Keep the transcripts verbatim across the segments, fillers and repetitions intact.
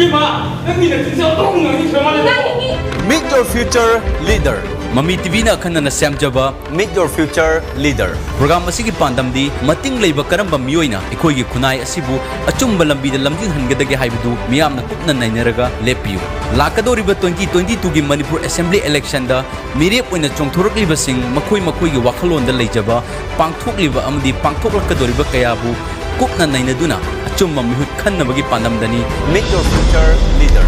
ꯏꯃꯥ, ꯅꯪꯒꯤ ꯅꯆꯤꯟꯁꯦ ꯑꯣꯟꯊꯣꯛꯅ ꯉꯥꯡꯅꯤꯡꯗ꯭ꯔ ꯃꯥꯜꯂꯦ꯫ Meet your future leader. ꯃꯃꯤ ꯇꯤꯚꯤꯅ ꯑꯈꯟꯅꯅ ꯁꯦꯝꯖꯕ Meet your future leader. Program ꯑꯁꯤꯒꯤ ꯄꯥꯟꯗꯝꯗꯤ ꯃꯇꯤꯡ ꯂꯩꯕ ꯀꯔꯝꯕ ꯃꯤꯑꯣꯏꯅ ꯑꯩꯈꯣꯏꯒꯤ ꯈꯨꯟꯅꯥꯏ ꯑꯁꯤꯕꯨ ꯑꯆꯨꯝꯕ ꯂꯝꯕꯤꯗ ꯂꯝꯖꯤꯡꯍꯟꯒꯗꯒꯦ ꯍꯥꯏꯕꯗꯨ ꯃꯤꯌꯥꯝꯅ ꯀꯨꯞꯅ ꯅꯩꯅꯔꯒ ꯂꯦꯞꯄꯤꯌꯨ꯫ ꯂꯥꯛꯀꯗꯧꯔꯤꯕ twenty twenty-twoꯒꯤ ꯃꯅꯤꯄꯨꯔ ꯑꯦꯁꯦꯝꯕ꯭ꯂꯤ ꯏꯂꯦꯛꯁꯟꯗ ꯃꯤꯔꯦꯞ ꯑꯣꯏꯅ ꯆꯣꯡꯊꯣꯔꯛꯂꯤꯕꯁꯤꯡ ꯃꯈꯣꯏ ꯃꯈꯣꯏꯒꯤ ꯋꯥꯈꯜꯂꯣꯟꯗ ꯂꯩꯖꯕ ꯄꯥꯡꯊꯣꯛꯂꯤꯕ ꯑꯃꯗꯤ ꯄꯥꯡꯊꯣꯛꯂꯛꯀꯗꯧꯔꯤꯕ ꯀꯌꯥꯕꯨ ꯀꯨꯞꯅ ꯅꯩꯅꯗꯨꯅ ꯑꯆꯨꯝꯕ ꯃꯤꯍꯨꯠ ꯈꯟꯅꯕꯒꯤ ꯄꯥꯟꯗꯝꯗꯅꯤ Meet your future leader.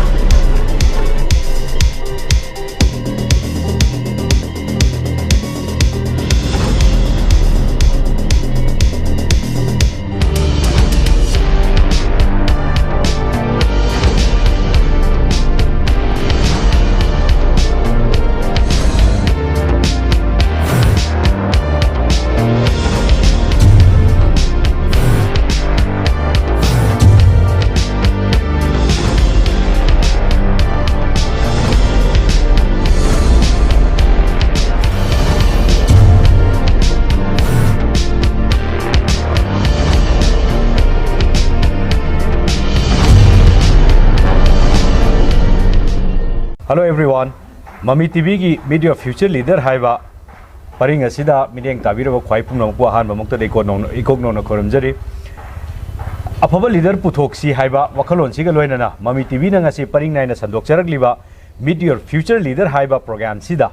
Hello everyone, ꯃꯃꯤ ꯇꯤꯚꯤꯒꯤ Meet Your Future Leader ꯍꯥꯏꯕ ꯄꯔꯤꯡ ꯑꯁꯤꯗ ꯃꯤꯠꯌꯦꯡ ꯇꯥꯕꯤꯔꯕ ꯈ꯭ꯋꯥꯏ ꯄꯨꯝꯅꯃꯛꯄꯨ ꯑꯍꯥꯟꯕ ꯃꯛꯇꯗ ꯏꯀꯣꯛ ꯅꯧꯅ, ꯏꯀꯣꯛ ꯅꯧꯅ ꯈꯨꯔꯨꯝꯖꯔꯤ꯫ ꯑꯐꯕ ꯂꯤꯗꯔ ꯄꯨꯊꯣꯛꯁꯤ ꯍꯥꯏꯕ ꯋꯥꯈꯜꯂꯣꯟꯁꯤꯒ ꯂꯣꯏꯅꯅ ꯃꯃꯤ ꯇꯤꯚꯤꯅ ꯉꯁꯤ ꯄꯔꯤꯡ ꯅꯥꯏꯅ ꯁꯟꯗꯣꯛꯆꯔꯛꯂꯤꯕ Meet Your Future Leader ꯍꯥꯏꯕ ꯄ꯭ꯔꯣꯒ꯭ꯔꯥꯝꯁꯤꯗ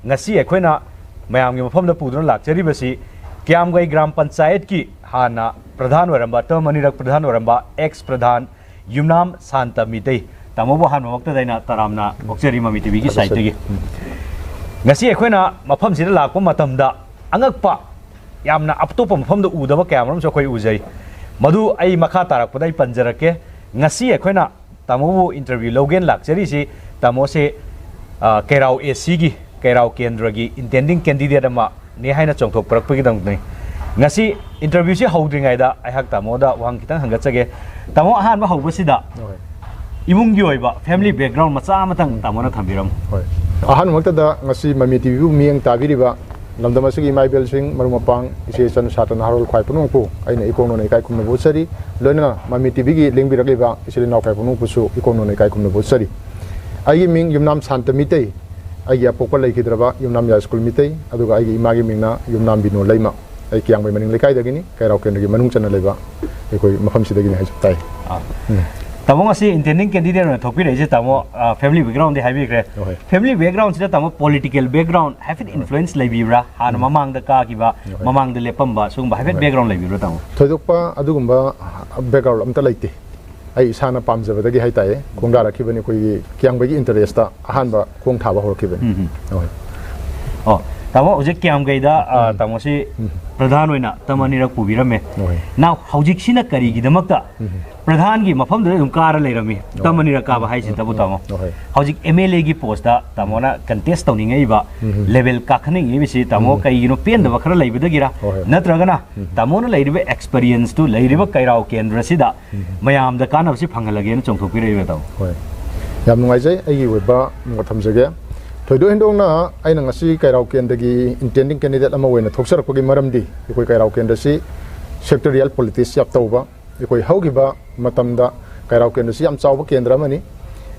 ꯉꯁꯤ ꯑꯩꯈꯣꯏꯅ ꯃꯌꯥꯝꯒꯤ ꯃꯐꯝꯗ ꯄꯨꯗꯨꯅ ꯂꯥꯛꯆꯔꯤꯕꯁꯤ ꯀ꯭ꯌꯥꯝꯒꯩ ꯒ꯭ꯔꯥꯝ ꯄꯟꯆꯥꯌꯠꯀꯤ ꯍꯥꯟꯅ ꯄ꯭ꯔꯙꯥꯟ ꯑꯣꯏꯔꯝꯕ, ꯇꯔꯝ ꯑꯅꯤꯔꯛ ꯄ꯭ꯔꯙꯥꯟ ꯑꯣꯏꯔꯝꯕ ꯑꯦꯛꯁ ꯄ꯭ꯔꯙꯥꯟ ꯌꯨꯝꯅꯥꯝ ꯁꯥꯟꯇ ꯃꯤꯇꯩ꯫ ꯇꯥꯃꯣꯕꯨ ꯑꯍꯥꯟꯕꯃꯛꯇꯗ ꯑꯩꯅ ꯇꯔꯥꯝꯅ ꯑꯣꯛꯆꯔꯤ ꯃꯃꯤ ꯇꯤꯚꯤꯒꯤ ꯁꯥꯏꯠꯇꯒꯤ꯫ ꯉꯁꯤ ꯑꯩꯈꯣꯏꯅ ꯃꯐꯝꯁꯤꯗ ꯂꯥꯛꯄ ꯃꯇꯝꯗ ꯑꯉꯛꯄ, ꯌꯥꯝꯅ ꯑꯇꯣꯞꯄ ꯃꯐꯝꯗ ꯎꯗꯕ ꯀꯌꯥ ꯃꯔꯨꯝꯁꯨ ꯑꯩꯈꯣꯏ ꯎꯖꯩ꯫ ꯃꯗꯨ ꯑꯩ ꯃꯈꯥ ꯇꯥꯔꯛꯄꯗ ꯑꯩ ꯄꯟꯖꯔꯛꯀꯦ꯫ ꯉꯁꯤ ꯑꯩꯈꯣꯏꯅ ꯇꯥꯃꯣꯕꯨ ꯏꯟꯇꯔꯚ꯭ꯌꯨ ꯂꯧꯒꯦꯅ ꯂꯥꯛꯆꯔꯤꯁꯤ, ꯇꯥꯃꯣꯁꯦ, ꯑ, ꯀꯩꯔꯥꯎ ꯑꯦ ꯁꯤꯒꯤ, ꯀꯩꯔꯥꯎ ꯀꯦꯟꯗ꯭ꯔꯒꯤ ꯏꯟꯇꯦꯟꯗꯤꯡ ꯀꯦꯟꯗꯤꯗꯦꯠ ꯑꯃꯅꯤ ꯍꯥꯏꯅ ꯆꯣꯡꯊꯣꯛꯄꯔꯛꯄꯒꯤꯗꯃꯛꯇꯅꯤ꯫ ꯉꯁꯤ ꯏꯟꯇꯔꯚ꯭ꯌꯨꯁꯤ ꯍꯧꯗ꯭ꯔꯤꯉꯩꯗ ꯑꯩꯍꯥꯛ ꯇꯥꯃꯣꯗ ꯋꯥꯍꯪ ꯈꯤꯇꯪ ꯍꯪꯒꯠꯆꯒꯦ꯫ ꯇꯥꯃꯣ, ꯑꯍꯥꯟꯕ ꯍꯧꯕꯁꯤꯗ ꯍꯣꯏ꯫ ꯏꯃꯨꯡꯒꯤ ꯑꯣꯏꯕ ꯐꯦꯃꯤꯂꯤ ꯕꯦꯛꯒ꯭ꯔꯥꯎꯟ ꯃꯆꯥ ꯑꯃꯇꯪ ꯇꯥꯃꯣꯅ ꯊꯝꯕꯤꯔꯝꯃꯨ꯫ ꯍꯣꯏ꯫ ꯑꯍꯥꯟꯕꯃꯛꯇꯗ ꯉꯁꯤ ꯃꯃꯤ ꯇꯤꯚꯤꯕꯨ ꯃꯤꯠꯌꯦꯡ ꯇꯥꯕꯤꯔꯤꯕ ꯂꯝꯗꯝ ꯑꯁꯤꯒꯤ ꯏꯃꯥ ꯏꯕꯦꯜꯁꯤꯡ, ꯃꯔꯨꯞ ꯃꯄꯥꯡ, ꯏꯆꯦ ꯏꯆꯟ, ꯁꯥꯇ꯭ꯔ ꯅꯍꯥꯔꯣꯜ ꯈ꯭ꯋꯥꯏ ꯄꯨꯝꯅꯃꯛꯄꯨ ꯑꯩꯅ ꯏꯀꯣꯛ ꯅꯣꯟꯅ ꯏꯀꯥꯏ ꯈꯨꯝꯅꯕ ꯎꯠꯆꯔꯤ꯫ ꯂꯣꯏꯅꯅ ꯃꯃꯤ ꯇꯤꯚꯤꯒꯤ ꯂꯦꯡꯕꯤꯔꯛꯂꯤꯕ ꯏꯆꯤꯜ ꯏꯅꯥꯎ ꯈ꯭ꯋꯥꯏ ꯄꯨꯝꯅꯃꯛꯄꯨꯁꯨ ꯏꯀꯣꯛ ꯅꯣꯟꯅ ꯏꯀꯥꯏ ꯈꯨꯝꯅꯕ ꯎꯠꯆꯔꯤ꯫ ꯑꯩꯒꯤ ꯃꯤꯡ ꯌꯨꯝꯅꯥꯝ ꯁꯥꯟꯇ ꯃꯤꯇꯩ꯫ ꯑꯩꯒꯤ ꯑꯄꯣꯛꯄ ꯂꯩꯈꯤꯗ꯭ꯔꯕ ꯌꯨꯝꯅꯥꯝ ꯌꯥꯏ ꯁ꯭ꯀꯨꯜ ꯃꯤꯇꯩ, ꯑꯗꯨꯒ ꯑꯩꯒꯤ ꯏꯃꯥꯒꯤ ꯃꯤꯡꯅ ꯌꯨꯝꯅꯥꯝ ꯕꯤꯅꯣ ꯂꯩꯃ꯫ ꯑꯩ ꯀꯤꯌꯥꯡꯕꯩ ꯃꯅꯤꯡ ꯂꯩꯀꯥꯏꯗꯒꯤꯅꯤ, ꯀꯩꯔꯥꯎ ꯀꯦꯟꯗ꯭ꯔꯒꯤ ꯃꯅꯨꯡ ꯆꯟꯅ ꯂꯩꯕ ꯑꯩꯈꯣꯏ ꯃꯐꯝꯁꯤꯗꯒꯤꯅꯤ ꯍꯥꯏꯖꯕ ꯇꯥꯏ꯫ ꯑꯥ꯫ ꯇꯥꯃꯣ, ꯉꯁꯤ intending candidate ꯑꯣꯏꯅ ꯊꯣꯛꯄꯤꯔꯛꯏꯁꯦ, ꯇꯥꯃꯣ, family background ꯗꯤ ꯍꯥꯏꯕꯤꯈ꯭ꯔꯦ꯫ ꯍꯣꯏ꯫ Family background ꯁꯤꯗ, ꯇꯥꯃꯣ, political background ꯍꯥꯏꯐꯦꯠ influence ꯂꯩꯕꯤꯕ꯭ꯔꯥ? ꯍꯥꯟꯅ ꯃꯃꯥꯡꯗ ꯀꯥꯈꯤꯕ, ꯍꯣꯏ꯫ ꯃꯃꯥꯡꯗ ꯂꯦꯞꯄꯝꯕ, ꯁꯤꯒꯨꯝꯕ ꯍꯥꯏꯐꯦꯠ ꯍꯣꯏ꯫ Background ꯂꯩꯕꯤꯕ꯭ꯔꯥ, ꯇꯥꯃꯣ? ꯊꯣꯏꯗꯣꯛꯄ ꯑꯗꯨꯒꯨꯝꯕ background ꯑꯝꯇ ꯂꯩꯇꯦ꯫ ꯑꯩ ꯏꯁꯥꯅ ꯄꯥꯝꯖꯕꯗꯒꯤ ꯍꯥꯏꯇꯥꯔꯦ, ꯈꯣꯡꯗꯥꯔꯛꯈꯤꯕꯅꯤ ꯑꯩꯈꯣꯏꯒꯤ ꯀꯤꯌꯥꯡꯕꯩꯒꯤ interest ꯇ ꯑꯍꯥꯟꯕ ꯈꯣꯡ ꯊꯥꯕ ꯍꯧꯔꯛꯈꯤꯕꯅꯤ꯫ ꯎꯝ, ꯎꯝ꯫ ꯍꯣꯏ꯫ ꯑꯣ, ꯇꯥꯃꯣ, ꯍꯧꯖꯤꯛ ꯀꯤꯌꯥꯝꯒꯩꯗ, ꯑ, ꯇꯥꯃꯣꯁꯤ ꯄ꯭ꯔꯙꯥꯟ ꯑꯣꯏꯅ ꯇꯔꯝ ꯑꯅꯤꯔꯛ ꯄꯨꯕꯤꯔꯝꯃꯦ꯫ ꯍꯣꯏ꯫ Now, ꯍꯧꯖꯤꯛꯁꯤꯅ ꯀꯔꯤꯒꯤꯗꯃꯛꯇ ꯄ꯭ꯔꯙꯥꯟꯒꯤ ꯃꯐꯝꯗꯨꯗ ꯑꯗꯨꯝ ꯀꯥꯔ ꯂꯩꯔꯝꯃꯤ? ꯇꯔꯝ ꯑꯅꯤꯔꯛ ꯀꯥꯕ ꯍꯥꯏꯁꯤꯇꯕꯨ, ꯇꯥꯃꯣ꯫ ꯍꯣꯏ꯫ ꯍꯧꯖꯤꯛ MLA ꯒꯤ post ꯇ ꯇꯥꯃꯣꯅ contest ꯇꯧꯅꯤꯡꯉꯛꯏꯕ, ꯎꯝ꯫ Level ꯀꯥꯈꯠꯅꯤꯡꯉꯤꯕꯁꯤ, ꯇꯥꯃꯣ, ꯎꯝ꯫ ꯀꯩꯒꯤꯅꯣ ꯄꯦꯟꯗꯕ ꯈꯔ ꯂꯩꯕꯗꯒꯤꯔ? ꯍꯣꯏ, ꯍꯣꯏ꯫ ꯅꯠꯇ꯭ꯔꯒꯅ ꯇꯥꯃꯣꯅ ꯂꯩꯔꯤꯕ experience ꯇꯨ ꯂꯩꯔꯤꯕ ꯀꯩꯔꯥꯎ ꯀꯦꯟꯗ꯭ꯔꯁꯤꯗ ꯃꯌꯥꯝꯗ ꯀꯥꯟꯅꯕꯁꯤ ꯐꯪꯍꯜꯂꯒꯦꯅ ꯆꯣꯡꯊꯣꯛꯄꯤꯔꯛꯏꯕ, ꯇꯥꯃꯣ? ꯍꯣꯏ꯫ ꯌꯥꯝ ꯅꯨꯡꯉꯥꯏꯖꯩ꯫ ꯑꯩꯒꯤ ꯑꯣꯏꯕ ꯃꯣꯠ ꯊꯝꯖꯒꯦ꯫ ꯊꯣꯏꯗꯣꯛ ꯍꯦꯟꯗꯣꯛꯅ ꯑꯩꯅ ꯉꯁꯤ ꯀꯩꯔꯥꯎ ꯀꯦꯟꯗ꯭ꯔꯒꯤ intending candidate ꯑꯃ ꯑꯣꯏꯅ ꯊꯣꯛꯆꯔꯛꯄꯒꯤ ꯃꯔꯝꯗꯤ ꯑꯩꯈꯣꯏ ꯀꯩꯔꯥꯎ ꯀꯦꯟꯗ꯭ꯔꯁꯤ sectorial politics ꯌꯥꯝ ꯇꯧꯕ, ꯑꯩꯈꯣꯏ ꯍꯧꯈꯤꯕ ꯃꯇꯝꯗ ꯀꯩꯔꯥꯎ ꯀꯦꯟꯗ꯭ꯔꯁꯤ ꯌꯥꯝ ꯆꯥꯎꯕ ꯀꯦꯟꯗ꯭ꯔ ꯑꯃꯅꯤ꯫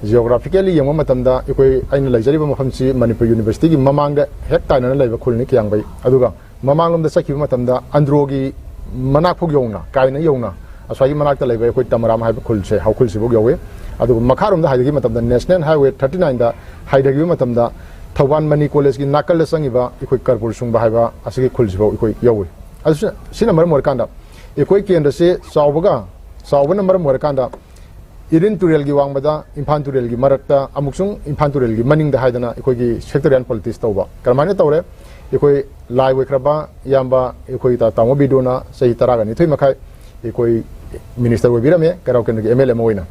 Geographically ꯌꯦꯡꯕ ꯃꯇꯝꯗ ꯑꯩꯈꯣꯏ, ꯑꯩꯅ ꯂꯩꯖꯔꯤꯕ ꯃꯐꯝꯁꯤ ꯃꯅꯤꯄꯨꯔ University ꯒꯤ ꯃꯃꯥꯡꯗ ꯍꯦꯛ ꯇꯥꯏꯅꯅ ꯂꯩꯕ ꯈꯨꯜꯅꯤ ꯀꯤꯌꯥꯡꯕꯩ꯫ ꯑꯗꯨꯒ ꯃꯃꯥꯡꯂꯣꯝꯗ ꯆꯠꯈꯤꯕ ꯃꯇꯝꯗ ꯑꯟꯗ꯭ꯔꯣꯒꯤ ꯃꯅꯥꯛ ꯐꯥꯎ ꯌꯧꯅ, ꯀꯥꯏꯅ ꯌꯧꯅ, ꯑꯁ꯭ꯋꯥꯏꯒꯤ ꯃꯅꯥꯛꯇ ꯂꯩꯕ ꯑꯩꯈꯣꯏ ꯇꯃꯔꯥꯝ ꯍꯥꯏꯕ ꯈꯨꯜꯁꯦ, ꯍꯧꯈꯨꯜꯁꯤꯐꯥꯎ ꯌꯧꯏ꯫ ꯑꯗꯨꯒ ꯃꯈꯥꯔꯣꯝꯗ ꯍꯥꯏꯊꯈꯤꯕ ꯃꯇꯝꯗ National Highway thirty nine ꯗ ꯍꯥꯏꯊꯈꯤꯕ ꯃꯇꯝꯗ ꯊꯧꯕꯥꯜ ꯃꯅꯤ ꯀꯣꯂꯦꯖꯀꯤ ꯅꯥꯀꯜꯗ ꯆꯪꯉꯤꯕ ꯑꯩꯈꯣꯏ ꯀꯔꯄꯨꯔ ꯁꯨꯡꯕ ꯍꯥꯏꯕ ꯑꯁꯤꯒꯤ ꯈꯨꯜꯁꯤꯐꯥꯎ ꯑꯩꯈꯣꯏ ꯌꯧꯏ꯫ ꯑꯗꯨ ꯁꯤ-, ꯁꯤꯅ ꯃꯔꯝ ꯑꯣꯏꯔꯀꯥꯟꯗ ꯑꯩꯈꯣꯏ ꯀꯦꯟꯗ꯭ꯔꯁꯦ ꯆꯥꯎꯕꯒ, ꯆꯥꯎꯕꯅ ꯃꯔꯝ ꯑꯣꯏꯔꯀꯥꯟꯗ ꯏꯔꯤꯟ ꯇꯨꯔꯦꯜꯒꯤ ꯋꯥꯡꯃꯗ ꯏꯝꯐꯥꯜ ꯇꯨꯔꯦꯜꯒꯤ ꯃꯔꯛꯇ ꯑꯃꯨꯛꯁꯨ ꯏꯝꯐꯥꯜ ꯇꯨꯔꯦꯜꯒꯤ ꯃꯅꯤꯡꯗ ꯍꯥꯏꯗꯅ ꯑꯩꯈꯣꯏꯒꯤ sectorial politics ꯇꯧꯕ꯫ ꯀꯔꯝꯍꯥꯏꯅ ꯇꯧꯔꯦ? ꯑꯩꯈꯣꯏ ꯂꯥꯏ ꯑꯣꯏꯈ꯭ꯔꯕ ꯏꯌꯥꯝꯕ ꯑꯩꯈꯣꯏ ꯇꯥ-, ꯇꯥꯃꯣ ꯕꯤꯗꯨꯅ ꯆꯍꯤ ꯇꯔꯥꯒ ꯅꯤꯊꯣꯏ ꯃꯈꯥꯏ ꯑꯩꯈꯣꯏ minister ꯑꯣꯏꯕꯤꯔꯝꯃꯦ, ꯀꯩꯔꯥꯎ ꯀꯦꯟꯗ꯭ꯔꯒꯤ MLA ꯑꯃ ꯑꯣꯏꯅ꯫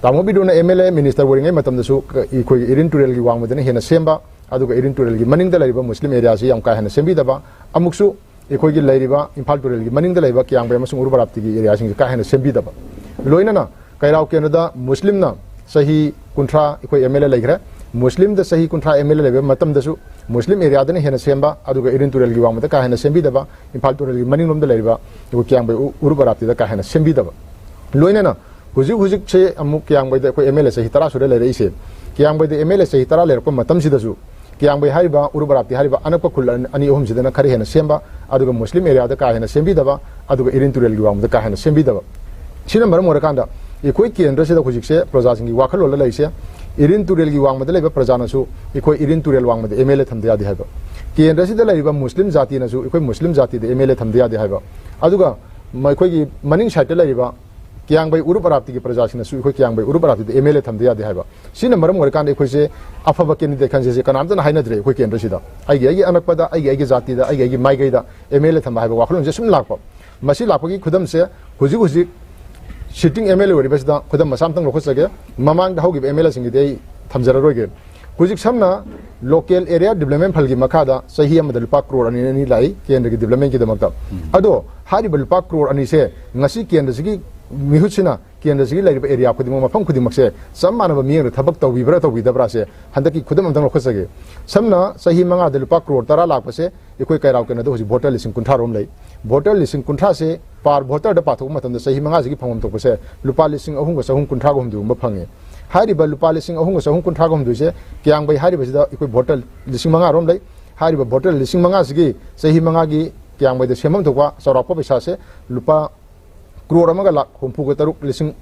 ꯇꯥꯃꯣ ꯕꯤꯗꯨꯅ MLA minister ꯑꯣꯏꯔꯤꯉꯩ ꯃꯇꯝꯗꯁꯨ ꯀ-, ꯑꯩꯈꯣꯏꯒꯤ ꯏꯔꯤꯟ ꯇꯨꯔꯦꯜꯒꯤ ꯋꯥꯡꯃꯗꯅ ꯍꯦꯟꯅ ꯁꯦꯝꯕ, ꯑꯗꯨꯒ ꯏꯔꯤꯟ ꯇꯨꯔꯦꯜꯒꯤ ꯃꯅꯤꯡꯗ ꯂꯩꯔꯤꯕ ꯃꯨꯁꯂꯤꯝ area ꯁꯤ ꯌꯥꯝ ꯀꯥ ꯍꯦꯟꯅ ꯁꯦꯝꯕꯤꯗꯕ, ꯑꯃꯨꯛꯁꯨ ꯑꯩꯈꯣꯏꯒꯤ ꯂꯩꯔꯤꯕ ꯏꯝꯐꯥꯜ ꯇꯨꯔꯦꯜꯒꯤ ꯃꯅꯤꯡꯗ ꯂꯩꯕ ꯀꯤꯌꯥꯡꯕꯩ ꯑꯃꯁꯨꯡ ꯎꯔꯨꯕꯔꯥꯞꯇꯤꯒꯤ area ꯁꯤꯡꯁꯦ ꯀꯥ ꯍꯦꯟꯅ ꯁꯦꯝꯕꯤꯗꯕ, ꯂꯣꯏꯅꯅ ꯀꯩꯔꯥꯎ ꯀꯦꯟꯗ꯭ꯔꯗ ꯃꯨꯁꯂꯤꯝꯅ ꯆꯍꯤ ꯀꯨꯟꯊ꯭ꯔꯥ ꯑꯩꯈꯣꯏ MLA ꯂꯩꯈ꯭ꯔꯦ, ꯃꯨꯁꯂꯤꯝꯗ ꯆꯍꯤ ꯀꯨꯟꯊ꯭ꯔꯥ ꯑꯦꯝ ꯑꯦꯜ ꯑꯦ ꯂꯩꯕ ꯃꯇꯝꯗꯁꯨ ꯃꯨꯁꯂꯤꯝ ꯑꯦꯔꯤꯌꯥꯗꯅ ꯍꯦꯟꯅ ꯁꯦꯝꯕ, ꯑꯗꯨꯒ ꯏꯔꯤꯟ ꯇꯨꯔꯦꯜꯒꯤ ꯋꯥꯡꯃꯗ ꯀꯥ ꯍꯦꯟꯅ ꯁꯦꯝꯕꯤꯗꯕ, ꯏꯝꯐꯥꯜ ꯇꯨꯔꯦꯜꯒꯤ ꯃꯅꯤꯡꯂꯣꯝꯗ ꯂꯩꯔꯤꯕ ꯑꯩꯈꯣꯏ ꯀꯤꯌꯥꯡꯕꯩ ꯎ-, ꯎꯔꯨꯞ ꯑꯔꯥꯞꯇꯤꯗ ꯀꯥ ꯍꯦꯟꯅ ꯁꯦꯝꯕꯤꯗꯕ꯫ ꯂꯣꯏꯅꯅ ꯍꯧꯖꯤꯛ ꯍꯧꯖꯤꯛꯁꯦ ꯑꯃꯨꯛ ꯀꯤꯌꯥꯡꯕꯩꯗ ꯑꯩꯈꯣꯏ ꯑꯦꯝ ꯑꯦꯜ ꯑꯦ ꯆꯍꯤ ꯇꯔꯥ ꯁꯨꯔꯦ ꯂꯩꯔꯛꯏꯁꯦ꯫ ꯀꯤꯌꯥꯡꯕꯩꯗ ꯑꯦꯝ ꯑꯦꯜ ꯑꯦ ꯆꯍꯤ ꯇꯔꯥ ꯂꯩꯔꯛꯄ ꯃꯇꯝꯁꯤꯗꯁꯨ ꯀꯤꯌꯥꯡꯕꯩ ꯍꯥꯏꯔꯤꯕ, ꯎꯔꯨꯞ ꯑꯔꯥꯞꯇꯤ ꯍꯥꯏꯔꯤꯕ ꯑꯅꯛꯄ ꯈꯨꯜ ꯑꯅꯤ ꯑꯍꯨꯝꯁꯤꯗꯅ ꯈꯔ ꯍꯦꯟꯅ ꯁꯦꯝꯕ, ꯑꯗꯨꯒ ꯃꯨꯁꯂꯤꯝ ꯑꯦꯔꯤꯌꯥꯗ ꯀꯥ ꯍꯦꯟꯅ ꯁꯦꯝꯕꯤꯗꯕ, ꯑꯗꯨꯒ ꯏꯔꯤꯟ ꯇꯨꯔꯦꯜꯒꯤ ꯋꯥꯡꯃꯗ ꯀꯥ ꯍꯦꯟꯅ ꯁꯦꯝꯕꯤꯗꯕ꯫ ꯁꯤꯅ ꯃꯔꯝ ꯑꯣꯏꯔꯀꯥꯟꯗ ꯑꯩꯈꯣꯏ ꯀꯦꯟꯗ꯭ꯔꯁꯤꯗ ꯍꯧꯖꯤꯛꯁꯦ ꯄ꯭ꯔꯖꯥꯁꯤꯡꯒꯤ ꯋꯥꯈꯜꯂꯣꯟꯗ ꯂꯩꯔꯤꯁꯦ, ꯏꯔꯤꯟ ꯇꯨꯔꯦꯜꯒꯤ ꯋꯥꯡꯃꯗ ꯂꯩꯕ ꯄ꯭ꯔꯖꯥꯅꯁꯨ ꯑꯩꯈꯣꯏ ꯏꯔꯤꯟ ꯇꯨꯔꯦꯜ ꯋꯥꯡꯃꯗ ꯑꯦꯝ ꯑꯦꯜ ꯑꯦ ꯊꯝꯗ ꯌꯥꯗꯦ ꯍꯥꯏꯕ, ꯀꯦꯟꯗ꯭ꯔꯁꯤꯗ ꯂꯩꯔꯤꯕ ꯃꯨꯁꯂꯤꯝ ꯖꯥꯇꯤꯅꯁꯨ ꯑꯩꯈꯣꯏ ꯃꯨꯁꯂꯤꯝ ꯖꯥꯇꯤꯗ ꯑꯦꯝ ꯑꯦꯜ ꯑꯦ ꯊꯝꯗ ꯌꯥꯗꯦ ꯍꯥꯏꯕ, ꯑꯗꯨꯒ ꯃ-, ꯑꯩꯈꯣꯏꯒꯤ ꯃꯅꯤꯡ ꯁꯥꯏꯠꯇ ꯂꯩꯔꯤꯕ ꯀꯤꯌꯥꯡꯕꯩ ꯎꯔꯨꯞ ꯑꯔꯥꯞꯇꯤꯒꯤ ꯄ꯭ꯔꯖꯥꯁꯤꯡꯅꯁꯨ ꯑꯩꯈꯣꯏ ꯀꯤꯌꯥꯡꯕꯩ ꯎꯔꯨꯞ ꯑꯔꯥꯞꯇꯤꯗ ꯑꯦꯝ ꯑꯦꯜ ꯑꯦ ꯊꯝꯗ ꯌꯥꯗꯦ ꯍꯥꯏꯕ꯫ ꯁꯤꯅ ꯃꯔꯝ ꯑꯣꯏꯔꯀꯥꯟꯗ ꯑꯩꯈꯣꯏꯁꯦ ꯑꯐꯕ ꯀꯦꯟꯗꯤꯗꯦꯠ ꯈꯟꯁꯦ ꯀꯅꯥꯝꯇꯅ ꯍꯥꯏꯅꯗ꯭ꯔꯦ ꯑꯩꯈꯣꯏ ꯀꯦꯟꯗ꯭ꯔꯁꯤꯗ꯫ ꯑꯩꯒꯤ, ꯑꯩꯒꯤ ꯑꯅꯛꯄꯗ, ꯑꯩꯒꯤ, ꯑꯩꯒꯤ ꯖꯥꯇꯤꯗ, ꯑꯩꯒꯤ, ꯑꯩꯒꯤ ꯃꯥꯏꯀꯩꯗ ꯑꯦꯝ ꯑꯦꯜ ꯑꯦ ꯊꯝꯕ ꯍꯥꯏꯕ ꯋꯥꯈꯜꯂꯣꯟꯁꯦ ꯁꯨꯝ ꯂꯥꯛꯄ꯫ ꯃꯁꯤ ꯂꯥꯛꯄꯒꯤ ꯈꯨꯗꯝꯁꯦ ꯍꯧꯖꯤꯛ ꯍꯧꯖꯤꯛ ꯁꯤꯇꯤꯡ ꯑꯦꯝ ꯑꯦꯜ ꯑꯦ ꯑꯣꯏꯔꯤꯕꯁꯤꯗ ꯈꯨꯗꯝ ꯃꯆꯥ ꯑꯃꯇꯪ ꯂꯧꯈꯠꯆꯒꯦ꯫ ꯃꯃꯥꯡꯗ ꯍꯧꯈꯤꯕ ꯑꯦꯝ ꯑꯦꯜ ꯑꯦꯁꯤꯡꯒꯤꯗꯤ ꯑꯩ ꯊꯝꯖꯔꯔꯣꯏꯒꯦ꯫ ꯍꯧꯖꯤꯛ ꯁꯝꯅ ꯂꯣꯀꯦꯜ ꯑꯦꯔꯤꯌꯥ ꯗꯤꯕ꯭ꯂꯞꯃꯦꯟ ꯐꯟꯒꯤ ꯃꯈꯥꯗ ꯆꯍꯤ ꯑꯃꯗ ꯂꯨꯄꯥ ꯀ꯭ꯔꯣꯔ ꯑꯅꯤ, ꯑꯅꯤ ꯂꯥꯛꯏ ꯀꯦꯟꯗ꯭ꯔꯒꯤ ꯗꯤꯕ꯭ꯂꯞꯃꯦꯟꯒꯤꯗꯃꯛꯇ꯫ ꯑꯗꯣ ꯍꯥꯏꯔꯤꯕ ꯂꯨꯄꯥ ꯀ꯭ꯔꯣꯔ ꯑꯅꯤꯁꯦ ꯉꯁꯤ ꯀꯦꯟꯗ꯭ꯔꯁꯤꯒꯤ ꯃꯤꯍꯨꯠꯁꯤꯅ ꯀꯦꯟꯗ꯭ꯔꯁꯤꯒꯤ ꯂꯩꯔꯤꯕ ꯑꯦꯔꯤꯌꯥ ꯈꯨꯗꯤꯡꯃꯛ, ꯃꯐꯝ ꯈꯨꯗꯤꯡꯃꯛꯁꯦ ꯆꯞ ꯃꯥꯟꯅꯕ ꯃꯤꯠꯌꯦꯡꯗ ꯊꯕꯛ ꯇꯧꯕꯤꯕ꯭ꯔꯥ ꯇꯧꯕꯤꯗꯕ꯭ꯔꯥꯁꯦ ꯍꯟꯗꯛꯀꯤ ꯈꯨꯗꯝ ꯑꯃꯇꯪ ꯂꯧꯈꯠꯆꯒꯦ꯫ ꯁꯝꯅ ꯆꯍꯤ ꯃꯉꯥꯗ ꯂꯨꯄꯥ ꯀ꯭ꯔꯣꯔ ꯇꯔꯥ ꯂꯥꯛꯄꯁꯦ ꯑꯩꯈꯣꯏ ꯀꯩꯔꯥꯎ ꯀꯦꯟꯗ꯭ꯔꯗ ꯍꯧꯖꯤꯛ ꯚꯣꯇꯔ ꯂꯤꯁꯤꯡ ꯀꯨꯟꯊ꯭ꯔꯥ ꯔꯣꯝ ꯂꯩ꯫ ꯚꯣꯇꯔ ꯂꯤꯁꯤꯡ ꯀꯨꯟꯊ꯭ꯔꯥꯁꯦ ꯄꯥꯔ ꯚꯣꯇꯔꯗ ꯄꯥꯊꯣꯛꯄ ꯃꯇꯝꯗ ꯆꯍꯤ ꯃꯉꯥꯁꯤꯒꯤ ꯐꯪꯐꯝ ꯊꯣꯛꯄꯁꯦ ꯂꯨꯄꯥ ꯂꯤꯁꯤꯡ ꯑꯍꯨꯝꯒ ꯆꯍꯨꯝ ꯀꯨꯟꯊ꯭ꯔꯥꯒ ꯍꯨꯝꯗꯣꯏꯒꯨꯝꯕ ꯐꯪꯉꯦ꯫ ꯍꯥꯏꯔꯤꯕ ꯂꯨꯄꯥ ꯂꯤꯁꯤꯡ ꯑꯍꯨꯝꯒ ꯆꯍꯨꯝ ꯀꯨꯟꯊ꯭ꯔꯥꯒ ꯍꯨꯝꯗꯣꯏꯁꯦ ꯀꯤꯌꯥꯡꯕꯩ ꯍꯥꯏꯔꯤꯕꯁꯤꯗ ꯑꯩꯈꯣꯏ ꯚꯣꯇꯔ ꯂꯤꯁꯤꯡ ꯃꯉꯥ ꯔꯣꯝ ꯂꯩ꯫ ꯍꯥꯏꯔꯤꯕ ꯚꯣꯇꯔ ꯂꯤꯁꯤꯡ ꯃꯉꯥꯁꯤꯒꯤ ꯆꯍꯤ ꯃꯉꯥꯒꯤ ꯀꯤꯌꯥꯡꯕꯩꯗ ꯁꯦꯝꯐꯝ ꯊꯣꯛꯄ ꯆꯥꯎꯔꯥꯛꯄ ꯄꯩꯁꯥꯁꯦ ꯂꯨꯄꯥ ꯀ꯭ꯔꯣꯔ ꯑꯃꯒ ꯂꯥꯛ ꯍꯨꯝꯐꯨꯒ ꯇꯔꯨꯛ ꯂꯤꯁꯤꯡ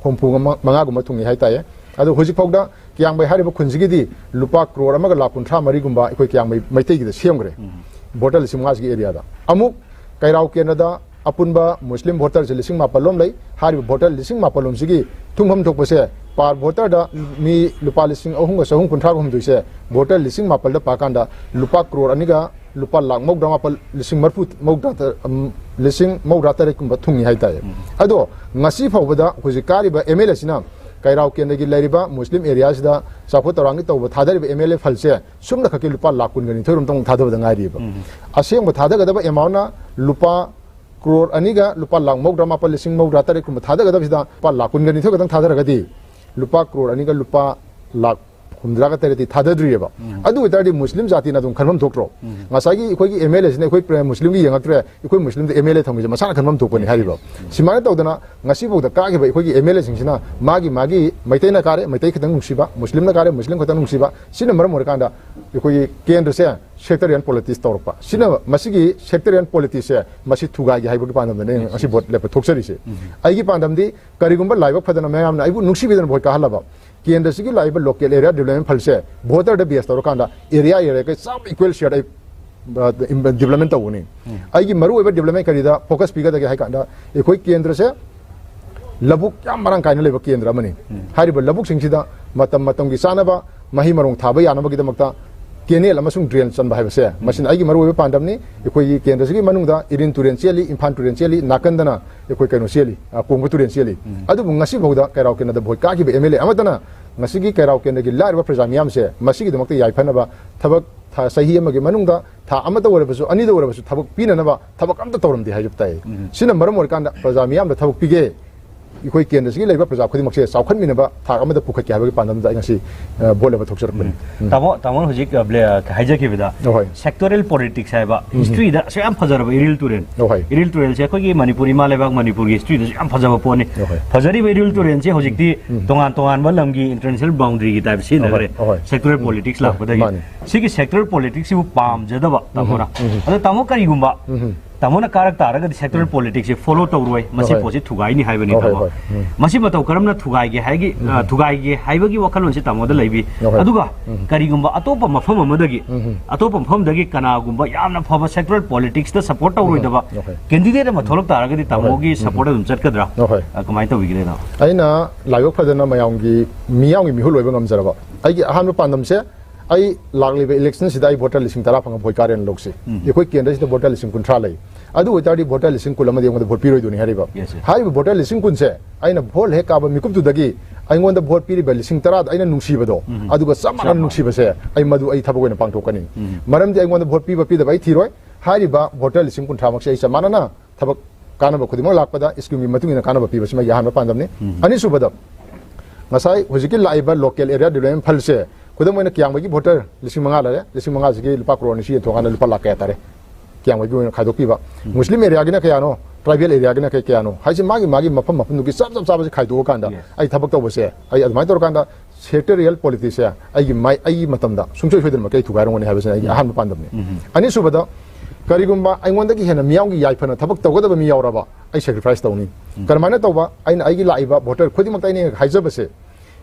ꯍꯨꯝꯐꯨ ꯃꯉꯥꯒꯨꯝꯕ ꯊꯨꯡꯉꯤ ꯍꯥꯏꯇꯥꯔꯦ꯫ ꯑꯗꯣ ꯍꯧꯖꯤꯛꯐꯥꯎꯗ ꯀꯤꯌꯥꯡꯕꯩ ꯍꯥꯏꯔꯤꯕ ꯈꯨꯟꯁꯤꯒꯤꯗꯤ ꯂꯨꯄꯥ ꯀ꯭ꯔꯣꯔ ꯑꯃꯒ ꯂꯥꯛ ꯀꯨꯟꯊ꯭ꯔꯥ ꯃꯔꯤꯒꯨꯝꯕ ꯑꯩꯈꯣꯏ ꯀꯤꯌꯥꯡꯕꯩ ꯃꯩꯇꯩꯒꯤꯗ ꯁꯦꯝꯈ꯭ꯔꯦ, ꯚꯣꯇꯔ ꯂꯤꯁꯤꯡ ꯃꯉꯥꯁꯤꯒꯤ ꯑꯦꯔꯤꯌꯥꯗ꯫ ꯑꯃꯨꯛ ꯀꯩꯔꯥꯎ ꯀꯦꯟꯗ꯭ꯔꯗ ꯑꯄꯨꯟꯕ ꯃꯨꯁꯂꯤꯝ ꯚꯣꯇꯔꯁꯦ ꯂꯤꯁꯤꯡ ꯃꯥꯄꯜ ꯂꯣꯝ ꯂꯩ꯫ ꯍꯥꯏꯔꯤꯕ ꯚꯣꯇꯔ ꯂꯤꯁꯤꯡ ꯃꯥꯄꯜ ꯂꯣꯝꯁꯤꯒꯤ ꯊꯨꯡꯐꯝ ꯊꯣꯛꯄꯁꯦ ꯄꯥꯔ ꯚꯣꯇꯔꯗ ꯃꯤ ꯂꯨꯄꯥ ꯂꯤꯁꯤꯡ ꯑꯍꯨꯝꯒ ꯆꯍꯨꯝ ꯀꯨꯟꯊ꯭ꯔꯥꯒ ꯍꯨꯝꯗꯣꯏꯁꯦ ꯚꯣꯇꯔ ꯂꯤꯁꯤꯡ ꯃꯥꯄꯜꯗ ꯄꯥꯀꯥꯟꯗ ꯂꯨꯄꯥ ꯀ꯭ꯔꯣꯔ ꯑꯅꯤꯒ ꯂꯨꯄꯥ ꯂꯥꯛ ꯃꯧꯗ꯭ꯔꯥ ꯃꯥꯄꯜ, ꯂꯤꯁꯤꯡ ꯃꯔꯐꯨ, ꯃꯧꯗ꯭ꯔꯥ ꯇꯔꯦꯠ, ꯎꯝ, ꯂꯤꯁꯤꯡ ꯃꯧꯗ꯭ꯔꯥ ꯇꯔꯦꯠꯀꯨꯝꯕ ꯊꯨꯡꯉꯤ ꯍꯥꯏꯇꯥꯔꯦ꯫ ꯑꯗꯣ ꯉꯁꯤ ꯐꯥꯎꯕꯗ ꯍꯧꯖꯤꯛ ꯀꯥꯔꯤꯕ ꯑꯦꯝ ꯑꯦꯜ ꯑꯦꯁꯤꯅ ꯀꯩꯔꯥꯎ ꯀꯦꯟꯗ꯭ꯔꯒꯤ ꯂꯩꯔꯤꯕ ꯃꯨꯁꯂꯤꯝ ꯑꯦꯔꯤꯌꯥꯁꯤꯗ ꯆꯥꯎꯈꯠ ꯊꯧꯔꯥꯡꯒꯤ ꯇꯧꯕ ꯊꯥꯗꯔꯤꯕ ꯑꯦꯝ ꯑꯦꯜ ꯑꯦ ꯐꯟꯁꯦ ꯁꯨꯞꯅ ꯈꯛꯀꯤ ꯂꯨꯄꯥ ꯂꯥꯛ ꯀꯨꯟꯒ ꯅꯤꯊꯣꯏ ꯔꯣꯝꯇꯪ ꯊꯥꯗꯕꯗ ꯉꯥꯏꯔꯤꯕ꯫ ꯑꯁꯦꯡꯕ ꯊꯥꯗꯒꯗꯕ ꯑꯦꯃꯥꯎꯟꯅ ꯂꯨꯄꯥ ꯀ꯭ꯔꯣꯔ ꯑꯅꯤꯒ ꯂꯨꯄꯥ ꯂꯥꯛ ꯃꯧꯗ꯭ꯔꯥ ꯃꯥꯄꯜ, ꯂꯤꯁꯤꯡ ꯃꯧꯗ꯭ꯔꯥ ꯇꯔꯦꯠꯀꯨꯝꯕ ꯊꯥꯗꯒꯗꯕꯁꯤꯗ ꯂꯨꯄꯥ ꯂꯥꯛ ꯀꯨꯟꯒ ꯅꯤꯊꯣꯏ ꯈꯛꯇꯪ ꯊꯥꯗꯔꯒꯗꯤ ꯂꯨꯄꯥ ꯀ꯭ꯔꯣꯔ ꯑꯅꯤꯒ ꯂꯨꯄꯥ ꯂꯥꯛ ꯍꯨꯝꯗ꯭ꯔꯥꯒ ꯇꯔꯦꯠꯇꯤ ꯊꯥꯗꯗ꯭ꯔꯤꯑꯕ꯫ ꯑꯗꯨ ꯑꯣꯏꯇꯥꯔꯗꯤ ꯃꯨꯁꯂꯤꯝ ꯖꯥꯇꯤꯅ ꯑꯗꯨꯝ ꯈꯟꯐꯝ ꯊꯣꯛꯇ꯭ꯔꯣ? ꯉꯁꯥꯏꯒꯤ ꯑꯩꯈꯣꯏꯒꯤ ꯑꯦꯝ ꯑꯦꯜ ꯑꯦꯁꯤꯅ ꯑꯩꯈꯣꯏ ꯄ꯭ꯔ-, ꯃꯨꯁꯂꯤꯝꯒꯤ ꯌꯦꯡꯉꯛꯇ꯭ꯔꯦ, ꯑꯩꯈꯣꯏ ꯃꯨꯁꯂꯤꯝꯗ ꯑꯦꯝ ꯑꯦꯜ ꯑꯦ ꯊꯝꯒꯦꯁꯦ ꯃꯁꯥꯅ ꯈꯟꯐꯝ ꯊꯣꯛꯄꯅꯤ ꯍꯥꯏꯔꯤꯕ꯫ ꯁꯨꯃꯥꯏꯅ ꯇꯧꯗꯅ ꯉꯁꯤꯐꯥꯎꯗ ꯀꯥꯈꯤꯕ ꯑꯩꯈꯣꯏꯒꯤ ꯑꯦꯝ ꯑꯦꯜ ꯑꯦꯁꯤꯡꯁꯤꯅ ꯃꯥꯒꯤ ꯃꯥꯒꯤ ꯃꯩꯇꯩꯅ ꯀꯥꯔꯦ, ꯃꯩꯇꯩ ꯈꯛꯇꯪ ꯅꯨꯡꯁꯤꯕ, ꯃꯨꯁꯂꯤꯝꯅ ꯀꯥꯔꯦ, ꯃꯨꯁꯂꯤꯝ ꯈꯛꯇꯪ ꯅꯨꯡꯁꯤꯕ, ꯁꯤꯅ ꯃꯔꯝ ꯑꯣꯏꯔꯀꯥꯟꯗ ꯑꯩꯈꯣꯏꯒꯤ ꯀꯦꯟꯗ꯭ꯔꯁꯦ ꯁꯦꯛꯇꯔꯤꯌꯦꯜ ꯄꯣꯂꯤꯇꯤꯛꯁ ꯇꯧꯔꯛꯄ꯫ ꯁꯤꯅ, ꯃꯁꯤꯒꯤ ꯁꯦꯛꯇꯔꯤꯌꯦꯜ ꯄꯣꯂꯤꯇꯤꯛꯁꯁꯦ ꯃꯁꯤ ꯊꯨꯒꯥꯏꯒꯦ ꯍꯥꯏꯕꯒꯤ ꯄꯥꯟꯗꯝꯗꯅꯦ ꯑꯩꯅ ꯉꯁꯤ ꯚꯣꯠ ꯂꯦꯞꯄ ꯊꯣꯛꯆꯔꯤꯁꯦ꯫ ꯑꯩꯒꯤ ꯄꯥꯟꯗꯝꯗꯤ ꯀꯔꯤꯒꯨꯝꯕ ꯂꯥꯏꯕꯛ ꯐꯗꯅ ꯃꯌꯥꯝꯅ ꯑꯩꯕꯨ ꯅꯨꯡꯁꯤꯕꯤꯗꯅ ꯚꯣꯠ ꯀꯥꯍꯜꯂꯕ, ꯀꯦꯟꯗ꯭ꯔꯁꯤꯒꯤ ꯂꯥꯛꯏꯕ ꯂꯣꯀꯦꯜ ꯑꯦꯔꯤꯌꯥ ꯗꯤꯕ꯭ꯂꯞꯃꯦꯟ ꯐꯟꯁꯦ ꯚꯣꯇꯔꯗ ꯕꯦꯁ ꯇꯧꯔꯀꯥꯟꯗ ꯑꯦꯔꯤꯌꯥ ꯑꯦꯔꯤꯌꯥꯒꯤ ꯆꯞ ꯏꯀ꯭ꯋꯦꯜ ꯁꯤꯌꯔꯗ ꯑꯩ, ꯑ, ꯗꯤꯕ꯭ꯂꯞꯃꯦꯟ ꯇꯧꯒꯅꯤ꯫ ꯑꯩꯒꯤ ꯃꯔꯨꯑꯣꯏꯕ ꯗꯤꯕ꯭ꯂꯞꯃꯦꯟ ꯀꯔꯤꯗ ꯐꯣꯀꯁ ꯄꯤꯒꯗꯒꯦ ꯍꯥꯏ ꯀꯥꯟꯗ ꯑꯩꯈꯣꯏ ꯀꯦꯟꯗ꯭ꯔꯁꯦ ꯂꯧꯕꯨꯛ ꯌꯥꯝ ꯃꯔꯥꯡ ꯀꯥꯏꯅ ꯂꯩꯕ ꯀꯦꯟꯗ꯭ꯔ ꯑꯃꯅꯤ꯫ ꯍꯥꯏꯔꯤꯕ ꯂꯧꯕꯨꯛꯁꯤꯡꯁꯤꯗ ꯃꯇꯝ ꯃꯇꯝꯒꯤ ꯆꯥꯅꯕ ꯃꯍꯩ ꯃꯔꯣꯡ ꯊꯥꯕ ꯌꯥꯅꯕꯒꯤꯗꯃꯛꯇ ꯀꯦꯅꯦꯜ ꯑꯃꯁꯨꯡ ꯗ꯭ꯔꯦꯟ ꯆꯟꯕ ꯍꯥꯏꯕꯁꯦ, ꯃꯁꯤꯅ ꯑꯩꯒꯤ ꯃꯔꯨꯑꯣꯏꯕ ꯄꯥꯟꯗꯝꯅꯤ꯫ ꯑꯩꯈꯣꯏꯒꯤ ꯀꯦꯟꯗ꯭ꯔꯁꯤꯒꯤ ꯃꯅꯨꯡꯗ ꯏꯔꯤꯜ ꯇꯨꯔꯦꯜ ꯆꯦꯜꯂꯤ, ꯏꯝꯐꯥꯜ ꯇꯨꯔꯦꯜ ꯆꯦꯜꯂꯤ, ꯅꯥꯀꯟꯗꯅ ꯑꯩꯈꯣꯏ ꯀꯩꯅꯣ ꯆꯦꯜꯂꯤ, ꯑ, ꯀꯣꯡꯕ ꯇꯨꯔꯦꯜ ꯆꯦꯜꯂꯤ꯫ ꯑꯗꯨꯕꯨ ꯉꯁꯤ ꯐꯥꯎꯗ ꯀꯩꯔꯥꯎ ꯀꯦꯟꯗ꯭ꯔꯗ ꯚꯣꯠ ꯀꯥꯈꯤꯕ ꯑꯦꯝ ꯑꯦꯜ ꯑꯦ ꯑꯃꯠꯇꯅ ꯉꯁꯤꯒꯤ ꯀꯩꯔꯥꯎ ꯀꯦꯟꯗ꯭ꯔꯒꯤ ꯂꯥꯏꯔꯕ ꯄ꯭ꯔꯖꯥ ꯃꯤꯌꯥꯝꯁꯦ ꯃꯁꯤꯒꯤꯗꯃꯛꯇ ꯌꯥꯏꯐꯅꯕ ꯊꯕꯛ ꯊꯥ, ꯆꯍꯤ ꯑꯃꯒꯤ ꯃꯅꯨꯡꯗ ꯊꯥ ꯑꯃꯇ ꯑꯣꯏꯔꯕꯁꯨ, ꯑꯅꯤꯗ ꯑꯣꯏꯔꯕꯁꯨ ꯊꯕꯛ ꯄꯤꯅꯅꯕ ꯊꯕꯛ ꯑꯝꯇ ꯇꯧꯔꯝꯗꯦ ꯍꯥꯏꯖꯕ ꯇꯥꯏ꯫ ꯁꯤꯅ ꯃꯔꯝ ꯑꯣꯏꯔꯀꯥꯟꯗ ꯄ꯭ꯔꯖꯥ ꯃꯤꯌꯥꯝꯗ ꯊꯕꯛ ꯄꯤꯒꯦ, ꯑꯩꯈꯣꯏ ꯀꯦꯟꯗ꯭ꯔꯁꯤꯒꯤ ꯂꯩꯔꯤꯕ ꯄ꯭ꯔꯖꯥ ꯈꯨꯗꯤꯡꯃꯛꯁꯦ ꯆꯥꯎꯈꯠꯃꯤꯟꯅꯕ ꯊꯥꯛ ꯑꯃꯗ ꯄꯨꯈꯠꯀꯦ ꯍꯥꯏꯕꯒꯤ ꯄꯥꯟꯗꯝꯗ ꯑꯩ ꯉꯁꯤ, ꯑ, ꯚꯣꯠ ꯂꯦꯞꯄ ꯊꯣꯛꯆꯔꯛꯄꯅꯤ꯫ ꯎꯝ꯫ ꯇꯥꯃꯣ, ꯇꯥꯃꯣꯅ ꯍꯧꯖꯤꯛ, ꯑ, ꯕ꯭ꯂꯦ-, ꯑ, ꯍꯥꯏꯖꯈꯤꯕꯗ, ꯍꯣꯏ꯫ ꯁꯦꯛꯇꯣꯔꯦꯜ ꯄꯣꯂꯤꯇꯤꯛꯁ ꯍꯥꯏꯕ ꯍꯤꯁꯇ꯭ꯔꯤꯗ ꯑꯁꯨꯛ ꯌꯥꯝ ꯐꯖꯔꯕ ꯏꯔꯤꯜ ꯇꯨꯔꯦꯜ, ꯍꯣꯏ꯫ ꯏꯔꯤꯜ ꯇꯨꯔꯦꯜꯁꯦ ꯑꯩꯈꯣꯏꯒꯤ ꯃꯅꯤꯄꯨꯔ ꯏꯃꯥ ꯂꯩꯕꯥꯛ ꯃꯅꯤꯄꯨꯔꯒꯤ ꯍꯤꯁꯇ꯭ꯔꯤꯗꯁꯨ ꯌꯥꯝ ꯐꯖꯕ ꯄꯣꯠꯅꯤ꯫ ꯍꯣꯏ꯫ ꯐꯖꯔꯤꯕ ꯏꯔꯤꯜ ꯇꯨꯔꯦꯜꯁꯦ ꯍꯧꯖꯤꯛꯇꯤ ꯇꯣꯉꯥꯟ ꯇꯣꯉꯥꯟꯕ ꯂꯝꯒꯤ ꯏꯟꯇꯔꯅꯦꯁꯅꯦꯜ ꯕꯥꯎꯟꯗ꯭ꯔꯤꯒꯤ ꯇꯥꯏꯞ ꯁꯤꯖꯤꯟꯅꯈ꯭ꯔꯦ꯫ ꯍꯣꯏ꯫ ꯁꯦꯛꯇꯣꯔꯦꯜ ꯄꯣꯂꯤꯇꯤꯛꯁ ꯂꯥꯛꯄꯗꯒꯤ꯫ ꯃꯥꯅꯤ꯫ ꯁꯤꯒꯤ ꯁꯦꯛꯇꯣꯔꯦꯜ ꯄꯣꯂꯤꯇꯤꯛꯁꯁꯤꯕꯨ ꯄꯥꯝꯖꯗꯕ ꯇꯥꯃꯣꯅ꯫ ꯑꯗꯣ ꯇꯥꯃꯣ, ꯀꯔꯤꯒꯨꯝꯕ ꯇꯥꯃꯣꯅ ꯀꯥꯔꯛ ꯇꯥꯔꯒꯗꯤ ꯁꯦꯛꯇꯣꯔꯦꯜ ꯄꯣꯂꯤꯇꯤꯛꯁꯁꯦ ꯐꯣꯂꯣ ꯇꯧꯔꯣꯏ, ꯃꯁꯤ ꯍꯣꯏ꯫ ꯄꯣꯠꯁꯤ ꯊꯨꯒꯥꯏꯅꯤ ꯍꯥꯏꯕꯅꯤ, ꯍꯣꯏ, ꯇꯥꯃꯣ꯫ ꯍꯣꯏ꯫ ꯃꯁꯤ ꯃꯇꯧ ꯀꯔꯝꯅ ꯊꯨꯒꯥꯏꯒꯦ ꯍꯥꯏꯒꯤ, ꯑ, ꯊꯨꯒꯥꯏꯒꯦ ꯍꯥꯏꯕꯒꯤ ꯋꯥꯈꯜꯂꯣꯟꯁꯤ ꯇꯥꯃꯣꯗ ꯂꯩꯕꯤ꯫ ꯍꯣꯏ꯫ ꯑꯗꯨꯒ ꯀꯔꯤꯒꯨꯝꯕ ꯑꯇꯣꯞꯄ ꯃꯐꯝ ꯑꯃꯗꯒꯤ, ꯑꯇꯣꯞꯄ ꯃꯐꯝꯗꯒꯤ ꯀꯅꯥꯒꯨꯝꯕ ꯌꯥꯝꯅ ꯐꯕ ꯁꯦꯛꯇꯣꯔꯦꯜ ꯄꯣꯂꯤꯇꯤꯛꯁꯇ ꯁꯄꯣꯔꯠ ꯇꯧꯔꯣꯏꯗꯕ ꯍꯣꯏ꯫ ꯀꯦꯟꯗꯤꯗꯦꯠ ꯑꯃ ꯊꯣꯛꯂꯛ ꯇꯥꯔꯒꯗꯤ ꯇꯥꯃꯣꯒꯤ ꯁꯄꯣꯔꯠ ꯑꯗꯨꯝ ꯆꯠꯀꯗ꯭ꯔꯥ? ꯍꯣꯏ꯫ ꯑ, ꯀꯃꯥꯏꯅ ꯇꯧꯕꯤꯒꯦ, ꯇꯥꯃꯣ? ꯑꯩꯅ ꯂꯥꯏꯕꯛ ꯐꯗꯅ ꯃꯌꯥꯝꯒꯤ, ꯃꯤꯌꯥꯝꯒꯤ ꯃꯤꯍꯨꯠ ꯑꯣꯏꯕ ꯉꯝꯖꯔꯕ, ꯑꯩꯒꯤ ꯑꯍꯥꯟꯕ ꯄꯥꯟꯗꯝꯁꯦ ꯑꯩ ꯂꯥꯛꯂꯤꯕ ꯏꯂꯦꯛꯁꯟꯁꯤꯗ ꯑꯩ ꯚꯣꯇꯔ ꯂꯤꯁꯤꯡ ꯇꯔꯥ ꯐꯪꯉ ꯚꯣꯏ ꯀꯥꯔꯦꯅ ꯂꯧꯁꯤ꯫ ꯑꯩꯈꯣꯏ ꯀꯦꯟꯗ꯭ꯔꯁꯤꯗ ꯚꯣꯇꯔ ꯂꯤꯁꯤꯡ ꯀꯨꯟꯊ꯭ꯔꯥ ꯂꯩ꯫ ꯑꯗꯨ ꯑꯣꯏꯇꯥꯔꯗꯤ ꯚꯣꯇꯔ ꯂꯤꯁꯤꯡ ꯀꯨꯟ ꯑꯃꯗꯤ ꯑꯩꯉꯣꯟꯗ ꯚꯣꯠ ꯄꯤꯔꯣꯏꯗꯣꯏꯅꯤ ꯍꯥꯏꯔꯤꯕ꯫ Yes, sir. ꯍꯥꯏꯔꯤꯕ ꯚꯣꯇꯔ ꯂꯤꯁꯤꯡ ꯀꯨꯟꯁꯦ ꯑꯩꯅ ꯚꯣꯠ ꯍꯦꯛ ꯀꯥꯕ ꯃꯤꯀꯨꯞꯇꯨꯗꯒꯤ ꯑꯩꯉꯣꯟꯗ ꯚꯣꯠ ꯄꯤꯔꯤꯕ ꯂꯤꯁꯤꯡ ꯇꯔꯥꯗ ꯑꯩꯅ ꯅꯨꯡꯁꯤꯕꯗꯣ, ꯑꯗꯨꯒ ꯆꯞ ꯃꯥꯟꯅꯅ ꯅꯨꯡꯁꯤꯕꯁꯦ ꯑꯩ ꯃꯗꯨ ꯑꯩ ꯊꯕꯛ ꯑꯣꯏꯅ ꯄꯥꯡꯊꯣꯛꯀꯅꯤ꯫ ꯃꯔꯝꯗꯤ ꯑꯩꯉꯣꯟꯗ ꯚꯣꯠ ꯄꯤꯕ ꯄꯤꯗꯕ ꯑꯩ ꯊꯤꯔꯣꯏ꯫ ꯍꯥꯏꯔꯤꯕ ꯚꯣꯇꯔ ꯂꯤꯁꯤꯡ ꯀꯨꯟꯊ꯭ꯔꯥꯃꯛꯁꯦ ꯑꯩ ꯆꯞ ꯃꯥꯟꯅꯅ ꯊꯕꯛ ꯀꯥꯟꯅꯕ ꯈꯨꯗꯤꯡꯃꯛ ꯂꯥꯛꯄꯗ ꯁ꯭ꯀꯤꯝꯒꯤ ꯃꯇꯨꯡ ꯏꯟꯅ ꯀꯥꯟꯅꯕ ꯄꯤꯕꯁꯤꯃ ꯑꯩꯒꯤ ꯑꯍꯥꯟꯕ ꯄꯥꯟꯗꯝꯅꯤ꯫ ꯑꯅꯤꯁꯨꯕꯗ, ꯉꯁꯥꯏ ꯍꯧꯖꯤꯛꯀꯤ ꯂꯥꯛꯏꯕ local area development fundꯁꯦ, ꯈꯨꯗꯝ ꯑꯣꯏꯅ ꯀꯤꯌꯥꯝꯒꯩꯒꯤ voter ꯂꯤꯁꯤꯡ ꯃꯉꯥ ꯂꯩꯔꯦ, ꯂꯤꯁꯤꯡ ꯃꯉꯥꯁꯤꯒꯤ ꯂꯨꯄꯥ ꯀ꯭ꯔꯣꯔ ꯅꯤꯁꯤ ꯌꯦꯟꯊꯣꯛꯑꯀꯥꯟꯗ ꯂꯨꯄꯥ ꯂꯥꯛ ꯀꯌꯥ ꯇꯥꯔꯦ? ꯀꯤꯌꯥꯝꯒꯩꯒꯤ ꯑꯣꯏꯅ ꯈꯥꯏꯗꯣꯛꯄꯤꯕ꯫ Muslim areaꯒꯤꯅ ꯀꯌꯥꯅꯣ, tribal areaꯒꯤꯅ ꯀꯩ ꯀꯌꯥꯅꯣ ꯍꯥꯏꯁꯦ, ꯃꯥꯒꯤ ꯃꯥꯒꯤ ꯃꯐꯝ ꯃꯐꯝꯗꯨꯒꯤ ꯆꯞ ꯆꯞ ꯆꯥꯕꯁꯤ ꯈꯥꯏꯗꯣꯛꯑꯀꯥꯟꯗ, Yes. ꯑꯩ ꯊꯕꯛ ꯇꯧꯕꯁꯦ, ꯑꯩ ꯑꯗꯨꯃꯥꯏꯅ ꯇꯧꯔꯀꯥꯟꯗ sectorial politicꯁꯦ ꯑꯩꯒꯤ ꯃꯥꯏ, ꯑꯩꯒꯤ ꯃꯇꯝꯗ ꯁꯨꯡꯁꯣꯏ ꯁꯣꯏꯗꯅꯃꯛꯀꯤ ꯑꯩ ꯊꯨꯒꯥꯏꯔꯝꯒꯅꯤ ꯍꯥꯏꯕꯁꯤꯅ ꯑꯩꯒꯤ ꯑꯍꯥꯟꯕ ꯄꯥꯟꯗꯝꯅꯤ꯫ ꯑꯅꯤꯁꯨꯕꯗ, ꯀꯔꯤꯒꯨꯝꯕ ꯑꯩꯉꯣꯟꯗꯒꯤ ꯍꯦꯟꯅ ꯃꯤꯌꯥꯝꯒꯤ ꯌꯥꯏꯐꯅ ꯊꯕꯛ ꯇꯧꯒꯗꯕ ꯃꯤ ꯌꯥꯎꯔꯕ, ꯑꯩ sacrifice ꯇꯧꯅꯤ꯫ ꯀꯔꯝꯍꯥꯏꯅ ꯇꯧꯕ? ꯑꯩꯅ ꯑꯩꯒꯤ ꯂꯥꯛꯏꯕ voter ꯈꯨꯗꯤꯡꯃꯛꯇ ꯑꯩꯅ ꯍꯥꯏꯖꯕꯁꯦ,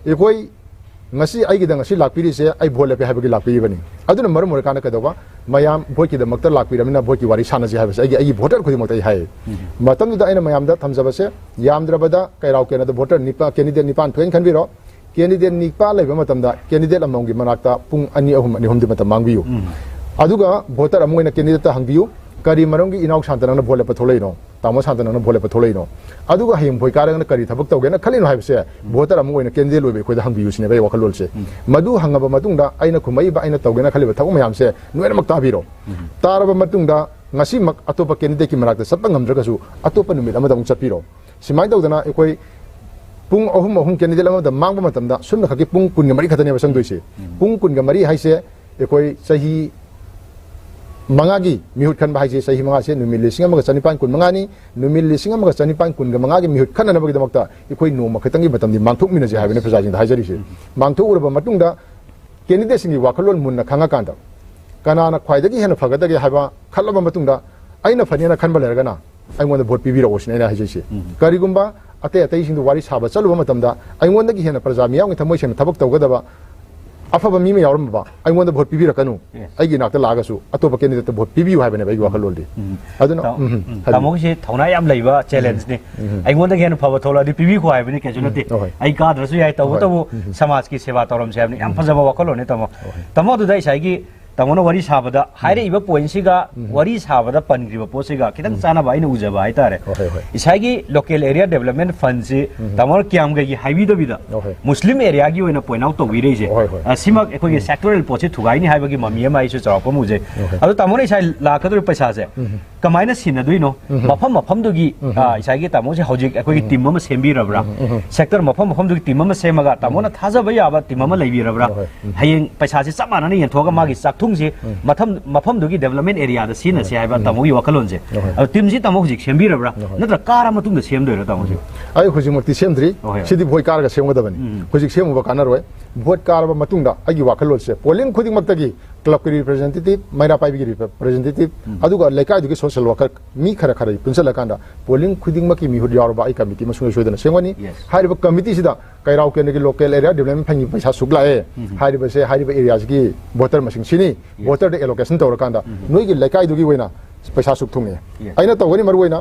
ꯑꯩꯈꯣꯏ ꯉꯁꯤ ꯑꯩꯒꯤꯗ ꯉꯁꯤ ꯂꯥꯛꯄꯤꯔꯤꯁꯦ ꯑꯩ vote ꯂꯦꯞꯄꯦ ꯍꯥꯏꯕꯒꯤ ꯂꯥꯛꯄꯤꯔꯤꯕꯅꯤ꯫ ꯑꯗꯨꯅ ꯃꯔꯝ ꯑꯣꯏꯔꯀꯥꯟꯗ ꯀꯩꯗꯧꯕ? ꯃꯌꯥꯝ voteꯀꯤꯗꯃꯛꯇ ꯂꯥꯛꯄꯤꯔꯕꯅꯤꯅ voteꯀꯤ ꯋꯥꯔꯤ ꯁꯥꯟꯅꯁꯤ ꯍꯥꯏꯕꯁꯦ ꯑꯩꯒꯤ, ꯑꯩꯒꯤ voter ꯈꯨꯗꯤꯡꯃꯛꯇ ꯑꯩ ꯍꯥꯏ꯫ ꯃꯇꯝꯗꯨꯗ ꯑꯩꯅ ꯃꯌꯥꯝꯗ ꯊꯝꯖꯕꯁꯦ, ꯌꯥꯝꯗ꯭ꯔꯕꯗ ꯀꯩꯔꯥꯎ ꯀꯦꯟꯅꯗ voter ꯅꯤꯄꯥ-, candidate ꯅꯤꯄꯥꯟ ꯊꯣꯛꯑꯦꯅ ꯈꯟꯕꯤꯔꯣ꯫ Candidate ꯅꯤꯄꯥꯟ ꯂꯩꯕ ꯃꯇꯝꯗ candidate ꯑꯃꯃꯝꯒꯤ ꯃꯅꯥꯛꯇ ꯄꯨꯡ ꯑꯅꯤ, ꯑꯍꯨꯝ, ꯑꯅꯤ, ꯑꯍꯨꯝꯗꯤ ꯃꯇꯝ ꯃꯥꯡꯕꯤꯌꯨ꯫ ꯑꯗꯨꯒ voter ꯑꯃ ꯑꯣꯏꯅ candidateꯇ ꯍꯪꯕꯤꯌꯨ, "ꯀꯔꯤ ꯃꯔꯝꯒꯤ ꯏꯅꯥꯎ ꯁꯥꯟꯇ ꯅꯪꯅ vote ꯂꯦꯞꯄ ꯊꯣꯛꯂꯛꯏꯅꯣ? ꯇꯥꯃꯣ ꯁꯥꯟꯇ ꯅꯪꯅ vote ꯂꯦꯞꯄ ꯊꯣꯛꯂꯛꯏꯅꯣ? ꯑꯗꯨꯒ ꯍꯌꯦꯡ ꯐꯣꯏ ꯀꯥꯔꯒꯅ ꯀꯔꯤ ꯊꯕꯛ ꯇꯧꯒꯦꯅ ꯈꯜꯂꯤꯅꯣ?" ꯍꯥꯏꯕꯁꯦ voter ꯑꯃ ꯑꯣꯏꯅ candidate ꯑꯣꯏꯕ ꯑꯩꯈꯣꯏꯗ ꯍꯪꯕꯤꯌꯨ ꯁꯤꯅꯦꯕ ꯑꯩ ꯋꯥꯈꯜꯂꯣꯟꯁꯦ꯫ ꯃꯗꯨ ꯍꯪꯉꯕ ꯃꯇꯨꯡꯗ ꯑꯩꯅ ꯈꯨꯝꯃꯛꯏꯕ, ꯑꯩꯅ ꯇꯧꯒꯦꯅ ꯈꯜꯂꯤꯕ ꯊꯕꯛ ꯃꯌꯥꯝꯁꯦ ꯂꯣꯏꯅꯃꯛ ꯇꯥꯕꯤꯔꯣ꯫ ꯇꯥꯔꯕ ꯃꯇꯨꯡꯗ ꯉꯁꯤꯃꯛ ꯑꯇꯣꯞꯄ candidateꯀꯤ ꯃꯅꯥꯛꯇ ꯆꯠꯄ ꯉꯝꯗ꯭ꯔꯒꯁꯨ ꯑꯇꯣꯞꯄ ꯅꯨꯃꯤꯠ ꯑꯃꯗ ꯑꯃꯨꯛ ꯆꯠꯄꯤꯔꯣ꯫ ꯁꯨꯃꯥꯏꯅ ꯇꯧꯗꯅ ꯑꯩꯈꯣꯏ ꯄꯨꯡ ꯑꯍꯨꯝ, ꯑꯍꯨꯝ candidate ꯑꯃꯗ ꯃꯥꯡꯕ ꯃꯇꯝꯗ ꯁꯨꯞꯅ ꯈꯛꯀꯤ ꯄꯨꯡ ꯀꯨꯟꯒ ꯃꯔꯤ ꯈꯛꯇꯅꯦꯕ ꯆꯪꯗꯣꯏꯁꯦ꯫ ꯄꯨꯡ ꯀꯨꯟꯒ ꯃꯔꯤ ꯍꯥꯏꯁꯦ ꯑꯩꯈꯣꯏ ꯆꯍꯤ ꯃꯉꯥꯒꯤ ꯃꯤꯍꯨꯠ ꯈꯟꯕ ꯍꯥꯏꯁꯦ, ꯆꯍꯤ ꯃꯉꯥꯁꯦ ꯅꯨꯃꯤꯠ ꯂꯤꯁꯤꯡ ꯑꯃꯒ ꯆꯅꯤꯄꯥꯟ ꯀꯨꯟ ꯃꯉꯥꯅꯤ, ꯅꯨꯃꯤꯠ ꯂꯤꯁꯤꯡ ꯑꯃꯒ ꯆꯅꯤꯄꯥꯟ ꯀꯨꯟꯒ ꯃꯉꯥꯒꯤ ꯃꯤꯍꯨꯠ ꯈꯟꯅꯅꯕꯒꯤꯗꯃꯛꯇ ꯑꯩꯈꯣꯏ ꯅꯣꯡꯃ ꯈꯛꯇꯪꯒꯤ ꯃꯇꯝꯗꯤ ꯃꯥꯡꯊꯣꯛꯃꯤꯟꯅꯁꯦ ꯍꯥꯏꯕꯅꯤ ꯄ꯭ꯔꯖꯥꯁꯤꯡꯗ ꯍꯥꯏꯖꯔꯤꯁꯦ꯫ ꯃꯥꯡꯊꯣꯛꯎꯔꯕ ꯃꯇꯨꯡꯗ candidateꯁꯤꯡꯒꯤ ꯋꯥꯈꯜꯂꯣꯟ ꯃꯨꯟꯅ ꯈꯪꯉꯀꯥꯟꯗ ꯀꯅꯥꯅ ꯈ꯭ꯋꯥꯏꯗꯒꯤ ꯍꯦꯟꯅ ꯐꯒꯗꯒꯦ ꯍꯥꯏꯕ ꯈꯜꯂꯕ ꯃꯇꯨꯡꯗ ꯑꯩꯅ ꯐꯅꯤꯅ ꯈꯟꯕ ꯂꯩꯔꯒꯅ ꯑꯩꯉꯣꯟꯗ vote ꯄꯤꯕꯤꯔꯛꯑꯣ ꯁꯤꯅꯦ ꯑꯩꯅ ꯍꯥꯏꯖꯩꯁꯦ꯫ ꯀꯔꯤꯒꯨꯝꯕ ꯑꯇꯩ ꯑꯇꯩꯁꯤꯡꯗꯨ ꯋꯥꯔꯤ ꯁꯥꯕ ꯆꯠꯂꯨꯕ ꯃꯇꯝꯗ ꯑꯩꯉꯣꯟꯗꯒꯤ ꯍꯦꯟꯅ ꯄ꯭ꯔꯖꯥ ꯃꯤꯌꯥꯝꯒꯤ ꯊꯃꯣꯏ ꯁꯦꯡꯅ ꯊꯕꯛ ꯇꯧꯒꯗꯕ ꯑꯐꯕ ꯃꯤ ꯑꯃ ꯌꯥꯎꯔꯝꯃꯕ ꯑꯩꯉꯣꯟꯗ vote ꯄꯤꯕꯤꯔꯛꯀꯅꯨ꯫ Yes. ꯑꯩꯒꯤ ꯏꯅꯥꯛꯇ ꯂꯥꯛꯑꯒꯁꯨ ꯑꯇꯣꯞꯄ candidateꯇ vote ꯄꯤꯕꯤꯌꯨ ꯍꯥꯏꯕꯅꯦꯕ ꯑꯩꯒꯤ ꯋꯥꯈꯜꯂꯣꯟꯗꯤ꯫ ꯑꯗꯨꯅ, ꯇꯥ-, ꯎꯝ, ꯎꯝ, ꯍꯥꯏꯕꯤꯌꯨ꯫ ꯇꯥꯃꯣꯒꯤꯁꯦ ꯊꯧꯅꯥ ꯌꯥꯝ ꯂꯩꯕ challengeꯅꯤ꯫ ꯑꯩꯉꯣꯟꯗꯒꯤ ꯍꯦꯟꯅ ꯐꯕ ꯊꯣꯛꯂꯛꯑꯗꯤ ꯄꯤꯕꯤꯈꯣ ꯍꯥꯏꯕꯅꯤ, ꯀꯩꯁꯨ ꯅꯠꯇꯦ꯫ ꯍꯣꯏ꯫ ꯑꯩ ꯀꯥꯗ꯭ꯔꯁꯨ ꯌꯥꯏ, ꯇꯧꯕꯇꯕꯨ ꯁꯃꯥꯖꯀꯤ ꯁꯦꯕꯥ ꯇꯧꯔꯝꯁꯦ ꯍꯥꯏꯕꯅꯤ꯫ ꯌꯥꯝ ꯐꯖꯕ ꯋꯥꯈꯜꯂꯣꯟꯅꯤ, ꯇꯥꯃꯣ꯫ ꯇꯥꯃꯣ, ꯑꯗꯨꯗ ꯉꯁꯥꯏꯒꯤ ꯇꯥꯃꯣꯅ ꯋꯥꯔꯤ ꯁꯥꯕꯗ ꯍꯥꯏꯔꯛꯏꯕ pointꯁꯤꯒ ꯋꯥꯔꯤ ꯁꯥꯕꯗ ꯄꯟꯈ꯭ꯔꯤꯕ ꯄꯣꯠꯁꯤꯒ ꯈꯤꯇꯪ ꯆꯥꯟꯅꯕ ꯑꯩꯅ ꯎꯖꯕ ꯍꯥꯏꯇꯥꯔꯦ꯫ ꯍꯣꯏ, ꯍꯣꯏ, ꯍꯣꯏ꯫ ꯉꯁꯥꯏꯒꯤ local area development fundꯁꯤ ꯇꯥꯃꯣꯅ ꯀꯌꯥꯝꯒꯩꯒꯤ ꯍꯥꯏꯕꯤꯗꯕꯤꯗ ꯍꯣꯏ, ꯍꯣꯏ꯫ Muslim areaꯒꯤ ꯑꯣꯏꯅ point out ꯇꯧꯕꯤꯔꯛꯏꯁꯦ꯫ ꯍꯣꯏ, ꯍꯣꯏ꯫ ꯑ, ꯁꯤꯃꯛ ꯑꯩꯈꯣꯏꯒꯤ sectoral ꯄꯣꯠꯁꯤ ꯊꯨꯒꯥꯏꯅꯤ ꯍꯥꯏꯕꯒꯤ ꯃꯃꯤ ꯑꯃ ꯑꯩꯁꯨ ꯆꯥꯎꯔꯥꯛꯄ ꯑꯃ ꯎꯖꯩ꯫ ꯍꯣꯏ, ꯍꯣꯏ꯫ ꯑꯗꯣ ꯇꯥꯃꯣꯅ ꯉꯁꯥꯏ ꯂꯥꯛꯀꯗꯧꯔꯤꯕ ꯄꯩꯁꯥꯁꯦ ꯀꯃꯥꯏꯅ ꯁꯤꯟꯅꯗꯣꯏꯅꯣ? ꯎꯝ꯫ ꯃꯐꯝ ꯃꯐꯝꯗꯨꯒꯤ, ꯎꯝ꯫ ꯑ, ꯉꯁꯥꯏꯒꯤ ꯇꯥꯃꯣꯁꯦ ꯍꯧꯖꯤꯛ ꯑꯩꯈꯣꯏꯒꯤ ꯎꯝ꯫ ꯇꯤꯝ ꯑꯃ ꯁꯦꯝꯕꯤꯔꯕ꯭ꯔꯥ? ꯎꯝ, ꯎꯝ, ꯎꯝ꯫ ꯁꯦꯛꯇꯔ ꯃꯐꯝ ꯃꯐꯝꯗꯨꯒꯤ ꯇꯤꯝ ꯑꯃ ꯁꯦꯝꯃꯒ ꯇꯥꯃꯣꯅ ꯎꯝ꯫ ꯊꯥꯖꯕ ꯌꯥꯕ ꯇꯤꯝ ꯑꯃ ꯂꯩꯕꯤꯔꯕ꯭ꯔꯥ? ꯍꯣꯏ, ꯍꯣꯏ꯫ ꯎꯝ꯫ ꯍꯌꯦꯡ ꯄꯩꯁꯥꯁꯦ ꯆꯞ ꯃꯥꯟꯅꯅ ꯌꯦꯟꯊꯣꯛꯑꯒ ꯃꯥꯒꯤ ꯆꯥꯛꯊꯨꯡꯁꯦ ꯎꯝ꯫ ꯃꯐꯝ, ꯃꯐꯝꯗꯨꯒꯤ ꯗꯤꯕꯦꯂꯞꯃꯦꯟ ꯑꯦꯔꯤꯌꯥꯗ ꯁꯤꯖꯤꯟꯅꯁꯦ ꯍꯣꯏ꯫ ꯍꯥꯏꯕ ꯎꯝ꯫ ꯇꯥꯃꯣꯒꯤ ꯋꯥꯈꯜꯂꯣꯟꯁꯦ꯫ ꯍꯣꯏ꯫ ꯑꯗꯣ ꯇꯤꯝꯁꯤ ꯇꯥꯃꯣ ꯍꯧꯖꯤꯛ ꯁꯦꯝꯕꯤꯔꯕ꯭ꯔꯥ? ꯍꯣꯏ꯫ ꯅꯠꯇ꯭ꯔ ꯀꯥꯔ ꯃꯇꯨꯡꯗ ꯁꯦꯝꯗꯣꯏꯔꯥ ꯇꯥꯃꯣꯁꯦ? ꯑꯩ ꯍꯧꯖꯤꯛꯃꯛꯇꯤ ꯁꯦꯝꯗ꯭ꯔꯤ꯫ ꯍꯣꯏ, ꯍꯣꯏ꯫ ꯁꯤꯗꯤ ꯚꯣꯠ ꯀꯥꯔꯒ ꯁꯦꯝꯒꯗꯕꯅꯤ꯫ ꯎꯝ꯫ ꯍꯧꯖꯤꯛ ꯁꯦꯝꯃꯨꯕ ꯀꯥꯟꯅꯔꯣꯏ꯫ ꯚꯣꯠ ꯀꯥꯔꯕ ꯃꯇꯨꯡꯗ ꯑꯩꯒꯤ ꯋꯥꯈꯜꯂꯣꯟꯁꯦ ꯄꯣꯂꯤꯡ ꯈꯨꯗꯤꯡꯃꯛꯇꯒꯤ club ꯀꯤ representative, ꯃꯩꯔꯥ ꯄꯥꯏꯕꯤꯒꯤ representative, ꯎꯝ꯫ ꯑꯗꯨꯒ ꯂꯩꯀꯥꯏꯗꯨꯒꯤ social worker ꯃꯤ ꯈꯔ ꯈꯔ ꯄꯨꯟꯁꯤꯜꯂꯀꯥꯟꯗ ꯄꯣꯂꯤꯡ ꯈꯨꯗꯤꯡꯃꯛꯀꯤ ꯃꯤꯍꯨꯠ ꯌꯥꯎꯔꯕ ꯑꯩ ꯀꯃꯤꯇꯤ ꯑꯃ ꯁꯨꯡꯁꯣꯏ ꯁꯣꯏꯗꯅ ꯁꯦꯝꯒꯅꯤ꯫ Yes꯫ ꯍꯥꯏꯔꯤꯕ ꯀꯃꯤꯇꯤꯁꯤꯗ ꯀꯩꯔꯥꯎ ꯀꯦꯟꯗ꯭ꯔꯒꯤ local area development fund ꯒꯤ ꯄꯩꯁꯥ ꯁꯨꯛ ꯂꯥꯛꯑꯦ ꯎꯝ꯫ ꯍꯥꯏꯔꯤꯕꯁꯦ, ꯍꯥꯏꯔꯤꯕ area ꯁꯤꯒꯤ voter ꯃꯁꯤꯡ ꯁꯤꯅꯤ, yes꯫ Voter ꯗ allocation ꯇꯧꯔꯀꯥꯟꯗ ꯎꯝ꯫ ꯅꯣꯏꯒꯤ ꯂꯩꯀꯥꯏꯗꯨꯒꯤ ꯑꯣꯏꯅ ꯄꯩꯁꯥ ꯁꯨꯛ ꯊꯨꯡꯉꯦ꯫ Yes꯫ ꯑꯩꯅ ꯇꯧꯒꯅꯤ ꯃꯔꯨ ꯑꯣꯏꯅ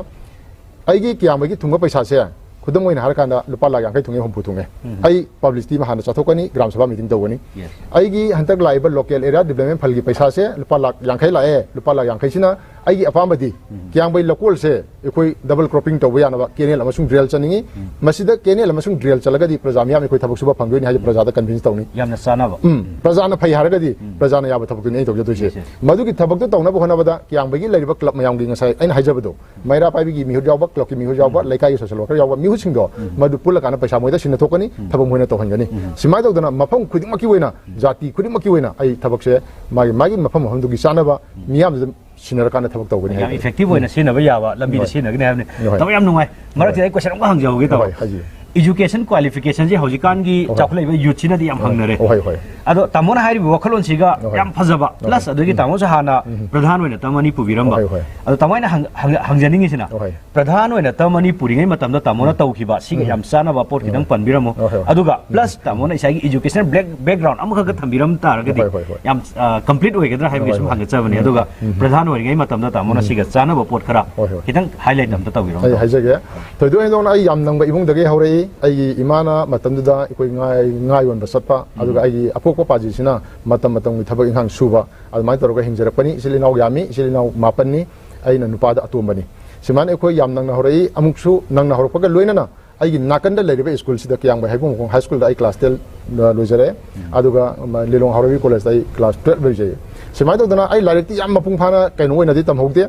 ꯑꯩꯒꯤ ꯀꯤꯌꯥꯝꯕꯒꯤ ꯊꯨꯡꯕ ꯄꯩꯁꯥꯁꯦ, ꯈꯨꯗꯝ ꯑꯣꯏꯅ ꯍꯥꯏꯔꯀꯥꯟꯗ, ꯂꯨꯄꯥ ꯂꯥꯈ ꯌꯥꯡꯈꯩ ꯊꯨꯡꯉꯦ, ꯍꯨꯝꯐꯨ ꯊꯨꯡꯉꯦ꯫ ꯎꯝ꯫ ꯑꯩ publicity ꯑꯃ ꯍꯥꯟꯅ ꯆꯠꯊꯣꯛꯀꯅꯤ, ꯒ꯭ꯔꯥꯝ ꯁꯚꯥ meeting ꯇꯧꯒꯅꯤ꯫ Yes꯫ ꯑꯩꯒꯤ ꯍꯟꯗꯛ ꯂꯥꯛꯏꯕ local area development fund ꯒꯤ ꯄꯩꯁꯥꯁꯦ ꯂꯨꯄꯥ ꯂꯥꯈ ꯌꯥꯡꯈꯩ ꯂꯥꯛꯑꯦ, ꯂꯨꯄꯥ ꯂꯥꯈ ꯌꯥꯡꯈꯩꯁꯤꯅ ꯑꯩꯒꯤ ꯑꯄꯥꯝꯕꯗꯤ ꯎꯝ꯫ ꯀꯤꯌꯥꯝꯕꯩ ꯂꯧꯀꯣꯜꯁꯦ ꯑꯩꯈꯣꯏ double cropping ꯇꯧꯕ ꯌꯥꯅꯕ canal ꯑꯃꯁꯨꯡ drain ꯆꯠꯅꯤꯡꯉꯤ꯫ ꯎꯝ꯫ ꯃꯁꯤꯗ canal ꯑꯃꯁꯨꯡ drain ꯆꯠꯂꯒꯗꯤ ꯄ꯭ꯔꯖꯥ ꯃꯤꯌꯥꯝ ꯑꯩꯈꯣꯏ ꯊꯕꯛ ꯁꯨꯕ ꯐꯪꯗꯣꯏꯅꯤ ꯍꯥꯏꯁꯦ ꯎꯝ꯫ ꯄ꯭ꯔꯖꯥꯗ convince ꯇꯧꯅꯤ꯫ ꯌꯥꯝꯅ ꯆꯥꯅꯕ꯫ ꯎꯝ, ꯄ꯭ꯔꯖꯥꯅ ꯐꯩ ꯍꯥꯏꯔꯒꯗꯤ ꯎꯝ꯫ ꯄ꯭ꯔꯖꯥꯅ ꯌꯥꯕ ꯊꯕꯛꯇꯨꯅꯤ ꯑꯩꯅ ꯇꯧꯖꯗꯣꯏꯁꯦ꯫ Yes, yes꯫ ꯃꯗꯨꯒꯤ ꯊꯕꯛꯇꯨ ꯇꯧꯅꯕ ꯍꯣꯠꯅꯕꯗ ꯀꯤꯌꯥꯝꯕꯒꯤ ꯂꯩꯔꯤꯕ club ꯃꯌꯥꯝꯒꯤ ꯉꯁꯥꯏ ꯑꯩꯅ ꯍꯥꯏꯖꯕꯗꯣ, ꯃꯩꯔꯥ ꯄꯥꯏꯕꯤꯒꯤ ꯃꯤꯍꯨꯠ ꯌꯥꯎꯕ, club ꯀꯤ ꯃꯤꯍꯨꯠ ꯌꯥꯎꯕ, ꯎꯝ꯫ ꯂꯩꯀꯥꯏꯒꯤ social worker ꯌꯥꯎꯕ ꯃꯤꯍꯨꯠꯁꯤꯡꯗꯣ ꯎꯝ꯫ ꯃꯗꯨ ꯄꯨꯜꯂꯀꯥꯟꯗ ꯄꯩꯁꯥ ꯃꯣꯏꯗ ꯁꯤꯟꯅꯊꯣꯛꯀꯅꯤ, ꯎꯝ꯫ ꯊꯕꯛ ꯃꯣꯏꯅ ꯇꯧꯍꯟꯒꯅꯤ꯫ ꯎꯝ꯫ ꯁꯨꯃꯥꯏꯅ ꯇꯧꯗꯅ ꯃꯐꯝ ꯈꯨꯗꯤꯡꯃꯛꯀꯤ ꯑꯣꯏꯅ, ꯎꯝ꯫ ꯖꯥꯇꯤ ꯈꯨꯗꯤꯡꯃꯛꯀꯤ ꯑꯣꯏꯅ ꯑꯩ ꯊꯕꯛꯁꯦ ꯃꯥꯒꯤ, ꯃꯥꯒꯤ ꯃꯐꯝ ꯃꯐꯝꯗꯨꯒꯤ ꯆꯥꯅꯕ ꯎꯝ꯫ ꯃꯤꯌꯥꯝꯗꯨꯗ ꯁꯤꯟꯅꯔꯀꯥꯟꯗ ꯊꯕꯛ ꯇꯧꯒꯅꯤ ꯌꯥꯝ ꯍꯥꯏꯕꯅꯤ꯫ Effective ꯑꯣꯏꯅ ꯎꯝ꯫ ꯁꯤꯖꯤꯟꯅꯕ ꯌꯥꯕ ꯂꯝꯕꯤꯗ ꯍꯣꯏ꯫ ꯁꯤꯖꯤꯟꯅꯒꯅꯤ ꯍꯥꯏꯕꯅꯤ꯫ ꯍꯣꯏ꯫ ꯇꯥꯃꯣ, ꯌꯥꯝ ꯅꯨꯡꯉꯥꯏ꯫ ꯃꯔꯛꯇ ꯍꯣꯏ꯫ ꯑꯩ question ꯑꯃꯒ ꯍꯪꯖꯍꯧꯒꯦ ꯇꯥꯃꯣ꯫ ꯍꯣꯏ, ꯍꯥꯏꯕꯤꯌꯨ꯫ Education qualification ꯁꯦ ꯍꯧꯖꯤꯛꯀꯥꯟꯒꯤ ꯍꯣꯏ꯫ ꯆꯥꯎꯈꯠꯂꯛꯏꯕ youth ꯁꯤꯅꯗꯤ ꯌꯥꯝ ꯍꯣꯏ꯫ ꯍꯪꯅꯔꯦ꯫ ꯍꯣꯏ, ꯍꯣꯏ꯫ ꯑꯗꯣ ꯇꯥꯃꯣꯅ ꯍꯥꯏꯔꯤꯕ ꯋꯥꯈꯜꯂꯣꯟꯁꯤꯒ ꯍꯣꯏ꯫ ꯌꯥꯝ ꯐꯖꯕ, ꯍꯣꯏ꯫ Plus ꯑꯗꯨꯗꯒꯤ ꯎꯝ꯫ ꯇꯥꯃꯣꯁꯨ ꯍꯥꯟꯅ ꯎꯝ꯫ ꯄ꯭ꯔꯙꯥꯟ ꯑꯣꯏꯅ term ꯑꯅꯤ ꯄꯨꯕꯤꯔꯝꯕ꯫ ꯍꯣꯏ, ꯍꯣꯏ꯫ ꯑꯗꯣ ꯇꯥꯃꯣ, ꯑꯩꯅ ꯍꯪ-, ꯍꯪ-, ꯍꯪꯖꯅꯤꯡꯉꯤꯁꯤꯅ, ꯍꯣꯏ꯫ ꯄ꯭ꯔꯙꯥꯟ ꯑꯣꯏꯅ term ꯑꯅꯤ ꯄꯨꯔꯤꯉꯩ ꯃꯇꯝꯗ ꯇꯥꯃꯣꯅ ꯎꯝ꯫ ꯇꯧꯈꯤꯕ ꯁꯤꯒ ꯎꯝ꯫ ꯌꯥꯝ ꯆꯥꯟꯅꯕ ꯄꯣꯠ ꯈꯤꯇꯪ ꯍꯣꯏ꯫ ꯄꯟꯕꯤꯔꯝꯃꯣ꯫ ꯍꯣꯏ, ꯍꯣꯏ꯫ ꯑꯗꯨꯒ ꯎꯝ꯫ Plus ꯇꯥꯃꯣꯅ ꯏꯁꯥꯒꯤ educational black-, background ꯑꯃꯈꯛꯀ ꯊꯝꯕꯤꯔꯝ ꯇꯥꯔꯒꯗꯤ ꯍꯣꯏ, ꯍꯣꯏ, ꯍꯣꯏ꯫ ꯌꯥꯝ, ꯑ, complete ꯑꯣꯏꯒꯗ꯭ꯔꯥ ꯍꯥꯏꯕꯒꯤ ꯍꯣꯏ, ꯁꯨꯝ ꯍꯣꯏ꯫ ꯍꯪꯒꯠꯆꯕꯅꯦ꯫ ꯎꯝ꯫ ꯑꯗꯨꯒ ꯎꯝ꯫ ꯄ꯭ꯔꯙꯥꯟ ꯑꯣꯏꯔꯤꯉꯩ ꯃꯇꯝꯗ ꯇꯥꯃꯣꯅ ꯎꯝ꯫ ꯁꯤꯒ ꯆꯥꯟꯅꯕ ꯄꯣꯠ ꯈꯔ ꯍꯣꯏ, ꯍꯣꯏ꯫ ꯈꯤꯇꯪ highlight ꯑꯝꯇ ꯇꯧꯕꯤꯔꯝꯃꯣ꯫ ꯑꯩ ꯍꯥꯏꯖꯒꯦ꯫ ꯊꯣꯏꯗꯣꯛ ꯍꯦꯟꯗꯣꯛꯅ ꯑꯩ ꯌꯥꯝ ꯅꯪꯕ ꯏꯃꯨꯡꯗꯒꯤ ꯍꯧꯔꯛꯏ꯫ ꯑꯩꯒꯤ ꯏꯃꯥꯅ ꯃꯇꯝꯗꯨꯗ ꯑꯩꯈꯣꯏ ꯉꯥ, ꯉꯥ ꯌꯣꯟꯕ ꯆꯠꯄ, ꯎꯝ꯫ ꯑꯗꯨꯒ ꯑꯩꯒꯤ ꯑꯄꯣꯛꯄ ꯄꯥꯖꯤꯁꯤꯅ ꯃꯇꯝ ꯃꯇꯝꯒꯤ ꯊꯕꯛ ꯏꯪꯈꯥꯡ ꯁꯨꯕ, ꯑꯗꯨꯃꯥꯏꯅ ꯇꯧꯔꯒ ꯍꯤꯡꯖꯔꯛꯄꯅꯤ꯫ ꯏꯆꯤꯜ ꯏꯅꯥꯎ ꯌꯥꯝꯃꯤ, ꯏꯆꯤꯜ ꯏꯅꯥꯎ ꯃꯥꯄꯟꯅꯤ, ꯑꯩꯅ ꯅꯨꯄꯥꯗ ꯑꯇꯣꯝꯕꯅꯤ꯫ ꯁꯨꯃꯥꯏꯅ ꯑꯩꯈꯣꯏ ꯌꯥꯝ ꯅꯪꯅ ꯍꯧꯔꯛꯏ꯫ ꯑꯃꯨꯛꯁꯨ ꯅꯪꯅ ꯍꯧꯔꯛꯄꯒ ꯂꯣꯏꯅꯅ ꯑꯩꯒꯤ ꯅꯥꯀꯟꯗ ꯂꯩꯔꯤꯕ ꯁ꯭ꯀꯨꯜꯁꯤꯗ, ꯀꯤꯌꯥꯡꯕꯩ ꯍꯩꯕꯣꯡ ꯃꯈꯣꯡ ꯍꯥꯏ ꯁ꯭ꯀꯨꯜꯗ ꯑꯩ class ten, ꯑ, ꯂꯣꯏꯖꯔꯦ꯫ ꯎꯝ꯫ ꯑꯗꯨꯒ, ꯃ-, ꯂꯤꯂꯣꯡ ꯍꯥꯎꯔꯩꯕꯤ ꯀꯣꯂꯦꯖꯇ ꯑꯩ class twelve ꯂꯣꯏꯖꯩ꯫ ꯁꯨꯃꯥꯏꯅ ꯇꯧꯗꯅ ꯑꯩ ꯂꯥꯏꯔꯤꯛꯇꯤ ꯌꯥꯝ ꯃꯄꯨꯡ ꯐꯥꯅ ꯀꯩꯅꯣ ꯑꯣꯏꯅꯗꯤ ꯇꯝꯍꯧꯗꯦ꯫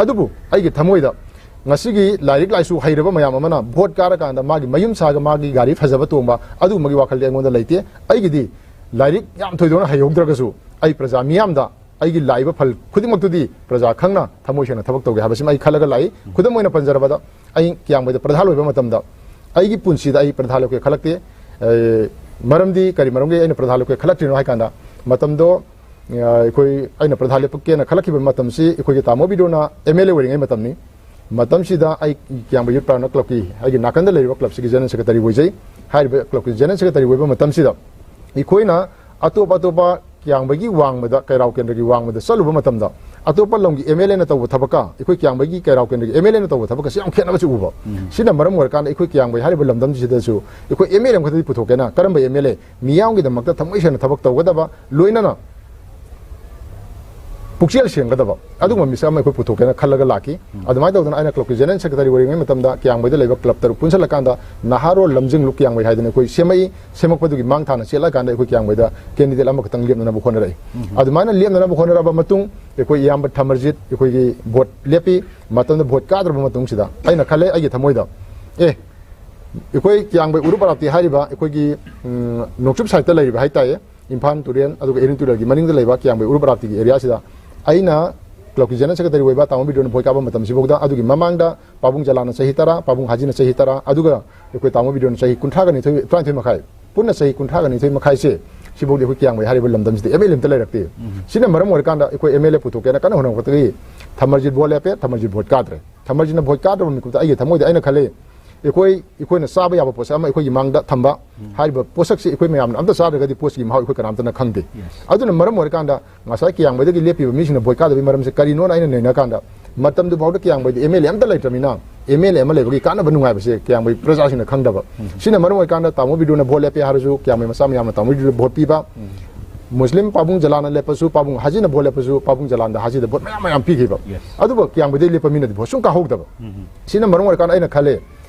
ꯑꯗꯨꯕꯨ ꯑꯩꯒꯤ ꯊꯃꯣꯏꯗ ꯉꯁꯤꯒꯤ ꯂꯥꯏꯔꯤꯛ ꯂꯥꯏꯁꯨ ꯍꯩꯔꯕ ꯃꯌꯥꯝ ꯑꯃꯅ ꯚꯣꯠ ꯀꯥꯔꯀꯥꯟꯗ ꯃꯥꯒꯤ ꯃꯌꯨꯝ ꯁꯥꯒ ꯃꯥꯒꯤ ꯒꯥꯔꯤ ꯐꯖꯕ ꯇꯣꯡꯕ ꯑꯗꯨꯒꯨꯝꯕꯒꯤ ꯋꯥꯈꯜꯗꯤ ꯑꯩꯉꯣꯟꯗ ꯂꯩꯇꯦ꯫ ꯑꯩꯒꯤꯗꯤ ꯂꯥꯏꯔꯤꯛ ꯌꯥꯝ ꯊꯣꯏꯗꯣꯛꯅ ꯍꯩꯍꯧꯗ꯭ꯔꯒꯁꯨ ꯑꯩ ꯄ꯭ꯔꯖꯥ ꯃꯤꯌꯥꯝꯗ ꯑꯩꯒꯤ ꯂꯥꯛꯏꯕ ꯐꯜ ꯈꯨꯗꯤꯡꯃꯛꯇꯨꯗꯤ ꯄ꯭ꯔꯖꯥ ꯈꯪꯅ ꯊꯃꯣꯏ ꯁꯦꯡꯅ ꯊꯕꯛ ꯇꯧꯒꯦ ꯍꯥꯏꯕꯁꯤꯃ ꯑꯩ ꯈꯜꯂꯒ ꯂꯥꯛꯏ꯫ ꯈꯨꯗꯝ ꯑꯣꯏꯅ ꯄꯟꯖꯔꯕꯗ, ꯑꯩ ꯀꯤꯌꯥꯝꯕꯩꯗ ꯄ꯭ꯔꯙꯥꯟ ꯑꯣꯏꯕ ꯃꯇꯝꯗ ꯑꯩꯒꯤ ꯄꯨꯟꯁꯤꯗ ꯑꯩ ꯄ꯭ꯔꯙꯥꯟ ꯂꯦꯞꯀꯦ ꯈꯜꯂꯛꯇꯦ꯫ ꯑꯦ, ꯃꯔꯝꯗꯤ ꯀꯔꯤ ꯃꯔꯝꯒꯤ ꯑꯩꯅ ꯄ꯭ꯔꯙꯥꯟ ꯂꯦꯞꯀꯦ ꯈꯜꯂꯛꯇ꯭ꯔꯤꯅꯣ ꯍꯥꯏ ꯀꯥꯟꯗ, ꯃꯇꯝꯗꯣ, ꯑ, ꯑꯩꯈꯣꯏ, ꯑꯩꯅ ꯄ꯭ꯔꯙꯥꯟ ꯂꯦꯞꯀꯦꯅ ꯈꯜꯂꯛꯈꯤꯕ ꯃꯇꯝꯁꯤ ꯑꯩꯈꯣꯏꯒꯤ ꯇꯥꯃꯣ ꯕꯤꯗꯨꯅ ꯑꯦꯝ ꯑꯦꯜ ꯑꯦ ꯑꯣꯏꯔꯤꯉꯩ ꯃꯇꯝꯅꯤ꯫ ꯃꯇꯝꯁꯤꯗ ꯑꯩ ꯀꯤꯌꯥꯝꯕ ꯌꯨꯠ ꯄꯥꯔꯛꯅ ꯀ꯭ꯂꯕꯀꯤ ꯑꯩꯒꯤ ꯅꯥꯀꯟꯗ ꯂꯩꯔꯤꯕ ꯀ꯭ꯂꯕꯁꯤꯒꯤ ꯖꯦꯅꯔꯦꯜ ꯁꯦꯀ꯭ꯔꯦꯇꯔꯤ ꯑꯣꯏꯖꯩ꯫ ꯍꯥꯏꯔꯤꯕ ꯀ꯭ꯂꯕꯀꯤ ꯖꯦꯅꯔꯦꯜ ꯁꯦꯀ꯭ꯔꯦꯇꯔꯤ ꯑꯣꯏꯕ ꯃꯇꯝꯁꯤꯗ ꯑꯩꯈꯣꯏꯅ ꯑꯇꯣꯞ ꯑꯇꯣꯞꯄ ꯀꯤꯌꯥꯡꯕꯩꯒꯤ ꯋꯥꯡꯃꯗ, ꯀꯩꯔꯥꯎ ꯀꯦꯟꯗ꯭ꯔꯒꯤ ꯋꯥꯡꯃꯗ ꯆꯠꯂꯨꯕ ꯃꯇꯝꯗ ꯑꯇꯣꯞꯄ ꯂꯝꯒꯤ ꯑꯦꯝ ꯑꯦꯜ ꯑꯦꯅ ꯇꯧꯕ ꯊꯕꯛꯀ ꯑꯩꯈꯣꯏ ꯀꯤꯌꯥꯡꯕꯩꯒꯤ ꯀꯩꯔꯥꯎ ꯀꯦꯟꯗ꯭ꯔꯒꯤ ꯑꯦꯝ ꯑꯦꯜ ꯑꯦꯅ ꯇꯧꯕ ꯊꯕꯛꯀꯁꯤ ꯌꯥꯝ ꯈꯦꯠꯅꯕꯁꯤ ꯎꯕ꯫ ꯁꯤꯅ ꯃꯔꯝ ꯑꯣꯏꯔꯀꯥꯟꯗ ꯑꯩꯈꯣꯏ ꯀꯤꯌꯥꯡꯕꯩ ꯍꯥꯏꯔꯤꯕ ꯂꯝꯗꯝꯁꯤꯗꯁꯨ ꯑꯩꯈꯣꯏ ꯑꯦꯝ ꯑꯦꯜ ꯑꯦ ꯑꯃꯈꯛꯇꯗꯤ ꯄꯨꯊꯣꯛꯀꯦꯅ, ꯀꯔꯝꯕ ꯑꯦꯝ ꯑꯦꯜ ꯑꯦ? ꯃꯤꯌꯥꯝꯒꯤꯗꯃꯛꯇ ꯊꯃꯣꯏ ꯁꯦꯡꯅ ꯊꯕꯛ ꯇꯧꯒꯗꯕ, ꯂꯣꯏꯅꯅ ꯄꯨꯛꯆꯦꯜ ꯁꯦꯡꯒꯗꯕ ꯑꯗꯨꯒꯨꯝꯕ ꯃꯤꯁꯛ ꯑꯃ ꯑꯩꯈꯣꯏ ꯄꯨꯊꯣꯛꯀꯦꯅ ꯈꯜꯂꯒ ꯂꯥꯛꯈꯤ꯫ ꯑꯗꯨꯃꯥꯏꯅ ꯇꯧꯗꯅ ꯑꯩꯅ ꯀ꯭ꯂꯕꯀꯤ ꯖꯦꯅꯔꯦꯜ ꯁꯦꯀ꯭ꯔꯦꯇꯔꯤ ꯑꯣꯏꯔꯤꯉꯩ ꯃꯇꯝꯗ ꯀꯤꯌꯥꯡꯕꯩꯗ ꯂꯩꯕ ꯀ꯭ꯂꯕ ꯇꯔꯨꯛ ꯄꯨꯟꯁꯤꯜꯂꯀꯥꯟꯗ ꯅꯍꯥꯔꯣꯜ ꯂꯝꯖꯤꯡꯂꯨ ꯀꯤꯌꯥꯡꯕꯩ ꯍꯥꯏꯗꯅ ꯑꯩꯈꯣꯏ ꯁꯦꯝꯃꯛꯏ꯫ ꯁꯦꯝꯃꯛꯄꯗꯨꯒꯤ ꯃꯥꯡ ꯊꯥꯅ ꯆꯦꯜꯂꯀꯥꯟꯗ ꯑꯩꯈꯣꯏ ꯀꯤꯌꯥꯡꯕꯩꯗ ꯀꯦꯟꯗꯤꯗꯦꯠ ꯑꯃꯈꯛꯇꯪ ꯂꯦꯞꯅꯅꯕ ꯍꯣꯠꯅꯔꯛꯏ꯫ ꯑꯗꯨꯃꯥꯏꯅ ꯂꯦꯞꯅꯅꯕ ꯍꯣꯠꯅꯔꯛꯑꯕ ꯃꯇꯨꯡ ꯑꯩꯈꯣꯏ ꯏꯌꯥꯝꯕ ꯊꯃꯔꯖꯤꯠ ꯑꯩꯈꯣꯏꯒꯤ ꯚꯣꯠ ꯂꯦꯞꯄꯤ꯫ ꯃꯇꯝꯗ ꯚꯣꯠ ꯀꯥꯗ꯭ꯔꯕ ꯃꯇꯨꯡꯁꯤꯗ ꯑꯩꯅ ꯈꯜꯂꯦ ꯑꯩꯒꯤ ꯊꯃꯣꯏꯗ, ꯑꯦ, ꯑꯩꯈꯣꯏ ꯀꯤꯌꯥꯡꯕꯩ ꯎꯔꯨꯞ ꯑꯔꯥꯞꯇꯤ ꯍꯥꯏꯔꯤꯕ ꯑꯩꯈꯣꯏꯒꯤ, ꯎꯝ, ꯅꯣꯡꯆꯨꯞ ꯁꯥꯏꯠꯇ ꯂꯩꯔꯤꯕ ꯍꯥꯏꯇꯥꯔꯦ, ꯏꯝꯐꯥꯜ ꯇꯨꯔꯦꯜ ꯑꯗꯨꯒ ꯏꯔꯤꯜ ꯇꯨꯔꯦꯜꯒꯤ ꯃꯅꯤꯡꯗ ꯂꯩꯕ ꯀꯤꯌꯥꯡꯕꯩ ꯎꯔꯨꯞ ꯑꯔꯥꯞꯇꯤꯒꯤ ꯑꯦꯔꯤꯌꯥꯁꯤꯗ ꯑꯩꯅ ꯀ꯭ꯂꯕꯀꯤ ꯖꯦꯅꯔꯦꯜ ꯁꯦꯀ꯭ꯔꯦꯇꯔꯤ ꯑꯣꯏꯕ ꯇꯥꯃꯣ ꯕꯤꯗꯨꯅ ꯚꯣꯠ ꯀꯥꯕ ꯃꯇꯝꯁꯤꯐꯥꯎꯗ, ꯑꯗꯨꯒꯤ ꯃꯃꯥꯡꯗ ꯄꯥꯕꯨꯡ ꯖꯂꯥꯟꯅ ꯆꯍꯤ ꯇꯔꯥ, ꯄꯥꯕꯨꯡ ꯍꯥꯖꯤꯅ ꯆꯍꯤ ꯇꯔꯥ, ꯑꯗꯨꯒ ꯑꯩꯈꯣꯏ ꯇꯥꯃꯣ ꯕꯤꯗꯨꯅ ꯆꯍꯤ ꯀꯨꯟꯊ꯭ꯔꯥꯒ ꯅꯤꯊꯣꯏ, ꯇꯔꯥꯅꯤꯊꯣꯏ ꯃꯈꯥꯏ, ꯄꯨꯟꯅ ꯆꯍꯤ ꯀꯨꯟꯊ꯭ꯔꯥꯒ ꯅꯤꯊꯣꯏ ꯃꯈꯥꯏꯁꯦ ꯁꯤꯐꯥꯎꯗꯤ ꯑꯩꯈꯣꯏ ꯀꯤꯌꯥꯡꯕꯩ ꯍꯥꯏꯔꯤꯕ ꯂꯝꯗꯝꯁꯤꯗ ꯑꯦꯝ ꯑꯦꯜ ꯑꯦ ꯑꯝꯇ ꯂꯩꯔꯛꯇꯦ꯫ ꯁꯤꯅ ꯃꯔꯝ ꯑꯣꯏꯔꯀꯥꯟꯗ ꯑꯩꯈꯣꯏ ꯑꯦꯝ ꯑꯦꯜ ꯑꯦ ꯄꯨꯊꯣꯛꯀꯦꯅ ꯀꯟꯅ ꯍꯣꯠꯅꯔꯛꯄꯗꯒꯤ ꯊꯃꯔꯖꯤꯠ ꯚꯣꯠ ꯂꯦꯞꯄꯦ, ꯊꯃꯔꯖꯤꯠ ꯚꯣꯠ ꯀꯥꯗ꯭ꯔꯦ꯫ ꯊꯃꯔꯖꯤꯠꯅ ꯚꯣꯠ ꯀꯥꯗ꯭ꯔꯕ ꯃꯤꯀꯨꯞꯇ ꯑꯩꯒꯤ ꯊꯃꯣꯏꯗ ꯑꯩꯅ ꯈꯜꯂꯤ, ꯑꯩꯈꯣꯏ, ꯑꯩꯈꯣꯏꯅ ꯆꯥꯕ ꯌꯥꯕ ꯄꯣꯠꯁꯛ ꯑꯃ ꯑꯩꯈꯣꯏꯒꯤ ꯃꯥꯡꯗ ꯊꯝꯕ, ꯍꯥꯏꯔꯤꯕ ꯄꯣꯠꯁꯛꯁꯤ ꯑꯩꯈꯣꯏ ꯃꯌꯥꯝꯅ ꯑꯝꯇ ꯆꯥꯗ꯭ꯔꯒꯗꯤ ꯄꯣꯠꯁꯤꯒꯤ ꯃꯍꯥꯎ ꯑꯩꯈꯣꯏ ꯀꯅꯥꯝꯇꯅ ꯈꯪꯗꯦ꯫ ꯑꯗꯨꯅ ꯃꯔꯝ ꯑꯣꯏꯔꯀꯥꯟꯗ ꯉꯁꯥꯏ ꯀꯤꯌꯥꯡꯕꯩꯗꯒꯤ ꯂꯦꯞꯄꯤꯕ ꯃꯤꯁꯤꯡꯅ ꯚꯣꯠ ꯀꯥꯗꯕꯒꯤ ꯃꯔꯝꯁꯦ ꯀꯔꯤꯅꯣꯅ ꯑꯩꯅ ꯅꯩꯅꯀꯥꯟꯗ, ꯃꯇꯝꯗꯨ ꯐꯥꯎꯗ ꯀꯤꯌꯥꯡꯕꯩꯗ ꯑꯦꯝ ꯑꯦꯜ ꯑꯦ ꯑꯝꯇ ꯂꯩꯇ꯭ꯔꯕꯅꯤꯅ ꯑꯦꯝ ꯑꯦꯜ ꯑꯦ ꯑꯃ ꯂꯩꯕꯒꯤ ꯀꯥꯟꯅꯕ ꯅꯨꯡꯉꯥꯏꯕꯁꯦ ꯀꯤꯌꯥꯡꯕꯩ ꯄ꯭ꯔꯖꯥꯁꯤꯡꯅ ꯈꯪꯗꯕ꯫ ꯁꯤꯅ ꯃꯔꯝ ꯑꯣꯏꯔꯀꯥꯟꯗ ꯇꯥꯃꯣ ꯕꯤꯗꯨꯅ ꯚꯣꯠ ꯂꯦꯞꯄꯦ ꯍꯥꯏꯔꯁꯨ ꯀꯤꯌꯥꯡꯕꯩ ꯃꯆꯥ ꯃꯌꯥꯝꯅ ꯇꯥꯃꯣ ꯕꯤꯗꯨꯗ ꯚꯣꯠ ꯄꯤꯕ, ꯃꯨꯁꯂꯤꯝ ꯄꯥꯕꯨꯡ ꯖꯂꯥꯟꯅ ꯂꯦꯞꯄꯁꯨ, ꯄꯥꯕꯨꯡ ꯍꯥꯖꯤꯅ ꯚꯣꯠ ꯂꯦꯞꯄꯁꯨ, ꯄꯥꯕꯨꯡ ꯖꯂꯥꯟꯗ ꯍꯥꯖꯤꯗ ꯚꯣꯠ ꯃꯌꯥꯝ ꯃꯌꯥꯝ ꯄꯤꯈꯤꯕ꯫ ꯑꯗꯨꯕꯨ ꯀꯤꯌꯥꯡꯕꯩꯗꯒꯤ ꯂꯦꯞꯄ ꯃꯤꯅꯗꯤ ꯚꯣꯠ ꯁꯨꯡ ꯀꯥꯍꯧꯗꯕ꯫ ꯁꯤꯅ ꯃꯔꯝ ꯑꯣꯏꯔꯀꯥꯟꯗ ꯑꯩꯅ ꯈꯜꯂꯦ,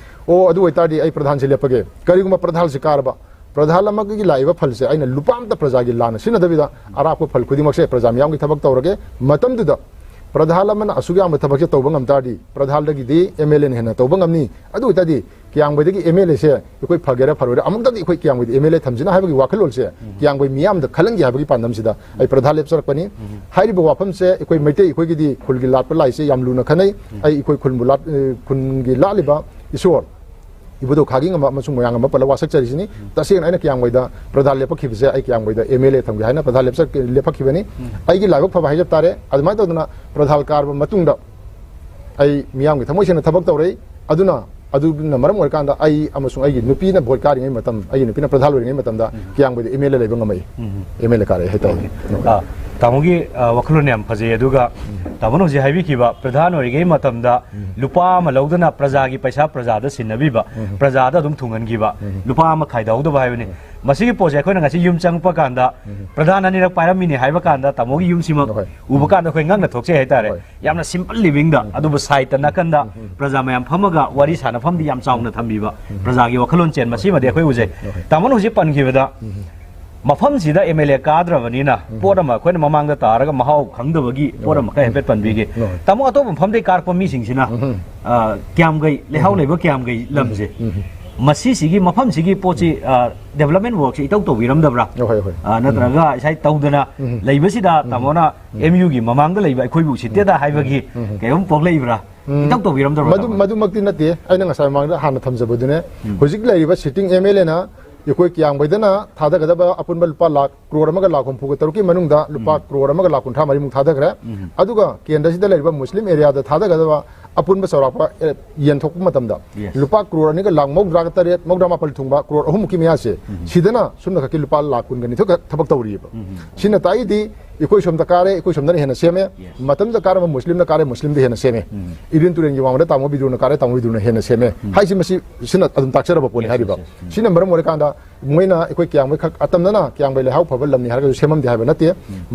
ꯑꯣ, ꯑꯗꯨ ꯑꯣꯏꯇꯥꯔꯗꯤ ꯑꯩ ꯄ꯭ꯔꯙꯥꯟꯁꯤ ꯂꯦꯞꯄꯒꯦ꯫ ꯀꯔꯤꯒꯨꯝꯕ ꯄ꯭ꯔꯙꯥꯟꯁꯤ ꯀꯥꯔꯕ, ꯄ꯭ꯔꯙꯥꯟ ꯑꯃꯒꯤ ꯂꯥꯛꯏꯕ ꯐꯜꯁꯦ ꯑꯩꯅ ꯂꯨꯄꯥ ꯑꯝꯇ ꯄ꯭ꯔꯖꯥꯒꯤ ꯂꯥꯟꯅ ꯁꯤꯖꯤꯟꯅꯗꯕꯤꯗ ꯑꯔꯥꯛꯄ ꯐꯜ ꯈꯨꯗꯤꯡꯃꯛꯁꯦ ꯄ꯭ꯔꯖꯥ ꯃꯤꯌꯥꯝꯒꯤ ꯊꯕꯛ ꯇꯧꯔꯒꯦ꯫ ꯃꯇꯝꯗꯨꯗ ꯄ꯭ꯔꯙꯥꯟ ꯑꯃꯅ ꯑꯁꯨꯛ ꯌꯥꯝꯕ ꯊꯕꯛꯁꯦ ꯇꯧꯕ ꯉꯝ ꯇꯥꯔꯗꯤ, ꯄ꯭ꯔꯙꯥꯟꯗꯒꯤꯗꯤ ꯑꯦꯝ ꯑꯦꯜ ꯑꯦꯅ ꯍꯦꯟꯅ ꯇꯧꯕ ꯉꯝꯅꯤ꯫ ꯑꯗꯨ ꯑꯣꯏꯇꯥꯔꯗꯤ ꯀꯤꯌꯥꯡꯕꯩꯗꯒꯤ ꯑꯦꯝ ꯑꯦꯜ ꯑꯦꯁꯦ ꯑꯩꯈꯣꯏ ꯐꯒꯦꯔꯥ ꯐꯔꯣꯏꯔꯥ, ꯑꯃꯨꯛꯇꯗꯤ ꯑꯩꯈꯣꯏ ꯀꯤꯌꯥꯡꯕꯩꯗ ꯑꯦꯝ ꯑꯦꯜ ꯑꯦ ꯊꯝꯁꯤꯅ ꯍꯥꯏꯕꯒꯤ ꯋꯥꯈꯜꯂꯣꯟꯁꯦ ꯀꯤꯌꯥꯡꯕꯩ ꯃꯤꯌꯥꯝꯗ ꯈꯜꯍꯟꯒꯦ ꯍꯥꯏꯕꯒꯤ ꯄꯥꯟꯗꯝꯁꯤꯗ ꯑꯩ ꯄ꯭ꯔꯙꯥꯟ ꯂꯦꯞꯆꯔꯛꯄꯅꯤ꯫ ꯍꯥꯏꯔꯤꯕ ꯋꯥꯐꯝꯁꯦ ꯑꯩꯈꯣꯏ ꯃꯩꯇꯩ ꯑꯩꯈꯣꯏꯒꯤꯗꯤ ꯈꯨꯜꯒꯤ ꯂꯥꯠꯄ ꯂꯥꯏꯁꯦ ꯌꯥꯝ ꯂꯨꯅ ꯈꯟꯅꯩ꯫ ꯑꯩ ꯑꯩꯈꯣꯏ ꯈꯨꯜꯕꯨ ꯂꯥꯠ-, ꯑꯦ, ꯈꯨꯟꯒꯤ ꯂꯥꯠꯂꯤꯕ ꯏꯁꯣꯔ ꯏꯕꯨꯙꯧ ꯈꯥꯒꯤꯡ ꯑꯃ ꯑꯃꯁꯨꯡ ꯃꯣꯏꯔꯥꯡ ꯑꯃ ꯄꯜꯂ ꯋꯥꯁꯛꯆꯔꯤꯁꯤꯅꯤ꯫ ꯇꯁꯦꯡꯅ ꯑꯩꯅ ꯀꯤꯌꯥꯡꯕꯩꯗ ꯄ꯭ꯔꯙꯥꯟ ꯂꯦꯞꯄꯛꯈꯤꯕꯁꯦ, ꯑꯩ ꯀꯤꯌꯥꯡꯕꯩꯗ ꯑꯦꯝ ꯑꯦꯜ ꯑꯦ ꯊꯝꯒꯦ ꯍꯥꯏꯅ ꯄ꯭ꯔꯙꯥꯟ ꯂꯦꯞꯆ-, ꯂꯦꯞꯄꯛꯈꯤꯕꯅꯤ꯫ ꯑꯩꯒꯤ ꯂꯥꯏꯕꯛ ꯐꯕ ꯍꯥꯏꯖꯕ ꯇꯥꯔꯦ꯫ ꯑꯗꯨꯃꯥꯏꯅ ꯇꯧꯗꯅ ꯄ꯭ꯔꯙꯥꯟ ꯀꯥꯔꯕ ꯃꯇꯨꯡꯗ ꯑꯩ ꯃꯤꯌꯥꯝꯒꯤ ꯊꯃꯣꯏ ꯁꯦꯡꯅ ꯊꯕꯛ ꯇꯧꯔꯛꯏ꯫ ꯑꯗꯨꯅ, ꯑꯗꯨꯅ ꯃꯔꯝ ꯑꯣꯏꯔꯀꯥꯟꯗ ꯑꯩ ꯑꯃꯁꯨꯡ ꯑꯩꯒꯤ ꯅꯨꯄꯤꯅ ꯚꯣꯠ ꯀꯥꯔꯤꯉꯩ ꯃꯇꯝ, ꯑꯩꯒꯤ ꯅꯨꯄꯤꯅ ꯄ꯭ꯔꯙꯥꯟ ꯑꯣꯏꯔꯤꯉꯩ ꯃꯇꯝꯗ ꯀꯤꯌꯥꯡꯕꯩꯗ ꯑꯦꯝ ꯑꯦꯜ ꯑꯦ ꯂꯩꯕ ꯉꯝꯃꯛꯏ꯫ ꯑꯦꯝ ꯑꯦꯜ ꯑꯦ ꯀꯥꯔꯛꯑꯦ ꯍꯥꯏꯇꯥꯔꯦ꯫ ꯑꯥ, ꯇꯥꯃꯣꯒꯤ, ꯑ, ꯋꯥꯈꯜꯂꯣꯟ ꯌꯥꯝ ꯐꯖꯩ꯫ ꯑꯗꯨꯒ ꯇꯥꯃꯣꯅ ꯍꯧꯖꯤꯛ ꯍꯥꯏꯕꯤꯈꯤꯕ, ꯄ꯭ꯔꯙꯥꯟ ꯑꯣꯏꯔꯤꯉꯩ ꯃꯇꯝꯗ ꯂꯨꯄꯥ ꯑꯃ ꯂꯧꯗꯅ ꯄ꯭ꯔꯖꯥꯒꯤ ꯄꯩꯁꯥ ꯄ꯭ꯔꯖꯥꯗ ꯁꯤꯟꯅꯕꯤꯕ, ꯄ꯭ꯔꯖꯥꯗ ꯑꯗꯨꯝ ꯊꯨꯡꯍꯟꯈꯤꯕ, ꯂꯨꯄꯥ ꯑꯃ ꯈꯥꯏꯗꯍꯧꯗꯕ ꯍꯥꯏꯕꯅꯤ꯫ ꯃꯁꯤꯒꯤ ꯄꯣꯠꯁꯦ ꯑꯩꯈꯣꯏꯅ ꯉꯁꯤ ꯌꯨꯝ ꯆꯪꯉꯛꯄ ꯀꯥꯟꯗ ꯄ꯭ꯔꯙꯥꯟ ꯑꯅꯤꯔꯛ ꯄꯥꯏꯔꯝꯃꯤꯅꯦ ꯍꯥꯏꯕ ꯀꯥꯟꯗ ꯇꯥꯃꯣꯒꯤ ꯌꯨꯝꯁꯤꯃꯛ ꯎꯕ ꯀꯥꯟꯗ ꯑꯩꯈꯣꯏ ꯉꯛꯅ ꯊꯣꯛꯆꯩ ꯍꯥꯏꯇꯥꯔꯦ꯫ ꯌꯥꯝꯅ ꯁꯤꯝꯄꯜ ꯂꯤꯚꯤꯡꯗ, ꯑꯗꯨꯕꯨ ꯁꯥꯏꯠꯇ ꯅꯥꯀꯟꯗ ꯄ꯭ꯔꯖꯥ ꯃꯌꯥꯝ ꯐꯝꯃꯒ ꯋꯥꯔꯤ ꯁꯥꯟꯅꯐꯝꯗꯤ ꯌꯥꯝ ꯆꯥꯎꯅ ꯊꯝꯕꯤꯕ, ꯄ꯭ꯔꯖꯥꯒꯤ ꯋꯥꯈꯜꯂꯣꯟ ꯆꯦꯟꯕ ꯁꯤꯃꯗꯤ ꯑꯩꯈꯣꯏ ꯎꯖꯩ꯫ ꯇꯥꯃꯣꯅ ꯍꯧꯖꯤꯛ ꯄꯟꯈꯤꯕꯗ ꯃꯐꯝꯁꯤꯗ ꯑꯦꯝ ꯑꯦꯜ ꯑꯦ ꯀꯥꯗ꯭ꯔꯕꯅꯤꯅ ꯄꯣꯠ ꯑꯃ ꯑꯩꯈꯣꯏꯅ ꯃꯃꯥꯡꯗ ꯇꯥꯔꯒ ꯃꯍꯥꯎ ꯈꯪꯗꯕꯒꯤ ꯄꯣꯠ ꯑꯃ ꯈꯔ ꯍꯥꯏꯐꯦꯠ ꯄꯟꯕꯤꯒꯦ꯫ ꯇꯥꯃꯣ, ꯑꯇꯣꯞꯄ ꯃꯐꯝꯗꯒꯤ ꯀꯥꯔꯛꯄ ꯃꯤꯁꯤꯡꯁꯤꯅ, ꯑ, ꯀꯤꯌꯥꯝꯒꯩ, ꯂꯩꯍꯥꯎ ꯂꯩꯕ ꯀꯤꯌꯥꯝꯒꯩ ꯂꯝꯁꯦ, ꯃꯁꯤꯁꯤꯒꯤ ꯃꯐꯝꯁꯤꯒꯤ ꯄꯣꯠꯁꯤ, ꯑ, ꯗꯦꯕꯂꯞꯃꯦꯟ ꯋꯥꯔꯛꯁꯤ ꯏꯇꯧ ꯇꯧꯕꯤꯔꯝꯗꯕ꯭ꯔꯥ? ꯍꯣꯏ, ꯍꯣꯏ꯫ ꯑ, ꯅꯠꯇ꯭ꯔꯒ ꯉꯁꯥꯏ ꯇꯧꯗꯅ ꯂꯩꯕꯁꯤꯗ ꯇꯥꯃꯣꯅ ꯑꯦꯝ ꯌꯨꯒꯤ ꯃꯃꯥꯡꯗ ꯂꯩꯕ ꯑꯩꯈꯣꯏꯕꯨ ꯎꯁꯤꯠꯇꯦꯗ ꯍꯥꯏꯕꯒꯤ ꯀꯩꯒꯨꯝ ꯄꯣꯛꯂꯛꯏꯕ꯭ꯔꯥ? ꯏꯇꯧ ꯇꯧꯕꯤꯔꯝꯗꯕ꯭ꯔꯥ, ꯃꯗꯨ-, ꯇꯥꯃꯣ? ꯃꯗꯨꯃꯛꯇꯤ ꯅꯠꯇꯦ꯫ ꯑꯩꯅ ꯉꯁꯥꯏ ꯃꯃꯥꯡꯗ ꯍꯥꯟꯅ ꯊꯝꯖꯕꯗꯨꯅꯦ꯫ ꯍꯧꯖꯤꯛ ꯂꯩꯔꯤꯕ ꯁꯤꯇꯤꯡ ꯑꯦꯝ ꯑꯦꯜ ꯑꯦꯅ ꯑꯩꯈꯣꯏ ꯀꯤꯌꯥꯝꯕꯩꯗꯅ ꯊꯥꯗꯒꯗꯕ ꯑꯄꯨꯟꯕ ꯂꯨꯄꯥ ꯂꯥꯈ ꯀ꯭ꯔꯣꯔ ꯑꯃꯒ ꯂꯥꯈ ꯍꯨꯝꯐꯨꯒ ꯇꯔꯨꯛꯀꯤ ꯃꯅꯨꯡꯗ ꯂꯨꯄꯥ ꯀ꯭ꯔꯣꯔ ꯑꯃꯒ ꯂꯥꯈ ꯀꯨꯟꯊ꯭ꯔꯥ ꯃꯔꯤꯃꯨꯛ ꯊꯥꯗꯈ꯭ꯔꯦ꯫ ꯑꯗꯨꯒ ꯀꯦꯟꯗ꯭ꯔꯁꯤꯗ ꯂꯩꯔꯤꯕ ꯃꯨꯁꯂꯤꯝ ꯑꯦꯔꯤꯌꯥꯗ ꯊꯥꯗꯒꯗꯕ ꯑꯄꯨꯟꯕ ꯆꯥꯎꯔꯥꯛꯄ, ꯑꯦ, ꯌꯦꯟꯊꯣꯛꯄ ꯃꯇꯝꯗ ꯂꯨꯄꯥ ꯀ꯭ꯔꯣꯔ ꯑꯅꯤꯒ ꯂꯥꯈ ꯃꯧꯗ꯭ꯔꯥꯒ ꯇꯔꯦꯠ, ꯃꯧꯗ꯭ꯔꯥ ꯃꯥꯄꯜ ꯊꯨꯡꯕ, ꯀ꯭ꯔꯣꯔ ꯑꯍꯨꯝꯃꯨꯛꯀꯤ ꯃꯌꯥꯁꯦ, ꯁꯤꯗꯅ ꯁꯨꯞꯅ ꯈꯛꯀꯤ ꯂꯨꯄꯥ ꯂꯥꯈ ꯀꯨꯟꯒ ꯅꯤꯊꯣꯏ ꯈꯛ ꯊꯕꯛ ꯇꯧꯔꯤꯑꯕ꯫ ꯁꯤꯅ ꯇꯥꯛꯏꯗꯤ ꯑꯩꯈꯣꯏ ꯁꯣꯝꯗ ꯀꯥꯔꯦ, ꯑꯩꯈꯣꯏ ꯁꯣꯝꯗꯅ ꯍꯦꯟꯅ ꯁꯦꯝꯃꯦ꯫ ꯃꯇꯝꯗꯨꯗ ꯀꯥꯔꯕ ꯃꯨꯁꯂꯤꯝꯅ ꯀꯥꯔꯦ, ꯃꯨꯁꯂꯤꯝꯗ ꯍꯦꯟꯅ ꯁꯦꯝꯃꯦ꯫ ꯏꯔꯤꯟ ꯇꯨꯔꯦꯟꯒꯤ ꯋꯥꯡꯃꯗ ꯇꯥꯃꯣ ꯕꯤꯗꯨꯅ ꯀꯥꯔꯦ, ꯇꯥꯃꯣ ꯕꯤꯗꯨꯅ ꯍꯦꯟꯅ ꯁꯦꯝꯃꯦ꯫ ꯍꯥꯏꯁꯤ ꯃꯁꯤ, ꯁꯤꯅ ꯑꯗꯨꯝ ꯇꯥꯛꯆꯔꯕ ꯄꯣꯠꯅꯤ ꯍꯥꯏꯔꯤꯕ꯫ ꯁꯤꯅ ꯃꯔꯝ ꯑꯣꯏꯔꯀꯥꯟꯗ ꯃꯣꯏꯅ ꯑꯩꯈꯣꯏ ꯀꯤꯌꯥꯝꯕꯩ ꯈꯛ ꯑꯇꯝꯅꯅ ꯀꯤꯌꯥꯝꯕꯩ ꯂꯩꯍꯥꯎ ꯐꯕ ꯂꯝꯅꯤ ꯍꯥꯏꯔꯒꯁꯨ ꯁꯦꯝꯃꯝꯗꯦ ꯍꯥꯏꯕ ꯅꯠꯇꯦ꯫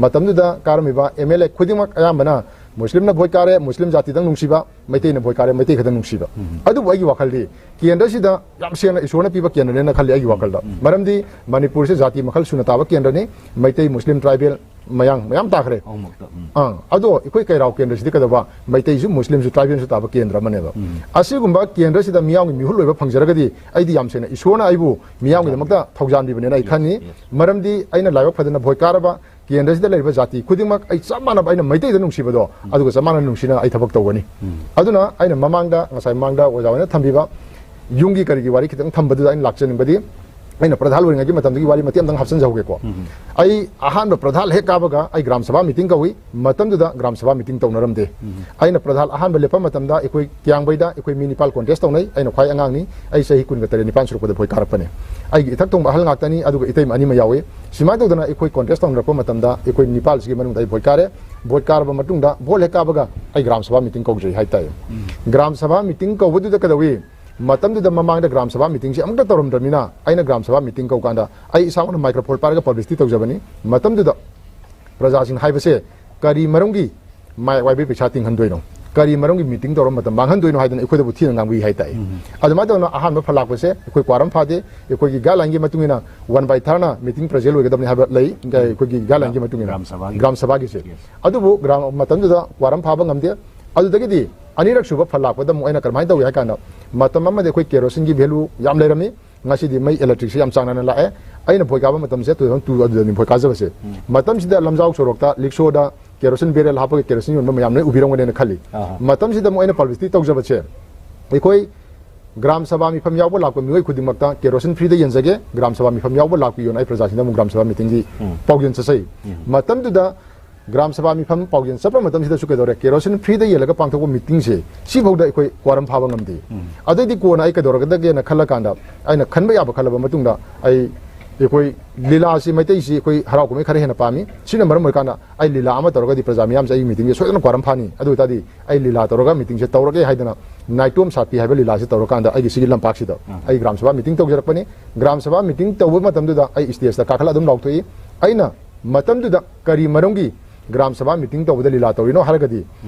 ꯃꯇꯝꯗꯨꯗ ꯀꯥꯔꯝꯃꯤꯕ ꯑꯦꯝ ꯑꯦꯜ ꯑꯦ ꯈꯨꯗꯤꯡꯃꯛ ꯑꯌꯥꯝꯕꯅ ꯃꯨꯁꯂꯤꯝꯅ ꯚꯣꯠ ꯀꯥꯔꯦ, ꯃꯨꯁꯂꯤꯝ ꯖꯥꯇꯤꯗꯪ ꯅꯨꯡꯁꯤꯕ, ꯃꯩꯇꯩꯅ ꯚꯣꯠ ꯀꯥꯔꯦ, ꯃꯩꯇꯩ ꯈꯛꯇꯪ ꯅꯨꯡꯁꯤꯕ꯫ ꯑꯗꯨꯕꯨ ꯑꯩꯒꯤ ꯋꯥꯈꯜꯗꯤ ꯀꯦꯟꯗ꯭ꯔꯁꯤꯗ ꯌꯥꯝ ꯁꯦꯡꯅ ꯏꯁꯣꯔꯅ ꯄꯤꯕ ꯀꯦꯟꯗ꯭ꯔꯅꯦꯅ ꯈꯜꯂꯤ ꯑꯩꯒꯤ ꯋꯥꯈꯜꯗ꯫ ꯃꯔꯝꯗꯤ ꯃꯅꯤꯄꯨꯔꯁꯦ ꯖꯥꯇꯤ ꯃꯈꯜ ꯁꯨꯅ ꯇꯥꯕ ꯀꯦꯟꯗ꯭ꯔꯅꯤ꯫ ꯃꯩꯇꯩ, ꯃꯨꯁꯂꯤꯝ, ꯇ꯭ꯔꯥꯏꯕꯦꯜ, ꯃꯌꯥꯡ ꯃꯌꯥꯝ ꯇꯥꯈ꯭ꯔꯦ꯫ ꯑꯍꯨꯝꯃꯛꯇ ꯎꯝ. ꯑꯥ, ꯑꯗꯣ ꯑꯩꯈꯣꯏ ꯀꯩꯔꯥꯎ ꯀꯦꯟꯗ꯭ꯔꯁꯤꯗꯤ ꯀꯩꯗꯧꯕ, ꯃꯩꯇꯩꯁꯨ ꯃꯨꯁꯂꯤꯝꯁꯨ ꯇ꯭ꯔꯥꯏꯕꯦꯜꯁꯨ ꯇꯥꯕ ꯀꯦꯟꯗ꯭ꯔ ꯑꯃꯅꯦꯕ꯫ ꯑꯁꯤꯒꯨꯝꯕ ꯀꯦꯟꯗ꯭ꯔꯁꯤꯗ ꯃꯤꯌꯥꯝꯒꯤ ꯃꯤꯍꯨꯠ ꯑꯣꯏꯕ ꯐꯪꯖꯔꯒꯗꯤ ꯑꯩꯗꯤ ꯌꯥꯝ ꯁꯦꯡꯅ ꯏꯁꯣꯔꯅ ꯑꯩꯕꯨ ꯃꯤꯌꯥꯝꯒꯤꯗꯃꯛꯇ ꯊꯧꯖꯥꯟꯕꯤꯕꯅꯦꯅ ꯑꯩ ꯈꯟꯅꯤ꯫ ꯃꯔꯝꯗꯤ ꯑꯩꯅ ꯂꯥꯏꯕꯛ ꯐꯗꯅ ꯚꯣꯠ ꯀꯥꯔꯕ ꯀꯦꯟꯗ꯭ꯔꯁꯤꯗ ꯂꯩꯔꯤꯕ ꯖꯥꯇꯤ ꯈꯨꯗꯤꯡꯃꯛ ꯑꯩ ꯆꯞ ꯃꯥꯟꯅꯕ, ꯑꯩꯅ ꯃꯩꯇꯩꯗ ꯅꯨꯡꯁꯤꯕꯗꯣ ꯑꯗꯨꯒ ꯆꯞ ꯃꯥꯟꯅ ꯅꯨꯡꯁꯤꯅ ꯑꯩ ꯊꯕꯛ ꯇꯧꯒꯅꯤ꯫ ꯑꯗꯨꯅ ꯑꯩꯅ ꯃꯃꯥꯡꯗ, ꯉꯁꯥꯏ ꯃꯃꯥꯡꯗ ꯑꯣꯖꯥ ꯍꯣꯏꯅ ꯊꯝꯕꯤꯕ ꯌꯨꯝꯒꯤ ꯀꯔꯤꯒꯤ ꯋꯥꯔꯤ ꯈꯤꯇꯪ ꯊꯝꯕꯗꯨꯗ ꯑꯩꯅ ꯂꯥꯛꯆꯅꯤꯡꯕꯗꯤ, ꯑꯩꯅ ꯄ꯭ꯔꯙꯥꯟ ꯑꯣꯏꯔꯤꯉꯩꯒꯤ ꯃꯇꯝꯗꯨꯒꯤ ꯋꯥꯔꯤ ꯃꯇꯦꯛ ꯑꯃꯇꯪ ꯍꯥꯞꯆꯤꯟꯖꯍꯧꯒꯦꯀꯣ꯫ ꯑꯩ ꯑꯍꯥꯟꯕ ꯄ꯭ꯔꯙꯥꯟ ꯍꯦꯛ ꯀꯥꯕꯒ ꯑꯩ ꯒ꯭ꯔꯥꯝ ꯁꯚꯥ ꯃꯤꯇꯤꯡ ꯀꯧꯏ꯫ ꯃꯇꯝꯗꯨꯗ ꯒ꯭ꯔꯥꯝ ꯁꯚꯥ ꯃꯤꯇꯤꯡ ꯇꯧꯅꯔꯝꯗꯦ꯫ ꯑꯩꯅ ꯄ꯭ꯔꯙꯥꯟ ꯑꯍꯥꯟꯕ ꯂꯦꯞꯄ ꯃꯇꯝꯗ ꯑꯩꯈꯣꯏ ꯀꯤꯌꯥꯡꯕꯩꯗ ꯑꯩꯈꯣꯏ ꯃꯤ ꯅꯤꯄꯥꯜ ꯀꯣꯟꯇꯦꯁ ꯇꯧꯅꯩ꯫ ꯑꯩꯅ ꯈ꯭ꯋꯥꯏ ꯑꯉꯥꯡꯅꯤ꯫ ꯑꯩ ꯆꯍꯤ ꯀꯨꯟꯒ ꯇꯔꯦꯠ ꯅꯤꯄꯥꯜ ꯁꯨꯔꯛꯄꯗ ꯚꯣꯏ ꯀꯥꯔꯛꯄꯅꯦ꯫ ꯑꯩꯒꯤ ꯏꯊꯛ ꯊꯣꯡꯕ ꯑꯍꯜ ꯉꯥꯛꯇꯅꯤ, ꯑꯗꯨꯒ ꯏꯇꯩꯃ ꯑꯅꯤ ꯑꯃ ꯌꯥꯎꯏ꯫ ꯁꯨꯃꯥꯏꯅ ꯇꯧꯗꯅ ꯑꯩꯈꯣꯏ ꯀꯣꯟꯇꯦꯁ ꯇꯧꯅꯔꯛꯄ ꯃꯇꯝꯗ ꯑꯩꯈꯣꯏ ꯅꯤꯄꯥꯜꯁꯤꯒꯤ ꯃꯅꯨꯡꯗ ꯑꯩ ꯚꯣꯏ ꯀꯥꯔꯦ꯫ ꯚꯣꯏ ꯀꯥꯔꯕ ꯃꯇꯨꯡꯗ ꯚꯣꯠ ꯍꯦꯛ ꯀꯥꯕꯒ ꯑꯩ ꯒ꯭ꯔꯥꯝ ꯁꯚꯥ ꯃꯤꯇꯤꯡ ꯀꯧꯖꯩ ꯍꯥꯏꯇꯥꯔꯦ꯫ ꯒ꯭ꯔꯥꯝ ꯁꯚꯥ ꯃꯤꯇꯤꯡ ꯀꯧꯕꯗꯨꯗ ꯀꯩꯗꯧꯏ? ꯃꯇꯝꯗꯨꯗ ꯃꯃꯥꯡꯗ ꯒ꯭ꯔꯥꯝ ꯁꯚꯥ ꯃꯤꯇꯤꯡꯁꯤ ꯑꯃꯨꯛꯇ ꯇꯧꯔꯝꯗ꯭ꯔꯕꯅꯤꯅ ꯑꯩꯅ ꯒ꯭ꯔꯥꯝ ꯁꯚꯥ ꯃꯤꯇꯤꯡ ꯀꯧꯀꯥꯟꯗ ꯑꯩ ꯏꯁꯥꯃꯛꯅ ꯃꯥꯏꯀ꯭ꯔꯣꯐꯣꯟ ꯄꯥꯏꯔꯒ ꯄꯕ꯭ꯂꯤꯁꯤꯇꯤ ꯇꯧꯖꯕꯅꯤ꯫ ꯃꯇꯝꯗꯨꯗ ꯄ꯭ꯔꯖꯥꯁꯤꯡ ꯍꯥꯏꯕꯁꯦ ꯀꯔꯤ ꯃꯔꯝꯒꯤ ꯃꯥꯏ ꯋꯥꯏꯕꯩ ꯄꯩꯁꯥ ꯇꯤꯡꯍꯟꯗꯣꯏꯅꯣ, ꯀꯔꯤ ꯃꯔꯝꯒꯤ ꯃꯤꯇꯤꯡ ꯇꯧꯔ ꯃꯇꯝ ꯃꯥꯡꯍꯟꯗꯣꯏꯅꯣ ꯍꯥꯏꯗꯅ ꯑꯩꯈꯣꯏꯗꯕꯨ ꯊꯤꯅ ꯉꯥꯡꯕꯤ ꯍꯥꯏꯇꯥꯏ꯫ ꯑꯗꯨꯃꯥꯏꯅ ꯇꯧꯗꯅ ꯑꯍꯥꯟꯕ ꯐꯜ ꯂꯥꯛꯄꯁꯦ ꯑꯩꯈꯣꯏ ꯀ꯭ꯋꯥꯔꯝ ꯐꯥꯗꯦ꯫ ꯑꯩꯈꯣꯏꯒꯤ ꯒꯥꯏꯗꯂꯥꯏꯟꯒꯤ ꯃꯇꯨꯡ ꯏꯟꯅ ꯋꯥꯟ ꯕꯥꯏ ꯊꯥꯔꯅ ꯃꯤꯇꯤꯡ ꯄ꯭ꯔꯖꯦꯟ ꯑꯣꯏꯒꯗꯕꯅꯤ ꯍꯥꯏꯕ ꯂꯩ, ꯑꯩꯈꯣꯏꯒꯤ ꯒꯥꯏꯗꯂꯥꯏꯟꯒꯤ ꯃꯇꯨꯡ ꯏꯟꯅ ꯒ꯭ꯔꯥꯝ ꯁꯚꯥꯒꯤ꯫ ꯒ꯭ꯔꯥꯝ ꯁꯚꯥꯒꯤꯁꯦ꯫ ꯑꯗꯨꯕꯨ ꯒ꯭ꯔꯥꯝ ꯃꯇꯝꯗꯨꯗ ꯀ꯭ꯋꯥꯔꯝ ꯐꯥꯕ ꯉꯝꯗꯦ꯫ ꯑꯗꯨꯗꯒꯤꯗꯤ ꯑꯅꯤꯔꯛ ꯁꯨꯕ ꯐꯜ ꯂꯥꯛꯄꯗ ꯑꯃꯨꯛ ꯑꯩꯅ ꯀꯔꯝꯍꯥꯏꯅ ꯇꯧꯏ ꯍꯥꯏ ꯀꯥꯟꯗ, ꯃꯇꯝ ꯑꯃꯗ ꯑꯩꯈꯣꯏ ꯀꯦꯔꯣꯁꯤꯟꯒꯤ ꯚꯦꯂꯨ ꯌꯥꯝ ꯂꯩꯔꯝꯃꯤ꯫ ꯉꯁꯤꯗꯤ ꯃꯩ ꯏꯂꯦꯛꯇ꯭ꯔꯤꯛꯁꯤ ꯌꯥꯝ ꯆꯥꯡ ꯅꯥꯏꯅ ꯂꯥꯛꯑꯦ꯫ ꯑꯩꯅ ꯚꯣꯏ ꯀꯥꯕ ꯃꯇꯝꯁꯦ ꯇꯨ ꯊꯥꯎꯖꯟ ꯇꯨ ꯑꯗꯨꯗꯅꯤ ꯚꯣꯏ ꯀꯥꯖꯕꯁꯦ꯫ ꯃꯇꯝꯁꯤꯗ ꯂꯝꯖꯥꯎ ꯁꯣꯔꯣꯛꯇ ꯂꯤꯛꯁꯣꯗ ꯀꯦꯔꯣꯁꯤꯟ ꯕꯦꯔꯦꯜ ꯍꯥꯞꯄꯒ ꯀꯦꯔꯣꯁꯤꯟ ꯌꯣꯟꯕ ꯃꯌꯥꯝ ꯂꯣꯏ ꯎꯕꯤꯔꯝꯒꯅꯦꯅ ꯈꯜꯂꯤ꯫ ꯑꯍꯥ. ꯃꯇꯝꯁꯤꯗ ꯑꯃꯨꯛ ꯑꯩꯅ ꯄꯕ꯭ꯂꯤꯁꯤꯇꯤ ꯇꯧꯖꯕꯁꯦ, ꯑꯩꯈꯣꯏ ꯒ꯭ꯔꯥꯝ ꯁꯚꯥ ꯃꯤꯐꯝ ꯌꯥꯎꯕ ꯂꯥꯛꯄ ꯃꯤꯑꯣꯏ ꯈꯨꯗꯤꯡꯃꯛꯇ ꯀꯦꯔꯣꯁꯤꯟ ꯐ꯭ꯔꯤꯗ ꯌꯦꯟꯖꯒꯦ, ꯒ꯭ꯔꯥꯝ ꯁꯚꯥ ꯃꯤꯐꯝ ꯌꯥꯎꯕ ꯂꯥꯛꯄꯤꯌꯣꯅ ꯑꯩ ꯄ꯭ꯔꯖꯥꯁꯤꯡꯗ ꯑꯃꯨꯛ ꯒ꯭ꯔꯥꯝ ꯁꯚꯥ ꯃꯤꯇꯤꯡꯒꯤ ꯄꯥꯎꯖꯦꯜ ꯆꯠꯆꯩ꯫ ꯃꯇꯝꯗꯨꯗ ꯒ꯭ꯔꯥꯝ ꯁꯚꯥ ꯃꯤꯐꯝ ꯄꯥꯎꯖꯦꯜ ꯆꯠꯄ ꯃꯇꯝꯁꯤꯗꯁꯨ ꯀꯩꯗꯧꯔꯦ, ꯀꯦꯔꯣꯁꯤꯟ ꯐ꯭ꯔꯤꯗ ꯌꯦꯜꯂꯒ ꯄꯥꯡꯊꯣꯛꯄ ꯃꯤꯇꯤꯡꯁꯦ ꯁꯤꯐꯥꯎꯗ ꯑꯩꯈꯣꯏ ꯀ꯭ꯋꯥꯔꯝ ꯐꯥꯕ ꯉꯝꯗꯦ꯫ ꯑꯗꯩꯗꯤ ꯀꯣꯟꯅ ꯑꯩ ꯀꯩꯗꯧꯔꯒꯗꯒꯦꯅ ꯈꯜꯂ ꯀꯥꯟꯗ, ꯑꯩꯅ ꯈꯟꯕ ꯌꯥꯕ ꯈꯜꯂꯕ ꯃꯇꯨꯡꯗ, ꯑꯩ ꯑꯩꯈꯣꯏ ꯂꯤꯂꯥꯁꯤ, ꯃꯩꯇꯩꯁꯤ ꯑꯩꯈꯣꯏ ꯍꯔꯥꯎ ꯀꯨꯝꯍꯩ ꯈꯔ ꯍꯦꯟꯅ ꯄꯥꯝꯃꯤ꯫ ꯁꯤꯅ ꯃꯔꯝ ꯑꯣꯏꯔꯀꯥꯟꯗ ꯑꯩ ꯂꯤꯂꯥ ꯑꯃ ꯇꯧꯔꯒꯗꯤ ꯄ꯭ꯔꯖꯥ ꯃꯤꯌꯥꯝꯁꯦ ꯑꯩꯒꯤ ꯃꯤꯇꯤꯡꯁꯦ ꯁꯣꯏꯗꯅ ꯀ꯭ꯋꯥꯔꯝ ꯐꯥꯅꯤ꯫ ꯑꯗꯨ ꯑꯣꯏꯇꯥꯔꯗꯤ ꯑꯩ ꯂꯤꯂꯥ ꯇꯧꯔꯒ ꯃꯤꯇꯤꯡꯁꯦ ꯇꯧꯔꯒꯦ ꯍꯥꯏꯗꯅ ꯅꯥꯏꯇꯣꯝ ꯁꯥꯠꯄꯤ ꯍꯥꯏꯕ ꯂꯤꯂꯥꯁꯦ ꯇꯧꯔꯀꯥꯟꯗ ꯑꯩꯒꯤ ꯁꯤꯒꯤ ꯂꯝꯄꯥꯛꯁꯤꯗ ꯑꯩ ꯒ꯭ꯔꯥꯝ ꯁꯚꯥ ꯃꯤꯇꯤꯡ ꯇꯧꯖꯔꯛꯄꯅꯤ꯫ ꯒ꯭ꯔꯥꯝ ꯁꯚꯥ ꯃꯤꯇꯤꯡ ꯇꯧꯕ ꯃꯇꯝꯗꯨꯗ ꯑꯩ ꯁ꯭ꯇꯦꯖꯇ ꯀꯥꯈꯠꯂ ꯑꯗꯨꯝ ꯂꯥꯎꯊꯣꯛꯏ꯫ ꯑꯩꯅ ꯃꯇꯝꯗꯨꯗ ꯀꯔꯤ ꯃꯔꯝꯒꯤ ꯒ꯭ꯔꯥꯝ ꯁꯚꯥ ꯃꯤꯇꯤꯡ ꯇꯧꯕꯗ ꯂꯤꯂꯥ ꯇꯧꯔꯤꯅꯣ ꯍꯥꯏꯔꯒꯗꯤ,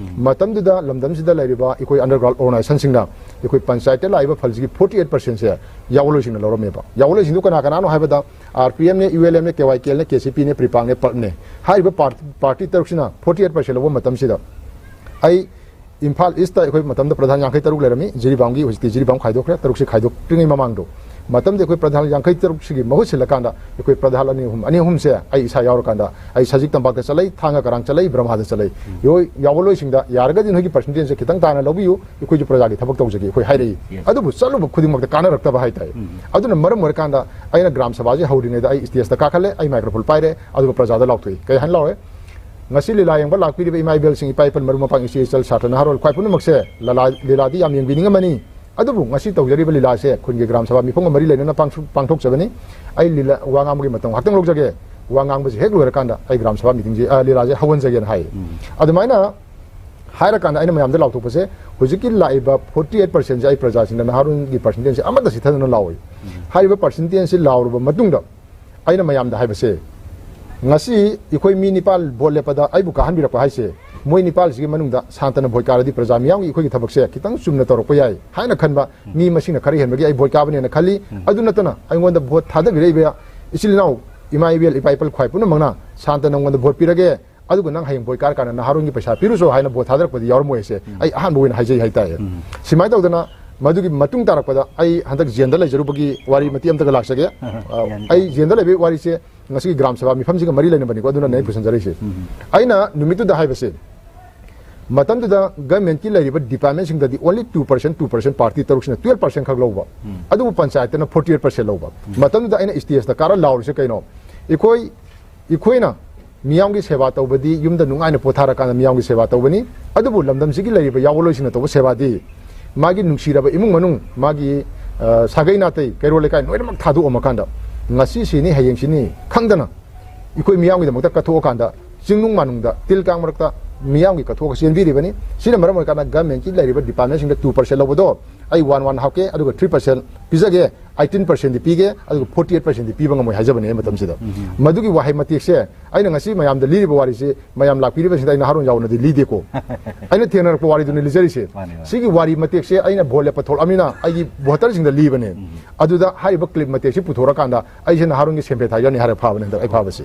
ꯃꯇꯝꯗꯨꯗ ꯂꯝꯗꯝꯁꯤꯗ ꯂꯩꯔꯤꯕ ꯑꯩꯈꯣꯏ underground organizationꯁꯤꯡꯅ ꯑꯩꯈꯣꯏ ꯄꯟꯆꯥꯌꯠꯇ ꯂꯥꯛꯏꯕ ꯐꯜꯁꯤꯒꯤ forty eight percentꯁꯦ ꯌꯥꯑꯣꯂꯣꯏꯁꯤꯡꯅ ꯂꯧꯔꯝꯃꯦꯕ꯫ ꯌꯥꯑꯣꯂꯣꯏꯁꯤꯡꯗꯨ ꯀꯅꯥ ꯀꯅꯥꯅꯣ ꯍꯥꯏꯕꯗ, RPMꯅꯦ, ULMꯅꯦ, KYKLꯅꯦ, KCPꯅꯦ, PREPAKꯅꯦ, PALPꯅꯦ꯫ ꯍꯥꯏꯔꯤꯕ ꯄꯥꯔ-, ꯄꯥꯔꯇꯤ ꯇꯔꯨꯛꯁꯤꯅ forty eight percent ꯂꯧꯕ ꯃꯇꯝꯁꯤꯗ, ꯑꯩ ꯏꯝꯐꯥꯜ ꯏꯁꯇ ꯑꯩꯈꯣꯏ ꯃꯇꯝꯗ ꯄ꯭ꯔꯙꯥꯟ ꯌꯥꯡꯈꯩ ꯇꯔꯨꯛ ꯂꯩꯔꯝꯃꯤ꯫ ꯖꯤꯔꯤꯕꯥꯝꯒꯤ, ꯍꯧꯖꯤꯛꯇꯤ ꯖꯤꯔꯤꯕꯥꯝ ꯈꯥꯏꯗꯣꯛꯈ꯭ꯔꯦ, ꯇꯔꯨꯛꯁꯤ ꯈꯥꯏꯗꯣꯛꯇ꯭ꯔꯤꯉꯩ ꯃꯃꯥꯡꯗꯣ, ꯃꯇꯝꯗ ꯑꯩꯈꯣꯏ ꯄ꯭ꯔꯙꯥꯟ ꯌꯥꯡꯈꯩ ꯇꯔꯨꯛꯁꯤꯒꯤ ꯃꯍꯨꯠ ꯁꯤꯜꯂꯀꯥꯟꯗ ꯑꯩꯈꯣꯏ ꯄ꯭ꯔꯙꯥꯟ ꯑꯅꯤ ꯑꯍꯨꯝ, ꯑꯅꯤ ꯑꯍꯨꯝꯁꯦ ꯑꯩ ꯏꯁꯥ ꯌꯥꯎꯔꯀꯥꯟꯗ, ꯑꯩ ꯁꯖꯤꯛ ꯇꯝꯄꯥꯛꯇ ꯆꯠꯂꯩ, ꯊꯥꯡꯒ ꯀꯔꯥꯡ ꯆꯠꯂꯩ, ꯕ꯭ꯔꯍꯃꯥꯗ ꯆꯠꯂꯩ꯫ ꯌꯥꯑꯣ-, ꯌꯥꯑꯣꯂꯣꯏꯁꯤꯡꯗ ꯌꯥꯔꯒꯗꯤ ꯅꯣꯏꯒꯤ percentageꯁꯦ ꯈꯤꯇꯪ ꯇꯥꯅ ꯂꯧꯕꯤꯌꯨ, ꯑꯩꯈꯣꯏꯁꯨ ꯄ꯭ꯔꯖꯥꯒꯤ ꯊꯕꯛ ꯇꯧꯖꯒꯦ ꯑꯩꯈꯣꯏ ꯍꯥꯏꯔꯛꯏ꯫ ꯑꯗꯨꯕꯨ ꯆꯠꯂꯨꯕ ꯈꯨꯗꯤꯡꯃꯛꯇ ꯀꯥꯟꯅꯔꯛꯇꯕ ꯍꯥꯏꯇꯥꯔꯦ꯫ ꯑꯗꯨꯅ ꯃꯔꯝ ꯑꯣꯏꯔꯀꯥꯟꯗ ꯑꯩꯅ ꯒ꯭ꯔꯥꯝ ꯁꯚꯥꯁꯤ ꯍꯧꯔꯤꯉꯩꯗ ꯑꯩ stageꯇ ꯀꯥꯈꯠꯂꯦ, ꯑꯩ microphone ꯄꯥꯏꯔꯦ, ꯑꯗꯨꯒ ꯄ꯭ꯔꯖꯥꯗ ꯂꯥꯎꯊꯣꯛꯏ꯫ ꯀꯩ ꯍꯥꯏꯅ ꯂꯥꯎꯔꯦ? ꯉꯁꯤ ꯂꯤꯂꯥ ꯌꯦꯡꯕ ꯂꯥꯛꯄꯤꯔꯤꯕ ꯏꯃꯥ ꯏꯕꯦꯜꯁꯤꯡ, ꯏꯄꯥ ꯏꯄꯜ, ꯃꯔꯨꯞ ꯃꯄꯥꯡ, ꯏꯆꯦ ꯏꯆꯜ, ꯁꯥꯇ꯭ꯔ ꯅꯍꯥꯔꯣꯜ ꯈ꯭ꯋꯥꯏ ꯄꯨꯝꯅꯃꯛꯁꯦ, ꯂꯂꯥ-, ꯂꯤꯂꯥꯗꯤ ꯌꯥꯝ ꯌꯦꯡꯕꯤꯅꯤꯡꯉꯝꯃꯅꯤ, ꯑꯗꯨꯕꯨ ꯉꯁꯤ ꯇꯧꯖꯔꯤꯕ ꯂꯤꯂꯥꯁꯦ ꯈꯨꯟꯒꯤ ꯒ꯭ꯔꯥꯝ ꯁꯚꯥ ꯃꯤꯐꯝꯒ ꯃꯔꯤ ꯂꯩꯅꯅ ꯄꯥꯡꯊꯣꯛ-, ꯄꯥꯡꯊꯣꯛꯆꯕꯅꯤ꯫ ꯑꯩ ꯂꯤꯂꯥ ꯋꯥ ꯉꯥꯡꯕꯒꯤ ꯃꯇꯝ ꯉꯥꯏꯍꯥꯛꯇꯪ ꯂꯧꯖꯒꯦ꯫ ꯋꯥ ꯉꯥꯡꯕꯁꯦ ꯍꯦꯛ ꯂꯣꯏꯔꯀꯥꯟꯗ ꯑꯩ ꯒ꯭ꯔꯥꯝ ꯁꯚꯥ ꯃꯤꯇꯤꯡꯁꯦ, ꯑ, ꯂꯤꯂꯥꯁꯦ ꯍꯧꯍꯟꯖꯒꯦꯅ ꯍꯥꯏ꯫ ꯑꯗꯨꯃꯥꯏꯅ ꯍꯥꯏꯔꯀꯥꯟꯗ ꯑꯩꯅ ꯃꯌꯥꯝꯗ ꯂꯥꯎꯊꯣꯛꯄꯁꯦ, ꯍꯧꯖꯤꯛꯀꯤ ꯂꯥꯛꯏꯕ forty eight percentꯁꯦ ꯑꯩ ꯄ꯭ꯔꯖꯥꯁꯤꯡꯗ, ꯅꯍꯥꯔꯣꯟꯒꯤ percentageꯁꯦ ꯑꯃꯠꯇ ꯁꯤꯊꯗꯅ ꯂꯥꯎꯏ꯫ ꯍꯥꯏꯔꯤꯕ percentageꯁꯤ ꯂꯥꯎꯔꯕ ꯃꯇꯨꯡꯗ, ꯑꯩꯅ ꯃꯌꯥꯝꯗ ꯍꯥꯏꯕꯁꯦ, ꯉꯁꯤ ꯑꯩꯈꯣꯏ ꯃꯤ ꯅꯤꯄꯥꯜ vote ꯂꯦꯞꯄꯗ ꯑꯩꯕꯨ ꯀꯥꯍꯟꯕꯤꯔꯛꯄ ꯍꯥꯏꯁꯦ, ꯃꯣꯏ ꯅꯤꯄꯥꯜꯁꯤꯒꯤ ꯃꯅꯨꯡꯗ ꯁꯥꯟꯇꯅ vote ꯀꯥꯔꯗꯤ ꯄ꯭ꯔꯖꯥ ꯃꯤꯌꯥꯝꯒꯤ ꯑꯩꯈꯣꯏꯒꯤ ꯊꯕꯛꯁꯦ ꯈꯤꯇꯪ ꯆꯨꯝꯅ ꯇꯧꯔꯛꯄ ꯌꯥꯏ ꯍꯥꯏꯅ ꯈꯟꯕ ꯃꯤ ꯃꯁꯤꯡꯅ ꯈꯔ ꯍꯦꯟꯕꯒꯤ ꯑꯩ vote ꯀꯥꯕꯅꯦꯅ ꯈꯜꯂꯤ꯫ ꯑꯗꯨ ꯅꯠꯇꯅ ꯑꯩꯉꯣꯟꯗ vote ꯊꯥꯗꯕꯤꯔꯛꯏꯕ ꯏꯆꯤꯜ ꯏꯅꯥꯎ, ꯏꯃꯥ ꯏꯕꯦꯜ, ꯏꯄꯥ ꯏꯄꯜ ꯈ꯭ꯋꯥꯏ ꯄꯨꯝꯅꯃꯛꯅ ꯁꯥꯟꯇ ꯅꯉꯣꯟꯗ vote ꯄꯤꯔꯒꯦ, ꯑꯗꯨꯒ ꯅꯪ ꯍꯌꯦꯡ vote ꯀꯥꯔꯀꯥꯟꯗ ꯅꯍꯥꯔꯣꯟꯒꯤ ꯄꯩꯁꯥ ꯄꯤꯔꯨꯁꯣ ꯍꯥꯏꯅ vote ꯊꯥꯗꯔꯛꯄꯗꯤ ꯌꯥꯎꯔꯝꯃꯣꯏ ꯍꯥꯏꯁꯦ ꯑꯩ ꯑꯍꯥꯟꯕ ꯑꯣꯏꯅ ꯍꯥꯏꯖꯩ ꯍꯥꯏꯇꯥꯔꯦ꯫ ꯁꯨꯃꯥꯏꯅ ꯇꯧꯗꯅ ꯃꯗꯨꯒꯤ ꯃꯇꯨꯡ ꯇꯥꯔꯛꯄꯗ ꯑꯩ ꯍꯟꯗꯛ ꯖꯦꯜꯗ ꯂꯩꯖꯔꯨꯕꯒꯤ ꯋꯥꯔꯤ ꯃꯇꯦꯛ ꯑꯃꯇꯒ ꯂꯥꯛꯆꯒꯦ꯫ ꯑ, ꯌꯥꯅꯤ꯫ ꯑꯩ ꯖꯦꯜꯗ ꯂꯩꯕꯒꯤ ꯋꯥꯔꯤꯁꯦ ꯉꯁꯤꯒꯤ ꯒ꯭ꯔꯥꯝ ꯁꯚꯥ ꯃꯤꯐꯝꯁꯤꯒ ꯃꯔꯤ ꯂꯩꯅꯕꯅꯤꯀꯣ, ꯑꯗꯨꯅꯅꯦ ꯑꯩ ꯄꯨꯁꯤꯟꯖꯔꯛꯏꯁꯦ꯫ ꯑꯩꯅ ꯅꯨꯃꯤꯠꯇꯨꯗ ꯍꯥꯏꯕꯁꯦ, ꯃꯇꯝꯗꯨꯗ governmentꯀꯤ ꯂꯩꯔꯤꯕ departmentꯁꯤꯡꯗꯗꯤ only two percent, two percent, party ꯇꯔꯨꯛꯁꯤꯅ twelve percent ꯈꯛ ꯂꯧꯕ, ꯑꯗꯨꯕꯨ ꯄꯟꯆꯥꯌꯠꯇꯅ forty eight percent ꯂꯧꯕ꯫ ꯃꯇꯝꯗꯨꯗ ꯑꯩꯅ stageꯇ ꯀꯥꯔ ꯂꯥꯎꯔꯤꯁꯦ ꯀꯩꯅꯣ? ꯑꯩꯈꯣꯏ, ꯑꯩꯈꯣꯏꯅ ꯃꯤꯌꯥꯝꯒꯤ ꯁꯦꯕꯥ ꯇꯧꯕꯗꯤ ꯌꯨꯝꯗ ꯅꯨꯡꯉꯥꯏꯅ ꯄꯣꯊꯥꯔꯀꯥꯟꯗ ꯃꯤꯌꯥꯝꯒꯤ ꯁꯦꯕꯥ ꯇꯧꯕꯅꯤ, ꯑꯗꯨꯕꯨ ꯂꯝꯗꯝꯁꯤꯒꯤ ꯂꯩꯔꯤꯕ ꯌꯥꯑꯣꯂꯣꯏꯁꯤꯡꯅ ꯇꯧꯕ ꯁꯦꯕꯥꯗꯤ ꯃꯥꯒꯤ ꯅꯨꯡꯁꯤꯔꯕ ꯏꯃꯨꯡ ꯃꯅꯨꯡ, ꯃꯥꯒꯤ, ꯑ, ꯁꯥꯒꯩ ꯅꯥꯇꯩ, ꯀꯩꯔꯣꯜ ꯂꯩꯀꯥꯏ ꯂꯣꯏꯅꯃꯛ ꯊꯥꯗꯣꯛꯑꯝꯃꯀꯥꯟꯗ, ꯉꯁꯤ ꯁꯤꯅꯤ, ꯍꯌꯦꯡ ꯁꯤꯅꯤ ꯈꯪꯗꯅ ꯑꯩꯈꯣꯏ ꯃꯤꯌꯥꯝꯒꯤꯗꯃꯛꯇ ꯀꯠꯊꯣꯛꯑꯀꯥꯟꯗ, ꯆꯤꯡꯅꯨꯡ ꯃꯥꯅꯨꯡꯗ ꯇꯤꯜ ꯀꯥꯡ ꯃꯔꯛꯇ ꯃꯤꯌꯥꯝꯒꯤ ꯀꯠꯊꯣꯛꯑꯒ ꯆꯦꯟꯕꯤꯔꯤꯕꯅꯤ꯫ ꯁꯤꯅ ꯃꯔꯝ ꯑꯣꯏꯔꯀꯥꯟꯗ governmentꯀꯤ ꯂꯩꯔꯤꯕ departmentꯁꯤꯡꯗ two percent ꯂꯧꯕꯗꯣ ꯑꯩ one one ꯍꯥꯞꯀꯦ, ꯑꯗꯨꯒ three percent ꯄꯤꯖꯒꯦ꯫ ꯑꯩꯠꯇꯤꯟ ꯄꯥꯔꯁꯦꯟꯗꯤ ꯄꯤꯒꯦ, ꯑꯗꯨꯒ ꯐꯣꯔꯇꯤ ꯑꯩꯠ ꯄꯥꯔꯁꯦꯟꯗꯤ ꯄꯤꯕ ꯉꯝꯃꯣꯏ ꯍꯥꯏꯖꯕꯅꯦ ꯑꯩ ꯃꯇꯝꯁꯤꯗ꯫ ꯃꯗꯨꯒꯤ ꯋꯥꯍꯩ ꯃꯇꯦꯛꯁꯦ ꯑꯩꯅ ꯉꯁꯤ ꯃꯌꯥꯝꯗ ꯂꯤꯔꯤꯕ ꯋꯥꯔꯤꯁꯤ ꯃꯌꯥꯝ ꯂꯥꯛꯄꯤꯔꯤꯕꯁꯤꯡꯗ ꯑꯩ ꯅꯍꯥꯔꯣꯟ ꯌꯥꯎꯅꯗꯤ ꯂꯤꯗꯦꯀꯣ꯫ ꯑꯩꯅ ꯊꯦꯡꯅꯔꯛꯄ ꯋꯥꯔꯤꯗꯨꯅꯤ ꯂꯤꯖꯔꯤꯁꯦ꯫ ꯃꯥꯅꯦ, ꯃꯥꯅꯦ꯫ ꯁꯤꯒꯤ ꯋꯥꯔꯤ ꯃꯇꯦꯛꯁꯦ ꯑꯩꯅ ꯚꯣꯠ ꯂꯦꯞꯄ ꯊꯣꯛꯂꯛꯑꯃꯤꯅ ꯑꯩꯒꯤ ꯚꯣꯇꯔꯁꯤꯡꯗ ꯂꯤꯕꯅꯦ꯫ ꯑꯗꯨꯗ ꯍꯥꯏꯔꯤꯕ ꯀ꯭ꯂꯤꯞ ꯃꯇꯦꯛꯁꯤ ꯄꯨꯊꯣꯔꯛꯀꯥꯟꯗ ꯑꯩꯁꯦ ꯅꯍꯥꯔꯣꯟꯒꯤ ꯁꯦꯟꯐꯦ ꯊꯥꯏꯖꯔꯅꯤ ꯍꯥꯏꯔ ꯐꯥꯕꯅꯦ ꯍꯟꯗꯛ ꯑꯩ ꯐꯥꯕꯁꯦ꯫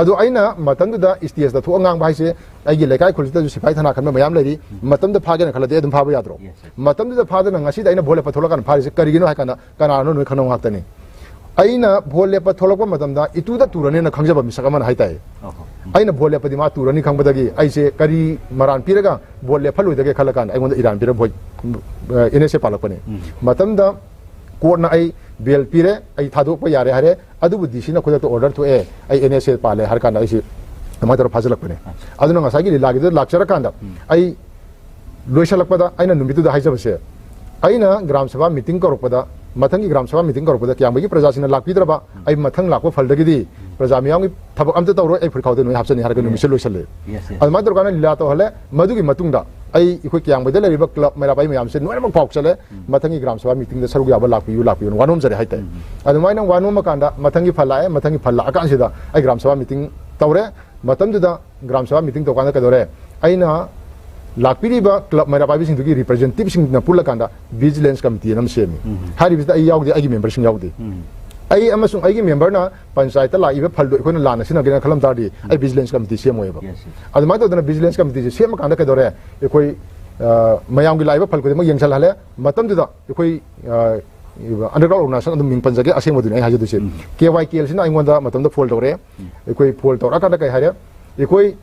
ꯑꯗꯣ ꯑꯩꯅ ꯃꯇꯝꯗꯨꯗ ꯁ꯭ꯇꯦꯖꯇ ꯊꯣꯛꯑ ꯉꯥꯡꯕ ꯍꯥꯏꯁꯦ, ꯑꯩꯒꯤ ꯂꯩꯀꯥꯏ ꯈꯨꯜꯁꯤꯗꯁꯨ ꯁꯤꯐꯥꯏ ꯊꯅꯥ ꯈꯟꯕ ꯃꯌꯥꯝ ꯂꯩꯔꯤ꯫ ꯃꯇꯝꯗ ꯐꯥꯒꯦꯅ ꯈꯜꯂꯗꯤ ꯑꯗꯨꯝ ꯐꯥꯕ ꯌꯥꯗ꯭ꯔꯣ? Yes, sir. ꯃꯇꯝꯗꯨꯗ ꯐꯥꯗꯅ ꯉꯁꯤꯗ ꯑꯩꯅ ꯚꯣꯠ ꯂꯦꯞꯄ ꯊꯣꯛꯂꯛꯀꯥꯟꯗ ꯐꯥꯔꯤꯁꯦ ꯀꯔꯤꯒꯤꯅꯣ ꯍꯥꯏ ꯀꯥꯟꯗ ꯀꯅꯥꯅꯣ ꯅꯣꯏ ꯈꯪꯅꯕ ꯉꯥꯛꯇꯅꯤ꯫ ꯑꯩꯅ ꯚꯣꯠ ꯂꯦꯞꯄ ꯊꯣꯛꯂꯛꯄ ꯃꯇꯝꯗ ꯏꯇꯨꯗ ꯇꯨꯔꯅꯤꯅ ꯈꯪꯖꯕ ꯃꯤꯁꯛ ꯑꯃꯅ ꯍꯥꯏꯇꯥꯏ꯫ ꯑꯣꯍꯣ꯫ ꯑꯩꯅ ꯚꯣꯠ ꯂꯦꯞꯄꯗꯤ ꯃꯥ ꯇꯨꯔꯅꯤ ꯈꯪꯕꯗꯒꯤ ꯑꯩꯁꯦ ꯀꯔꯤ ꯃꯔꯥꯟ ꯄꯤꯔꯒ ꯚꯣꯠ ꯂꯦꯞꯍꯜꯂꯣꯏꯗꯒꯦ ꯈꯜꯂ ꯀꯥꯟꯗ ꯑꯩꯉꯣꯟꯗ ꯏꯔꯥꯟ ꯄꯤꯔ ꯚꯣꯠ, ꯑꯦꯟ ꯑꯦꯁ ꯑꯦ ꯄꯥꯜꯂꯛꯄꯅꯤ꯫ ꯃꯇꯝꯗ ꯀꯣꯔꯠꯅ ꯑꯩ ꯕꯦꯜ ꯄꯤꯔꯦ, ꯑꯩ ꯊꯥꯗꯣꯛꯄ ꯌꯥꯔꯦ ꯍꯥꯏꯔꯦ꯫ ꯑꯗꯨꯕꯨ ꯗꯤ ꯁꯤꯅ ꯈꯨꯗꯛꯇ ꯑꯣꯔꯗꯔ ꯊꯣꯛꯑꯦ, ꯑꯩ ꯑꯦꯟ ꯑꯦꯁ ꯑꯦ ꯄꯥꯜꯂꯦ ꯍꯥꯏꯔ ꯀꯥꯟꯗ ꯑꯩꯁꯦ ꯑꯗꯨꯃꯥꯏꯅ ꯇꯧꯔ ꯐꯥꯖꯤꯜꯂꯛꯄꯅꯦ꯫ ꯑꯗꯨꯅ ꯉꯁꯥꯏꯒꯤ ꯂꯤꯂꯥꯒꯤꯗꯨꯗ ꯂꯥꯛꯆꯔꯀꯥꯟꯗ ꯑꯩ ꯂꯣꯏꯁꯤꯜꯂꯛꯄꯗ ꯑꯩꯅ ꯅꯨꯃꯤꯠꯇꯨꯗ ꯍꯥꯏꯖꯕꯁꯦ, ꯑꯩꯅ ꯒ꯭ꯔꯥꯝ ꯁꯚꯥ ꯃꯤꯇꯤꯡ ꯀꯧꯔꯛꯄꯗ, ꯃꯊꯪꯒꯤ ꯒ꯭ꯔꯥꯝ ꯁꯚꯥ ꯃꯤꯇꯤꯡ ꯀꯧꯔꯛꯄꯗ ꯀꯌꯥꯝꯕꯩꯒꯤ ꯄ꯭ꯔꯖꯥꯁꯤꯡꯅ ꯂꯥꯛꯄꯤꯗ꯭ꯔꯕ, ꯑꯩ ꯃꯊꯪ ꯂꯥꯛꯄ ꯐꯜꯗꯒꯤꯗꯤ ꯄ꯭ꯔꯖꯥ ꯃꯤꯌꯥꯝꯒꯤ ꯊꯕꯛ ꯑꯝꯇ ꯇꯧꯔꯣꯏ, ꯑꯩ ꯐꯨꯔꯤꯠꯈꯥꯎꯗ ꯅꯣꯏ ꯍꯥꯞꯆꯅꯤ ꯍꯥꯏꯔꯒ ꯅꯨꯃꯤꯠꯁꯦ ꯂꯣꯏꯁꯤꯜꯂꯦ꯫ Yes, yes. ꯑꯗꯨꯃꯥꯏꯅ ꯇꯧꯔꯀꯥꯟꯗ ꯂꯤꯂꯥ ꯇꯧꯍꯜꯂꯦ꯫ ꯃꯗꯨꯒꯤ ꯃꯇꯨꯡꯗ ꯑꯩ ꯑꯩꯈꯣꯏ ꯀꯌꯥꯝꯕꯩꯗ ꯂꯩꯔꯤꯕ ꯀ꯭ꯂꯕ ꯃꯩꯔꯥ ꯄꯥꯏꯕꯤ ꯃꯌꯥꯝꯁꯦ ꯂꯣꯏꯅꯃꯛ ꯄꯥꯎ ꯆꯠꯂꯦ, ꯃꯊꯪꯒꯤ ꯒ꯭ꯔꯥꯝ ꯁꯚꯥ ꯃꯤꯇꯤꯡꯗ ꯁꯔꯨꯛ ꯌꯥꯕ ꯂꯥꯛꯄꯤꯌꯨ ꯂꯥꯛꯄꯤꯌꯨꯅ ꯋꯥꯅꯣꯝꯖꯔꯦ ꯍꯥꯏꯇꯥꯔꯦ꯫ ꯑꯗꯨꯃꯥꯏꯅ ꯋꯥꯅꯣꯝꯃ ꯀꯥꯟꯗ ꯃꯊꯪꯒꯤ ꯐꯜ ꯂꯥꯛꯑꯦ, ꯃꯊꯪꯒꯤ ꯐꯜ ꯂꯥꯛꯑꯀꯥꯟꯁꯤꯗ ꯑꯩ ꯒ꯭ꯔꯥꯝ ꯁꯚꯥ ꯃꯤꯇꯤꯡ ꯇꯧꯔꯦ꯫ ꯃꯇꯝꯗꯨꯗ ꯒ꯭ꯔꯥꯝ ꯁꯚꯥ ꯃꯤꯇꯤꯡ ꯇꯧꯀꯥꯟꯗ ꯀꯩꯗꯧꯔꯦ? ꯑꯩꯅ ꯂꯥꯛꯄꯤꯔꯤꯕ ꯀ꯭ꯂꯕ ꯃꯩꯔꯥ ꯄꯥꯏꯕꯤꯁꯤꯡꯗꯨꯒꯤ ꯔꯤꯄ꯭ꯔꯖꯦꯟꯇꯦꯇꯤꯚꯁꯤꯡꯅ ꯄꯨꯜꯂꯀꯥꯟꯗ ꯚꯤꯖꯤꯂꯦꯟꯁ ꯀꯃꯤꯇꯤ ꯑꯃ ꯁꯦꯝꯃꯤ꯫ ꯍꯥꯏꯔꯤꯕꯁꯤꯗ ꯑꯩ ꯌꯥꯎꯗꯦ, ꯑꯩꯒꯤ ꯃꯦꯝꯕꯔꯁꯤꯡ ꯌꯥꯎꯗꯦ꯫ ꯑꯩ ꯑꯃꯁꯨꯡ ꯑꯩꯒꯤ ꯃꯦꯝꯕꯔꯅ ꯄꯟꯆꯥꯌꯠꯇ ꯂꯥꯛꯏꯕ ꯐꯜꯗꯣ ꯑꯩꯈꯣꯏꯅ ꯂꯥꯟꯅ ꯁꯤꯖꯤꯟꯅꯒꯦꯅ ꯈꯜꯂꯝ ꯇꯥꯔꯗꯤ ꯑꯩ ꯚꯤꯖꯤꯂꯦꯟꯁ ꯀꯃꯤꯇꯤ ꯁꯦꯝꯃꯣꯏꯕ꯫ Yes, yes. ꯑꯗꯨꯃꯥꯏꯅ ꯇꯧꯗꯅ ꯚꯤꯖꯤꯂꯦꯟꯁ ꯀꯃꯤꯇꯤꯁꯦ ꯁꯦꯝꯃꯀꯥꯟꯗ ꯀꯩꯗꯧꯔꯦ? ꯑꯩꯈꯣꯏ, ꯑ, ꯃꯌꯥꯝꯒꯤ ꯂꯥꯛꯏꯕ ꯐꯜ ꯈꯨꯗꯤꯡꯃꯛ ꯌꯦꯡꯁꯜꯍꯜꯂꯦ꯫ ꯃꯇꯝꯗꯨꯗ ꯑꯩꯈꯣꯏ, ꯑ, ꯑꯟꯗꯔꯒ꯭ꯔꯥꯎꯟ ꯑꯣꯔꯒꯅꯥꯏꯖꯦꯁꯟ ꯑꯗꯨꯝ ꯃꯤꯡ ꯄꯟꯖꯒꯦ, ꯑꯁꯦꯡꯕꯗꯨꯅꯤ ꯑꯩ ꯍꯥꯏꯖꯗꯣꯏꯁꯦ꯫ ꯀꯦ ꯋꯥꯏ ꯀꯦ ꯑꯦꯜꯁꯤꯅ ꯑꯩꯉꯣꯟꯗ ꯃꯇꯝꯗ ꯐꯣꯟ ꯇꯧꯔꯛꯑꯦ꯫ ꯑꯩꯈꯣꯏ ꯐꯣꯟ ꯇꯧꯔꯛꯑꯀꯥꯟꯗ ꯀꯩ ꯍꯥꯏꯔꯦ? ꯑꯩꯈꯣꯏ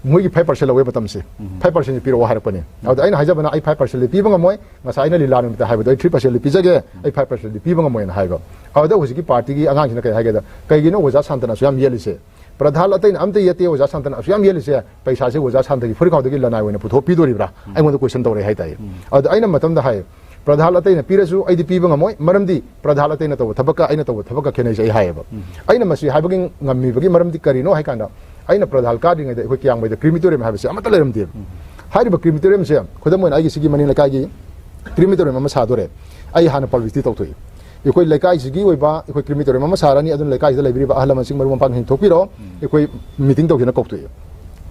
ꯃꯣꯏꯒꯤ ꯐꯥꯏꯚ ꯄꯥꯔꯁꯦꯟ ꯂꯧꯋꯦ ꯃꯇꯝꯁꯦ꯫ ꯐꯥꯏꯚ ꯄꯥꯔꯁꯦꯟꯁꯦ ꯄꯤꯔꯛꯑꯣ ꯍꯥꯏꯔꯛꯄꯅꯦ꯫ ꯑꯗꯨꯗ ꯑꯩꯅ ꯍꯥꯏꯖꯕꯅ, "ꯑꯩ ꯐꯥꯏꯚ ꯄꯥꯔꯁꯦꯟꯗꯤ ꯄꯤꯕ ꯉꯝꯃꯣꯏ, ꯉꯁꯥꯏ ꯑꯩꯅ ꯂꯤꯂꯥ ꯅꯨꯃꯤꯠꯇ ꯍꯥꯏꯕꯗꯣ ꯑꯩ ꯊ꯭ꯔꯤ ꯄꯥꯔꯁꯦꯟꯗꯤ ꯄꯤꯖꯒꯦ, ꯑꯩ ꯐꯥꯏꯚ ꯄꯥꯔꯁꯦꯟꯗꯤ ꯄꯤꯕ ꯉꯝꯃꯣꯏꯅ" ꯍꯥꯏꯕ꯫ ꯑꯗꯨꯗ ꯍꯧꯖꯤꯛꯀꯤ ꯄꯥꯔꯇꯤꯒꯤ ꯑꯉꯥꯡꯁꯤꯅ ꯀꯩ ꯍꯥꯏꯒꯦꯗ, "ꯀꯩꯒꯤꯅꯣ ꯑꯣꯖꯥ ꯁꯥꯟꯇꯅ ꯑꯁꯨꯛ ꯌꯥꯝ ꯌꯦꯠꯂꯤꯁꯦ? ꯄ꯭ꯔꯙꯥꯟ ꯑꯇꯩꯅ ꯑꯝꯇ ꯌꯦꯠꯇꯦ, ꯑꯣꯖꯥ ꯁꯥꯟꯇꯅ ꯑꯁꯨꯛ ꯌꯥꯝ ꯌꯦꯠꯂꯤꯁꯦ, ꯄꯩꯁꯥꯁꯦ ꯑꯣꯖꯥ ꯁꯥꯟꯇꯒꯤ ꯐꯨꯔꯤꯠꯈꯥꯎꯗꯒꯤ ꯂꯅꯥꯏ ꯑꯣꯏꯅ ꯄꯨꯊꯣꯛꯄꯤꯗꯣꯔꯤꯕ꯭ꯔꯥ?" ꯑꯩꯉꯣꯟꯗ ꯀꯣꯏꯁꯟ ꯇꯧꯔꯛꯑꯦ ꯍꯥꯏꯇꯥꯔꯦ꯫ ꯑꯗꯨꯗ ꯑꯩꯅ ꯃꯇꯝꯗ ꯍꯥꯏ, "ꯄ꯭ꯔꯙꯥꯟ ꯑꯇꯩꯅ ꯄꯤꯔꯁꯨ ꯑꯩꯗꯤ ꯄꯤꯕ ꯉꯝꯃꯣꯏ, ꯃꯔꯝꯗꯤ ꯄ꯭ꯔꯙꯥꯟ ꯑꯇꯩꯅ ꯇꯧꯕ ꯊꯕꯛꯀ ꯑꯩꯅ ꯇꯧꯕ ꯊꯕꯛꯀ ꯈꯦꯠꯅꯩꯁꯦ" ꯑꯩ ꯍꯥꯏꯌꯦꯕ꯫ ꯑꯩꯅ ꯃꯁꯤ ꯍꯥꯏꯕꯒꯤ ꯉꯝꯃꯤꯕꯒꯤ ꯃꯔꯝꯗꯤ ꯀꯔꯤꯅꯣ ꯍꯥꯏ ꯀꯥꯟꯗ, ꯑꯩꯅ ꯄ꯭ꯔꯙꯥꯟ ꯀꯥꯗ꯭ꯔꯤꯉꯩꯗ ꯑꯩꯈꯣꯏ ꯀꯤꯌꯥꯝꯕꯩꯗ ꯀ꯭ꯔꯤꯃꯤꯇꯣꯔꯤꯌꯝ ꯍꯥꯏꯕꯁꯦ ꯑꯃꯠꯇ ꯂꯩꯔꯝꯗꯦꯕ꯫ ꯍꯥꯏꯔꯤꯕ ꯀ꯭ꯔꯤꯃꯤꯇꯣꯔꯤꯌꯝꯁꯦ, ꯈꯨꯗꯝ ꯑꯣꯏꯅ ꯑꯩꯒꯤ ꯁꯤꯒꯤ ꯃꯅꯤꯡ ꯂꯩꯀꯥꯏꯒꯤ ꯀ꯭ꯔꯤꯃꯤꯇꯣꯔꯤꯌꯝ ꯑꯃ ꯁꯥꯗꯣꯔꯦ꯫ ꯑꯩ ꯍꯥꯟꯅ ꯄꯕ꯭ꯂꯤꯁꯤꯇꯤ ꯇꯧꯊꯣꯛꯏ꯫ ꯑꯩꯈꯣꯏ ꯂꯩꯀꯥꯏꯁꯤꯒꯤ ꯑꯣꯏꯕ ꯑꯩꯈꯣꯏ crematorium ꯑꯃ ꯁꯥꯔꯅꯤ, ꯑꯗꯨꯅ ꯂꯩꯀꯥꯏꯁꯤꯗ ꯂꯩꯕꯤꯔꯤꯕ ꯑꯍꯜ ꯂꯃꯟꯁꯤꯡ, ꯃꯔꯨꯞ ꯃꯄꯥꯡꯁꯤꯡ ꯊꯣꯛꯄꯤꯔꯣ, ꯑꯩꯈꯣꯏ meeting ꯇꯧꯁꯦꯅ ꯀꯧꯊꯣꯛꯑꯦ꯫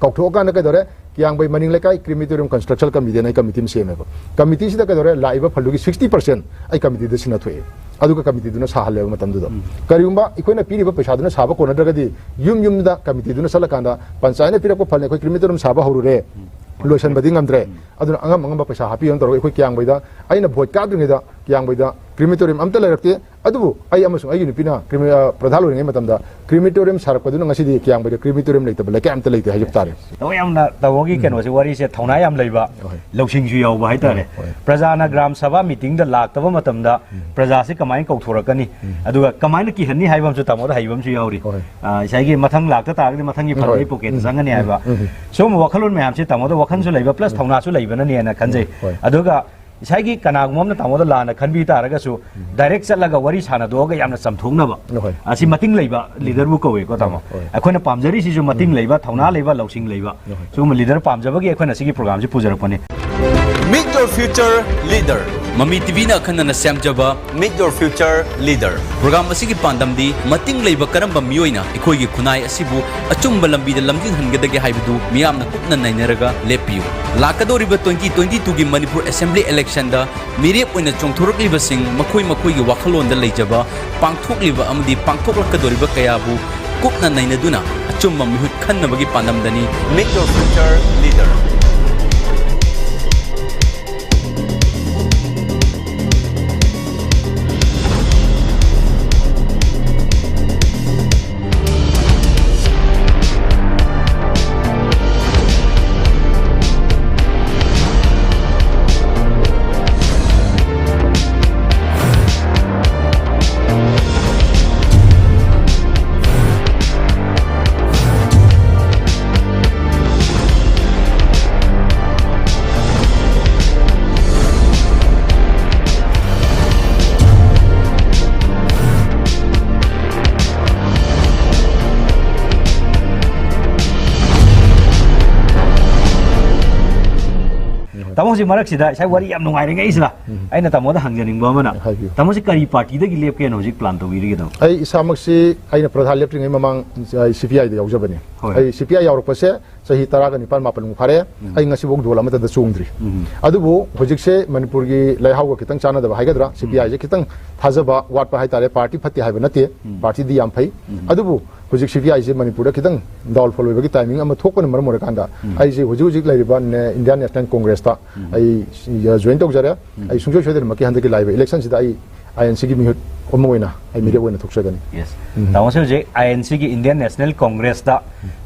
ꯀꯧꯊꯣꯛꯑꯀꯥꯟꯗ ꯀꯩꯗꯧꯔꯦ? ꯀꯤꯌꯥꯡꯕꯩ ꯃꯅꯤꯡ ꯂꯩꯀꯥꯏ crematorium construction committee ꯑꯅ ꯑꯩ committee ꯑꯃ ꯁꯦꯝꯃꯦꯕ꯫ Committee ꯁꯤꯗ ꯀꯩꯗꯧꯔꯦ? ꯂꯥꯛꯏꯕ ꯐꯟꯗꯨꯒꯤ sixty percent ꯑꯩ committee ꯗ ꯁꯤꯟꯅꯊꯣꯛꯑꯦ, ꯑꯗꯨꯒ committee ꯗꯨꯅ ꯁꯥꯍꯜꯂꯦꯕ ꯃꯇꯝꯗꯨꯗ꯫ ꯀꯔꯤꯒꯨꯝꯕ ꯑꯩꯈꯣꯏꯅ ꯄꯤꯔꯤꯕ ꯄꯩꯁꯥꯗꯨꯅ ꯁꯥꯕ ꯀꯣꯟꯅꯗ꯭ꯔꯒꯗꯤ, ꯌꯨꯝ ꯌꯨꯝꯗ committee ꯗꯨꯅ ꯆꯠꯂꯀꯥꯟꯗ, "ꯄꯟꯆꯥꯌꯠꯅ ꯄꯤꯔꯛꯄ ꯐꯟꯅꯤ, ꯑꯩꯈꯣꯏ crematorium ꯁꯥꯕ ꯍꯧꯔꯨꯔꯦ, ꯂꯣꯏꯁꯟꯕꯗꯤ ꯉꯝꯗ꯭ꯔꯦ, ꯑꯗꯨꯅ ꯑꯉꯝ ꯑꯉꯝꯕ ꯄꯩꯁꯥ ꯍꯥꯞꯄꯤꯌꯨꯅ" ꯇꯧꯔꯒ ꯑꯩꯈꯣꯏ ꯀꯤꯌꯥꯡꯕꯩꯗ, ꯑꯩꯅ vote ꯀꯥꯗ꯭ꯔꯤꯉꯩꯗ ꯀꯤꯌꯥꯡꯕꯩꯗ crematorium ꯑꯝꯇ ꯂꯩꯔꯛꯇꯦ꯫ ꯑꯗꯨꯕꯨ ꯑꯩ ꯑꯃꯁꯨꯡ ꯑꯩꯒꯤ ꯅꯨꯄꯤꯅ crema-, ꯑ, ꯄ꯭ꯔꯙꯥꯟ ꯑꯣꯏꯔꯤꯉꯩ ꯃꯇꯝꯗ crematorium ꯁꯥꯔꯛꯄꯗꯨꯅ ꯉꯁꯤꯗꯤ ꯀꯤꯌꯥꯡꯕꯩꯗ crematorium ꯂꯩꯇꯕ ꯂꯩꯀꯥꯏ ꯑꯝꯇ ꯂꯩꯇꯦ ꯍꯥꯏꯖꯕ ꯇꯥꯔꯦ꯫ ꯇꯧꯕ ꯌꯥꯝꯅ, ꯇꯥꯃꯣꯒꯤ ꯀꯩꯅꯣꯁꯦ, ꯋꯥꯔꯤꯁꯦ ꯊꯧꯅꯥ ꯌꯥꯝ ꯂꯩꯕ, ꯍꯣꯏ꯫ ꯂꯧꯁꯤꯡꯁꯨ ꯌꯥꯎꯕ ꯍꯥꯏꯇꯥꯔꯦ꯫ ꯍꯣꯏ, ꯍꯣꯏ꯫ ꯄ꯭ꯔꯖꯥꯅ ꯒ꯭ꯔꯥꯝ ꯁꯚꯥ meeting ꯗ ꯂꯥꯛꯇꯕ ꯃꯇꯝꯗ ꯄ꯭ꯔꯖꯥꯁꯦ ꯀꯃꯥꯏꯅ ꯀꯧꯊꯣꯔꯛꯀꯅꯤ? ꯑꯗꯨꯒ ꯀꯃꯥꯏꯅ ꯀꯤꯍꯟꯅꯤ ꯍꯥꯏꯕ ꯑꯃꯁꯨ ꯇꯥꯃꯣꯗ ꯍꯩꯕ ꯑꯃꯁꯨ ꯌꯥꯎꯔꯤ꯫ ꯍꯣꯏ꯫ ꯑ, ꯉꯁꯥꯏꯒꯤ ꯃꯊꯪ ꯂꯥꯛꯇ ꯇꯥꯔꯒꯗꯤ ꯃꯊꯪꯒꯤ ꯐꯟꯗ ꯍꯣꯏ꯫ ꯑꯩ pocket ꯇ ꯆꯪꯒꯅꯤ ꯍꯥꯏꯕ꯫ ꯁꯤꯒꯨꯝꯕ ꯋꯥꯈꯜꯂꯣꯟ ꯃꯌꯥꯝꯁꯦ ꯇꯥꯃꯣꯗ ꯋꯥꯈꯜꯁꯨ ꯂꯩꯕ plus ꯊꯧꯅꯥꯁꯨ ꯂꯩꯕꯅꯅꯦꯅ ꯈꯟꯖꯩ꯫ ꯍꯣꯏ꯫ ꯑꯗꯨꯒ ꯉꯁꯥꯏꯒꯤ ꯀꯅꯥꯒꯨꯝꯕ ꯑꯃꯅ ꯇꯥꯃꯣꯗ ꯂꯥꯟꯅ ꯈꯟꯕꯤ ꯇꯥꯔꯒꯁꯨ, direct ꯆꯠꯂꯒ ꯋꯥꯔꯤ ꯁꯥꯟꯅꯗꯣꯛꯑꯒ ꯌꯥꯝꯅ ꯆꯝꯊꯣꯛꯅꯕ, ꯍꯣꯏ꯫ ꯑꯁꯤ ꯃꯇꯤꯡ ꯂꯩꯕ leader ꯕꯨ ꯀꯧꯏꯀꯣ, ꯇꯥꯃꯣ꯫ ꯍꯣꯏ꯫ ꯑꯩꯈꯣꯏꯅ ꯄꯥꯝꯖꯔꯤꯁꯤꯁꯨ ꯃꯇꯤꯡ ꯂꯩꯕ, ꯊꯧꯅꯥ ꯂꯩꯕ, ꯂꯧꯁꯤꯡ ꯂꯩꯕ꯫ ꯍꯣꯏ꯫ ꯁꯤꯒꯨꯝꯕ leader ꯄꯥꯝꯖꯕꯒꯤ ꯑꯩꯈꯣꯏꯅ ꯁꯤꯒꯤ program ꯁꯤ ꯄꯨꯖꯔꯛꯄꯅꯤ꯫ Meet your future leader꯫ ꯃꯃꯤ ꯇꯤꯚꯤꯅ ꯑꯈꯟꯅꯅ ꯁꯦꯝꯖꯕ Meet your future leader꯫ Program ꯑꯁꯤꯒꯤ ꯄꯥꯟꯗꯝꯗꯤ ꯃꯇꯤꯡ ꯂꯩꯕ ꯀꯔꯝꯕ ꯃꯤꯑꯣꯏꯅ ꯑꯩꯈꯣꯏꯒꯤ ꯈꯨꯟꯅꯥꯏ ꯑꯁꯤꯕꯨ ꯑꯆꯨꯝꯕ ꯂꯝꯕꯤꯗ ꯂꯝꯖꯤꯡꯍꯟꯒꯗꯒꯦ ꯍꯥꯏꯕꯗꯨ ꯃꯤꯌꯥꯝꯅ ꯀꯨꯞꯅ ꯅꯩꯅꯔꯒ ꯂꯦꯞꯄꯤꯌꯨ꯫ ꯂꯥꯛꯀꯗꯧꯔꯤꯕ twenty twenty-two ꯒꯤ ꯃꯅꯤꯄꯨꯔ assembly election ꯗ ꯃꯤꯔꯦꯞ ꯑꯣꯏꯅ ꯆꯣꯡꯊꯣꯔꯛꯂꯤꯕꯁꯤꯡ ꯃꯈꯣꯏ ꯃꯈꯣꯏꯒꯤ ꯋꯥꯈꯜꯂꯣꯟꯗ ꯂꯩꯖꯕ ꯄꯥꯡꯊꯣꯛꯂꯤꯕ ꯑꯃꯗꯤ ꯄꯥꯡꯊꯣꯛꯂꯛꯀꯗꯧꯔꯤꯕ ꯀꯌꯥꯕꯨ ꯀꯨꯞꯅ ꯅꯩꯅꯗꯨꯅ ꯑꯆꯨꯝꯕ ꯃꯤꯍꯨꯠ ꯈꯟꯅꯕꯒꯤ ꯄꯥꯟꯗꯝꯗꯅꯤ꯫ Meet your future leader꯫ ꯇꯥꯃꯣ, ꯍꯧꯖꯤꯛ ꯃꯔꯛꯁꯤꯗ ꯉꯁꯥꯏ ꯋꯥꯔꯤ ꯌꯥꯝ ꯅꯨꯡꯉꯥꯏꯔꯤꯉꯩꯁꯤꯗ ꯑꯩꯅ ꯇꯥꯃꯣꯗ ꯍꯪꯖꯅꯤꯡꯕ ꯑꯃꯅ, ꯍꯥꯏꯕꯤꯌꯨ꯫ ꯇꯥꯃꯣꯁꯤ ꯀꯔꯤ ꯄꯥꯔꯇꯤꯗꯒꯤ ꯂꯦꯞꯀꯦꯅ ꯍꯧꯖꯤꯛ ꯄ꯭ꯂꯥꯟ ꯇꯧꯕꯤꯔꯤꯒꯦ ꯇꯥꯃꯣ? ꯑꯩ ꯏꯁꯥꯃꯛꯁꯤ, ꯑꯩꯅ ꯄ꯭ꯔꯙꯥꯟ ꯂꯦꯞꯇ꯭ꯔꯤꯉꯩ ꯃꯃꯥꯡ ꯑꯩ ꯁꯤ ꯄꯤ ꯑꯥꯏꯗ ꯌꯥꯎꯖꯕꯅꯤ꯫ ꯍꯣꯏ꯫ ꯑꯩ ꯁꯤ ꯄꯤ ꯑꯥꯏ ꯌꯥꯎꯔꯛꯄꯁꯦ ꯆꯍꯤ ꯇꯔꯥꯒ ꯅꯤꯄꯥꯟ ꯃꯥꯄꯟꯃꯨꯛ ꯐꯥꯔꯦ꯫ ꯎꯝ꯫ ꯑꯩ ꯉꯁꯤꯐꯥꯎ ꯗꯣꯜ ꯑꯃꯠꯇꯗ ꯆꯣꯡꯗ꯭ꯔꯤ꯫ ꯎꯝ꯫ ꯑꯗꯨꯕꯨ ꯍꯧꯖꯤꯛꯁꯦ ꯃꯅꯤꯄꯨꯔꯒꯤ ꯂꯩꯍꯥꯎꯒ ꯈꯤꯇꯪ ꯆꯥꯟꯅꯗꯕ ꯍꯥꯏꯒꯗ꯭ꯔꯥ, ꯁꯤ ꯄꯤ ꯑꯥꯏꯁꯦ ꯈꯤꯇꯪ ꯊꯥꯖꯕ ꯋꯥꯠꯄ ꯍꯥꯏꯇꯥꯔꯦ꯫ ꯄꯥꯔꯇꯤ ꯐꯠꯇꯦ ꯍꯥꯏꯕ ꯅꯠꯇꯦ, ꯎꯝ꯫ ꯄꯥꯔꯇꯤꯗꯤ ꯌꯥꯝ ꯐꯩ꯫ ꯎꯝ꯫ ꯑꯗꯨꯕꯨ ꯍꯧꯖꯤꯛ ꯁꯤ ꯄꯤ ꯑꯥꯏꯁꯦ ꯃꯅꯤꯄꯨꯔꯗ ꯈꯤꯇꯪ ꯗꯥꯎꯟꯐꯣꯜ ꯑꯣꯏꯕꯒꯤ ꯇꯥꯏꯃꯤꯡ ꯑꯃ ꯊꯣꯛꯄꯅ ꯃꯔꯝ ꯑꯣꯏꯔꯀꯥꯟꯗ, ꯎꯝ꯫ ꯑꯩꯁꯦ ꯍꯧꯖꯤꯛ ꯍꯧꯖꯤꯛ ꯂꯩꯔꯤꯕ ꯅꯦ-, ꯏꯟꯗꯤꯌꯥꯟ ꯅꯦꯁꯅꯦꯜ ꯀꯣꯡꯒ꯭ꯔꯦꯁꯇ ꯎꯝ꯫ ꯑꯩ ꯖꯣꯏꯟ ꯇꯧꯖꯔꯦ꯫ ꯎꯝ꯫ ꯑꯩ ꯁꯨꯡꯁꯣꯏ ꯁꯣꯏꯗꯅꯃꯛꯀꯤ ꯍꯟꯗꯛꯀꯤ ꯂꯥꯛꯏꯕ ꯏꯂꯦꯛꯁꯟꯁꯤꯗ ꯑꯩ ꯑꯥꯏ ꯑꯦꯟ ꯁꯤꯒꯤ ꯃꯤꯍꯨꯠ ꯑꯃ ꯑꯣꯏꯅ ꯑꯩ ꯃꯤꯔꯦꯞ ꯑꯣꯏꯅ ꯊꯣꯛꯆꯒꯅꯤ꯫ ꯌꯦꯁ꯫ ꯎꯝ꯫ ꯇꯥꯃꯣꯁꯦ ꯍꯧꯖꯤꯛ ꯑꯥꯏ ꯑꯦꯟ ꯁꯤꯒꯤ, ꯏꯟꯗꯤꯌꯟ ꯅꯦꯁꯅꯦꯜ ꯀꯣꯡꯒ꯭ꯔꯦꯁꯇ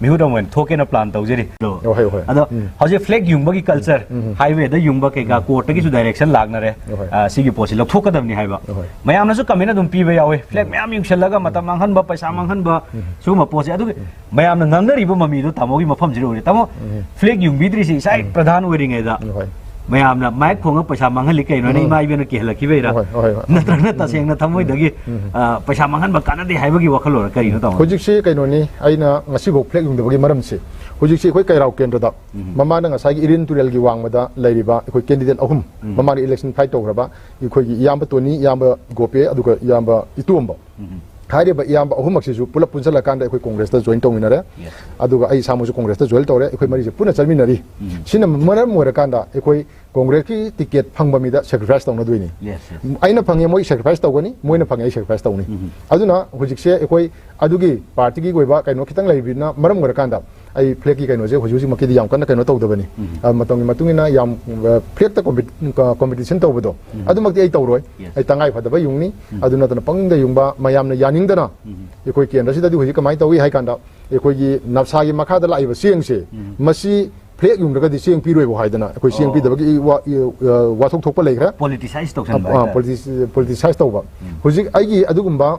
ꯃꯤꯍꯨꯠ ꯑꯃ ꯑꯣꯏꯅ ꯊꯣꯛꯀꯦꯅ ꯄ꯭ꯂꯥꯟ ꯇꯧꯖꯔꯤ꯫ ꯑꯣ, ꯍꯣꯏ, ꯍꯣꯏ꯫ ꯑꯗꯣ ꯎꯝ꯫ ꯍꯧꯖꯤꯛ ꯐ꯭ꯂꯦꯒ ꯌꯨꯡꯕꯒꯤ ꯀꯜꯆꯔ, ꯎꯝ꯫ ꯍꯥꯏꯋꯦꯗ ꯌꯨꯡꯕ ꯀꯩꯀꯥ, ꯎꯝ꯫ ꯀꯣꯔꯠꯇꯒꯤꯁꯨ ꯗꯥꯏꯔꯦꯛꯁꯟ ꯂꯥꯛꯅꯔꯦ꯫ ꯍꯣꯏ꯫ ꯑ, ꯁꯤꯒꯤ ꯄꯣꯠꯁꯤ ꯂꯧꯊꯣꯛꯀꯗꯕꯅꯤ ꯍꯥꯏꯕ꯫ ꯍꯣꯏ꯫ ꯃꯌꯥꯝꯅꯁꯨ ꯀꯃꯦꯟ ꯑꯗꯨꯝ ꯄꯤꯕ ꯌꯥꯎꯋꯦ, ꯐ꯭ꯂꯦꯒ ꯎꯝ꯫ ꯃꯌꯥꯝ ꯌꯨꯡꯁꯜꯂꯒ ꯃꯇꯝ ꯃꯥꯡꯍꯟꯕ, ꯄꯩꯁꯥ ꯃꯥꯡꯍꯟꯕ, ꯎꯝ꯫ ꯁꯤꯒꯨꯝꯕ ꯄꯣꯠꯁꯦ꯫ ꯑꯗꯨꯒꯤ ꯎꯝ꯫ ꯃꯌꯥꯝꯅ ꯉꯥꯡꯅꯔꯤꯕ ꯃꯃꯤꯗꯣ ꯇꯥꯃꯣꯒꯤ ꯃꯐꯝꯁꯤꯗ ꯑꯣꯏꯔꯦ꯫ ꯇꯥꯃꯣ, ꯎꯝ꯫ ꯐ꯭ꯂꯦꯒ ꯌꯨꯡꯕꯤꯗ꯭ꯔꯤꯁꯤ ꯏꯁꯥ ꯍꯦꯛ ꯎꯝ꯫ ꯄ꯭ꯔꯙꯥꯟ ꯑꯣꯏꯔꯤꯉꯩꯗ ꯍꯣꯏ꯫ ꯃꯌꯥꯝꯅ ꯃꯥꯏꯛ ꯈꯣꯡꯉ ꯄꯩꯁꯥ ꯃꯥꯡꯍꯜꯂꯤ ꯀꯩꯅꯣ ꯍꯥꯏꯅ ꯎꯝ꯫ ꯏꯃꯥ ꯏꯕꯦꯟꯅ ꯀꯤꯍꯜꯂꯛꯈꯤꯕꯩꯔꯥ? ꯍꯣꯏ, ꯍꯣꯏ, ꯍꯣꯏ꯫ ꯅꯠꯇ꯭ꯔꯒꯅ ꯇꯁꯦꯡꯅ ꯊꯃꯣꯏꯗꯒꯤ, ꯎꯝ꯫ ꯑ, ꯄꯩꯁꯥ ꯃꯥꯡꯍꯟꯕ ꯀꯥꯟꯅꯗꯦ ꯍꯥꯏꯕꯒꯤ ꯋꯥꯈꯜꯂꯣꯟꯔ ꯀꯔꯤꯅꯣ ꯇꯥꯃꯣ? ꯍꯧꯖꯤꯛꯁꯤ ꯀꯩꯅꯣꯅꯤ, ꯑꯩꯅ ꯉꯁꯤꯐꯥꯎ ꯐ꯭ꯂꯦꯒ ꯌꯨꯡꯗꯕꯒꯤ ꯃꯔꯝꯁꯦ, ꯍꯧꯖꯤꯛꯁꯤ ꯑꯩꯈꯣꯏ ꯀꯩꯔꯥꯎ ꯀꯦꯟꯗ꯭ꯔꯗ ꯎꯝ꯫ ꯃꯃꯥꯡꯗ ꯉꯁꯥꯏꯒꯤ ꯏꯔꯤꯟ ꯇꯨꯔꯦꯜꯒꯤ ꯋꯥꯡꯃꯗ ꯂꯩꯔꯤꯕ ꯑꯩꯈꯣꯏ ꯀꯦꯟꯗꯤꯗꯦꯠ ꯑꯍꯨꯝ ꯎꯝ꯫ ꯃꯃꯥꯡꯗ ꯏꯂꯦꯛꯁꯟ ꯐꯥꯏꯠ ꯇꯧꯈ꯭ꯔꯕ ꯑꯩꯈꯣꯏꯒꯤ ꯏꯌꯥꯝꯕ ꯇꯣꯅꯤ, ꯏꯌꯥꯝꯕ ꯒꯣꯄꯦ, ꯑꯗꯨꯒ ꯏꯌꯥꯝꯕ ꯏꯇꯣꯝꯕ꯫ ꯎꯝ꯫ ꯍꯥꯏꯔꯤꯕ ꯏꯌꯥꯝꯕ ꯑꯍꯨꯝꯃꯛꯁꯤꯁꯨ ꯄꯨꯂꯞ ꯄꯨꯟꯁꯤꯜꯂꯀꯥꯟꯗ ꯑꯩꯈꯣꯏ ꯀꯣꯡꯒ꯭ꯔꯦꯁꯇ ꯖꯣꯏꯟ ꯇꯧꯃꯤꯟꯅꯔꯦ꯫ ꯌꯦꯁ꯫ ꯑꯗꯨꯒ ꯑꯩ ꯏꯁꯥꯃꯛꯁꯨ ꯀꯣꯡꯒ꯭ꯔꯦꯁꯇ ꯖꯣꯏꯟ ꯇꯧꯔꯦ꯫ ꯑꯩꯈꯣꯏ ꯃꯔꯤꯁꯦ ꯄꯨꯟꯅ ꯆꯠꯃꯤꯟꯅꯔꯤ꯫ ꯎꯝ꯫ ꯁꯤꯅ ꯃꯔꯝ ꯑꯣꯏꯔꯀꯥꯟꯗ ꯑꯩꯈꯣꯏ ꯀꯣꯡꯒ꯭ꯔꯦꯁꯀꯤ ꯇꯤꯀꯦꯠ ꯐꯪꯕ ꯃꯤꯗ ꯁꯦꯀ꯭ꯔꯤꯐꯥꯏꯁ ꯇꯧꯅꯗꯣꯏꯅꯤ꯫ Yes, yes. ꯑꯩꯅ ꯐꯪꯉꯦ, ꯃꯣꯏ ꯁꯦꯀ꯭ꯔꯤꯐꯥꯏꯁ ꯇꯧꯒꯅꯤ, ꯃꯣꯏꯅ ꯐꯪꯉꯦ, ꯑꯩ ꯁꯦꯀ꯭ꯔꯤꯐꯥꯏꯁ ꯇꯧꯅꯤ꯫ ꯎꯝ꯫ ꯑꯗꯨꯅ ꯍꯧꯖꯤꯛꯁꯦ ꯑꯩꯈꯣꯏ ꯑꯗꯨꯒꯤ ꯄꯥꯔꯇꯤꯒꯤ ꯑꯣꯏꯕ ꯀꯩꯅꯣ ꯈꯤꯇꯪ ꯂꯩꯕꯅ ꯃꯔꯝ ꯑꯣꯏꯔꯀꯥꯟꯗ ꯑꯩ ꯐ꯭ꯂꯦꯒꯀꯤ ꯀꯩꯅꯣꯁꯦ ꯍꯧꯖꯤꯛ ꯍꯧꯖꯤꯛꯃꯛꯀꯤꯗꯤ ꯌꯥꯝ ꯀꯟꯅ ꯀꯩꯅꯣ ꯇꯧꯗꯕꯅꯤ꯫ ꯎꯝ꯫ ꯑ, ꯃꯇꯝꯒꯤ ꯃꯇꯨꯡ ꯏꯟꯅ ꯌꯥꯝ, ꯑ, ꯐ꯭ꯂꯦꯒꯇ ꯀꯣꯝꯄꯤ-, ꯀ-, ꯀꯣꯝꯄꯤꯇꯤꯁꯟ ꯇꯧꯕꯗꯣ, ꯎꯝ꯫ ꯑꯗꯨꯃꯛꯇꯤ ꯑꯩ ꯇꯧꯔꯣꯏ꯫ ꯌꯦꯁ꯫ ꯑꯩ ꯇꯉꯥꯏ ꯐꯗꯕ ꯌꯨꯝꯅꯤ꯫ ꯎꯝ꯫ ꯑꯗꯨ ꯅꯠꯇꯅ ꯄꯪꯌꯨꯡꯗ ꯌꯨꯡꯕ, ꯃꯌꯥꯝꯅ ꯌꯥꯅꯤꯡꯗꯅ ꯎꯝ꯫ ꯑꯩꯈꯣꯏ ꯀꯦꯟꯗ꯭ꯔꯁꯤꯗꯗꯤ ꯍꯧꯖꯤꯛ ꯀꯃꯥꯏꯅ ꯇꯧꯏ ꯍꯥꯏ ꯀꯥꯟꯗ, ꯑꯩꯈꯣꯏꯒꯤ ꯅꯞꯁꯥꯒꯤ ꯃꯈꯥꯗ ꯂꯥꯛꯏꯕ ꯆꯦꯡꯁꯦ, ꯎꯝ꯫ ꯃꯁꯤ ꯐ꯭ꯂꯦꯒ ꯌꯨꯡꯗ꯭ꯔꯒꯗꯤ ꯆꯦꯡ ꯄꯤꯔꯣꯏꯕꯨ ꯍꯥꯏꯗꯅ ꯑꯩꯈꯣꯏ ꯆꯦꯡ ꯑꯣ꯫ ꯄꯤꯗꯕꯒꯤ ꯋꯥ-, ꯑ, ꯋꯥꯊꯣꯛ ꯊꯣꯛꯄ ꯂꯩꯈ꯭ꯔꯦ꯫ ꯄꯣꯂꯤꯇꯤꯁꯥꯏꯁ ꯇꯧꯁꯟꯕ ꯑ, ꯍꯥꯏꯇꯥꯔꯦ꯫ ꯄꯣꯂꯤꯇꯤꯁ-, ꯄꯣꯂꯤꯇꯤꯁꯥꯏꯁ ꯇꯧꯕ꯫ ꯎꯝ꯫ ꯍꯧꯖꯤꯛ ꯑꯩꯒꯤ ꯑꯗꯨꯒꯨꯝꯕ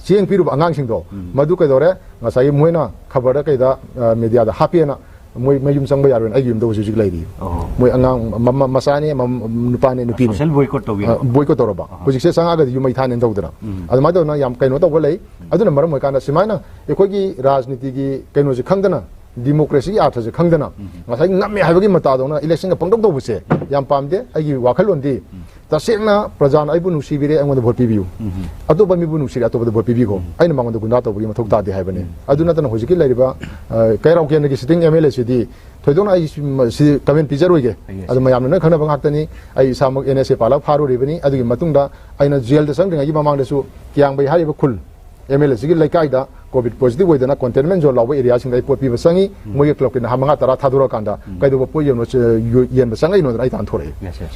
ꯆꯦꯡ ꯄꯤꯔꯨꯕ ꯑꯉꯥꯡꯁꯤꯡꯗꯣ, ꯎꯝ꯫ ꯃꯗꯨ ꯀꯩꯗꯧꯔꯦ? ꯉꯁꯥꯏꯒꯤ ꯃꯣꯏꯅ ꯈꯕꯔꯗ ꯀꯩꯗ, ꯑ, ꯃꯦꯗꯤꯌꯥꯗ ꯍꯥꯞꯄꯦꯅ ꯃꯣꯏ ꯃꯌꯨꯝ ꯆꯪꯕ ꯌꯥꯔꯣꯏꯅ ꯑꯩꯒꯤ ꯌꯨꯝꯗ ꯍꯧꯖꯤꯛ ꯍꯧꯖꯤꯛ ꯂꯩꯔꯤ꯫ ꯑꯣ꯫ ꯃꯣꯏ ꯑꯉꯥꯡ ꯃ-, ꯃ-, ꯃꯆꯥꯅꯦ, ꯃ-, ꯅꯨꯄꯥꯅꯦ, ꯅꯨꯄꯤꯅꯦ꯫ ꯁꯣꯁꯦꯜ ꯕꯣꯏꯀꯣꯠ ꯇꯧꯕꯤꯔꯣ? ꯑ, ꯕꯣꯏꯀꯣꯠ ꯇꯧꯔꯕ꯫ ꯑꯍꯥ꯫ ꯍꯧꯖꯤꯛꯁꯦ ꯆꯪꯉꯛꯑꯒꯗꯤ ꯌꯨꯝ ꯃꯩ ꯊꯥꯅꯦꯅ ꯇꯧꯗꯅ꯫ ꯎꯝ꯫ ꯑꯗꯨꯃꯥꯏꯅ ꯇꯧꯗꯅ ꯌꯥꯝ ꯀꯩꯅꯣ ꯇꯧꯕ ꯂꯩ꯫ ꯎꯝ꯫ ꯑꯗꯨꯅ ꯃꯔꯝ ꯑꯣꯏꯔꯀꯥꯟꯗ ꯁꯨꯃꯥꯏꯅ ꯑꯩꯈꯣꯏꯒꯤ ꯔꯥꯖꯅꯤꯇꯤꯒꯤ ꯀꯩꯅꯣꯁꯦ ꯈꯪꯗꯅ ꯗꯤꯃꯣꯀ꯭ꯔꯦꯁꯤꯒꯤ ꯑꯥꯔꯊꯁꯦ ꯈꯪꯗꯅ ꯉꯁꯥꯏꯒꯤ ꯉꯝꯃꯦ ꯍꯥꯏꯕꯒꯤ ꯃꯇꯥꯗꯧꯅ ꯏꯂꯦꯛꯁꯟꯒ ꯄꯪꯇꯧ ꯇꯧꯕꯁꯦ ꯌꯥꯝ ꯄꯥꯝꯗꯦ꯫ ꯑꯩꯒꯤ ꯋꯥꯈꯜꯂꯣꯟꯗꯤ ꯇꯁꯦꯡꯅ ꯄ꯭ꯔꯖꯥꯅ ꯑꯩꯕꯨ ꯅꯨꯡꯁꯤꯕꯤꯔꯦ, ꯑꯩꯉꯣꯟꯗ ꯚꯣꯠ ꯄꯤꯕꯤꯌꯨ꯫ ꯑꯇꯣꯞꯄ ꯃꯤꯕꯨ ꯅꯨꯡꯁꯤꯔꯦ, ꯑꯇꯣꯞꯄꯗ ꯚꯣꯠ ꯄꯤꯕꯤꯈꯣ꯫ ꯑꯩꯅ ꯃꯉꯣꯟꯗ ꯒꯨꯟꯗꯥ ꯇꯧꯕꯒꯤ ꯃꯊꯧ ꯇꯥꯗꯦ ꯍꯥꯏꯕꯅꯤ꯫ ꯑꯗꯨ ꯅꯠꯇꯅ ꯍꯧꯖꯤꯛꯀꯤ ꯂꯩꯔꯤꯕ, ꯑ, ꯀꯩꯔꯥꯎ ꯀꯦꯟꯗ꯭ꯔꯒꯤ ꯁꯤꯇꯤꯡ ꯑꯦꯝ ꯑꯦꯜ ꯑꯦ ꯁꯤꯗꯤ ꯊꯣꯏꯗꯣꯛꯅ ꯑꯩ ꯁꯤ, ꯁꯤ ꯀꯃꯦꯟ ꯄꯤꯖꯔꯣꯏꯒꯦ꯫ ꯑꯗꯨ ꯃꯌꯥꯝꯅ ꯂꯣꯏ ꯈꯪꯅꯕ ꯉꯥꯛꯇꯅꯤ꯫ ꯑꯩ ꯏꯁꯥꯃꯛ ꯑꯦꯟ ꯑꯦꯁ ꯑꯦ ꯄꯥꯜꯂꯒ ꯐꯥꯔꯨꯔꯤꯕꯅꯤ꯫ ꯑꯗꯨꯒꯤ ꯃꯇꯨꯡꯗ ꯑꯩꯅ ꯖꯦꯜꯗ ꯆꯪꯗ꯭ꯔꯤꯉꯩꯒꯤ ꯃꯃꯥꯡꯗꯁꯨ ꯀꯤꯌꯥꯡꯕꯩ ꯍꯥꯏꯔꯤꯕ ꯈꯨꯜ ꯑꯦꯝ ꯑꯦꯜ ꯑꯦꯁꯤꯒꯤ ꯂꯩꯀꯥꯏꯗ ꯀꯣꯚꯤꯗ ꯄꯣꯖꯤꯇꯤꯚ ꯑꯣꯏꯗꯅ ꯀꯣꯟꯇꯦꯟꯃꯦꯟ ꯖꯣꯟ ꯂꯥꯎꯕ ꯑꯦꯔꯤꯌꯥꯁꯤꯡꯗ ꯑꯩ ꯄꯣꯠ ꯄꯤꯕ ꯆꯪꯉꯤ꯫ ꯃꯣꯏꯒꯤ ꯀ꯭ꯂꯕꯀꯤ ꯅꯍꯥ ꯃꯉꯥ ꯇꯔꯥ ꯊꯥꯗꯣꯔꯛꯑꯀꯥꯟꯗ ꯀꯩꯗꯧꯕ ꯄꯣꯠ ꯌꯣꯟꯕ, ꯆ-, ꯌꯣ-, ꯌꯦꯟꯕ ꯆꯪꯉꯛꯏꯅꯣꯗꯅ ꯑꯩ ꯇꯥꯟꯊꯣꯔꯛꯏ꯫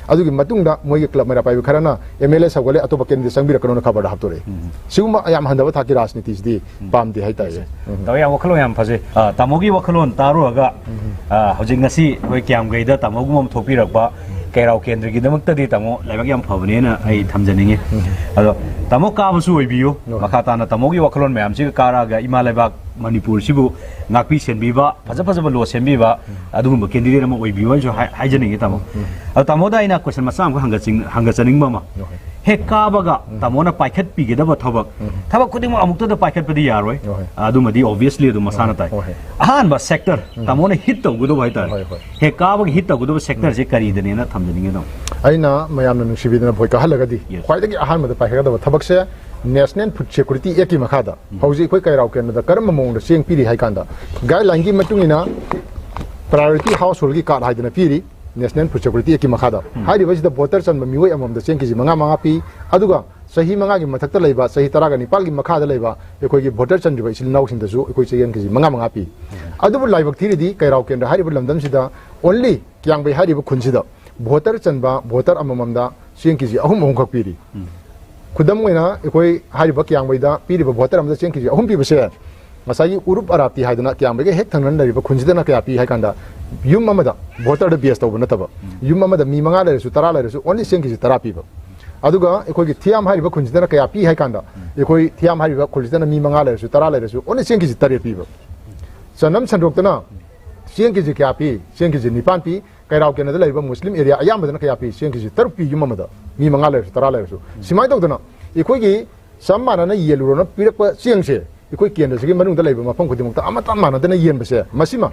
ꯑꯗꯨꯒꯤ ꯃꯇꯨꯡꯗ ꯃꯣꯏꯒꯤ ꯀ꯭ꯂꯕ ꯃꯩꯔꯥ ꯄꯥꯏꯕꯤ ꯈꯔꯅ ꯑꯦꯝ ꯑꯦꯜ ꯑꯦ ꯁꯧꯒꯠꯂꯦ, ꯑꯇꯣꯞꯄ ꯀꯦꯟꯗꯤꯗꯦꯠ ꯆꯪꯕꯤꯔꯛꯀꯅꯣꯅ ꯈꯕꯔꯗ ꯍꯥꯞꯇꯣꯔꯛꯏ꯫ ꯁꯤꯒꯨꯝꯕ ꯌꯥꯝ ꯍꯟꯊꯕ ꯊꯥꯛꯀꯤ ꯔꯥꯖꯅꯤꯇꯤꯁꯤꯗꯤ ꯄꯥꯝꯗꯦ ꯍꯥꯏꯇꯥꯔꯦ꯫ ꯇꯥꯃꯣ ꯌꯥꯝ ꯋꯥꯈꯜꯂꯣꯟ ꯌꯥꯝ ꯐꯖꯩ꯫ ꯑ, ꯇꯥꯃꯣꯒꯤ ꯋꯥꯈꯜꯂꯣꯟ ꯇꯥꯔꯨꯔꯒ, ꯑ, ꯍꯧꯖꯤꯛ ꯉꯁꯤ ꯑꯩꯈꯣꯏ ꯀꯤꯌꯥꯝꯒꯩꯗ ꯇꯥꯃꯣꯒꯨꯝꯕ ꯑꯃ ꯊꯣꯛꯄꯤꯔꯛꯄ, ꯀꯩꯔꯥꯎ ꯀꯦꯟꯗ꯭ꯔꯒꯤꯗꯃꯛꯇꯗꯤ ꯇꯥꯃꯣ ꯂꯥꯏꯕꯛ ꯌꯥꯝ ꯐꯕꯅꯦꯅ ꯑꯩ ꯊꯝꯖꯅꯤꯡꯉꯤ꯫ ꯑꯗꯣ ꯇꯥꯃꯣ ꯀꯥꯕꯁꯨ ꯑꯣꯏꯕꯤꯌꯨ꯫ ꯍꯣꯏ꯫ ꯃꯈꯥ ꯇꯥꯅ ꯇꯥꯃꯣꯒꯤ ꯋꯥꯈꯜꯂꯣꯟ ꯃꯌꯥꯝꯁꯤꯒ ꯀꯥꯔꯛꯑꯒ ꯏꯃꯥ ꯂꯩꯕꯥꯛ ꯃꯅꯤꯄꯨꯔꯁꯤꯕꯨ ꯉꯥꯛꯄꯤ ꯁꯦꯟꯕꯤꯕ, ꯐꯖ ꯐꯖꯕ ꯂꯣ ꯁꯦꯝꯕꯤꯕ, ꯑꯗꯨꯒꯨꯝꯕ ꯀꯦꯟꯗꯤꯗꯦꯠ ꯑꯃ ꯑꯣꯏꯕꯤꯌꯨ ꯍꯥꯏꯅꯁꯨ ꯍꯥꯏ-, ꯍꯥꯏꯖꯅꯤꯡꯉꯤ ꯇꯥꯃꯣ꯫ ꯑꯗꯣ ꯇꯥꯃꯣꯗ ꯑꯩꯅ ꯀꯣꯏꯁꯟ ꯃꯆꯥ ꯑꯃꯈꯛ ꯍꯪꯒꯠꯆꯤꯡ-, ꯍꯪꯒꯠꯆꯅꯤꯡꯕ ꯑꯃ, ꯍꯣꯏ꯫ ꯍꯦꯛ ꯀꯥꯕꯒ ꯇꯥꯃꯣꯅ ꯄꯥꯏꯈꯠꯄꯤꯒꯗꯕ ꯊꯕꯛ, ꯊꯕꯛ ꯈꯨꯗꯤꯡꯃꯛ ꯑꯃꯨꯛꯇꯗ ꯄꯥꯏꯈꯠꯄꯗꯤ ꯌꯥꯔꯣꯏ꯫ ꯍꯣꯏ꯫ ꯑꯗꯨꯃꯗꯤ obviously ꯑꯗꯨꯝ ꯃꯁꯥꯅ ꯇꯥꯏ꯫ ꯍꯣꯏ꯫ ꯑꯍꯥꯟꯕ ꯁꯦꯛꯇꯔ ꯇꯥꯃꯣꯅ ꯍꯤꯠ ꯇꯧꯒꯗꯕ ꯍꯥꯏꯇꯥꯔꯦ꯫ ꯍꯣꯏ, ꯍꯣꯏ꯫ ꯍꯦꯛ ꯀꯥꯕꯒꯤ ꯍꯤꯠ ꯇꯧꯒꯗꯕ ꯁꯦꯛꯇꯔꯁꯦ ꯀꯔꯤꯗꯅꯦꯅ ꯊꯝꯖꯅꯤꯡꯉꯦ ꯇꯥꯃꯣ꯫ ꯑꯩꯅ ꯃꯌꯥꯝꯅ ꯅꯨꯡꯁꯤꯕꯤꯗꯅ ꯚꯣꯠ ꯀꯥꯍꯜꯂꯒꯗꯤ ꯈ꯭ꯋꯥꯏꯗꯒꯤ ꯑꯍꯥꯟꯕꯗ ꯄꯥꯏꯈꯠꯀꯗꯕ ꯊꯕꯛꯁꯦ National Food Security Act ꯀꯤ ꯃꯈꯥꯗ ꯍꯧꯖꯤꯛ ꯑꯩꯈꯣꯏ ꯀꯩꯔꯥꯎ ꯀꯦꯟꯗ꯭ꯔꯗ ꯀꯔꯝꯕ ꯃꯑꯣꯡꯗ ꯆꯦꯡ ꯄꯤꯔꯤ ꯍꯥꯏ ꯀꯥꯟꯗ, ꯒꯥꯏꯗꯂꯥꯏꯟꯒꯤ ꯃꯇꯨꯡ ꯏꯟꯅ priority household ꯀꯤ card ꯍꯥꯏꯗꯅ ꯄꯤꯔꯤ꯫ National Food Security Act ꯀꯤ ꯃꯈꯥꯗ ꯍꯥꯏꯔꯤꯕꯁꯤꯗ ꯚꯣꯇꯔ ꯆꯟꯕ ꯃꯤꯑꯣꯏ ꯑꯃꯃꯝꯗ ꯆꯦꯡ ꯀꯦꯖꯤ ꯃꯉꯥ ꯃꯉꯥ ꯄꯤ꯫ ꯑꯗꯨꯒ ꯆꯍꯤ ꯃꯉꯥꯒꯤ ꯃꯊꯛꯇ ꯂꯩꯕ, ꯆꯍꯤ ꯇꯔꯥꯒ ꯅꯤꯄꯥꯜꯒꯤ ꯃꯈꯥꯗ ꯂꯩꯕ ꯑꯩꯈꯣꯏꯒꯤ ꯚꯣꯇꯔ ꯆꯟꯗ꯭ꯔꯤꯕ ꯏꯆꯤꯜ ꯏꯅꯥꯎꯁꯤꯡꯗꯁꯨ ꯑꯩꯈꯣꯏ ꯆꯦꯡ ꯀꯦꯖꯤ ꯃꯉꯥ ꯃꯉꯥ ꯄꯤ꯫ ꯑꯗꯨꯕꯨ ꯂꯥꯏꯕꯛ ꯊꯤꯔꯤꯗꯤ ꯀꯩꯔꯥꯎ ꯀꯦꯟꯗ꯭ꯔ ꯍꯥꯏꯔꯤꯕ ꯂꯝꯗꯝꯁꯤꯗ only ꯀꯤꯌꯥꯡꯕꯩ ꯍꯥꯏꯔꯤꯕ ꯈꯨꯟꯁꯤꯗ ꯚꯣꯇꯔ ꯆꯟꯕ ꯚꯣꯇꯔ ꯑꯃꯃꯝꯗ ꯆꯦꯡ ꯀꯦꯖꯤ ꯑꯍꯨꯝ ꯑꯍꯨꯝꯈꯛ ꯄꯤꯔꯤ꯫ ꯈꯨꯗꯝ ꯑꯣꯏꯅ ꯑꯩꯈꯣꯏ ꯍꯥꯏꯔꯤꯕ ꯀꯤꯌꯥꯡꯕꯩꯗ ꯄꯤꯔꯤꯕ ꯚꯣꯇꯔ ꯑꯃꯗ ꯆꯦꯡ ꯀꯦꯖꯤ ꯑꯍꯨꯝ ꯄꯤꯕꯁꯦ ꯉꯁꯥꯏꯒꯤ ꯎꯔꯨꯞ ꯑꯔꯥꯞꯇꯤ ꯍꯥꯏꯗꯅ ꯀꯤꯌꯥꯝꯕꯩꯒ ꯍꯦꯛ ꯊꯪꯅꯅ ꯂꯩꯔꯤꯕ ꯈꯨꯟꯁꯤꯗꯅ ꯀꯌꯥ ꯄꯤ ꯍꯥꯏ ꯀꯥꯟꯗ, ꯌꯨꯝ ꯑꯃꯗ, ꯚꯣꯇꯔꯗ ꯕꯦꯁ ꯇꯧꯕ ꯅꯠꯇꯕ, ꯌꯨꯝ ꯑꯃꯗ ꯃꯤ ꯃꯉꯥ ꯂꯩꯔꯁꯨ, ꯇꯔꯥ ꯂꯩꯔꯁꯨ, only ꯆꯦꯡ ꯀꯦꯖꯤ ꯇꯔꯥ ꯄꯤꯕ꯫ ꯑꯗꯨꯒ ꯑꯩꯈꯣꯏꯒꯤ ꯊꯤꯌꯥꯝ ꯍꯥꯏꯔꯤꯕ ꯈꯨꯟꯁꯤꯗꯅ ꯀꯌꯥ ꯄꯤ ꯍꯥꯏ ꯀꯥꯟꯗ, ꯑꯩꯈꯣꯏ ꯊꯤꯌꯥꯝ ꯍꯥꯏꯔꯤꯕ ꯈꯨꯟꯁꯤꯗꯅ ꯃꯤ ꯃꯉꯥ ꯂꯩꯔꯁꯨ, ꯇꯔꯥ ꯂꯩꯔꯁꯨ, only ꯆꯦꯡ ꯀꯦꯖꯤ ꯇꯔꯦꯠ ꯄꯤꯕ꯫ ꯆꯅꯝ ꯁꯟꯗꯣꯛꯇꯅ ꯆꯦꯡ ꯀꯦꯖꯤ ꯀꯌꯥ ꯄꯤ? ꯆꯦꯡ ꯀꯦꯖꯤ ꯅꯤꯄꯥꯟ ꯄꯤ꯫ ꯀꯩꯔꯥꯎ ꯀꯦꯟꯗ꯭ꯔꯗ ꯂꯩꯔꯤꯕ ꯃꯨꯁꯂꯤꯝ ꯑꯦꯔꯤꯌꯥ ꯑꯌꯥꯝꯕꯗꯅ ꯀꯌꯥ ꯄꯤ? ꯆꯦꯡ ꯀꯦꯖꯤ ꯇꯔꯨꯛ ꯄꯤ ꯌꯨꯝ ꯑꯃꯗ, ꯃꯤ ꯃꯉꯥ ꯂꯩꯔꯁꯨ, ꯇꯔꯥ ꯂꯩꯔꯁꯨ꯫ ꯁꯨꯃꯥꯏꯅ ꯇꯧꯗꯅ ꯑꯩꯈꯣꯏꯒꯤ ꯆꯞ ꯃꯥꯟꯅꯅ ꯌꯦꯜꯂꯨꯔꯣꯅ ꯄꯤꯔꯛꯄ ꯆꯦꯡꯁꯦ ꯑꯩꯈꯣꯏ ꯀꯦꯟꯗ꯭ꯔꯁꯤꯒꯤ ꯃꯅꯨꯡꯗ ꯂꯩꯕ ꯃꯐꯝ ꯈꯨꯗꯤꯡꯃꯛꯇ ꯑꯃꯠꯇ ꯃꯥꯟꯅꯗꯅ ꯌꯦꯟꯕꯁꯦ, ꯃꯁꯤꯃ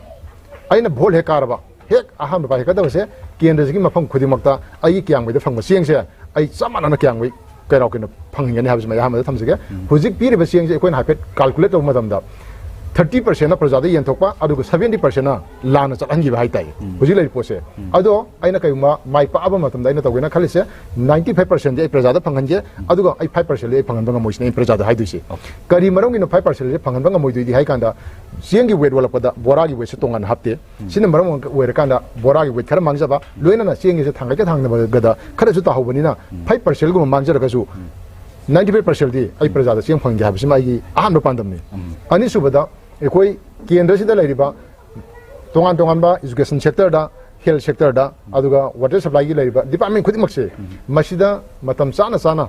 ꯑꯩꯅ ꯚꯣꯠ ꯍꯦꯛ ꯀꯥꯔꯕ, ꯍꯦꯛ ꯑꯍꯥꯟꯕ ꯄꯥꯏꯈꯠꯀꯗꯕꯁꯦ, ꯀꯦꯟꯗ꯭ꯔꯁꯤꯒꯤ ꯃꯐꯝ ꯈꯨꯗꯤꯡꯃꯛꯇ ꯑꯩꯒꯤ ꯀꯤꯌꯥꯡꯃꯩꯗ ꯐꯪꯕ ꯆꯦꯡꯁꯦ ꯑꯩ ꯆꯞ ꯃꯥꯟꯅꯅ ꯀꯤꯌꯥꯡꯃꯩ ꯀꯩꯔꯥꯎ ꯀꯩꯅꯣ ꯐꯪꯍꯟꯒꯅꯤ ꯍꯥꯏꯕꯁꯤꯃ ꯑꯩ ꯑꯍꯥꯟꯕꯗ ꯊꯝꯖꯒꯦ꯫ ꯎꯝ꯫ ꯍꯧꯖꯤꯛ ꯄꯤꯔꯤꯕ ꯆꯦꯡꯁꯦ ꯑꯩꯈꯣꯏꯅ ꯍꯥꯏꯐꯦꯠ ꯀꯥꯜꯀꯨꯂꯦꯠ ꯇꯧꯕ ꯃꯇꯝꯗ, ꯊꯥꯔꯇꯤ ꯄꯥꯔꯁꯦꯟꯅ ꯄ꯭ꯔꯖꯥꯗ ꯌꯦꯟꯊꯣꯛꯄ, ꯑꯗꯨꯒ ꯁꯚꯦꯟꯇꯤ ꯄꯥꯔꯁꯦꯟꯅ ꯂꯥꯟꯅ ꯆꯠꯍꯟꯈꯤꯕ ꯍꯥꯏꯇꯥꯔꯦ꯫ ꯎꯝ꯫ ꯍꯧꯖꯤꯛ ꯂꯩꯔꯤꯕ ꯄꯣꯠꯁꯦ꯫ ꯎꯝ꯫ ꯑꯗꯣ ꯑꯩꯅ ꯀꯩꯒꯨꯝꯕ ꯃꯥꯏ ꯄꯥꯛꯑꯕ ꯃꯇꯝꯗ ꯑꯩꯅ ꯇꯧꯒꯦꯅ ꯈꯜꯂꯤꯁꯦ, ꯅꯥꯏꯟꯇꯤ ꯐꯥꯏꯚ ꯄꯥꯔꯁꯦꯟꯗꯤ ꯑꯩ ꯄ꯭ꯔꯖꯥꯗ ꯐꯪꯍꯟꯒꯦ, ꯑꯗꯨꯒ ꯑꯩ ꯐꯥꯏꯚ ꯄꯥꯔꯁꯦꯟꯗꯤ ꯑꯩ ꯐꯪꯍꯟꯕ ꯉꯝꯃꯣꯏꯁꯤꯅ ꯑꯩ ꯄ꯭ꯔꯖꯥꯗ ꯍꯥꯏꯗꯣꯏꯁꯦ꯫ ꯑꯣꯀꯦ꯫ ꯀꯔꯤ ꯃꯔꯝꯒꯤꯅꯣ ꯐꯥꯏꯚ ꯄꯥꯔꯁꯦꯟꯁꯦ ꯐꯪꯍꯟꯕ ꯉꯝꯃꯣꯏꯗꯣꯏꯗꯤ ꯍꯥꯏ ꯀꯥꯟꯗ, ꯆꯦꯡꯒꯤ ꯋꯦꯠ ꯑꯣꯜꯂꯛꯄꯗ ꯕꯣꯔꯥꯒꯤ ꯋꯦꯠꯁꯦ ꯇꯣꯉꯥꯟꯅ ꯍꯥꯞꯇꯦ꯫ ꯎꯝ꯫ ꯁꯤꯅ ꯃꯔꯝ ꯑꯣꯏꯔꯀꯥꯟꯗ ꯕꯣꯔꯥꯒꯤ ꯋꯦꯠ ꯈꯔ ꯃꯥꯡꯖꯕ, ꯂꯣꯏꯅꯅ ꯆꯦꯡꯒꯤꯁꯦ ꯊꯥꯡꯒꯠꯀ ꯊꯥꯡꯗꯕꯗ ꯈꯔꯁꯨ ꯇꯥꯍꯧꯕꯅꯤꯅ, ꯎꯝ꯫ ꯐꯥꯏꯚ ꯄꯥꯔꯁꯦꯟꯒꯨꯝꯕ ꯃꯥꯡꯖꯔꯒꯁꯨ, ꯎꯝ꯫ ꯅꯥꯏꯟꯇꯤ ꯐꯥꯏꯚ ꯄꯥꯔꯁꯦꯟꯗꯤ ꯑꯩ ꯄ꯭ꯔꯖꯥꯗ ꯆꯦꯡ ꯐꯪꯒꯦ ꯍꯥꯏꯕꯁꯤꯃ ꯑꯩꯒꯤ ꯑꯍꯥꯟꯕ ꯄꯥꯟꯗꯝꯅꯤ꯫ ꯎꯝ꯫ ꯑꯅꯤꯁꯨꯕꯗ, ꯑꯩꯈꯣꯏ ꯀꯦꯟꯗ꯭ꯔꯁꯤꯗ ꯂꯩꯔꯤꯕ ꯇꯣꯉꯥꯟ ꯇꯣꯉꯥꯟꯕ ꯏꯖꯨꯀꯦꯁꯟ ꯁꯦꯛꯇꯔꯗ, ꯍꯦꯜꯊ ꯁꯦꯛꯇꯔꯗ, ꯑꯗꯨꯒ ꯋꯥꯇꯔ ꯁꯄ꯭ꯂꯥꯏꯒꯤ ꯂꯩꯔꯤꯕ ꯗꯤꯄꯥꯔꯠꯃꯦꯟ ꯈꯨꯗꯤꯡꯃꯛꯁꯦ, ꯎꯝ꯫ ꯃꯁꯤꯗ ꯃꯇꯝ ꯆꯥꯅ ꯆꯥꯅ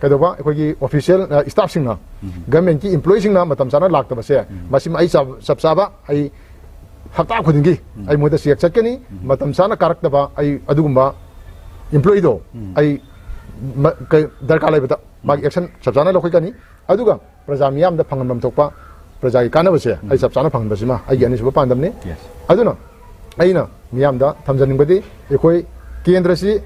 ꯀꯩꯗꯧꯕ, ꯑꯩꯈꯣꯏꯒꯤ ꯑꯣꯐꯤꯁꯤꯌꯦꯜ, ꯑ, ꯁ꯭ꯇꯥꯐꯁꯤꯡꯅ, ꯎꯝ꯫ ꯒꯚꯔꯟꯃꯦꯟꯠꯀꯤ ꯏꯝꯄ꯭ꯂꯣꯌꯤꯁꯤꯡꯅ ꯃꯇꯝ ꯆꯥꯅ ꯂꯥꯛꯇꯕꯁꯦ, ꯎꯝ꯫ ꯃꯁꯤꯃ ꯑꯩ ꯆꯞ, ꯆꯞ ꯆꯥꯕ ꯑꯩ ꯍꯞꯇꯥ ꯈꯨꯗꯤꯡꯒꯤ, ꯎꯝ꯫ ꯑꯩ ꯃꯣꯏꯗ ꯆꯦꯛ ꯆꯠꯀꯅꯤ, ꯎꯝ꯫ ꯃꯇꯝ ꯆꯥꯅ ꯀꯥꯔꯛꯇꯕ ꯑꯩ ꯑꯗꯨꯒꯨꯝꯕ ꯏꯝꯄ꯭ꯂꯣꯌꯤꯗꯣ, ꯎꯝ꯫ ꯑꯩ ꯃ-, ꯀꯩ, ꯗꯔꯀꯥꯔ ꯂꯩꯕꯗ ꯃꯥꯒꯤ ꯎꯝ꯫ ꯑꯦꯛꯁꯟ ꯆꯞ ꯆꯥꯅ ꯂꯧꯈꯠꯀꯅꯤ꯫ ꯑꯗꯨꯒ ꯄ꯭ꯔꯖꯥ ꯃꯤꯌꯥꯝꯗ ꯐꯪꯍꯟꯐꯝ ꯊꯣꯛꯄ ꯄ꯭ꯔꯖꯥꯒꯤ ꯀꯥꯟꯅꯕꯁꯦ ꯎꯝ꯫ ꯑꯩ ꯆꯞ ꯆꯥꯅ ꯐꯪꯍꯟꯕꯁꯤꯃ ꯑꯩꯒꯤ ꯑꯅꯤꯁꯨꯕ ꯄꯥꯟꯗꯝꯅꯤ꯫ ꯌꯦꯁ꯫ ꯑꯗꯨꯅ ꯑꯩꯅ ꯃꯤꯌꯥꯝꯗ ꯊꯝꯖꯅꯤꯡꯕꯗꯤ, ꯑꯩꯈꯣꯏ ꯀꯦꯟꯗ꯭ꯔꯁꯤ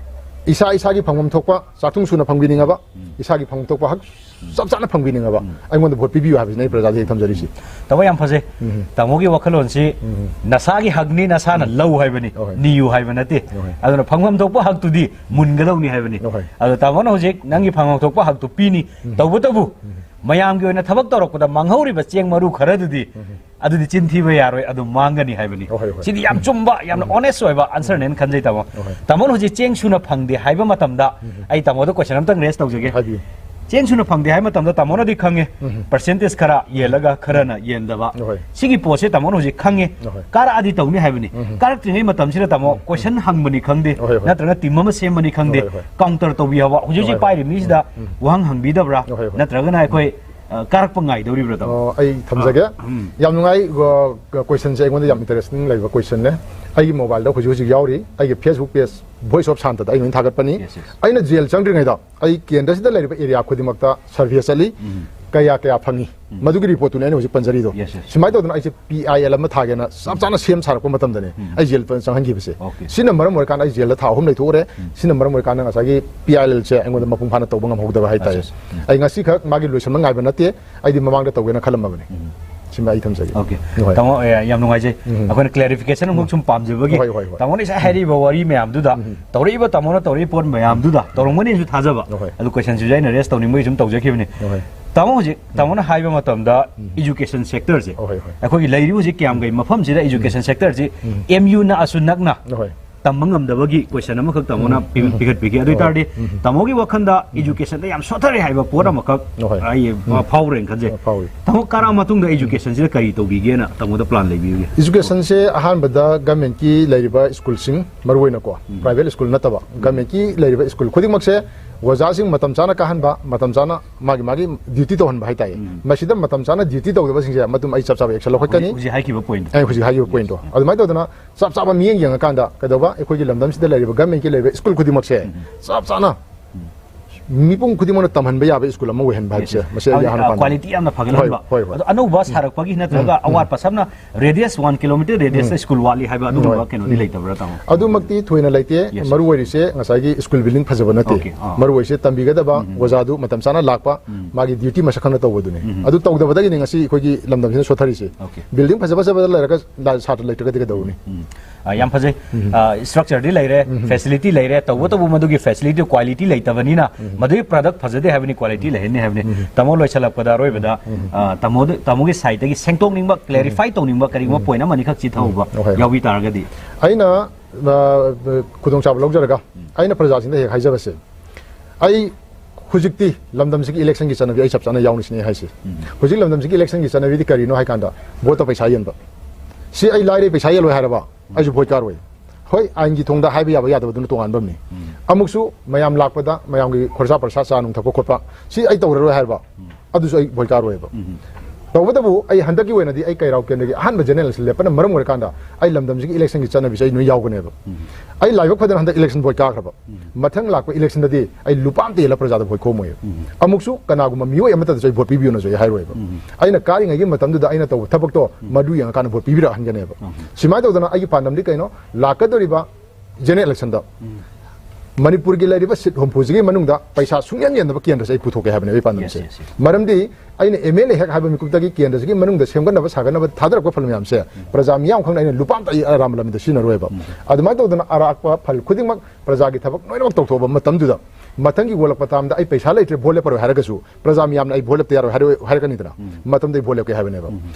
ꯏꯁꯥ ꯏꯁꯥꯒꯤ ꯐꯪꯐꯝ ꯊꯣꯛꯄ ꯆꯥꯛꯊꯨꯡ ꯁꯨꯅ ꯐꯪꯕꯤꯅꯤꯡꯉꯕ, ꯎꯝ꯫ ꯏꯁꯥꯒꯤ ꯐꯪꯐꯝ ꯊꯣꯛꯄ ꯍꯛ ꯎꯝ꯫ ꯆꯞ ꯆꯥꯅ ꯐꯪꯕꯤꯅꯤꯡꯉꯕ, ꯎꯝ꯫ ꯑꯩꯉꯣꯟꯗ ꯚꯣꯠ ꯄꯤꯕꯤꯌꯨ ꯍꯥꯏꯕꯁꯤꯅꯦ ꯑꯩ ꯄ꯭ꯔꯖꯥꯗ ꯍꯦꯛ ꯊꯝꯖꯔꯤꯁꯤ꯫ ꯇꯥꯃꯣ, ꯌꯥꯝ ꯐꯖꯩ꯫ ꯎꯝ꯫ ꯇꯥꯃꯣꯒꯤ ꯋꯥꯈꯜꯂꯣꯟꯁꯤ ꯎꯝ꯫ ꯅꯁꯥꯒꯤ ꯍꯛꯅꯤ, ꯅꯁꯥꯅ ꯎꯝ꯫ ꯂꯧ ꯍꯥꯏꯕꯅꯤ, ꯍꯣꯏ꯫ ꯅꯤꯌꯨ ꯍꯥꯏꯕ ꯅꯠꯇꯦ꯫ ꯍꯣꯏ꯫ ꯑꯗꯨꯅ ꯐꯪꯐꯝ ꯊꯣꯛꯄ ꯍꯛꯇꯨꯗꯤ ꯃꯨꯟꯒꯗꯧꯅꯤ ꯍꯥꯏꯕꯅꯤ꯫ ꯍꯣꯏ꯫ ꯑꯗꯣ ꯇꯥꯃꯣꯅ ꯍꯧꯖꯤꯛ ꯅꯪꯒꯤ ꯐꯪꯐꯝ ꯊꯣꯛꯄ ꯍꯛꯇꯨ ꯄꯤꯅꯤ, ꯎꯝ꯫ ꯇꯧꯕꯇꯕꯨ ꯎꯝ꯫ ꯃꯌꯥꯝꯒꯤ ꯑꯣꯏꯅ ꯊꯕꯛ ꯇꯧꯔꯛꯄꯗ ꯃꯥꯡꯍꯧꯔꯤꯕ ꯆꯦꯡ ꯃꯔꯨ ꯈꯔꯗꯨꯗꯤ ꯎꯝ꯫ ꯑꯗꯨꯗꯤ ꯆꯤꯟ ꯊꯤꯕ ꯌꯥꯔꯣꯏ, ꯑꯗꯨꯝ ꯃꯥꯡꯒꯅꯤ ꯍꯥꯏꯕꯅꯤ꯫ ꯍꯣꯏ, ꯍꯣꯏ꯫ ꯁꯤꯗꯤ ꯌꯥꯝ ꯆꯨꯝꯕ, ꯌꯥꯝꯅ ꯎꯝ꯫ ꯑꯣꯅꯦꯁ ꯑꯣꯏꯕ ꯑꯟꯁꯔꯅꯦꯅ ꯈꯟꯖꯩ, ꯇꯥꯃꯣ꯫ ꯍꯣꯏ, ꯍꯣꯏ꯫ ꯇꯥꯃꯣꯅ ꯍꯧꯖꯤꯛ ꯆꯦꯡ ꯁꯨꯅ ꯐꯪꯗꯦ ꯍꯥꯏꯕ ꯃꯇꯝꯗ, ꯎꯝ꯫ ꯑꯩ ꯇꯥꯃꯣꯗ ꯀꯣꯏꯁꯟ ꯑꯝꯇꯪ ꯔꯦꯁ ꯇꯧꯖꯒꯦ꯫ ꯍꯥꯏꯕꯤꯌꯨ꯫ ꯆꯦꯡ ꯁꯨꯅ ꯐꯪꯗꯦ ꯍꯥꯏꯕ ꯃꯇꯝꯗ ꯇꯥꯃꯣꯅꯗꯤ ꯈꯪꯉꯦ, ꯎꯝ꯫ ꯄꯔꯁꯦꯟꯇꯦꯖ ꯈꯔ ꯌꯦꯜꯂꯒ ꯈꯔꯅ ꯌꯦꯟꯗꯕ꯫ ꯍꯣꯏ꯫ ꯁꯤꯒꯤ ꯄꯣꯠꯁꯦ ꯇꯥꯃꯣꯅ ꯍꯧꯖꯤꯛ ꯈꯪꯉꯦ, ꯍꯣꯏ꯫ ꯀꯥꯔꯛꯑꯗꯤ ꯇꯧꯅꯤ ꯍꯥꯏꯕꯅꯤ꯫ ꯎꯝ꯫ ꯀꯥꯔꯛꯇ꯭ꯔꯤꯉꯩ ꯃꯇꯝꯁꯤꯗ ꯇꯥꯃꯣ, ꯎꯝ꯫ ꯀꯣꯏꯁꯟ ꯍꯪꯕꯅꯤ ꯈꯪꯗꯦ, ꯍꯣꯏ, ꯍꯣꯏ꯫ ꯅꯠꯇ꯭ꯔꯒ ꯇꯤꯝ ꯑꯃ ꯁꯦꯝꯕꯅꯤ ꯈꯪꯗꯦ, ꯍꯣꯏ, ꯍꯣꯏ꯫ ꯀꯥꯎꯟꯇꯔ ꯇꯧꯕꯤ ꯍꯥꯏꯕ, ꯍꯧꯖꯤꯛ ꯍꯧꯖꯤꯛ ꯍꯣꯏ, ꯍꯣꯏ꯫ ꯄꯥꯏꯔꯤꯕ ꯃꯤꯁꯤꯗ ꯎꯝ, ꯎꯝ꯫ ꯋꯥꯍꯪ ꯍꯪꯕꯤꯗꯕ꯭ꯔꯥ? ꯍꯣꯏ, ꯍꯣꯏ꯫ ꯅꯠꯇ꯭ꯔꯒꯅ ꯑꯩꯈꯣꯏ, ꯑ, ꯀꯥꯔꯛꯄ ꯉꯥꯏꯗꯧꯔꯤꯕ꯭ꯔꯥ, ꯇꯥꯃꯣ? ꯑꯣ, ꯑꯩ ꯊꯝꯖꯒꯦ꯫ ꯑꯥ, ꯎꯝ꯫ ꯌꯥꯝ ꯅꯨꯡꯉꯥꯏ, ꯑ, ꯀꯣꯏꯁꯟꯁꯦ ꯑꯩꯉꯣꯟꯗ ꯌꯥꯝ ꯏꯟꯇꯔꯦꯁꯇꯤꯡ ꯂꯩꯕ ꯀꯣꯏꯁꯟꯅꯦ꯫ ꯑꯩꯒꯤ ꯃꯣꯕꯥꯏꯜꯗ ꯍꯧꯖꯤꯛ ꯍꯧꯖꯤꯛ ꯌꯥꯎꯔꯤ, ꯑꯩꯒꯤ Facebook page Voice of Santata ꯑꯩ ꯂꯣꯏꯅ ꯊꯥꯒꯠꯄꯅꯤ꯫ Yes, yes. ꯑꯩꯅ ꯖꯦꯜ ꯆꯪꯗ꯭ꯔꯤꯉꯩꯗ ꯑꯩ ꯀꯦꯟꯗ꯭ꯔꯁꯤꯗ ꯂꯩꯔꯤꯕ ꯑꯦꯔꯤꯌꯥ ꯈꯨꯗꯤꯡꯃꯛꯇ ꯁꯔꯚꯦ ꯆꯠꯂꯤ꯫ ꯎꯝ꯫ ꯀꯌꯥ ꯀꯌꯥ ꯐꯪꯉꯤ, ꯃꯗꯨꯒꯤ ꯔꯤꯄꯣꯔꯠꯇꯨꯅꯦ ꯑꯩꯅ ꯍꯧꯖꯤꯛ ꯄꯟꯖꯔꯤꯗꯣ꯫ Yes, yes. ꯁꯨꯃꯥꯏꯅ ꯇꯧꯗꯅ ꯑꯩꯁꯦ ꯄꯤ ꯑꯥꯏ ꯑꯦꯜ ꯑꯃ ꯊꯥꯒꯦꯅ ꯆꯞ ꯆꯥꯅ ꯁꯦꯝ ꯁꯥꯔꯛꯄ ꯃꯇꯝꯗꯅꯦ ꯑꯩ ꯖꯦꯜ ꯆꯪꯍꯟꯈꯤꯕꯁꯦ꯫ Okay. ꯁꯤꯅ ꯃꯔꯝ ꯑꯣꯏꯔꯀꯥꯟꯗ ꯑꯩ ꯖꯦꯜꯗ ꯊꯥ ꯑꯍꯨꯝ ꯂꯩꯊꯣꯛꯎꯔꯦ꯫ ꯁꯤꯅ ꯃꯔꯝ ꯑꯣꯏꯔꯀꯥꯟꯗ ꯉꯁꯥꯏꯒꯤ ꯄꯤ ꯑꯥꯏ ꯑꯦꯜꯁꯦ ꯑꯩꯉꯣꯟꯗ ꯃꯄꯨꯡ ꯐꯥꯅ ꯇꯧꯕ ꯉꯝꯍꯧꯗꯕ ꯍꯥꯏꯇꯥꯔꯦ꯫ ꯑꯠꯆꯥ, ꯑꯠꯆꯥ꯫ ꯑꯩ ꯉꯁꯤꯈꯛ ꯃꯥꯒꯤ ꯂꯣꯏꯁꯟꯕ ꯉꯥꯏꯕ ꯅꯠꯇꯦ, ꯑꯩꯗꯤ ꯃꯃꯥꯡꯗ ꯇꯧꯒꯦꯅ ꯈꯜꯂꯝꯃꯕꯅꯤ꯫ ꯁꯤꯃ ꯑꯩ ꯊꯝꯖꯒꯦ꯫ Okay. ꯍꯣꯏ꯫ ꯇꯥꯃꯣ, ꯑꯦ, ꯌꯥꯝ ꯅꯨꯡꯉꯥꯏꯖꯩ꯫ ꯑꯩꯈꯣꯏꯅ clarification ꯑꯃꯈꯛ ꯁꯨꯝ ꯄꯥꯝꯖꯕꯒꯤ꯫ ꯍꯣꯏ, ꯍꯣꯏ, ꯍꯣꯏ꯫ ꯇꯥꯃꯣꯅ ꯉꯁꯥꯏ ꯍꯥꯏꯔꯤꯕ ꯋꯥꯔꯤ ꯃꯌꯥꯝꯗꯨꯗ, ꯇꯧꯔꯛꯏꯕ ꯇꯥꯃꯣꯅ ꯇꯧꯔꯛꯏ ꯄꯣꯠ ꯃꯌꯥꯝꯗꯨꯗ ꯇꯧꯔꯝꯒꯅꯤꯁꯨ ꯊꯥꯖꯕ꯫ ꯍꯣꯏ꯫ ꯑꯗꯨ questionꯁꯤꯁꯨ ꯑꯩꯅ raise ꯇꯧꯅꯤꯡꯕꯒꯤ ꯁꯨꯝ ꯇꯧꯖꯈꯤꯕꯅꯤ꯫ ꯍꯣꯏ꯫ ꯇꯥꯃꯣ, ꯍꯧꯖꯤꯛ ꯇꯥꯃꯣꯅ ꯍꯥꯏꯕ ꯃꯇꯝꯗ education sectorꯁꯦ, ꯍꯣꯏ, ꯍꯣꯏ꯫ ꯑꯩꯈꯣꯏꯒꯤ ꯂꯩꯔꯤꯕ ꯍꯧꯖꯤꯛ ꯀꯤꯌꯥꯝꯒꯩ ꯃꯐꯝꯁꯤꯗ education sectorꯁꯤ ꯑꯦꯝ ꯌꯨ ꯅꯛꯑꯁꯨ ꯅꯛꯅ ꯍꯣꯏ꯫ ꯇꯝꯕ ꯉꯝꯗꯕꯒꯤ question ꯑꯃꯈꯛ ꯇꯥꯃꯣꯅ ꯄꯤ-, ꯄꯤꯈꯠꯄꯤꯈꯤ꯫ ꯑꯗꯨ ꯑꯣꯏꯇꯥꯔꯗꯤ ꯇꯥꯃꯣꯒꯤ ꯋꯥꯈꯜꯗ educationꯗ ꯌꯥꯝ ꯁꯣꯊꯔꯦ ꯍꯥꯏꯕ ꯄꯣꯠ ꯑꯃꯈꯛ ꯍꯣꯏ꯫ ꯑꯩ, ꯑ, ꯐꯥꯎꯔꯦꯅ ꯈꯟꯖꯩ꯫ ꯑ, ꯐꯥꯎꯏ꯫ ꯇꯥꯃꯣ, ꯀꯥꯔꯛꯑ ꯃꯇꯨꯡꯗ educationꯁꯤꯗ ꯀꯔꯤ ꯇꯧꯕꯤꯒꯦꯅ ꯇꯥꯃꯣꯗ plan ꯂꯩꯕꯤꯕꯒꯦ? Educationꯁꯦ ꯑꯍꯥꯟꯕꯗ governmentꯀꯤ ꯂꯩꯔꯤꯕ schoolꯁꯤꯡ, ꯃꯔꯨꯑꯣꯏꯅꯀꯣ, private school ꯅꯠꯇꯕ, governmentꯀꯤ ꯂꯩꯔꯤꯕ school ꯈꯨꯗꯤꯡꯃꯛꯁꯦ ꯑꯣꯖꯥꯁꯤꯡ ꯃꯇꯝ ꯆꯥꯅ ꯀꯥꯍꯟꯕ, ꯃꯇꯝ ꯆꯥꯅ ꯃꯥꯒꯤ ꯃꯥꯒꯤ duty ꯇꯧꯍꯟꯕ ꯍꯥꯏꯇꯥꯔꯦ꯫ ꯃꯁꯤꯗ ꯃꯇꯝ ꯆꯥꯅ duty ꯇꯧꯗꯕꯁꯤꯡꯁꯦ ꯃꯗꯨꯝ ꯑꯩ ꯆꯞ ꯆꯥꯕ action ꯂꯧꯈꯠꯀꯅꯤ꯫ ꯍꯧꯖꯤꯛ, ꯍꯧꯖꯤꯛ ꯍꯥꯏꯈꯤꯕ pointꯗꯣ꯫ ꯑꯩ ꯍꯧꯖꯤꯛ ꯍꯥꯏꯈꯤꯕ pointꯗꯣ꯫ ꯑꯗꯨꯃꯥꯏꯅ ꯇꯧꯗꯅ ꯆꯞ ꯆꯥꯕ ꯃꯤꯠꯌꯦꯡ ꯌꯦꯡꯉꯀꯥꯟꯗ ꯀꯩꯗꯧꯕ, ꯑꯩꯈꯣꯏꯒꯤ ꯂꯝꯗꯝꯁꯤꯗ ꯂꯩꯔꯤꯕ governmentꯀꯤ ꯂꯩꯔꯤꯕ school ꯈꯨꯗꯤꯡꯃꯛꯁꯦ ꯆꯞ ꯆꯥꯅ ꯃꯤꯄꯨꯝ ꯈꯨꯗꯤꯡꯃꯛꯅ ꯇꯝꯍꯟꯕ ꯌꯥꯕ school ꯑꯃ ꯑꯣꯏꯍꯟꯕ ꯍꯥꯏꯕꯁꯦ, ꯃꯁꯤ ꯑꯩꯒꯤ ꯍꯥꯏꯗꯤ, ꯑꯍꯥꯟꯕ ꯑ, ꯄꯥꯟꯗꯝ꯫ Quality ꯌꯥꯝꯅ ꯐꯒꯠꯍꯟꯕ꯫ ꯍꯣꯏ, ꯍꯣꯏ, ꯍꯣꯏ꯫ ꯑꯗꯣ ꯑꯅꯧꯕ ꯁꯥꯔꯛꯄꯒꯤ ꯅꯠꯇ꯭ꯔꯒ ꯑꯋꯥꯠꯄ, ꯁꯝꯅ radius one kilometre radiusꯇ school ꯋꯥꯠꯂꯤ ꯍꯥꯏꯕ ꯑꯗꯨꯒꯨꯝꯕ ꯍꯣꯏ꯫ ꯀꯩꯅꯣꯗꯤ ꯂꯩꯇꯕ꯭ꯔꯥ, ꯇꯥꯃꯣ? ꯑꯗꯨꯃꯛꯇꯤ ꯊꯣꯏꯅ ꯂꯩꯇꯦ꯫ Yes, sir꯫ ꯃꯔꯨ ꯑꯣꯏꯔꯤꯁꯦ ꯉꯁꯥꯏꯒꯤ school building ꯐꯖꯕ ꯅꯠꯇꯦ꯫ Okay, ꯑꯥ꯫ ꯃꯔꯨ ꯑꯣꯏꯔꯤꯁꯦ ꯇꯝꯕꯤꯒꯗꯕ ꯑꯣꯖꯥꯗꯨ ꯃꯇꯝ ꯆꯥꯅ ꯂꯥꯛꯄ, ꯃꯥꯒꯤ duty ꯃꯁꯛ ꯈꯪꯅ ꯇꯧꯕꯗꯨꯅꯤ꯫ ꯑꯗꯨ ꯇꯧꯗꯕꯗꯒꯤꯅꯤ ꯉꯁꯤ ꯑꯩꯈꯣꯏꯒꯤ ꯂꯝꯗꯝꯁꯤꯅ ꯁꯣꯊꯔꯤꯁꯦ꯫ Okay꯫ Building ꯐꯖ ꯐꯖꯕꯗ ꯂꯩꯔꯒ ꯂ-, ꯁꯥꯇ꯭ꯔ ꯂꯩꯇ꯭ꯔꯒꯗꯤ ꯀꯩꯗꯧꯔꯨꯅꯤ? ꯎꯝ꯫ ꯑ, ꯌꯥꯝ ꯐꯖꯩ꯫ ꯑ, structureꯗꯤ ꯂꯩꯔꯦ, facility ꯂꯩꯔꯦ, ꯇꯧꯕꯇꯕꯨ ꯃꯗꯨꯒꯤ facility quality ꯂꯩꯇꯕꯅꯤꯅ ꯃꯗꯨꯒꯤ product ꯐꯖꯗꯦ ꯍꯥꯏꯕꯅꯤ, quality ꯂꯩꯍꯟꯅꯤ ꯍꯥꯏꯕꯅꯤ꯫ ꯇꯥꯃꯣ, ꯂꯣꯏꯁꯤꯜꯂꯛꯄꯗ ꯑꯔꯣꯏꯕꯗ, ꯑ, ꯇꯥꯃꯣꯗ-, ꯇꯥꯃꯣꯒꯤ sideꯇꯒꯤ ꯁꯦꯡꯗꯣꯛꯅꯤꯡꯕ, clarify ꯇꯧꯅꯤꯡꯕ ꯀꯔꯤꯒꯨꯝꯕ point ꯑꯃ ꯑꯅꯤꯈꯛ ꯆꯤꯊꯍꯧꯕ ꯍꯣꯏ, ꯍꯣꯏ꯫ ꯌꯥꯎꯕꯤ ꯇꯥꯔꯒꯗꯤ꯫ ꯑꯩꯅ, ꯑ, ꯈꯨꯗꯣꯡꯆꯥꯕ ꯂꯧꯖꯔꯒ ꯑꯩꯅ ꯄ꯭ꯔꯖꯥꯁꯤꯡꯗ ꯍꯦꯛ ꯍꯥꯏꯖꯕꯁꯦ, ꯑꯩ ꯍꯧꯖꯤꯛꯇꯤ ꯂꯝꯗꯝꯁꯤꯒꯤ electionꯒꯤ ꯆꯠꯅꯕꯤ ꯑꯩ ꯆꯞ ꯆꯥꯅ ꯌꯥꯎꯅꯤꯁꯤꯅꯦ ꯑꯩ ꯍꯥꯏꯁꯦ꯫ ꯍꯧꯖꯤꯛ ꯂꯝꯗꯝꯁꯤꯒꯤ electionꯒꯤ ꯆꯠꯅꯕꯤꯗꯤ ꯀꯔꯤꯅꯣ ꯍꯥꯏ ꯀꯥꯟꯗ voteꯇ ꯄꯩꯁꯥ ꯌꯦꯟꯕ꯫ ꯁꯤ ꯑꯩ ꯂꯥꯏꯔꯩ ꯄꯩꯁꯥ ꯌꯦꯜꯂꯣꯏ ꯍꯥꯏꯔꯕ ꯑꯩꯁꯨ vote ꯀꯥꯔꯣꯏ꯫ ꯍꯣꯏ, ꯑꯥꯏꯟꯒꯤ ꯊꯣꯡꯗ ꯍꯥꯏꯕ ꯌꯥꯕ ꯌꯥꯗꯕꯗꯨꯅ ꯇꯣꯉꯥꯟꯕ ꯑꯃꯅꯤ꯫ ꯑꯃꯨꯛꯁꯨ ꯃꯌꯥꯝ ꯂꯥꯛꯄꯗ ꯃꯌꯥꯝꯒꯤ ꯈꯣꯔꯁꯥ ꯄꯔꯁꯥ ꯆꯥ ꯅꯨꯡ ꯊꯛꯄ ꯈꯣꯠꯄ ꯁꯤ ꯑꯩ ꯇꯧꯔꯔꯣꯏ ꯍꯥꯏꯔꯕ ꯑꯗꯨꯁꯨ ꯑꯩ vote ꯀꯥꯔꯣꯏꯕ꯫ ꯇꯧꯕꯇꯕꯨ ꯑꯩ ꯍꯟꯗꯛꯀꯤ ꯑꯣꯏꯅꯗꯤ ꯑꯩ ꯀꯩꯔꯥꯎ ꯀꯦꯟꯗ꯭ꯔꯒꯤ ꯑꯍꯥꯟꯕ ꯖꯦꯅꯔꯦꯜ ꯏꯂꯦꯛꯁꯟ ꯂꯦꯞꯄꯅ ꯃꯔꯝ ꯑꯣꯏꯔꯀꯥꯟꯗ ꯑꯩ ꯂꯝꯗꯝꯁꯤꯒꯤ ꯏꯂꯦꯛꯁꯟꯒꯤ ꯆꯠꯅꯕꯤꯁꯦ ꯑꯩ ꯂꯣꯏ ꯌꯥꯎꯒꯅꯦꯕ꯫ ꯑꯩ ꯂꯥꯏꯕꯛ ꯐꯗꯅ ꯍꯟꯗꯛ ꯏꯂꯦꯛꯁꯟ ꯚꯣꯠ ꯀꯥꯈ꯭ꯔꯕ, ꯃꯊꯪ ꯂꯥꯛꯄ ꯏꯂꯦꯛꯁꯟꯗꯗꯤ ꯑꯩ ꯂꯨꯄꯥ ꯑꯝꯇ ꯌꯦꯜꯂ ꯄ꯭ꯔꯖꯥꯗ ꯚꯣꯠ ꯈꯣꯝꯃꯣꯏꯕ꯫ ꯑꯃꯨꯛꯁꯨ ꯀꯅꯥꯒꯨꯝꯕ ꯃꯤꯑꯣꯏ ꯑꯃꯠꯇꯗꯁꯨ ꯑꯩ ꯚꯣꯠ ꯄꯤꯕꯤꯌꯨꯅꯁꯨ ꯑꯩ ꯍꯥꯏꯔꯣꯏꯕ꯫ ꯑꯩꯅ ꯀꯥꯔꯤꯉꯩꯒꯤ ꯃꯇꯝꯗꯨꯗ ꯑꯩꯅ ꯇꯧꯕ ꯊꯕꯛꯇꯣ ꯃꯗꯨ ꯌꯦꯡꯉꯀꯥꯟꯗ ꯚꯣꯠ ꯄꯤꯕꯤꯔꯛꯍꯟꯒꯅꯦꯕ꯫ ꯁꯨꯃꯥꯏꯅ ꯇꯧꯗꯅ ꯑꯩꯒꯤ ꯄꯥꯟꯗꯝꯗꯤ ꯀꯩꯅꯣ? ꯂꯥꯛꯀꯗꯧꯔꯤꯕ ꯖꯦꯅꯔꯦꯜ ꯏꯂꯦꯛꯁꯟꯗ ꯃꯅꯤꯄꯨꯔꯒꯤ ꯂꯩꯔꯤꯕ ꯁꯤꯠ ꯍꯨꯝꯐꯨꯁꯤꯒꯤ ꯃꯅꯨꯡꯗ ꯄꯩꯁꯥ ꯁꯨꯡꯌꯦꯟ ꯌꯦꯟꯗꯕ ꯀꯦꯟꯗ꯭ꯔꯁꯦ ꯑꯩ ꯄꯨꯊꯣꯛꯀꯦ ꯍꯥꯏꯕꯅꯦꯕ ꯑꯩ ꯄꯥꯟꯗꯝꯁꯦ꯫ Yes, yes, yes. ꯃꯔꯝꯗꯤ ꯑꯩꯅ ꯑꯦꯝ ꯑꯦꯜ ꯑꯦ ꯍꯦꯛ ꯍꯥꯏꯕ ꯃꯤꯀꯨꯞꯇꯒꯤ ꯀꯦꯟꯗ꯭ꯔꯁꯤꯒꯤ ꯃꯅꯨꯡꯗ ꯁꯦꯝꯒꯠꯅꯕ ꯁꯥꯒꯠꯅꯕ ꯊꯥꯗꯔꯛꯄ ꯐꯜ ꯃꯌꯥꯝꯁꯦ ꯄ꯭ꯔꯖꯥ ꯃꯤꯌꯥꯝ ꯈꯪꯅ ꯑꯩꯅ ꯂꯨꯄꯥ ꯑꯝꯇ ꯑꯩ ꯑꯔꯥꯟꯕ ꯂꯝꯕꯤꯗ ꯁꯤꯖꯤꯟꯅꯔꯣꯏꯕ꯫ ꯑꯗꯨꯃꯥꯏꯅ ꯇꯧꯗꯅ ꯑꯔꯥꯛꯄ ꯐꯜ ꯈꯨꯗꯤꯡꯃꯛ ꯄ꯭ꯔꯖꯥꯒꯤ ꯊꯕꯛ ꯂꯣꯏꯅꯃꯛ ꯇꯧꯊꯣꯛꯑꯕ ꯃꯇꯝꯗꯨꯗ ꯃꯊꯪꯒꯤ ꯑꯣꯜꯂꯛꯄ ꯇꯥꯝꯗ ꯑꯩ ꯄꯩꯁꯥ ꯂꯩꯇ꯭ꯔꯦ, ꯚꯣꯠ ꯂꯦꯞꯄꯔꯣꯏ ꯍꯥꯏꯔꯒꯁꯨ ꯄ꯭ꯔꯖꯥ ꯃꯤꯌꯥꯝꯅ ꯑꯩ ꯚꯣꯠ ꯂꯦꯞꯇ ꯌꯥꯔꯣꯏ ꯍꯥꯏꯔꯣꯏ-, ꯍꯥꯏꯔꯛꯀꯅꯤꯗꯅ꯫ ꯃꯇꯝꯗ ꯑꯩ ꯚꯣꯠ ꯂꯦꯞꯀꯦ ꯍꯥꯏꯕꯅꯦꯕ꯫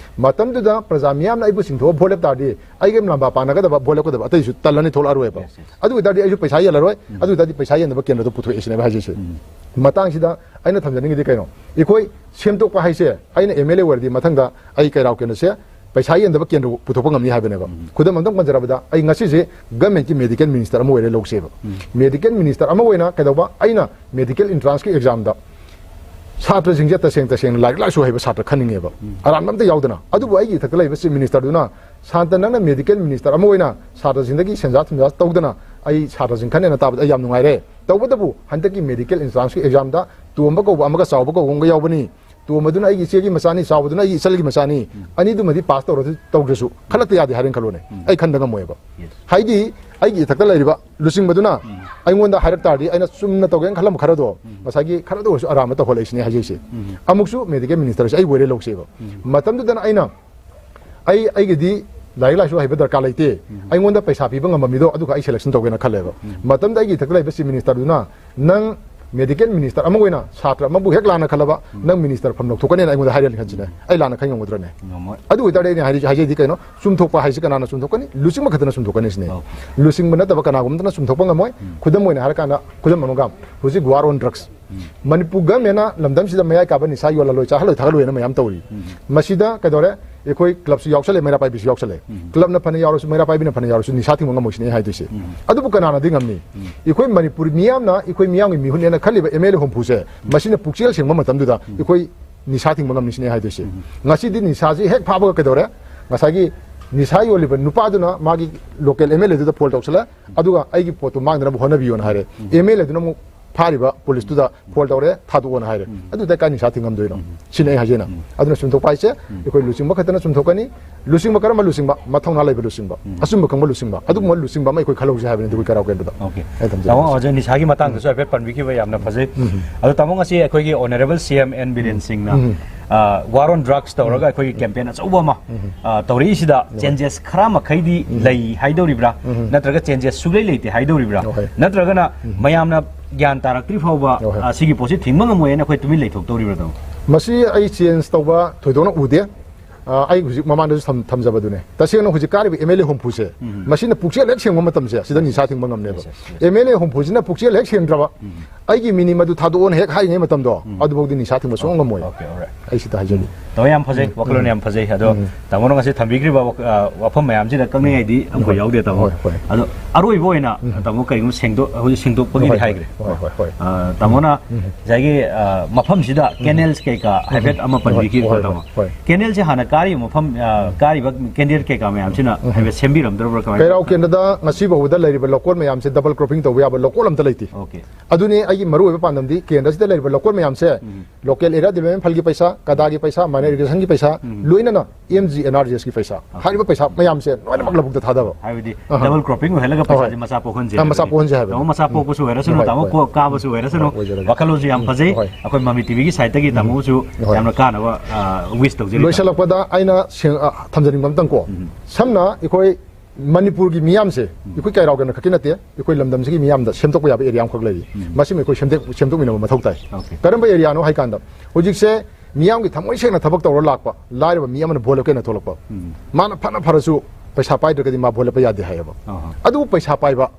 ꯃꯇꯝꯗꯨꯗ ꯄ꯭ꯔꯖꯥ ꯃꯤꯌꯥꯝꯅ ꯑꯩꯕꯨ ꯆꯤꯡꯊꯣꯛꯑ ꯚꯣꯠ ꯂꯦꯞ ꯇꯥꯔꯗꯤ ꯑꯩꯒꯤ ꯂꯝꯕꯥ ꯄꯥꯅꯒꯗꯕ ꯚꯣꯠ ꯂꯦꯞꯀꯗꯕ ꯑꯇꯩꯁꯨ ꯇꯜꯂꯅꯤ, ꯊꯣꯛꯂꯛꯑꯔꯣꯏꯕ꯫ Yes, yes. ꯑꯗꯨ ꯑꯣꯏꯇꯥꯔꯗꯤ ꯑꯩꯁꯨ ꯄꯩꯁꯥ ꯌꯦꯜꯂꯔꯣꯏ꯫ ꯑꯗꯨ ꯑꯣꯏꯇꯥꯔꯗꯤ ꯄꯩꯁꯥ ꯌꯦꯟꯅꯕ ꯀꯦꯟꯗ꯭ꯔꯗꯣ ꯄꯨꯊꯣꯛꯑꯦ ꯁꯤꯅꯦꯕ ꯍꯥꯏꯖꯩꯁꯦ꯫ ꯃꯇꯥꯡꯁꯤꯗ ꯑꯩꯅ ꯊꯝꯖꯅꯤꯡꯉꯤꯗꯤ ꯀꯩꯅꯣ? ꯑꯩꯈꯣꯏ ꯁꯦꯝꯗꯣꯛꯄ ꯍꯥꯏꯁꯦ, ꯑꯩꯅ ꯑꯦꯝ ꯑꯦꯜ ꯑꯦ ꯑꯣꯏꯔꯗꯤ ꯃꯊꯪꯗ ꯑꯩ ꯀꯩꯔꯥꯎ ꯀꯦꯟꯗ꯭ꯔꯁꯦ ꯄꯩꯁꯥ ꯌꯦꯟꯗꯕ ꯀꯦꯟꯗ꯭ꯔ ꯄꯨꯊꯣꯛꯄ ꯉꯝꯅꯤ ꯍꯥꯏꯕꯅꯦꯕ꯫ ꯈꯨꯗꯝ ꯑꯝꯇꯪ ꯄꯟꯖꯔꯕꯗ, ꯑꯩ ꯉꯁꯤꯁꯦ ꯒꯃꯦꯟꯠꯀꯤ ꯃꯦꯗꯤꯀꯦꯜ ꯃꯤꯅꯤꯁꯇꯔ ꯑꯃ ꯑꯣꯏꯔꯦ ꯂꯧꯁꯦꯕ꯫ ꯃꯦꯗꯤꯀꯦꯜ ꯃꯤꯅꯤꯁꯇꯔ ꯑꯃ ꯑꯣꯏꯅ ꯀꯩꯗꯧꯕ? ꯑꯩꯅ ꯃꯦꯗꯤꯀꯦꯜ ꯏꯟꯇ꯭ꯔꯥꯟꯁꯀꯤ ꯑꯦꯛꯖꯥꯝꯗ ꯁꯥꯇ꯭ꯔꯁꯤꯡꯁꯦ ꯇꯁꯦꯡ ꯇꯁꯦꯡꯅ ꯂꯥꯏꯔꯤꯛ ꯂꯥꯏꯁꯨ ꯍꯩꯕ ꯁꯥꯇ꯭ꯔ ꯈꯟꯅꯤꯡꯉꯦꯕ꯫ ꯑꯔꯥꯟꯕ ꯑꯝꯇ ꯌꯥꯎꯗꯅ꯫ ꯑꯗꯨꯕꯨ ꯑꯩꯒꯤ ꯏꯊꯛꯇ ꯂꯩꯕ ꯆꯤꯐ ꯃꯤꯅꯤꯁꯇꯔꯗꯨꯅ, "ꯁꯥꯟꯇ, ꯅꯪꯅ ꯃꯦꯗꯤꯀꯦꯜ ꯃꯤꯅꯤꯁꯇꯔ ꯑꯃ ꯑꯣꯏꯅ ꯁꯥꯇ꯭ꯔꯁꯤꯡꯗꯒꯤ ꯁꯦꯟꯖꯥ ꯊꯨꯝꯖꯥ ꯇꯧꯗꯅ ꯑꯩ ꯁꯥꯇ꯭ꯔꯁꯤꯡ ꯈꯟꯅꯦꯅ ꯇꯥꯕꯗ ꯑꯩ ꯌꯥꯝ ꯅꯨꯡꯉꯥꯏꯔꯦ꯫ ꯇꯧꯕꯇꯕꯨ ꯍꯟꯗꯛꯀꯤ ꯃꯦꯗꯤꯀꯦꯜ ꯏꯟꯇ꯭ꯔꯥꯟꯁꯀꯤ ꯑꯦꯛꯖꯥꯝꯗ ꯇꯣꯝꯕ ꯀꯧꯕ ꯑꯃꯒ ꯆꯥꯎꯕ ꯀꯧꯕ ꯑꯃꯒ ꯌꯥꯎꯕꯅꯤ꯫ ꯇꯣꯝꯕꯗꯨꯅ ꯑꯩꯒꯤ ꯏꯆꯦꯒꯤ ꯃꯆꯥꯅꯤ, ꯆꯥꯎꯕꯗꯨꯅ ꯑꯩꯒꯤ ꯏꯆꯜꯒꯤ ꯃꯆꯥꯅꯤ꯫ ꯑꯅꯤꯗꯨꯃꯗꯤ ꯄꯥꯁ ꯇꯧꯔꯁꯨ ꯇꯧꯗ꯭ꯔꯁꯨ ꯈꯜꯂꯛꯇ ꯌꯥꯗꯦ ꯍꯥꯏꯔꯦꯅ ꯈꯜꯂꯣꯅꯦ꯫ ꯑꯩ ꯈꯟꯗ ꯉꯝꯃꯣꯏꯕ꯫ ꯍꯥꯏꯗꯤ ꯑꯩꯒꯤ ꯏꯊꯛꯇ ꯂꯩꯔꯤꯕ ꯂꯨꯆꯤꯡꯕꯗꯨꯅ ꯑꯩꯉꯣꯟꯗ ꯍꯥꯏꯔꯛ ꯇꯥꯔꯗꯤ ꯑꯩꯅ ꯆꯨꯝꯅ ꯇꯧꯒꯦꯅ ꯈꯜꯂꯝꯕ ꯈꯔꯗꯣ ꯉꯁꯥꯏꯒꯤ ꯈꯔꯗ ꯑꯣꯏꯔꯁꯨ ꯑꯔꯥꯟꯕ ꯇꯧꯍꯜꯂꯛꯏꯁꯤꯅꯦ ꯍꯥꯏꯖꯩꯁꯦ꯫ ꯑꯃꯨꯛꯁꯨ ꯃꯦꯗꯤꯀꯦꯜ ꯃꯤꯅꯤꯁꯇꯔꯁꯦ ꯑꯩ ꯑꯣꯏꯔꯦ ꯂꯧꯁꯦꯕ꯫ ꯃꯇꯝꯗꯨꯗꯅ ꯑꯩꯅ ꯑꯩ, ꯑꯩꯒꯤꯗꯤ ꯂꯥꯏꯔꯤꯛ ꯂꯥꯏꯁꯨ ꯍꯩꯕ ꯗꯔꯀꯥꯔ ꯂꯩꯇꯦ꯫ ꯑꯩꯉꯣꯟꯗ ꯄꯩꯁꯥ ꯄꯤꯕ ꯉꯝꯕ ꯃꯤꯗꯣ ꯑꯗꯨꯒ ꯑꯩ ꯁꯦꯂꯦꯛꯁꯟ ꯇꯧꯒꯦꯅ ꯈꯜꯂꯦꯕ꯫ ꯃꯇꯝꯗ ꯑꯩꯒꯤ ꯏꯊꯛꯇ ꯂꯩꯕ ꯆꯤꯐ ꯃꯤꯅꯤꯁꯇꯔꯗꯨꯅ, "ꯅꯪ ꯃꯦꯗꯤꯀꯦꯜ ꯃꯤꯅꯤꯁꯇꯔ ꯑꯃ ꯑꯣꯏꯅ ꯁꯥꯇ꯭ꯔ ꯑꯃꯕꯨ ꯍꯦꯛ ꯂꯥꯟꯅ ꯈꯜꯂꯕ, ꯅꯪ ꯃꯤꯅꯤꯁꯇꯔ ꯐꯝ ꯂꯧꯊꯣꯛꯀꯅꯤꯅ" ꯑꯩꯉꯣꯟꯗ ꯍꯥꯏꯔꯛꯑꯅꯤ ꯈꯟꯁꯤꯅꯦ꯫ ꯑꯩ ꯂꯥꯟꯅ ꯈꯟ ꯉꯝꯒꯗ꯭ꯔꯅꯦ? ꯉꯝꯃꯣꯏ꯫ ꯑꯗꯨ ꯑꯣꯏꯇꯥꯔꯗꯤ ꯑꯩꯅ ꯍꯥꯏꯔꯤ-, ꯍꯥꯏꯖꯩꯗꯤ ꯀꯩꯅꯣ? ꯆꯨꯝꯊꯣꯛꯄ ꯍꯥꯏꯁꯤ ꯀꯅꯥꯅ ꯆꯨꯝꯊꯣꯛꯀꯅꯤ? ꯂꯨꯆꯤꯡꯕ ꯈꯛꯇꯅ ꯆꯨꯝꯊꯣꯛꯀꯅꯤ ꯁꯤꯅꯦ꯫ ꯑꯧ꯫ ꯂꯨꯆꯤꯡꯕ ꯅꯠꯇꯕ ꯀꯅꯥꯒꯨꯝꯕ ꯑꯃꯇꯅ ꯆꯨꯝꯊꯣꯛꯄ ꯉꯝꯃꯣꯏ꯫ ꯈꯨꯗꯝ ꯑꯣꯏꯅ ꯍꯥꯏꯔꯀꯥꯟꯗ, ꯈꯨꯗꯝ ꯑꯃꯒ, ꯍꯧꯖꯤꯛ war on drugs꯫ ꯃꯅꯤꯄꯨꯔ ꯒꯃꯦꯟꯅ ꯂꯝꯗꯝꯁꯤꯗ ꯃꯌꯥꯏ ꯀꯥꯕ ꯅꯤꯁꯥ ꯌꯣꯜꯍꯜꯂꯣꯏ, ꯆꯥꯍꯜꯂꯣꯏ, ꯊꯛꯍꯜꯂꯣꯏꯅ ꯃꯌꯥꯝ ꯇꯧꯔꯤ꯫ ꯃꯁꯤꯗ ꯀꯩꯗꯧꯔꯦ? ꯑꯩꯈꯣꯏ ꯀ꯭ꯂꯕꯁꯨ ꯌꯥꯎꯁꯜꯂꯦ, ꯃꯩꯔꯥ ꯄꯥꯏꯕꯤꯁꯨ ꯌꯥꯎꯁꯜꯂꯦ꯫ ꯀ꯭ꯂꯕꯅ ꯐꯅ ꯌꯥꯎꯔꯁꯨ, ꯃꯩꯔꯥ ꯄꯥꯏꯕꯤꯅ ꯐꯅ ꯌꯥꯎꯔꯁꯨ, ꯅꯤꯁꯥ ꯊꯤꯡꯕ ꯉꯝꯃꯣꯏ ꯁꯤꯅꯦ ꯑꯩ ꯍꯥꯏꯗꯣꯏꯁꯦ꯫ ꯑꯗꯨꯕꯨ ꯀꯅꯥꯅꯗꯤ ꯉꯝꯅꯤ? ꯑꯩꯈꯣꯏ ꯃꯅꯤꯄꯨꯔ ꯃꯤꯌꯥꯝꯅ, ꯑꯩꯈꯣꯏ ꯃꯤꯌꯥꯝꯒꯤ ꯃꯤꯍꯨꯠꯅꯦꯅ ꯈꯜꯂꯤꯕ ꯑꯦꯝ ꯑꯦꯜ ꯑꯦ ꯍꯨꯝꯐꯨꯁꯦ, ꯃꯁꯤꯅ ꯄꯨꯛꯆꯦꯜ ꯁꯦꯡꯕ ꯃꯇꯝꯗꯨꯗ ꯑꯩꯈꯣꯏ ꯅꯤꯁꯥ ꯊꯤꯡꯕ ꯉꯝꯅꯤ ꯁꯤꯅꯦ ꯑꯩ ꯍꯥꯏꯗꯣꯏꯁꯦ꯫ ꯉꯁꯤꯗꯤ ꯅꯤꯁꯥꯁꯤ ꯍꯦꯛ ꯐꯥꯕꯒ ꯀꯩꯗꯧꯔꯦ? ꯉꯁꯥꯏꯒꯤ ꯅꯤꯁꯥ ꯌꯣꯜꯂꯤꯕ ꯅꯨꯄꯥꯗꯨꯅ ꯃꯥꯒꯤ local M L A ꯗꯨꯗ phone ꯇꯧꯁꯜꯂꯦ, ꯑꯗꯨꯒ "ꯑꯩꯒꯤ ꯄꯣꯠꯇꯨ ꯃꯥꯡꯗꯅꯕ ꯍꯣꯠꯅꯕꯤꯌꯣꯅ" ꯍꯥꯏꯔꯦ꯫ M L A ꯗꯨꯅ ꯑꯃꯨꯛ ꯐꯥꯔꯤꯕ ꯄꯨꯂꯤꯁꯇꯨꯗ phone ꯇꯧꯔꯦ, "ꯊꯥꯗꯣꯛꯑꯣꯅ" ꯍꯥꯏꯔꯦ꯫ ꯑꯗꯨꯗ ꯀꯥꯏ ꯅꯤꯁꯥ ꯊꯤꯡꯉꯝꯗꯣꯏꯅꯣ? ꯁꯤꯅꯤ ꯑꯩ ꯍꯥꯏꯖꯩꯅ꯫ ꯑꯗꯨꯅ ꯆꯨꯝꯊꯣꯛꯄ ꯍꯥꯏꯁꯦ ꯑꯩꯈꯣꯏ ꯂꯨꯆꯤꯡꯕ ꯈꯛꯇꯅ ꯆꯨꯝꯊꯣꯛꯀꯅꯤ꯫ ꯂꯨꯆꯤꯡꯕ ꯀꯔꯝꯕ ꯂꯨꯆꯤꯡꯕ? ꯃꯊꯧꯅꯥ ꯂꯩꯕ ꯂꯨꯆꯤꯡꯕ, ꯑꯆꯨꯝꯕ ꯈꯪꯕ ꯂꯨꯆꯤꯡꯕ, ꯑꯗꯨꯝꯕ ꯂꯨꯆꯤꯡꯕ ꯑꯃ ꯑꯩꯈꯣꯏ ꯈꯜꯍꯧꯁꯦ ꯍꯥꯏꯕꯅꯤ ꯑꯩꯈꯣꯏ ꯀꯩꯔꯥꯎ ꯀꯦꯟꯗ꯭ꯔꯗ꯫ Okay꯫ ꯇꯥꯃꯣ, ꯍꯧꯖꯤꯛ ꯅꯤꯁꯥꯒꯤ ꯃꯇꯥꯡꯗꯁꯨ ꯍꯥꯏꯐꯦꯠ ꯄꯟꯕꯤꯈꯤꯕ ꯌꯥꯝꯅ ꯐꯖꯩ꯫ ꯑꯗꯣ ꯇꯥꯃꯣ, ꯉꯁꯤ ꯑꯩꯈꯣꯏꯒꯤ Honourable C M N Biren ꯁꯤꯡꯅ, ꯑ, War on Drugs ꯇꯧꯔꯒ ꯑꯩꯈꯣꯏꯒꯤ campaign ꯑꯆꯧꯕ ꯑꯃ, ꯑ, ꯇꯧꯔꯛꯏꯁꯤꯗ changes ꯈꯔ ꯃꯈꯩꯗꯤ ꯂꯩ ꯍꯥꯏꯗꯧꯔꯤꯕ꯭ꯔꯥ? ꯅꯠꯇ꯭ꯔꯒ changes ꯁꯨꯛꯂꯩ ꯂꯩꯇꯦ ꯍꯥꯏꯗꯧꯔꯤꯕ꯭ꯔꯥ? ꯍꯣꯏ꯫ ꯅꯠꯇ꯭ꯔꯒꯅ ꯃꯌꯥꯝꯅ ꯒ꯭ꯌꯥꯟ ꯇꯥꯔꯛꯇ꯭ꯔꯤ ꯐꯥꯎꯕ, ꯍꯣꯏ꯫ ꯑ, ꯁꯤꯒꯤ ꯄꯣꯠꯁꯤ ꯊꯤꯡꯕ ꯉꯝꯃꯣꯏ ꯍꯥꯏꯅ ꯑꯩꯈꯣꯏ ꯇꯨꯃꯤꯟ ꯂꯩꯊꯣꯛꯇꯧꯔꯤꯕ꯭ꯔꯥ, ꯇꯥꯃꯣ? ꯃꯁꯤ ꯑꯩ change ꯇꯧꯕ ꯊꯣꯏꯗꯣꯛꯅ ꯎꯗꯦ꯫ ꯑ, ꯑꯩ ꯍꯧꯖꯤꯛ ꯃꯃꯥꯡꯗꯁꯨ ꯊꯝ-, ꯊꯝꯖꯕꯗꯨꯅꯦ꯫ ꯇꯁꯦꯡꯅ ꯍꯧꯖꯤꯛ ꯀꯥꯔꯤꯕ M L A ꯍꯨꯝꯐꯨꯁꯦ, ꯃꯁꯤꯅ ꯄꯨꯛꯆꯦꯜ ꯍꯦꯛ ꯁꯦꯡꯕ ꯃꯇꯝꯁꯦ, ꯁꯤꯗ ꯅꯤꯁꯥ ꯊꯤꯡꯕ ꯉꯝꯅꯦꯕ꯫ Yes, yes, yes. M L A ꯍꯨꯝꯐꯨꯁꯤꯅ ꯄꯨꯛꯆꯦꯜ ꯍꯦꯛ ꯁꯦꯡꯗ꯭ꯔꯕ, "ꯑꯩꯒꯤ ꯃꯤꯅꯤꯝ ꯑꯗꯨ ꯊꯥꯗꯣꯛꯑꯣꯅ" ꯍꯦꯛ ꯍꯥꯏꯔꯤꯉꯩ ꯃꯇꯝꯗꯣ, ꯑꯗꯨꯐꯥꯎꯗꯤ ꯅꯤꯁꯥ ꯊꯤꯡꯕ ꯁꯨꯡꯉꯝ ꯉꯝꯃꯣꯏ꯫ Okay, alright. ꯑꯩ ꯁꯤꯗ ꯍꯥꯏꯖꯒꯦ꯫ ꯇꯥꯃꯣ, ꯌꯥꯝ ꯐꯖꯩ, ꯋꯥꯈꯜꯂꯣꯟ ꯌꯥꯝ ꯐꯖꯩ꯫ ꯑꯗꯣ ꯇꯥꯃꯣꯅ ꯉꯁꯤ ꯊꯝꯕꯤꯈ꯭ꯔꯤꯕ ꯋꯥ-, ꯑ, ꯋꯥꯐꯝ ꯃꯌꯥꯝꯁꯤꯗ ꯀꯛꯅꯤꯡꯉꯥꯏꯗꯤ ꯑꯃꯨꯛ ꯍꯣꯏ, ꯌꯥꯎꯗꯦ, ꯇꯥꯃꯣ꯫ ꯍꯣꯏ, ꯍꯣꯏ꯫ ꯑꯗꯣ ꯑꯔꯣꯏꯕ ꯑꯣꯏꯅ ꯇꯥꯃꯣ, ꯀꯔꯤꯒꯨꯝꯕ ꯁꯦꯡꯗꯣꯛ-, ꯍꯧꯖꯤꯛ ꯁꯦꯡꯗꯣꯛꯄꯒꯤꯗꯤ ꯍꯣꯏ, ꯍꯣꯏ, ꯍꯥꯏꯈ꯭ꯔꯦ꯫ ꯍꯣꯏ, ꯍꯣꯏ, ꯍꯣꯏ꯫ ꯑ, ꯇꯥꯃꯣꯅ ꯉꯁꯥꯏꯒꯤ, ꯑ, ꯃꯐꯝꯁꯤꯗ canals ꯀꯩꯀꯥ ꯍꯥꯏꯐꯦꯠ ꯑꯃ ꯄꯟꯕꯤꯈꯤꯀꯣ, ꯍꯣꯏ, ꯇꯥꯃꯣ꯫ ꯍꯣꯏ꯫ Canalꯁꯦ ꯍꯥꯟꯅ ꯀꯥꯔꯤꯕ ꯃꯐꯝ, ꯑ, ꯀꯥꯔꯤꯕ candidate ꯀꯩꯀꯥ ꯃꯌꯥꯝꯁꯤꯅ ꯍꯥꯏꯐꯦꯠ ꯁꯦꯝꯕꯤꯔꯝꯗ꯭ꯔꯕ꯭ꯔꯥ, ꯀꯃꯥꯏꯅ? ꯀꯩꯔꯥꯎ ꯀꯦꯟꯗ꯭ꯔꯗ ꯉꯁꯤ ꯐꯥꯎꯕꯗ ꯂꯩꯔꯤꯕ ꯂꯧꯀꯣꯜ ꯃꯌꯥꯝꯁꯦ double cropping ꯇꯧꯕ ꯌꯥꯕ ꯂꯧꯀꯣꯜ ꯑꯝꯇ ꯂꯩꯇꯦ꯫ Okay꯫ ꯑꯗꯨꯅꯤ ꯑꯩꯒꯤ ꯃꯔꯨꯑꯣꯏꯕ ꯄꯥꯟꯗꯝꯗꯤ, ꯀꯦꯟꯗ꯭ꯔꯁꯤꯗ ꯂꯩꯔꯤꯕ ꯂꯧꯀꯣꯜ ꯃꯌꯥꯝꯁꯦ local area development fund ꯀꯤ ꯄꯩꯁꯥ, ꯀꯗꯥꯒꯤ ꯄꯩꯁꯥ, minor irrigation ꯒꯤ ꯄꯩꯁꯥ, ꯂꯣꯏꯅꯅ M G N R G S ꯀꯤ ꯄꯩꯁꯥ, ꯍꯥꯏꯔꯤꯕ ꯄꯩꯁꯥ ꯃꯌꯥꯝꯁꯦ ꯂꯣꯏꯅꯃꯛ ꯂꯧꯕꯨꯛꯇ ꯊꯥꯗꯕ꯫ ꯍꯥꯏꯕꯗꯤ ꯑꯍ꯫ Double cropping ꯑꯣꯏꯍꯜꯂꯒ ꯍꯣꯏ꯫ ꯄꯩꯁꯥꯁꯦ ꯃꯆꯥ ꯄꯣꯛꯍꯟꯁꯦ ꯑ, ꯃꯆꯥ ꯍꯥꯏꯕꯅꯤ꯫ ꯄꯣꯛꯍꯟꯁꯦ ꯍꯥꯏꯕꯅꯤ꯫ ꯇꯥꯃꯣ, ꯃꯆꯥ ꯄꯣꯛꯄꯁꯨ ꯑꯣꯏꯔꯁꯅꯨ, ꯍꯣꯏ, ꯇꯥꯃꯣ, ꯍꯣꯏ꯫ ꯀꯣꯛ ꯀꯥꯕꯁꯨ ꯑꯣꯏꯔꯁꯅꯨ, ꯍꯣꯏ, ꯑꯣꯏꯖꯔꯒꯦ꯫ ꯋꯥꯈꯜꯂꯣꯟꯁꯨ ꯌꯥꯝ ꯐꯖꯩ꯫ ꯍꯣꯏ꯫ ꯑꯩꯈꯣꯏ ꯃꯃꯤ ꯇꯤꯚꯤꯒꯤ side ꯇꯒꯤ ꯎꯝ꯫ ꯇꯥꯃꯣꯁꯨ ꯍꯣꯏ꯫ ꯌꯥꯝꯅ ꯀꯥꯟꯅꯕ, ꯑ, wish ꯇꯧꯖꯔꯤ꯫ ꯂꯣꯏꯁꯤꯜꯂꯛꯄꯗ ꯑꯩꯅ ꯁꯦꯡ-, ꯑ, ꯊꯝꯖꯅꯤꯡꯕ ꯑꯝꯇꯪ ꯀꯣ, ꯁꯝꯅ ꯑꯩꯈꯣꯏ ꯃꯅꯤꯄꯨꯔꯒꯤ ꯃꯤꯌꯥꯝꯁꯦ, ꯑꯩꯈꯣꯏ ꯀꯩꯔꯥꯎ ꯀꯦꯟꯗ꯭ꯔ ꯈꯛꯀꯤ ꯅꯠꯇꯦ, ꯑꯩꯈꯣꯏ ꯂꯝꯗꯝꯁꯤꯒꯤ ꯃꯤꯌꯥꯝꯗ ꯁꯦꯝꯗꯣꯛꯄ ꯌꯥꯕ area ꯑꯃꯈꯛ ꯂꯩꯔꯤ꯫ ꯃꯁꯤꯃ ꯑꯩꯈꯣꯏ ꯁꯦꯝꯗꯣꯛ-, ꯁꯦꯝꯗꯣꯛꯃꯤꯟꯅꯕ ꯃꯊꯧ ꯇꯥꯏ꯫ Okay꯫ ꯀꯔꯝꯕ area ꯅꯣ ꯍꯥꯏ ꯀꯥꯟꯗ, ꯍꯧꯖꯤꯛꯁꯦ ꯃꯤꯌꯥꯝꯒꯤ ꯊꯃꯣꯏ ꯁꯦꯡꯅ ꯊꯕꯛ ꯇꯧꯔ ꯂꯥꯛꯄ ꯂꯥꯏꯔꯕ ꯃꯤ ꯑꯃꯅ ꯚꯣꯠ ꯂꯦꯞꯀꯦꯅ ꯊꯣꯛꯂꯛꯄ, ꯃꯥꯅ ꯐꯅ ꯐꯔꯁꯨ ꯄꯩꯁꯥ ꯄꯥꯏꯗ꯭ꯔꯒꯗꯤ ꯃꯥ ꯚꯣꯠ ꯂꯦꯞꯄ ꯌꯥꯗꯦ ꯍꯥꯏꯌꯦꯕ꯫ ꯑꯍ꯫ ꯑꯗꯨꯕꯨ ꯄꯩꯁꯥ ꯄꯥꯏꯕ,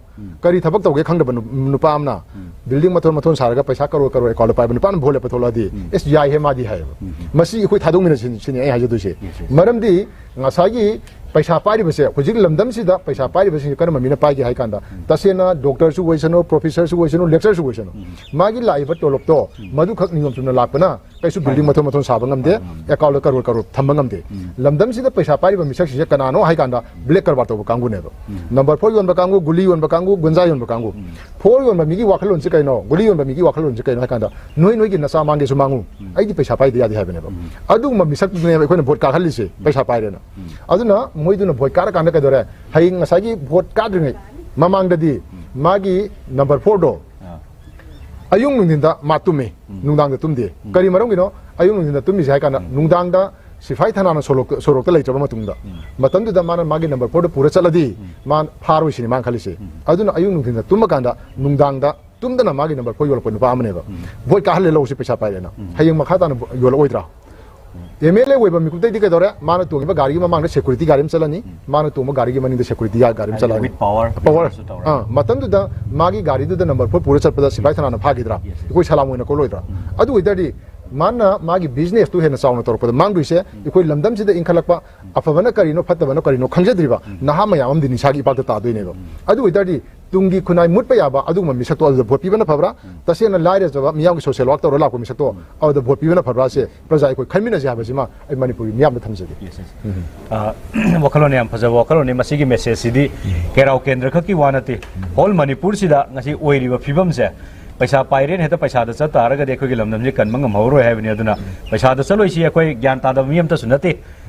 ꯀꯔꯤ ꯊꯕꯛ ꯇꯧꯒꯦ ꯈꯪꯗꯕ ꯅꯨ-, ꯅꯨꯄꯥ ꯑꯃꯅ building ꯃꯊꯣꯟ ꯃꯊꯣꯟ ꯁꯥꯔꯒ ꯄꯩꯁꯥ ꯀꯔꯣꯔ ꯀꯔꯣꯔ account ꯄꯥꯏꯕ ꯅꯨꯄꯥ ꯑꯃꯅ ꯚꯣꯠ ꯂꯦꯞꯄ ꯊꯣꯛꯂꯛꯑꯗꯤ, "ꯑꯦꯁ, ꯌꯥꯏꯍꯦ ꯃꯥꯗꯤ" ꯍꯥꯏꯌꯦꯕ꯫ ꯃꯁꯤ ꯑꯩꯈꯣꯏ ꯊꯥꯗꯣꯛꯃꯤꯟꯅꯁꯤ ꯁꯤꯅꯤ ꯑꯩ ꯍꯥꯏꯖꯗꯣꯏꯁꯦ꯫ Yes, yes꯫ ꯃꯔꯝꯗꯤ ꯉꯁꯥꯏꯒꯤ ꯄꯩꯁꯥ ꯄꯥꯏꯔꯤꯕꯁꯦ, ꯍꯧꯖꯤꯛ ꯂꯝꯗꯝꯁꯤꯗ ꯄꯩꯁꯥ ꯄꯥꯏꯔꯤꯕꯁꯤꯡꯁꯦ ꯀꯔꯝꯕ ꯃꯤꯅ ꯄꯥꯏꯒꯦ ꯍꯥꯏ ꯀꯥꯟꯗ, ꯇꯁꯦꯡꯅ ꯗꯣꯛꯇꯔꯁꯨ ꯑꯣꯏꯁꯅꯨ, ꯄ꯭ꯔꯣꯐꯦꯁꯔꯁꯨ ꯑꯣꯏꯁꯅꯨ, ꯂꯦꯛꯆꯔꯁꯨ ꯑꯣꯏꯁꯅꯨ, ꯃꯥꯒꯤ ꯂꯥꯛꯏꯕ ꯇꯣꯂꯣꯞꯇꯣ ꯃꯗꯨꯈꯛ ꯅꯤꯌꯣꯝ ꯆꯨꯝꯅ ꯂꯥꯛꯄꯅ ꯀꯩꯁꯨ ꯕꯤꯜꯗꯤꯡ ꯃꯊꯣꯟ ꯃꯊꯣꯟ ꯁꯥꯕ ꯉꯝꯗꯦ, ꯑꯦꯀꯥꯎꯟꯗ ꯀꯔꯣꯔ ꯀꯔꯣꯔ ꯊꯝꯕ ꯉꯝꯗꯦ꯫ ꯂꯝꯗꯝꯁꯤꯗ ꯄꯩꯁꯥ ꯄꯥꯏꯔꯤꯕ ꯃꯤꯁꯛꯁꯤꯡꯁꯦ ꯀꯅꯥꯅꯣ ꯍꯥꯏ ꯀꯥꯟꯗ, ꯕ꯭ꯂꯦꯛ ꯀꯔꯕꯥꯔ ꯇꯧꯕ ꯀꯥꯡꯕꯨꯅꯦꯕ꯫ ꯅꯝꯕꯔ ꯐꯣꯔ ꯌꯣꯟꯕ ꯀꯥꯡꯕꯨ, ꯒꯨꯂꯤ ꯌꯣꯟꯕ ꯀꯥꯡꯕꯨ, ꯒꯨꯟꯖꯥ ꯌꯣꯟꯕ ꯀꯥꯡꯕꯨ꯫ ꯐꯣꯔ ꯌꯣꯟꯕ ꯃꯤꯒꯤ ꯋꯥꯈꯜꯂꯣꯟꯁꯦ ꯀꯩꯅꯣ, ꯒꯨꯂꯤ ꯌꯣꯟꯕ ꯃꯤꯒꯤ ꯋꯥꯈꯜꯂꯣꯟꯁꯦ ꯀꯩꯅꯣ ꯍꯥꯏ ꯀꯥꯟꯗ, ꯅꯣꯏ ꯅꯣꯏꯒꯤ ꯅꯆꯥ ꯃꯥꯡꯒꯦꯁꯨ ꯃꯥꯡꯉꯨ, ꯑꯩꯗꯤ ꯄꯩꯁꯥ ꯄꯥꯏꯗ ꯌꯥꯗꯦ ꯍꯥꯏꯕꯅꯦꯕ꯫ ꯑꯗꯨꯒꯨꯝꯕ ꯃꯤꯁꯛꯇꯨꯅꯦꯕ ꯑꯩꯈꯣꯏꯅ ꯚꯣꯠ ꯀꯥꯍꯜꯂꯤꯁꯦ, ꯄꯩꯁꯥ ꯄꯥꯏꯔꯦꯅ꯫ ꯑꯗꯨꯅ ꯃꯣꯏꯗꯨꯅ ꯚꯣꯠ ꯀꯥꯔꯀꯥꯟꯗ ꯀꯩꯗꯧꯔꯦ? ꯍꯌꯦꯡ ꯉꯁꯥꯏꯒꯤ ꯚꯣꯠ ꯀꯥꯗ꯭ꯔꯤꯉꯩ ꯃꯃꯥꯡꯗꯗꯤ ꯃꯥꯒꯤ ꯅꯝꯕꯔ ꯐꯣꯔꯗꯣ ꯑꯥ꯫ ꯑꯌꯨꯛ ꯅꯨꯡꯊꯤꯟꯗ ꯃꯥ ꯇꯨꯝꯃꯤ, ꯎꯝ꯫ ꯅꯨꯡꯗꯥꯡꯗ ꯇꯨꯝꯗꯦ꯫ ꯎꯝ꯫ ꯀꯔꯤ ꯃꯔꯝꯒꯤꯅꯣ ꯑꯌꯨꯛ ꯅꯨꯡꯊꯤꯟꯗ ꯇꯨꯝꯃꯤꯁꯦ ꯍꯥꯏ ꯀꯥꯟꯗ, ꯎꯝ꯫ ꯅꯨꯡꯗꯥꯡꯗ ꯁꯤꯐꯥꯏ ꯊꯅꯥꯅ ꯁꯣꯔꯣꯛꯇ, ꯁꯣꯔꯣꯛꯇ ꯂꯩꯇ꯭ꯔꯕ ꯃꯇꯨꯡꯗ, ꯎꯝ꯫ ꯃꯇꯝꯗꯨꯗ ꯃꯥꯅ ꯃꯥꯒꯤ ꯅꯝꯕꯔ ꯐꯣꯔꯗ ꯄꯨꯔ ꯆꯠꯂꯗꯤ, ꯎꯝ꯫ ꯃꯥ ꯐꯥꯔꯣꯏ ꯁꯤꯅꯤ ꯃꯥꯅ ꯈꯜꯂꯤꯁꯦ꯫ ꯎꯝ꯫ ꯑꯗꯨꯅ ꯑꯌꯨꯛ ꯅꯨꯡꯊꯤꯟꯗ ꯇꯨꯝꯃꯀꯥꯟꯗ, ꯅꯨꯡꯗꯥꯡꯗ ꯇꯨꯝꯗꯅ ꯃꯥꯒꯤ ꯅꯝꯕꯔ ꯐꯣꯔ ꯌꯣꯜꯂꯛꯄ ꯅꯨꯄꯥ ꯑꯃꯅꯦꯕ꯫ ꯎꯝ꯫ ꯚꯣꯠ ꯀꯥꯍꯜꯂꯦ ꯂꯧꯁꯤ ꯄꯩꯁꯥ ꯄꯥꯏꯔꯦꯅ꯫ ꯎꯝ꯫ ꯍꯌꯦꯡ ꯃꯈꯥ ꯇꯥꯅ ꯌꯣꯜꯂꯛꯑꯣꯏꯗ꯭ꯔꯥ? ꯑꯦꯝ ꯑꯦꯜ ꯑꯦ ꯑꯣꯏꯕ ꯃꯤꯀꯨꯞꯇꯩꯗꯤ ꯀꯩꯗꯧꯔꯦ? ꯃꯥꯅ ꯇꯣꯡꯉꯤꯕ ꯒꯥꯔꯤꯒꯤ ꯃꯃꯥꯡꯗ ꯁꯦꯀ꯭ꯌꯨꯔꯤꯇꯤ ꯒꯥꯔꯤ ꯑꯃ ꯆꯠꯂꯅꯤ, ꯎꯝ꯫ ꯃꯥꯅ ꯇꯣꯡꯕ ꯒꯥꯔꯤꯒꯤ ꯃꯅꯤꯡꯗ ꯁꯦꯀ꯭ꯌꯨꯔꯤꯇꯤ ꯒꯥꯔꯤ ꯑꯃ ꯍꯥꯏꯗꯤ ꯆꯠꯂꯅꯤ꯫ With power, power. Power ꯁꯨ ꯇꯧꯔꯦ꯫ ꯑꯥ, ꯃꯇꯝꯗꯨꯗ ꯃꯥꯒꯤ ꯒꯥꯔꯤꯗꯨꯗ ꯅꯝꯕꯔ ꯐꯣꯔ ꯄꯨꯔ ꯆꯠꯄꯗ ꯁꯤꯐꯥꯏ ꯊꯅꯥꯅ ꯐꯥꯈꯤꯗ꯭ꯔꯥ? Yes, yes. ꯑꯩꯈꯣꯏ ꯁꯂꯥꯝ ꯑꯣꯏꯅ ꯀꯣꯜꯂꯣꯏꯗ꯭ꯔꯥ? ꯎꯝ꯫ ꯑꯗꯨ ꯑꯣꯏꯇꯥꯔꯗꯤ ꯃꯥꯅ ꯃꯥꯒꯤ ꯕꯤꯖꯤꯅꯦꯁꯇꯨ ꯍꯦꯟꯅ ꯆꯥꯎꯅ ꯇꯧꯔꯛꯄꯗ ꯃꯥꯡꯗꯣꯏꯁꯦ, ꯎꯝ꯫ ꯑꯩꯈꯣꯏ ꯂꯝꯗꯝꯁꯤꯗ ꯏꯟꯈꯠꯂꯛꯄ ꯑꯐꯕꯅ ꯀꯔꯤꯅꯣ ꯐꯠꯇꯕꯅ ꯀꯔꯤꯅꯣ ꯈꯪꯖꯗ꯭ꯔꯤꯕ, ꯎꯝ꯫ ꯅꯍꯥ ꯃꯌꯥꯝ ꯑꯃꯗꯤ ꯅꯤꯁꯥꯒꯤ ꯏꯄꯥꯛꯇ ꯇꯥꯗꯣꯏꯅꯦꯕ꯫ ꯎꯝ꯫ ꯑꯗꯨ ꯑꯣꯏꯇꯥꯔꯗꯤ ꯇꯨꯡꯒꯤ ꯈꯨꯟꯅꯥꯏ ꯃꯨꯠꯄ ꯌꯥꯕ ꯑꯗꯨꯒꯨꯝꯕ ꯃꯤꯁꯛꯇꯣ ꯑꯗꯨꯗ ꯚꯣꯠ ꯄꯤꯕꯅ ꯐꯕ꯭ꯔꯥ? ꯎꯝ꯫ ꯇꯁꯦꯡꯅ ꯂꯥꯏꯔꯖꯕ ꯃꯤꯌꯥꯝꯒꯤ ꯁꯣꯁꯤꯌꯦꯜ ꯋꯥꯔꯛ ꯇꯧꯔ ꯂꯥꯛꯄ ꯃꯤꯁꯛꯇꯣ, ꯎꯝ꯫ ꯑꯗꯨꯗ ꯚꯣꯠ ꯄꯤꯕꯅ ꯐꯕ꯭ꯔꯥꯁꯦ ꯄ꯭ꯔꯖꯥ ꯑꯩꯈꯣꯏ ꯈꯟꯃꯤꯟꯅꯁꯦ ꯍꯥꯏꯕꯁꯤꯃ ꯑꯩ ꯃꯅꯤꯄꯨꯔꯒꯤ ꯃꯤꯌꯥꯝꯗ ꯊꯝꯖꯒꯦ꯫ Yes, yes. ꯎꯝ꯫ ꯑ, ꯋꯥꯈꯜꯂꯣꯟ ꯌꯥꯝ ꯐꯖꯕ ꯋꯥꯈꯜꯂꯣꯟꯅꯤ꯫ ꯃꯁꯤꯒꯤ ꯃꯦꯁꯦꯖꯁꯤꯗꯤ ꯎꯝ꯫ ꯀꯦꯔꯥꯎ ꯀꯦꯟꯗ꯭ꯔ ꯈꯛꯀꯤ ꯋꯥ ꯅꯠꯇꯦ꯫ ꯎꯝ꯫ ꯍꯣꯜ ꯃꯅꯤꯄꯨꯔꯁꯤꯗ ꯉꯁꯤ ꯑꯣꯏꯔꯤꯕ ꯐꯤꯕꯝꯁꯦ, ꯄꯩꯁꯥ ꯄꯥꯏꯔꯦꯅ ꯍꯦꯛꯇ ꯄꯩꯁꯥꯗ ꯆꯠ ꯇꯥꯔꯒꯗꯤ ꯑꯩꯈꯣꯏꯒꯤ ꯂꯝꯗꯝꯁꯦ ꯀꯟꯕ ꯉꯝꯍꯧꯔꯣꯏ ꯍꯥꯏꯕꯅꯤ꯫ ꯑꯗꯨꯅ ꯎꯝ꯫ ꯄꯩꯁꯥꯗ ꯆꯠꯂꯣꯏꯁꯤ꯫ ꯑꯩꯈꯣꯏ ꯒ꯭ꯌꯥꯟ ꯇꯥꯗꯕ ꯃꯤ ꯑꯃꯇꯁꯨ ꯅꯠꯇꯦ꯫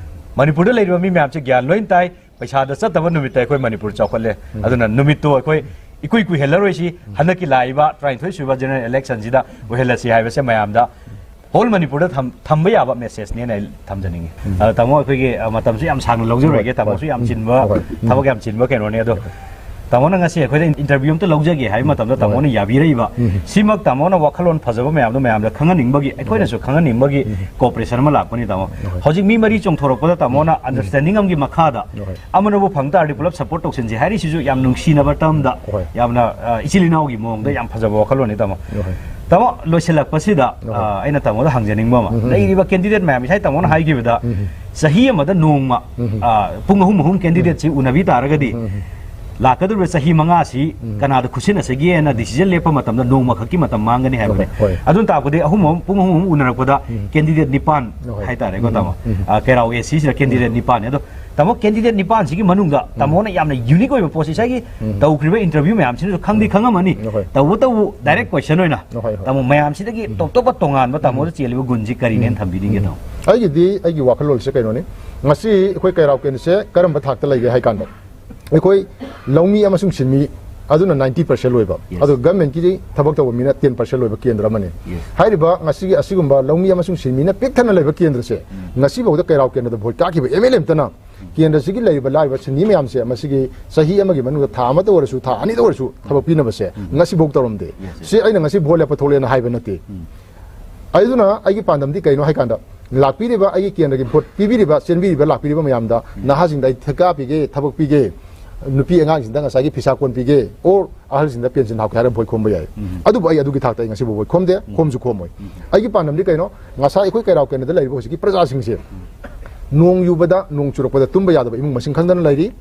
ꯃꯅꯤꯄꯨꯔꯗ ꯂꯩꯔꯤꯕ ꯃꯤ ꯃꯌꯥꯝꯁꯦ ꯒ꯭ꯌꯥꯟ ꯂꯣꯏ ꯇꯥꯏ꯫ ꯄꯩꯁꯥꯗ ꯆꯠꯇꯕ ꯅꯨꯃꯤꯠꯇ ꯑꯩꯈꯣꯏ ꯃꯅꯤꯄꯨꯔ ꯆꯥꯎꯈꯠꯂꯦ꯫ ꯎꯝ꯫ ꯑꯗꯨꯅ ꯅꯨꯃꯤꯠꯇꯣ ꯑꯩꯈꯣꯏ ꯏꯀꯨꯏ ꯀꯨꯏꯍꯜꯂꯔꯣꯏꯁꯤ꯫ ꯎꯝ꯫ ꯍꯟꯗꯛꯀꯤ ꯂꯥꯛꯏꯕ ꯇꯔꯥꯅꯤꯊꯣꯏ ꯁꯨꯕ ꯖꯦꯅꯔꯦꯜ ꯏꯂꯦꯛꯁꯟꯁꯤꯗ ꯑꯣꯏꯍꯜꯂꯁꯤ ꯍꯥꯏꯕꯁꯦ ꯃꯌꯥꯝꯗ ꯍꯣꯜ ꯃꯅꯤꯄꯨꯔꯗ ꯊꯝ-, ꯊꯝꯕ ꯌꯥꯕ ꯃꯦꯁꯦꯖꯅꯦꯅ ꯑꯩ ꯊꯝꯖꯅꯤꯡꯉꯤ꯫ ꯎꯝ꯫ ꯑꯗꯣ ꯇꯥꯃꯣ, ꯑꯩꯈꯣꯏꯒꯤ, ꯑ, ꯃꯇꯝꯁꯨ ꯌꯥꯝ ꯁꯥꯡꯅ ꯂꯧꯖꯔꯣꯏꯒꯦ꯫ ꯍꯣꯏ, ꯇꯥꯃꯣꯁꯨ ꯌꯥꯝ ꯎꯝ, ꯆꯤꯟꯕ, ꯍꯣꯏ, ꯎꯝ꯫ ꯊꯕꯛ ꯌꯥꯝ ꯆꯤꯟꯕ ꯀꯩꯅꯣꯅꯦ꯫ ꯑꯗꯣ ꯍꯣꯏ꯫ ꯇꯥꯃꯣꯅ ꯉꯁꯤ ꯑꯩꯈꯣꯏꯗ ꯏꯟꯇꯔꯚꯤꯌꯨ ꯑꯝꯇ ꯂꯧꯖꯒꯦ ꯍꯥꯏꯕ ꯃꯇꯝꯗ ꯍꯣꯏ꯫ ꯇꯥꯃꯣꯅ ꯌꯥꯕꯤꯔꯛꯏꯕ ꯎꯝ꯫ ꯁꯤꯃꯛ ꯇꯥꯃꯣꯅ ꯋꯥꯈꯜꯂꯣꯟ ꯐꯖꯕ ꯃꯌꯥꯝꯗꯣ ꯃꯌꯥꯝꯗ ꯈꯪꯍꯟꯅꯤꯡꯕꯒꯤ, ꯑꯩꯈꯣꯏꯅꯁꯨ ꯎꯝ꯫ ꯈꯪꯍꯟꯅꯤꯡꯕꯒꯤ ꯎꯝ꯫ ꯀꯣꯑꯣꯄꯔꯦꯁꯟ ꯑꯃ ꯂꯥꯛꯄꯅꯤ, ꯇꯥꯃꯣ꯫ ꯍꯣꯏ꯫ ꯍꯧꯖꯤꯛ ꯃꯤ ꯃꯔꯤ ꯆꯣꯡꯊꯣꯔꯛꯄꯗ ꯇꯥꯃꯣꯅ ꯎꯝ꯫ ꯑꯟꯗꯔꯁ꯭ꯇꯦꯟꯗꯤꯡ ꯑꯃꯒꯤ ꯃꯈꯥꯗ ꯍꯣꯏ꯫ ꯑꯃꯅꯕꯨ ꯐꯪ ꯇꯥꯔꯗꯤ ꯄꯨꯂꯞ ꯁꯄꯣꯔꯠ ꯇꯧꯁꯤꯟꯁꯤ ꯍꯥꯏꯔꯤꯁꯤꯁꯨ ꯌꯥꯝ ꯅꯨꯡꯁꯤꯅꯕ ꯇꯔꯝꯗ, ꯍꯣꯏ꯫ ꯌꯥꯝꯅ, ꯑ, ꯏꯆꯤꯜ ꯏꯅꯥꯎꯒꯤ ꯃꯑꯣꯡꯗ ꯎꯝ꯫ ꯌꯥꯝ ꯐꯖꯕ ꯋꯥꯈꯜꯂꯣꯟꯅꯤ, ꯇꯥꯃꯣ꯫ ꯍꯣꯏ꯫ ꯇꯥꯃꯣ, ꯂꯣꯏꯁꯤꯜꯂꯛꯄꯁꯤꯗ, ꯑꯍꯣꯏ꯫ ꯑ, ꯑꯩꯅ ꯇꯥꯃꯣꯗ ꯍꯪꯖꯅꯤꯡꯕ ꯑꯃ, ꯎꯝ, ꯎꯝ꯫ ꯂꯩꯔꯤꯕ candidate ꯃꯌꯥꯝ, ꯉꯁꯥꯏ ꯇꯥꯃꯣꯅ ꯎꯝ꯫ ꯍꯥꯏꯈꯤꯕꯗ, ꯎꯝ, ꯎꯝ꯫ ꯆꯍꯤ ꯑꯃꯗ ꯅꯣꯡꯃ, ꯎꯝ, ꯎꯝ꯫ ꯑ, ꯄꯨꯡ ꯑꯍꯨꯝ ꯑꯍꯨꯝ candidate ꯁꯤ ꯎꯅꯕꯤ ꯇꯥꯔꯒꯗꯤ, ꯎꯝ, ꯎꯝ꯫ ꯂꯥꯛꯀꯗꯧꯔꯤꯕ ꯆꯍꯤ ꯃꯉꯥꯁꯤ ꯎꯝ꯫ ꯀꯅꯥꯗ ꯈꯨꯠꯁꯤꯟꯅꯁꯤꯒꯦꯅ decision ꯂꯦꯞꯄ ꯃꯇꯝꯗ ꯅꯣꯡꯃ ꯈꯛꯀꯤ ꯃꯇꯝ ꯃꯥꯡꯒꯅꯤ ꯍꯥꯏꯕꯅꯦ꯫ ꯍꯣꯏ, ꯍꯣꯏ꯫ ꯑꯗꯨꯅ ꯇꯥꯛꯄꯗꯤ ꯑꯍꯨꯝ ꯑꯍꯨꯝ, ꯄꯨꯡ ꯑꯍꯨꯝ ꯑꯍꯨꯝ ꯎꯅꯔꯛꯄꯗ ꯎꯝ꯫ candidate ꯅꯤꯄꯥꯟ ꯍꯣꯏ꯫ ꯍꯥꯏꯇꯥꯔꯦꯀꯣ, ꯎꯝ, ꯇꯥꯃꯣ꯫ ꯎꯝ꯫ ꯑ, ꯀꯩꯔꯥꯎ A C ꯁꯤꯗ candidate ꯎꯝ꯫ ꯅꯤꯄꯥꯟꯅꯦ꯫ ꯑꯗꯣ ꯇꯥꯃꯣ, candidate ꯅꯤꯄꯥꯟꯁꯤꯒꯤ ꯃꯅꯨꯡꯗ ꯎꯝ꯫ ꯇꯥꯃꯣꯅ ꯌꯥꯝꯅ unique ꯑꯣꯏꯕ ꯄꯣꯠꯁꯤ ꯉꯁꯥꯏꯒꯤ ꯎꯝ꯫ ꯇꯧꯈ꯭ꯔꯤꯕ interview ꯃꯌꯥꯝꯁꯤꯅꯁꯨ ꯈꯪꯗꯤ ꯎꯝ꯫ ꯈꯪꯉꯝꯃꯅꯤ꯫ ꯍꯣꯏ, ꯍꯣꯏ꯫ ꯇꯧꯕꯇꯕꯨ direct ꯎꯝ꯫ question ꯑꯣꯏꯅ ꯍꯣꯏ, ꯍꯣꯏ꯫ ꯇꯥꯃꯣ, ꯃꯌꯥꯝꯁꯤꯗꯒꯤ ꯎꯝ꯫ ꯇꯣꯞ ꯇꯣꯞꯄ ꯇꯣꯉꯥꯟꯕ ꯎꯝ꯫ ꯇꯥꯃꯣꯗ ꯆꯦꯜꯂꯤꯕ ꯒꯨꯟꯁꯤ ꯀꯔꯤꯅꯦꯅ ꯎꯝ꯫ ꯊꯝꯕꯤꯅꯤꯡꯒꯦ, ꯎꯝ꯫ ꯇꯥꯃꯣ? ꯑꯩꯒꯤꯗꯤ, ꯑꯩꯒꯤ ꯋꯥꯈꯜꯂꯣꯟꯁꯦ ꯀꯩꯅꯣꯅꯤ, ꯉꯁꯤ ꯑꯩꯈꯣꯏ ꯀꯩꯔꯥꯎ ꯀꯦꯟꯗ꯭ꯔꯁꯦ ꯀꯔꯝꯕ ꯊꯥꯛꯇ ꯂꯩꯒꯦ ꯍꯥꯏ ꯀꯥꯟꯗ, ꯑꯩꯈꯣꯏ ꯂꯧꯃꯤ ꯑꯃꯁꯨꯡ ꯁꯤꯟꯃꯤ ꯑꯗꯨꯅ ninety percent ꯂꯣꯏꯕ, Yes. ꯑꯗꯨꯒ government ꯀꯤ ꯊꯕꯛ ꯇꯧꯕ ꯃꯤꯅ ten percent ꯂꯣꯏꯕ ꯀꯦꯟꯗ꯭ꯔ ꯑꯃꯅꯤ꯫ Yes. ꯍꯥꯏꯔꯤꯕ ꯉꯁꯤꯒꯤ ꯑꯁꯤꯒꯨꯝꯕ ꯂꯧꯃꯤ ꯑꯃꯁꯨꯡ ꯁꯤꯟꯃꯤꯅ ꯄꯤꯛ ꯊꯟꯅ ꯂꯩꯕ ꯀꯦꯟꯗ꯭ꯔꯁꯦ ꯎꯝ꯫ ꯉꯁꯤꯐꯥꯎꯗ ꯀꯩꯔꯥꯎ ꯀꯦꯟꯗ꯭ꯔꯗ vote ꯀꯥꯈꯤꯕ M L A ꯑꯃꯇꯅ ꯀꯦꯟꯗ꯭ꯔꯁꯤꯒꯤ ꯂꯩꯔꯤꯕ ꯂꯥꯏꯔꯕ ꯁꯤꯟꯃꯤ ꯃꯌꯥꯝꯁꯦ ꯃꯁꯤꯒꯤ ꯆꯍꯤ ꯑꯃꯒꯤ ꯃꯅꯨꯡꯗ ꯊꯥ ꯑꯃꯇ ꯑꯣꯏꯔꯁꯨ, ꯊꯥ ꯑꯅꯤꯗ ꯑꯣꯏꯔꯁꯨ ꯊꯕꯛ ꯄꯤꯅꯕꯁꯦ ꯎꯝ꯫ ꯉꯁꯤꯐꯥꯎ ꯇꯧꯔꯝꯗꯦ꯫ Yes, yes. ꯁꯤ ꯑꯩꯅ ꯉꯁꯤ vote ꯂꯦꯞꯄ ꯊꯣꯛꯂꯦꯅ ꯍꯥꯏꯕ ꯅꯠꯇꯦ꯫ ꯎꯝ꯫ ꯑꯗꯨꯅ ꯑꯩꯒꯤ ꯄꯥꯟꯗꯝꯗꯤ ꯀꯩꯅꯣ ꯍꯥꯏ ꯀꯥꯟꯗ, ꯂꯥꯛꯄꯤꯔꯤꯕ ꯑꯩꯒꯤ ꯀꯦꯟꯗ꯭ꯔꯒꯤ vote ꯄꯤꯕꯤꯔꯤꯕ, ꯆꯦꯟꯕꯤꯔꯤꯕ, ꯂꯥꯛꯄꯤꯔꯤꯕ ꯃꯌꯥꯝꯗ, ꯎꯝ꯫ ꯅꯍꯥꯁꯤꯡꯗ ꯑꯩ ꯊꯤꯀꯥ ꯄꯤꯒꯦ, ꯊꯕꯛ ꯄꯤꯒꯦ, ꯅꯨꯄꯤ ꯑꯉꯥꯡꯁꯤꯡꯗ ꯉꯁꯥꯏꯒꯤ ꯐꯤꯁꯥ ꯀꯣꯟ ꯄꯤꯒꯦ, or ꯑꯍꯜꯁꯤꯡꯗ pension ꯍꯥꯞꯀꯦ ꯍꯥꯏꯔ vote ꯈꯣꯝꯕ ꯌꯥꯏ꯫ ꯎꯝ꯫ ꯑꯗꯨꯕꯨ ꯑꯩ ꯑꯗꯨꯒꯤ ꯊꯥꯛꯇ ꯑꯩ ꯉꯁꯤꯕꯨ vote ꯈꯣꯝꯗꯦ, ꯎꯝ꯫ ꯈꯣꯝꯁꯨ ꯈꯣꯝꯃꯣꯏ꯫ ꯎꯝ꯫ ꯑꯩꯒꯤ ꯄꯥꯟꯗꯝꯗꯤ ꯀꯩꯅꯣ? ꯉꯁꯥꯏ ꯑꯩꯈꯣꯏ ꯀꯩꯔꯥꯎ ꯀꯦꯟꯗ꯭ꯔꯗ ꯂꯩꯔꯤꯕ ꯍꯧꯖꯤꯛꯀꯤ ꯄ꯭ꯔꯖꯥꯁꯤꯡꯁꯦ ꯅꯣꯡ ꯌꯨꯕꯗ, ꯅꯣꯡ ꯆꯨꯔꯛꯄꯗ ꯇꯨꯝꯕ ꯌꯥꯗꯕ ꯏꯃꯨꯡ ꯃꯁꯤꯡ ꯈꯪꯗꯅ ꯂꯩꯔꯤ꯫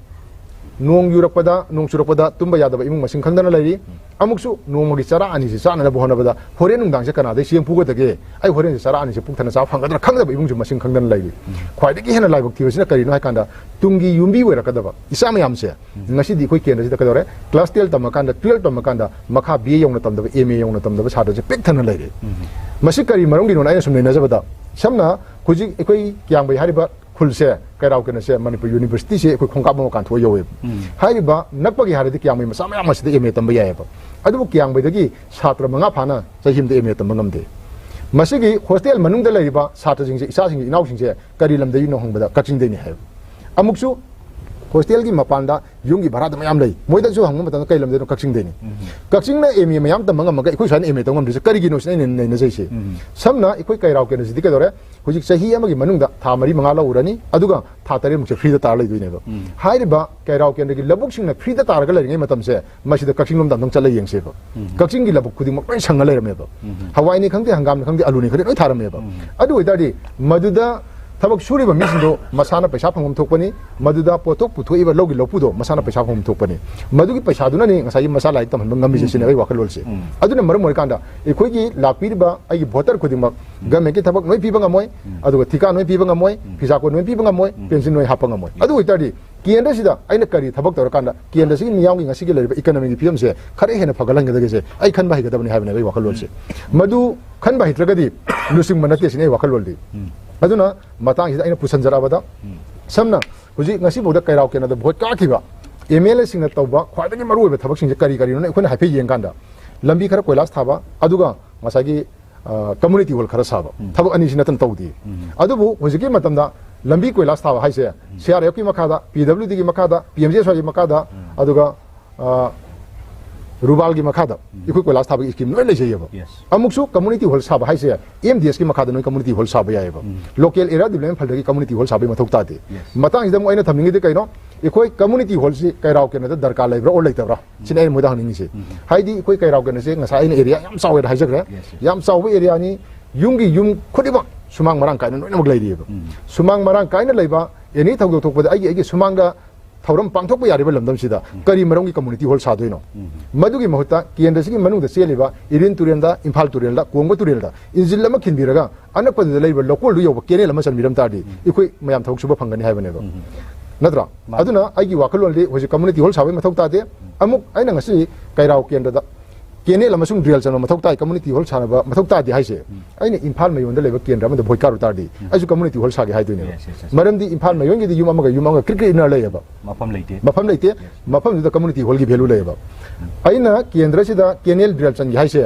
ꯅꯣꯡ ꯌꯨꯔꯛꯄꯗ, ꯅꯣꯡ ꯆꯨꯔꯛꯄꯗ ꯇꯨꯝꯕ ꯌꯥꯗꯕ ꯏꯃꯨꯡ ꯃꯁꯤꯡ ꯈꯪꯗꯅ ꯂꯩꯔꯤ꯫ ꯑꯃꯨꯛꯁꯨ ꯅꯣꯡꯃꯒꯤ ꯆꯔꯥ ꯑꯅꯤꯁꯤ ꯆꯥꯅꯅꯕ ꯍꯣꯠꯅꯕꯗ ꯍꯣꯔꯦꯟ ꯅꯨꯡꯗꯥꯡꯁꯦ ꯀꯅꯥꯗꯩ ꯆꯦꯡ ꯄꯨꯒꯗꯒꯦ? ꯑꯩ ꯍꯣꯔꯦꯟꯁꯦ ꯆꯔꯥ ꯑꯅꯤꯁꯦ ꯄꯨꯛ ꯊꯟꯅ ꯆꯥꯕ ꯐꯪꯒꯗ꯭ꯔꯥ ꯈꯪꯗꯕ ꯏꯃꯨꯡꯁꯨ ꯃꯁꯤꯡ ꯈꯪꯗꯅ ꯂꯩꯔꯤ꯫ ꯎꯝ꯫ ꯈ꯭ꯋꯥꯏꯗꯒꯤ ꯍꯦꯟꯅ ꯂꯥꯏꯕꯛ ꯊꯤꯕꯁꯤꯅ ꯀꯔꯤꯅꯣ ꯍꯥꯏ ꯀꯥꯟꯗ, ꯇꯨꯡꯒꯤ ꯌꯨꯝꯕꯤ ꯑꯣꯏꯔꯛꯀꯗꯕ ꯏꯆꯥ ꯃꯌꯥꯝꯁꯦ ꯎꯝ꯫ ꯉꯁꯤꯗꯤ ꯑꯩꯈꯣꯏ ꯀꯦꯟꯗ꯭ꯔꯁꯤꯗ ꯀꯩꯗꯧꯔꯦ? Class ten ꯇꯝꯃꯀꯥꯟꯗ, twelve ꯇꯝꯃꯀꯥꯟꯗ ꯃꯈꯥ B A ꯌꯧꯅ ꯇꯝꯗꯕ, M A ꯌꯧꯅ ꯇꯝꯗꯕ ꯁꯥꯇ꯭ꯔꯁꯦ ꯄꯤꯛ ꯊꯟꯅ ꯂꯩꯔꯦ꯫ ꯎꯝ꯫ ꯃꯁꯤ ꯀꯔꯤ ꯃꯔꯝꯒꯤꯅꯣꯅ ꯑꯩꯅ ꯁꯨꯝ ꯅꯩꯅꯖꯕꯗ, ꯁꯝꯅ ꯍꯧꯖꯤꯛ ꯑꯩꯈꯣꯏ ꯀꯤꯌꯥꯝꯕꯩ ꯍꯥꯏꯔꯤꯕ ꯈꯨꯜꯁꯦ, ꯀꯩꯔꯥꯎ ꯀꯦꯟꯗ꯭ꯔꯁꯦ ꯃꯅꯤꯄꯨꯔ university ꯁꯦ ꯑꯩꯈꯣꯏ ꯈꯣꯡꯀꯥꯞ ꯑꯃ ꯀꯥꯟꯊꯣꯛꯑ ꯌꯧꯋꯦꯕ꯫ ꯎꯝ꯫ ꯍꯥꯏꯔꯤꯕ ꯅꯛꯄꯒꯤ ꯍꯥꯏꯔꯗꯤ ꯀꯤꯌꯥꯝꯕꯩ ꯃꯆꯥ ꯃꯌꯥꯝ ꯑꯁꯤꯗ M A ꯇꯝꯕ ꯌꯥꯏꯑꯕ꯫ ꯑꯗꯨꯕꯨ ꯀꯤꯌꯥꯝꯕꯩꯗꯒꯤ ꯁꯥꯇ꯭ꯔ ꯃꯉꯥ ꯐꯥꯅ ꯆꯍꯤ ꯑꯃꯗ M A ꯇꯝꯕ ꯉꯝꯗꯦ꯫ ꯃꯁꯤꯒꯤ hostel ꯃꯅꯨꯡꯗ ꯂꯩꯔꯤꯕ ꯁꯥꯇ꯭ꯔꯁꯤꯡꯁꯦ, ꯏꯆꯥꯁꯤꯡꯁꯦ, ꯏꯅꯥꯎꯁꯤꯡꯁꯦ ꯀꯔꯤ ꯂꯝꯗꯒꯤꯅꯣ ꯍꯪꯕꯗ ꯀꯛꯆꯤꯡꯗꯩꯅꯤ ꯍꯥꯏꯕ꯫ ꯑꯃꯨꯛꯁꯨ ꯍꯣꯁꯇꯦꯜꯒꯤ ꯃꯄꯥꯟꯗ ꯌꯨꯝꯒꯤ ꯚꯔꯥꯗ ꯃꯌꯥꯝ ꯂꯩ, ꯃꯣꯏꯗꯁꯨ ꯍꯪꯕ ꯃꯇꯝꯗ ꯀꯩ ꯂꯝꯗꯩꯅꯣ? ꯀꯛꯆꯤꯡꯗꯩꯅꯤ꯫ ꯀꯛꯆꯤꯡꯅ ꯑꯦꯝ ꯑꯦ ꯃꯌꯥꯝ ꯇꯝꯕ ꯉꯝꯃꯒ ꯑꯩꯈꯣꯏ ꯁ꯭ꯋꯥꯏꯅ ꯑꯦꯝ ꯑꯦ ꯇꯧ ꯉꯝꯗ꯭ꯔꯤꯁꯦ ꯀꯔꯤꯒꯤꯅꯣ ꯁꯤꯅ ꯑꯩꯅ ꯅꯩꯅꯖꯩꯁꯦ꯫ ꯁꯝꯅ ꯑꯩꯈꯣꯏ ꯀꯩꯔꯥꯎ ꯀꯦꯟꯗ꯭ꯔꯁꯤꯗꯤ ꯀꯩꯗꯧꯔꯦ? ꯍꯧꯖꯤꯛ ꯆꯍꯤ ꯑꯃꯒꯤ ꯃꯅꯨꯡꯗ ꯊꯥ ꯃꯔꯤ ꯃꯉꯥ ꯂꯧꯔꯅꯤ, ꯑꯗꯨꯒ ꯊꯥ ꯇꯔꯦꯠꯃꯨꯛꯁꯦ ꯐ꯭ꯔꯤꯗ ꯇꯥꯔ ꯂꯩꯗꯣꯏꯅꯦꯕ꯫ ꯍꯥꯏꯔꯤꯕ ꯀꯩꯔꯥꯎ ꯀꯦꯟꯗ꯭ꯔꯒꯤ ꯂꯧꯕꯨꯛꯁꯤꯡꯅ ꯐ꯭ꯔꯤꯗ ꯇꯥꯔꯒ ꯂꯩꯔꯤꯉꯩ ꯃꯇꯝꯁꯦ, ꯃꯁꯤꯗ ꯀꯛꯆꯤꯡ ꯂꯣꯝꯗ ꯑꯝꯇꯪ ꯆꯠꯂ ꯌꯦꯡꯁꯦꯕ꯫ ꯀꯛꯆꯤꯡꯒꯤ ꯂꯧꯕꯨꯛ ꯈꯨꯗꯤꯡꯃꯛ ꯂꯣꯏ ꯁꯪꯉ ꯂꯩꯔꯝꯃꯦꯕ꯫ ꯍꯋꯥꯏꯅꯤ ꯈꯪꯗꯦ, ꯍꯪꯒꯥꯝꯅꯤ ꯈꯪꯗꯦ, ꯑꯂꯨꯅꯤ ꯈꯪꯗꯦ, ꯂꯣꯏ ꯊꯥꯔꯝꯃꯦꯕ꯫ ꯑꯗꯨ ꯑꯣꯏꯇꯥꯔꯗꯤ ꯃꯗꯨꯗ ꯊꯕꯛ ꯁꯨꯔꯤꯕ ꯃꯤꯁꯤꯡꯗꯣ ꯃꯁꯥꯅ ꯄꯩꯁꯥ ꯐꯪꯐꯝ ꯊꯣꯛꯄꯅꯤ, ꯃꯗꯨꯗ ꯄꯣꯠꯊꯣꯛ ꯄꯨꯊꯣꯛꯏꯕ ꯂꯧꯒꯤ ꯂꯧꯄꯨꯗꯣ ꯃꯁꯥꯅ ꯄꯩꯁꯥ ꯐꯪꯐꯝ ꯊꯣꯛꯄꯅꯤ꯫ ꯃꯗꯨꯒꯤ ꯄꯩꯁꯥꯗꯨꯅꯅꯤ ꯉꯁꯥꯏꯒꯤ ꯃꯁꯥ ꯂꯥꯏꯔꯤꯛ ꯇꯝꯍꯟꯕ ꯉꯝꯃꯤꯁꯦ, ꯁꯤꯅꯦ ꯑꯩ ꯋꯥꯈꯜꯂꯣꯟꯁꯦ꯫ ꯑꯗꯨꯅ ꯃꯔꯝ ꯑꯣꯏꯔꯀꯥꯟꯗ ꯑꯩꯈꯣꯏꯒꯤ ꯂꯥꯛꯄꯤꯔꯤꯕ ꯑꯩꯒꯤ ꯚꯣꯇꯔ ꯈꯨꯗꯤꯡꯃꯛ ꯒꯃꯦꯟꯒꯤ ꯊꯕꯛ ꯂꯣꯏ ꯄꯤꯕ ꯉꯝꯃꯣꯏ, ꯑꯗꯨꯒ ꯊꯤꯀꯥ ꯂꯣꯏ ꯄꯤꯕ ꯉꯝꯃꯣꯏ, ꯐꯤꯁꯥꯀꯣꯟ ꯂꯣꯏ ꯄꯤꯕ ꯉꯝꯃꯣꯏ, ꯄꯦꯟꯁꯤꯟ ꯂꯣꯏ ꯍꯥꯞꯄ ꯉꯝꯃꯣꯏ꯫ ꯑꯗꯨ ꯑꯣꯏꯇꯥꯔꯗꯤ ꯀꯦꯟꯗ꯭ꯔꯁꯤꯗ ꯑꯩꯅ ꯀꯔꯤ ꯊꯕꯛ ꯇꯧꯔꯀꯥꯟꯗ ꯀꯦꯟꯗ꯭ꯔꯁꯤꯒꯤ ꯃꯤꯌꯥꯝꯒꯤ ꯉꯁꯤꯒꯤ ꯂꯩꯔꯤꯕ ꯏꯀꯅꯣꯃꯤꯒꯤ ꯐꯤꯕꯝꯁꯦ ꯈꯔ ꯍꯦꯟꯅ ꯐꯒꯠꯍꯟꯒꯗꯒꯦꯁꯦ ꯑꯩ ꯈꯟꯕ ꯍꯩꯒꯗꯕꯅꯤ ꯍꯥꯏꯕꯅꯦ ꯑꯩ ꯋꯥꯈꯜꯂꯣꯟꯁꯦ꯫ ꯃꯗꯨ ꯈꯟꯕ ꯍꯩꯇ꯭ꯔꯒꯗꯤ ꯂꯨꯆꯤꯡꯕ ꯅꯠꯇꯦ ꯁꯤꯅꯦ ꯑꯩ ꯋꯥꯈꯜꯂꯣꯟꯗꯤ꯫ ꯑꯗꯨꯅ ꯃꯇꯥꯡꯁꯤꯗ ꯑꯩꯅ ꯄꯨꯁꯟꯖꯔꯛꯑꯕꯗ, ꯁꯝꯅ ꯍꯧꯖꯤꯛ ꯉꯁꯤꯐꯥꯎꯗ ꯀꯩꯔꯥꯎ ꯀꯦꯟꯗ꯭ꯔꯗ ꯚꯣꯠ ꯀꯥꯈꯤꯕ ꯑꯦꯝ ꯑꯦꯜ ꯑꯦꯁꯤꯡꯅ ꯇꯧꯕ ꯈ꯭ꯋꯥꯏꯗꯒꯤ ꯃꯔꯨꯑꯣꯏꯕ ꯊꯕꯛꯁꯤꯡꯁꯦ ꯀꯔꯤ ꯀꯔꯤꯅꯣꯅ ꯑꯩꯈꯣꯏꯅ ꯍꯥꯏꯐꯦꯠ ꯌꯦꯡꯀꯥꯟꯗ, ꯂꯝꯕꯤ ꯈꯔ ꯀꯣꯏꯂꯥꯁ ꯊꯥꯕ, ꯑꯗꯨꯒ ꯉꯁꯥꯏꯒꯤ ꯀꯝꯃꯨꯅꯤꯇꯤ ꯍꯣꯜ ꯈꯔ ꯁꯥꯕ, ꯊꯕꯛ ꯑꯅꯤꯁꯤ ꯅꯠꯇꯅ ꯇꯧꯗꯦ꯫ ꯑꯗꯨꯕꯨ ꯍꯧꯖꯤꯛꯀꯤ ꯃꯇꯝꯗ ꯂꯝꯕꯤ ꯀꯣꯏꯂꯥꯁ ꯊꯥꯕ ꯍꯥꯏꯁꯦ ꯁꯤ ꯑꯥꯔ ꯑꯦꯐꯀꯤ ꯃꯈꯥꯗ, ꯄꯤ ꯗꯕ꯭ꯂꯤꯎ ꯗꯤꯒꯤ ꯃꯈꯥꯗ, ꯄꯤ ꯑꯦꯝ ꯖꯤ ꯑꯦꯁ ꯋꯥꯏꯒꯤ ꯃꯈꯥꯗ, ꯑꯗꯨꯒ ꯑ, ꯔꯨꯕꯥꯜꯒꯤ ꯃꯈꯥꯗ ꯑꯩꯈꯣꯏ ꯀꯣꯏꯂꯥꯁ ꯊꯥꯕꯒꯤ ꯁ꯭ꯀꯤꯝ ꯂꯣꯏ ꯂꯩꯖꯩꯌꯦꯕ꯫ ꯑꯃꯨꯛꯁꯨ ꯀꯝꯃꯨꯅꯤꯇꯤ ꯍꯣꯜ ꯁꯥꯕ ꯍꯥꯏꯁꯦ ꯑꯦꯝ ꯗꯤ ꯑꯦꯁꯀꯤ ꯃꯈꯥꯗ ꯅꯣꯏ ꯀꯝꯃꯨꯅꯤꯇꯤ ꯍꯣꯜ ꯁꯥꯕ ꯌꯥꯏꯌꯦꯕ꯫ ꯂꯣꯀꯦꯜ ꯑꯦꯔꯤꯌꯥ ꯗꯤꯕ꯭ꯂꯞꯃꯦꯟ ꯐꯟꯗꯒꯤ ꯀꯝꯃꯨꯅꯤꯇꯤ ꯍꯣꯜ ꯁꯥꯕꯒꯤ ꯃꯊꯧ ꯇꯥꯗꯦ꯫ ꯃꯇꯥꯡꯁꯤꯗ ꯑꯃꯨꯛ ꯑꯩꯅ ꯊꯝꯅꯤꯡꯉꯤꯗꯤ ꯀꯩꯅꯣ, ꯑꯩꯈꯣꯏ ꯀꯝꯃꯨꯅꯤꯇꯤ ꯍꯣꯜꯁꯤ ꯀꯩꯔꯥꯎ ꯀꯦꯟꯗ꯭ꯔꯗ ꯗꯔꯀꯥꯔ ꯂꯩꯕ꯭ꯔꯥ ꯑꯣꯔ ꯂꯩꯇꯕ꯭ꯔꯥ? ꯁꯤꯅꯤ ꯑꯩꯅ ꯃꯣꯏꯗ ꯍꯪꯅꯤꯡꯉꯤꯁꯦ꯫ ꯍꯥꯏꯗꯤ ꯑꯩꯈꯣꯏ ꯀꯩꯔꯥꯎ ꯀꯦꯟꯗ꯭ꯔꯁꯦ ꯉꯁꯥꯏ ꯑꯩꯅ ꯑꯦꯔꯤꯌꯥ ꯌꯥꯝ ꯆꯥꯎꯋꯦꯅ ꯍꯥꯏꯖꯈ꯭ꯔꯦ꯫ ꯌꯥꯝ ꯆꯥꯎꯕ ꯑꯦꯔꯤꯌꯥꯅꯤ꯫ ꯌꯨꯝꯒꯤ ꯌꯨꯝ ꯈꯨꯗꯤꯡꯃꯛ ꯁꯨꯃꯥꯡ ꯃꯔꯥꯡ ꯀꯥꯏꯅ ꯂꯣꯏꯅꯃꯛ ꯂꯩꯔꯤꯑꯕ꯫ ꯁꯨꯃꯥꯡ ꯃꯔꯥꯡ ꯀꯥꯏꯅ ꯂꯩꯕ, ꯑꯦꯅꯤ ꯊꯧꯗꯣꯛ ꯊꯣꯛꯄꯗ ꯑꯩꯒꯤ, ꯑꯩꯒꯤ ꯁꯨꯃꯥꯡꯗ ꯊꯧꯔꯝ ꯄꯥꯡꯊꯣꯛꯄ ꯌꯥꯔꯤꯕ ꯂꯝꯗꯝꯁꯤꯗ ꯀꯔꯤ ꯃꯔꯝꯒꯤ ꯀꯝꯃꯨꯅꯤꯇꯤ ꯍꯣꯜ ꯁꯥꯗꯣꯏꯅꯣ? ꯃꯗꯨꯒꯤ ꯃꯍꯨꯠꯇ ꯀꯦꯟꯗ꯭ꯔꯁꯤꯒꯤ ꯃꯅꯨꯡꯗ ꯆꯦꯜꯂꯤꯕ ꯏꯔꯤꯟ ꯇꯨꯔꯦꯜꯗ, ꯏꯝꯐꯥꯜ ꯇꯨꯔꯦꯜꯗ, ꯀꯣꯡꯕ ꯇꯨꯔꯦꯜꯗ ꯏꯟꯖꯤꯜ ꯑꯃ ꯈꯤꯟꯕꯤꯔꯒ ꯑꯅꯛꯄꯗꯨꯗ ꯂꯩꯕ ꯂꯧꯀꯣꯜꯗꯨ ꯌꯧꯕ ꯀꯦꯅꯦꯜ ꯑꯃ ꯆꯟꯕꯤꯔꯝ ꯇꯥꯔꯗꯤ ꯑꯩꯈꯣꯏ ꯃꯌꯥꯝ ꯊꯕꯛ ꯁꯨꯕ ꯐꯪꯒꯅꯤ ꯍꯥꯏꯕꯅꯦꯕ꯫ ꯅꯠꯇ꯭ꯔꯥ? ꯑꯗꯨꯅ ꯑꯩꯒꯤ ꯋꯥꯈꯜꯂꯣꯟꯗꯤ ꯍꯧꯖꯤꯛ ꯀꯝꯃꯨꯅꯤꯇꯤ ꯍꯣꯜ ꯁꯥꯕꯒꯤ ꯃꯊꯧ ꯇꯥꯗꯦ꯫ ꯑꯃꯨꯛ ꯑꯩꯅ ꯉꯁꯤ ꯀꯩꯔꯥꯎ ꯀꯦꯟꯗ꯭ꯔꯗ ꯀꯦꯅꯦꯜ ꯑꯃꯁꯨꯡ ꯗ꯭ꯔꯦꯟ ꯆꯟꯕ ꯃꯊꯧ ꯇꯥꯏ, ꯀꯝꯃꯨꯅꯤꯇꯤ ꯍꯣꯜ ꯁꯥꯟꯅꯕ ꯃꯊꯧ ꯇꯥꯗꯦ ꯍꯥꯏꯁꯦ, ꯑꯩꯅ ꯏꯝꯐꯥꯜ ꯃꯌꯣꯟꯗ ꯂꯩꯕ ꯀꯦꯟꯗ꯭ꯔ ꯑꯃꯗ ꯚꯣꯏ ꯀꯥꯔꯨ ꯇꯥꯔꯗꯤ ꯑꯩꯁꯨ ꯀꯝꯃꯨꯅꯤꯇꯤ ꯍꯣꯜ ꯁꯥꯒꯦ ꯍꯥꯏꯗꯣꯏꯅꯦꯕ꯫ Yes, yes, yes. ꯃꯔꯝꯗꯤ ꯏꯝꯐꯥꯜ ꯃꯌꯣꯟꯒꯤꯗꯤ ꯌꯨꯝ ꯑꯃꯒ ꯌꯨꯝ ꯑꯃꯒ ꯀ꯭ꯔꯤꯛ ꯀ꯭ꯔꯤꯛ ꯏꯟꯅꯔ ꯂꯩꯌꯦꯕ꯫ ꯃꯐꯝ ꯂꯩꯇꯦ꯫ ꯃꯐꯝ ꯂꯩꯇꯦ꯫ ꯃꯐꯝꯗꯨꯗ ꯀꯝꯃꯨꯅꯤꯇꯤ ꯍꯣꯜꯒꯤ ꯚꯦꯂꯨ ꯂꯩꯌꯦꯕ꯫ ꯑꯩꯅ ꯀꯦꯟꯗ꯭ꯔꯁꯤꯗ ꯀꯦꯅꯦꯜ ꯗ꯭ꯔꯦꯟ ꯆꯟꯒꯦ ꯍꯥꯏꯁꯦ,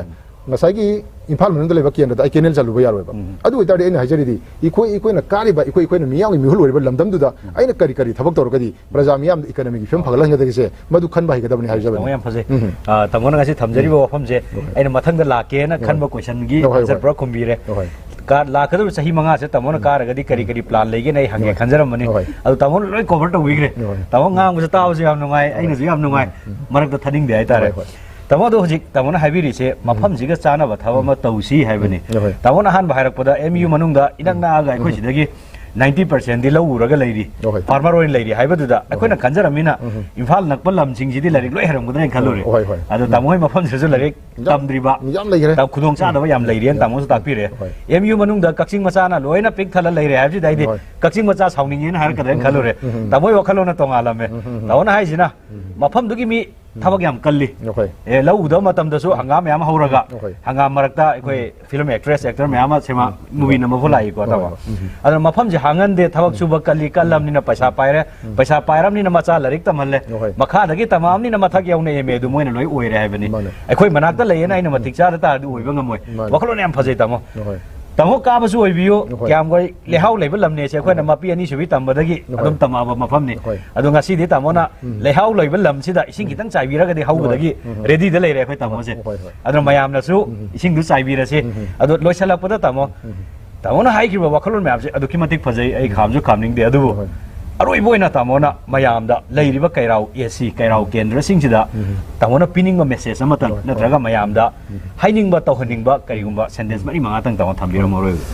ꯉꯁꯥꯏꯒꯤ ꯏꯝꯐꯥꯜ ꯃꯅꯨꯡꯗ ꯂꯩꯕ ꯀꯦꯟꯗ꯭ꯔꯗ ꯑꯩ ꯀꯦꯅꯦꯜ ꯆꯜꯂꯨꯕ ꯌꯥꯔꯣꯏꯕ꯫ ꯎꯝ꯫ ꯑꯗꯨ ꯑꯣꯏꯇꯥꯔꯗꯤ ꯑꯩꯅ ꯍꯥꯏꯖꯔꯤꯗꯤ, ꯑꯩꯈꯣꯏ, ꯑꯩꯈꯣꯏꯅ ꯀꯥꯔꯤꯕ, ꯑꯩꯈꯣꯏ, ꯑꯩꯈꯣꯏꯅ ꯃꯤꯌꯥꯝꯒꯤ ꯃꯤꯍꯨꯠ ꯑꯣꯏꯔꯤꯕ ꯂꯝꯗꯝꯗꯨꯗ ꯑꯩꯅ ꯀꯔꯤ ꯀꯔꯤ ꯊꯕꯛ ꯇꯧꯔꯒꯗꯤ ꯄ꯭ꯔꯖꯥ ꯃꯤꯌꯥꯝꯗ ꯏꯀꯅꯃꯤꯒꯤ ꯐꯤꯕꯝ ꯐꯒꯠꯍꯟꯒꯗꯒꯦꯁꯦ, ꯃꯗꯨ ꯈꯟꯕ ꯍꯩꯒꯗꯕꯅꯤ ꯍꯥꯏꯖꯕꯅꯤ꯫ ꯇꯥꯃꯣ, ꯌꯥꯝ ꯐꯖꯩ꯫ ꯎꯝ꯫ ꯑꯥ, ꯇꯥꯃꯣꯅ ꯉꯁꯤ ꯊꯝꯖꯔꯤꯕ ꯋꯥꯐꯝꯁꯦ, ꯍꯣꯏ꯫ ꯑꯩꯅ ꯃꯊꯪꯗ ꯂꯥꯛꯀꯦꯅ ꯍꯣꯏ꯫ ꯈꯟꯕ ꯀꯣꯏꯁꯟꯒꯤ ꯍꯣꯏ, ꯍꯣꯏ, ꯑꯟꯁꯔ ꯍꯣꯏ꯫ ꯄꯨꯔꯥ ꯈꯨꯝꯕꯤꯔꯦ꯫ ꯍꯣꯏ꯫ ꯀꯥ-, ꯂꯥꯛꯀꯗꯧꯔꯤꯕ ꯆꯍꯤ ꯃꯉꯥꯁꯦ ꯇꯥꯃꯣꯅ ꯀꯥꯔꯒꯗꯤ ꯀꯔꯤ ꯀꯔꯤ ꯄ꯭ꯂꯥꯟ ꯂꯩꯒꯦꯅ ꯑꯩ ꯍꯪꯒꯦ ꯍꯣꯏ꯫ ꯈꯟꯖꯔꯝꯕꯅꯤ꯫ ꯍꯣꯏ꯫ ꯑꯗꯣ ꯇꯥꯃꯣꯅ ꯂꯣꯏ ꯀꯣꯚꯔ ꯇꯧꯕꯤꯈ꯭ꯔꯦ꯫ ꯍꯣꯏ꯫ ꯇꯥꯃꯣ ꯉꯥꯡꯕꯁꯦ ꯇꯥꯕꯁꯨ ꯌꯥꯝ ꯅꯨꯡꯉꯥꯏ, ꯍꯣꯏ꯫ ꯑꯩꯅꯁꯨ ꯌꯥꯝ ꯅꯨꯡꯉꯥꯏ꯫ ꯎꯝ, ꯎꯝ꯫ ꯃꯔꯛꯇ ꯊꯠꯅꯤꯡꯗꯦ ꯍꯥꯏꯇꯥꯔꯦ꯫ ꯍꯣꯏ, ꯍꯣꯏ꯫ ꯇꯥꯃꯣ, ꯑꯗꯣ ꯍꯧꯖꯤꯛ ꯇꯥꯃꯣꯅ ꯍꯥꯏꯕꯤꯔꯤꯁꯦ ꯎꯝ꯫ ꯃꯐꯝꯁꯤꯒ ꯆꯥꯟꯅꯕ ꯊꯕꯛ ꯎꯝ꯫ ꯑꯃ ꯇꯧꯁꯤ ꯍꯥꯏꯕꯅꯤ꯫ ꯎꯝ, ꯍꯣꯏ꯫ ꯇꯥꯃꯣꯅ ꯑꯍꯥꯟꯕ ꯍꯥꯏꯔꯛꯄꯗ ꯑꯦꯝ ꯌꯨ ꯎꯝ꯫ ꯃꯅꯨꯡꯗ ꯏꯅꯛ ꯎꯝ꯫ ꯅꯛꯑꯒ ꯑꯩꯈꯣꯏ ꯎꯝ꯫ ꯁꯤꯗꯒꯤ ꯅꯥꯏꯟꯇꯤ ꯄꯥꯔꯁꯦꯟꯗꯤ ꯂꯧ ꯎꯔꯒ ꯂꯩꯔꯤ, ꯍꯣꯏ꯫ ꯐꯥꯔꯃꯔ ꯑꯣꯏꯅ ꯂꯩꯔꯤ ꯍꯥꯏꯕꯗꯨꯗ ꯑꯩꯈꯣꯏꯅ ꯍꯣꯏ꯫ ꯈꯟꯖꯔꯝꯃꯤꯅ ꯎꯝ꯫ ꯏꯝꯐꯥꯜ ꯅꯛꯄ ꯂꯝꯁꯤꯡꯁꯤꯗꯤ ꯂꯥꯏꯔꯤꯛ ꯂꯣꯏ ꯍꯩꯔꯝꯒꯗ꯭ꯔꯥ ꯍꯥꯏꯅ ꯈꯜꯂꯨꯔꯦ꯫ ꯍꯣꯏ, ꯍꯣꯏ꯫ ꯑꯗꯣ ꯎꯝ꯫ ꯇꯥꯃꯣ ꯍꯣꯏ ꯃꯐꯝꯁꯤꯁꯨ ꯂꯥꯏꯔꯤꯛ ꯌꯥꯝ, ꯇꯝꯗ꯭ꯔꯤꯕ, ꯌꯥꯝ ꯂꯩꯈ꯭ꯔꯦ꯫ ꯇ-, ꯈꯨꯗꯣꯡꯆꯥꯗꯕ ꯌꯥꯝ ꯂꯩꯔꯦꯅ ꯎꯝ꯫ ꯇꯥꯃꯣꯁꯨ ꯇꯥꯛꯄꯤꯔꯦ꯫ ꯍꯣꯏ꯫ ꯑꯦꯝ ꯌꯨ ꯃꯅꯨꯡꯗ ꯀꯛꯆꯤꯡ ꯃꯆꯥꯅ ꯂꯣꯏꯅ ꯄꯤꯛ ꯊꯜꯂ ꯂꯩꯔꯦ ꯍꯥꯏꯕꯁꯤꯗ ꯑꯩꯗꯤ ꯍꯣꯏ꯫ ꯀꯛꯆꯤꯡ ꯃꯆꯥ ꯁꯥꯎꯅꯤꯡꯉꯦꯅ ꯍꯥꯏꯔꯛꯀꯗ꯭ꯔꯥ ꯍꯥꯏꯅ ꯎꯝ, ꯈꯜꯂꯨꯔꯦ꯫ ꯎꯝ, ꯎꯝ꯫ ꯇꯥꯃꯣ ꯍꯣꯏ ꯋꯥꯈꯜꯂꯣꯟꯅ ꯇꯣꯉꯥꯜꯂꯝꯃꯦ꯫ ꯎꯝ, ꯎꯝ, ꯎꯝ꯫ ꯇꯥꯃꯣꯅ ꯍꯥꯏꯁꯤꯅ ꯎꯝ꯫ ꯃꯐꯝꯗꯨꯒꯤ ꯃꯤ ꯎꯝ꯫ ꯊꯕꯛ ꯌꯥꯝ ꯀꯜꯂꯤ꯫ ꯍꯣꯏ꯫ ꯑꯦ, ꯂꯧ ꯎꯗꯕ ꯃꯇꯝꯗꯁꯨ ꯍꯪꯒꯥꯝ ꯃꯌꯥꯝ ꯍꯧꯔꯒ ꯍꯣꯏ꯫ ꯍꯪꯒꯥꯝ ꯃꯔꯛꯇ ꯑꯩꯈꯣꯏ ꯎꯝ꯫ ꯐꯤꯂꯝ ꯑꯦꯛꯇ꯭ꯔꯦꯁ, ꯑꯦꯛꯇꯔ ꯃꯌꯥꯝ ꯑꯃ ꯁꯤꯃꯥ, ꯎꯝ꯫ ꯃꯨꯚꯤ ꯅꯝꯕ ꯐꯥꯎ ꯂꯥꯛꯏꯀꯣ, ꯍꯣꯏ, ꯇꯥꯃꯣ꯫ ꯍꯣꯏ꯫ ꯎꯝ꯫ ꯑꯗꯨꯅ ꯃꯐꯝꯁꯦ ꯍꯥꯡꯍꯟꯗꯦ, ꯊꯕꯛ ꯎꯝ꯫ ꯁꯨꯕ ꯀꯜꯂꯤ, ꯀꯜꯂꯝꯅꯤꯅ ꯄꯩꯁꯥ ꯄꯥꯏꯔꯦ, ꯎꯝ꯫ ꯄꯩꯁꯥ ꯄꯥꯏꯔꯝꯅꯤꯅ ꯃꯆꯥ ꯂꯥꯏꯔꯤꯛ ꯇꯝꯍꯜꯂꯦ, ꯍꯣꯏ꯫ ꯃꯈꯥꯗꯒꯤ ꯇꯝꯃꯛꯑꯕꯅꯤꯅ ꯃꯊꯛ ꯌꯧꯅ ꯑꯦꯝ ꯑꯦ ꯑꯗꯨ ꯃꯣꯏꯅ ꯂꯣꯏ ꯑꯣꯏꯔꯦ ꯍꯥꯏꯕꯅꯤ꯫ ꯃꯥꯅꯦ꯫ ꯑꯩꯈꯣꯏ ꯃꯅꯥꯛꯇ ꯂꯩꯌꯦꯅ ꯑꯩꯅ ꯃꯇꯤꯛ ꯆꯥꯗ ꯇꯥꯔꯗꯤ ꯑꯣꯏꯕ ꯉꯝꯃꯣꯏ꯫ ꯃꯥꯅꯦ꯫ ꯋꯥꯈꯜꯂꯣꯟ ꯌꯥꯝ ꯐꯖꯩ, ꯇꯥꯃꯣ꯫ ꯍꯣꯏ꯫ ꯇꯥꯃꯣ ꯀꯥꯕꯁꯨ ꯑꯣꯏꯕꯤꯌꯨ, ꯍꯣꯏ꯫ ꯀꯌꯥꯝꯒꯩ ꯂꯩꯍꯥꯎ ꯂꯩꯕ ꯂꯝꯅꯦꯁꯦ ꯑꯩꯈꯣꯏꯅ ꯍꯣꯏ꯫ ꯃꯄꯤ ꯑꯅꯤꯁꯨꯕꯤ ꯇꯝꯕꯗꯒꯤ ꯍꯣꯏ꯫ ꯑꯗꯨꯝ ꯇꯝꯃꯛꯑꯕ ꯃꯐꯝꯅꯤ꯫ ꯍꯣꯏ꯫ ꯑꯗꯣ ꯉꯁꯤꯗꯤ ꯇꯥꯃꯣꯅ ꯎꯝ꯫ ꯂꯩꯍꯥꯎ ꯂꯩꯕ ꯂꯝꯁꯤꯗ ꯏꯁꯤꯡ ꯈꯤꯇꯪ ꯆꯥꯏꯕꯤꯔꯒꯗꯤ ꯍꯧꯕꯗꯒꯤ ꯍꯣꯏ꯫ ꯎꯝ꯫ ꯔꯦꯗꯤꯗ ꯂꯩꯔꯦ ꯑꯩꯈꯣꯏ ꯇꯥꯃꯣꯁꯦ꯫ ꯍꯣꯏ, ꯍꯣꯏ꯫ ꯑꯗꯨꯅ ꯃꯌꯥꯝꯅꯁꯨ ꯎꯝ꯫ ꯏꯁꯤꯡꯗꯨ ꯆꯥꯏꯕꯤꯔꯁꯤ꯫ ꯎꯝ꯫ ꯑꯗꯣ ꯂꯣꯏꯁꯤꯜꯂꯛꯄꯗ ꯇꯥꯃꯣ, ꯎꯝ꯫ ꯇꯥꯃꯣꯅ ꯍꯥꯏꯈꯤꯕ ꯋꯥꯈꯜꯂꯣꯟ ꯃꯌꯥꯝꯁꯦ ꯑꯗꯨꯛꯀꯤ ꯃꯇꯤꯛ ꯐꯖꯩ, ꯑꯩ ꯈꯥꯝꯁꯨ ꯈꯥꯝꯅꯤꯡꯗꯦ꯫ ꯑꯗꯨꯕꯨ ꯍꯣꯏ꯫ ꯑꯔꯣꯏꯕ ꯑꯣꯏꯅ ꯇꯥꯃꯣꯅ ꯃꯌꯥꯝꯗ ꯂꯩꯔꯤꯕ ꯀꯩꯔꯥꯎ ꯑꯦ ꯁꯤ, ꯀꯩꯔꯥꯎ ꯀꯦꯟꯗ꯭ꯔꯁꯤꯡꯁꯤꯗ ꯎꯝ꯫ ꯇꯥꯃꯣꯅ ꯄꯤꯅꯤꯡꯕ ꯃꯦꯁꯦꯖ ꯑꯃꯇꯪ ꯍꯣꯏ, ꯍꯣꯏ꯫ ꯅꯠꯇ꯭ꯔꯒ ꯃꯌꯥꯝꯗ ꯎꯝ꯫ ꯍꯥꯏꯅꯤꯡꯕ, ꯇꯧꯍꯟꯅꯤꯡꯕ ꯀꯔꯤꯒꯨꯝꯕ ꯁꯦꯟꯇꯦꯟꯁ ꯃꯔꯤ ꯃꯉꯥꯇꯪ ꯇꯥꯃꯣ ꯊꯝꯕꯤꯔꯝꯃꯣ ꯑꯔꯣꯏꯕ꯫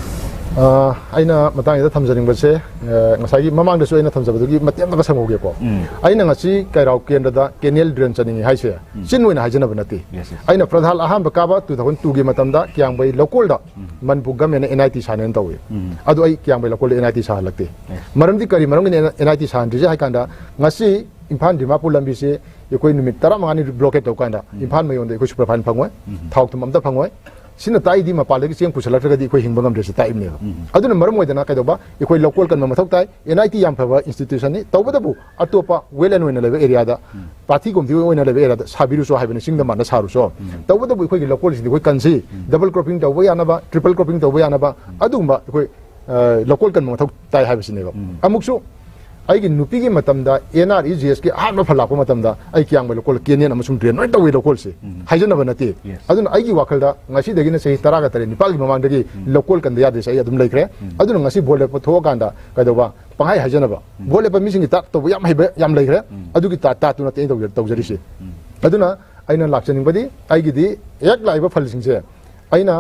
ꯑ, ꯑꯩꯅ ꯃꯇꯥꯡꯁꯤꯗ ꯊꯝꯖꯅꯤꯡꯕꯁꯦ, ꯑ, ꯉꯁꯥꯏꯒꯤ ꯃꯃꯥꯡꯗꯁꯨ ꯑꯩꯅ ꯊꯝꯖꯕꯗꯨꯒꯤ ꯃꯇꯦꯛ ꯑꯃꯇꯒ ꯁꯝꯍꯧꯒꯦꯀꯣ꯫ ꯎꯝ꯫ ꯑꯩꯅ ꯉꯁꯤ ꯀꯩꯔꯥꯎ ꯀꯦꯟꯗ꯭ꯔꯗ ꯀꯦꯅꯦꯜ ꯗ꯭ꯔꯦꯟ ꯆꯠꯅꯤꯡꯉꯤ ꯍꯥꯏꯁꯦ ꯎꯝ꯫ ꯆꯤꯟ ꯑꯣꯏꯅ ꯍꯥꯏꯖꯅꯕ ꯅꯠꯇꯦ꯫ Yes, yes꯫ ꯑꯩꯅ ꯄ꯭ꯔꯙꯥꯟ ꯑꯍꯥꯟꯕ ꯀꯥꯕ two thousand two ꯒꯤ ꯃꯇꯝꯗ ꯀꯤꯌꯥꯡꯕꯩ ꯂꯧꯀꯣꯜꯗ ꯎꯝ꯫ ꯃꯅꯤꯄꯨꯔ ꯒꯃꯦꯟꯅ ꯑꯦꯟ ꯑꯥꯏ ꯇꯤ ꯁꯥꯅꯦꯅ ꯇꯧꯏ꯫ ꯎꯝ꯫ ꯑꯗꯣ ꯑꯩ ꯀꯤꯌꯥꯡꯕꯩ ꯂꯧꯀꯣꯜꯗ ꯑꯦꯟ ꯑꯥꯏ ꯇꯤ ꯁꯥꯍꯜꯂꯛꯇꯦ꯫ Yes꯫ ꯃꯔꯝꯗꯤ ꯀꯔꯤ ꯃꯔꯝꯒꯤꯅ ꯑꯦꯟ ꯑꯥꯏ ꯇꯤ ꯁꯥꯍꯟꯗ꯭ꯔꯤꯁꯦ ꯍꯥꯏ ꯀꯥꯟꯗ ꯉꯁꯤ ꯏꯝꯐꯥꯜ ꯗꯤꯃꯥꯄꯨꯔ ꯂꯝꯕꯤꯁꯦ ꯑꯩꯈꯣꯏ ꯅꯨꯃꯤꯠ ꯇꯔꯥꯃꯉꯥꯅꯤ ꯕ꯭ꯂꯣꯀꯦꯠ ꯇꯧ ꯀꯥꯟꯗ ꯎꯝ꯫ ꯏꯝꯐꯥꯜ ꯃꯌꯣꯟꯗ ꯑꯩꯈꯣꯏ ꯁꯨꯄꯔ ꯐꯥꯏꯟ ꯐꯪꯉꯣꯏ, ꯎꯝ꯫ ꯊꯥꯎ ꯊꯨꯝ ꯑꯝꯇ ꯐꯪꯉꯣꯏ꯫ ꯁꯤꯅ ꯇꯥꯛꯏꯗꯤ ꯃꯄꯥꯟꯗꯒꯤ ꯆꯦꯡ ꯄꯨꯁꯜꯂꯛꯇ꯭ꯔꯒꯗꯤ ꯑꯩꯈꯣꯏ ꯍꯤꯡꯕ ꯉꯝꯗ꯭ꯔꯦꯁꯦ ꯇꯥꯛꯏꯕꯅꯦꯕ꯫ ꯑꯗꯨꯅ ꯃꯔꯝ ꯑꯣꯏꯗꯅ ꯀꯩꯗꯧꯕ, ꯑꯩꯈꯣꯏ ꯂꯧꯀꯣꯜ ꯀꯟꯕ ꯃꯊꯧ ꯇꯥꯏ꯫ ꯑꯦꯟ ꯑꯥꯏ ꯇꯤ ꯌꯥꯝ ꯐꯕ ꯏꯟꯁꯇꯤꯇ꯭ꯌꯨꯁꯟꯅꯤ, ꯇꯧꯕꯇꯕꯨ ꯑꯇꯣꯞꯄ ꯋꯦꯜ ꯑꯦꯟ ꯑꯣꯏꯅ ꯂꯩꯕ ꯑꯦꯔꯤꯌꯥꯗ, ꯄꯥꯊꯤꯒꯨꯝꯕꯤ ꯑꯣꯏꯅ ꯂꯩꯕ ꯑꯦꯔꯤꯌꯥꯗ ꯁꯥꯕꯤꯔꯨꯁꯣ ꯍꯥꯏꯕꯅꯤ, ꯆꯤꯡꯗ ꯃꯥꯟꯅ ꯁꯥꯔꯨꯁꯣ꯫ ꯇꯧꯕꯇꯕꯨ ꯑꯩꯈꯣꯏꯒꯤ ꯂꯧꯀꯣꯜꯁꯤꯡꯗꯤ ꯑꯩꯈꯣꯏ ꯀꯟꯁꯤ, ꯗꯕꯜ ꯀ꯭ꯔꯣꯞꯄꯤꯡ ꯇꯧꯕ ꯌꯥꯅꯕ, ꯇ꯭ꯔꯤꯄꯜ ꯀ꯭ꯔꯣꯞꯄꯤꯡ ꯇꯧꯕ ꯌꯥꯅꯕ, ꯑꯗꯨꯒꯨꯝꯕ ꯑꯩꯈꯣꯏ ꯑ, ꯂꯧꯀꯣꯜ ꯀꯟꯕ ꯃꯊꯧ ꯇꯥꯏ ꯍꯥꯏꯕꯁꯤꯅꯦꯕ꯫ ꯑꯃꯨꯛꯁꯨ ꯑꯩꯒꯤ ꯅꯨꯄꯤꯒꯤ ꯃꯇꯝꯗ ꯑꯦꯟ ꯑꯥꯔ ꯏ ꯖꯤ ꯑꯦꯁꯀꯤ ꯑꯍꯥꯟꯕ ꯐꯜ ꯂꯥꯛꯄ ꯃꯇꯝꯗ ꯑꯩ ꯀꯤꯌꯥꯝꯕꯩ ꯂꯧꯀꯣꯜ ꯀꯦꯅꯦꯟ ꯑꯃꯁꯨꯡ ꯗ꯭ꯔꯦꯟ ꯂꯣꯏ ꯇꯧꯋꯤ ꯂꯧꯀꯣꯜꯁꯦ꯫ ꯍꯥꯏꯖꯅꯕ ꯅꯠꯇꯦ꯫ ꯑꯗꯨꯅ ꯑꯩꯒꯤ ꯋꯥꯈꯜꯗ ꯉꯁꯤꯗꯒꯤꯅ ꯆꯍꯤ ꯇꯔꯥꯒ ꯇꯔꯦꯠ ꯅꯤꯄꯥꯜꯒꯤ ꯃꯃꯥꯡꯗꯒꯤ ꯂꯧꯀꯣꯜ ꯀꯟꯗ ꯌꯥꯗꯦꯁꯦ ꯑꯩ ꯑꯗꯨꯝ ꯂꯩꯈ꯭ꯔꯦ꯫ ꯑꯗꯨꯅ ꯉꯁꯤ ꯚꯣꯠ ꯂꯦꯞꯄ ꯊꯣꯛꯑꯀꯥꯟꯗ ꯀꯩꯗꯧꯕ, ꯄꯪꯍꯥꯏ ꯍꯥꯏꯖꯅꯕ, ꯚꯣꯠ ꯂꯦꯞꯄ ꯃꯤꯁꯤꯡꯒꯤ ꯇꯥꯛ ꯇꯧꯕ ꯌꯥꯝ ꯍꯩꯕ ꯌꯥꯝ ꯂꯩꯈ꯭ꯔꯦ꯫ ꯑꯗꯨꯒꯤ ꯇꯥ-, ꯇꯥꯠꯇꯨ ꯅꯠꯇꯦ ꯑꯩꯅ ꯇꯧꯖ-, ꯇꯧꯖꯔꯤꯁꯦ꯫ ꯑꯗꯨꯅ ꯑꯩꯅ ꯂꯥꯛꯆꯅꯤꯡꯕꯗꯤ ꯑꯩꯒꯤꯗꯤ ꯍꯦꯛ ꯂꯥꯛꯏꯕ ꯐꯜꯁꯤꯡꯁꯦ ꯑꯩꯅ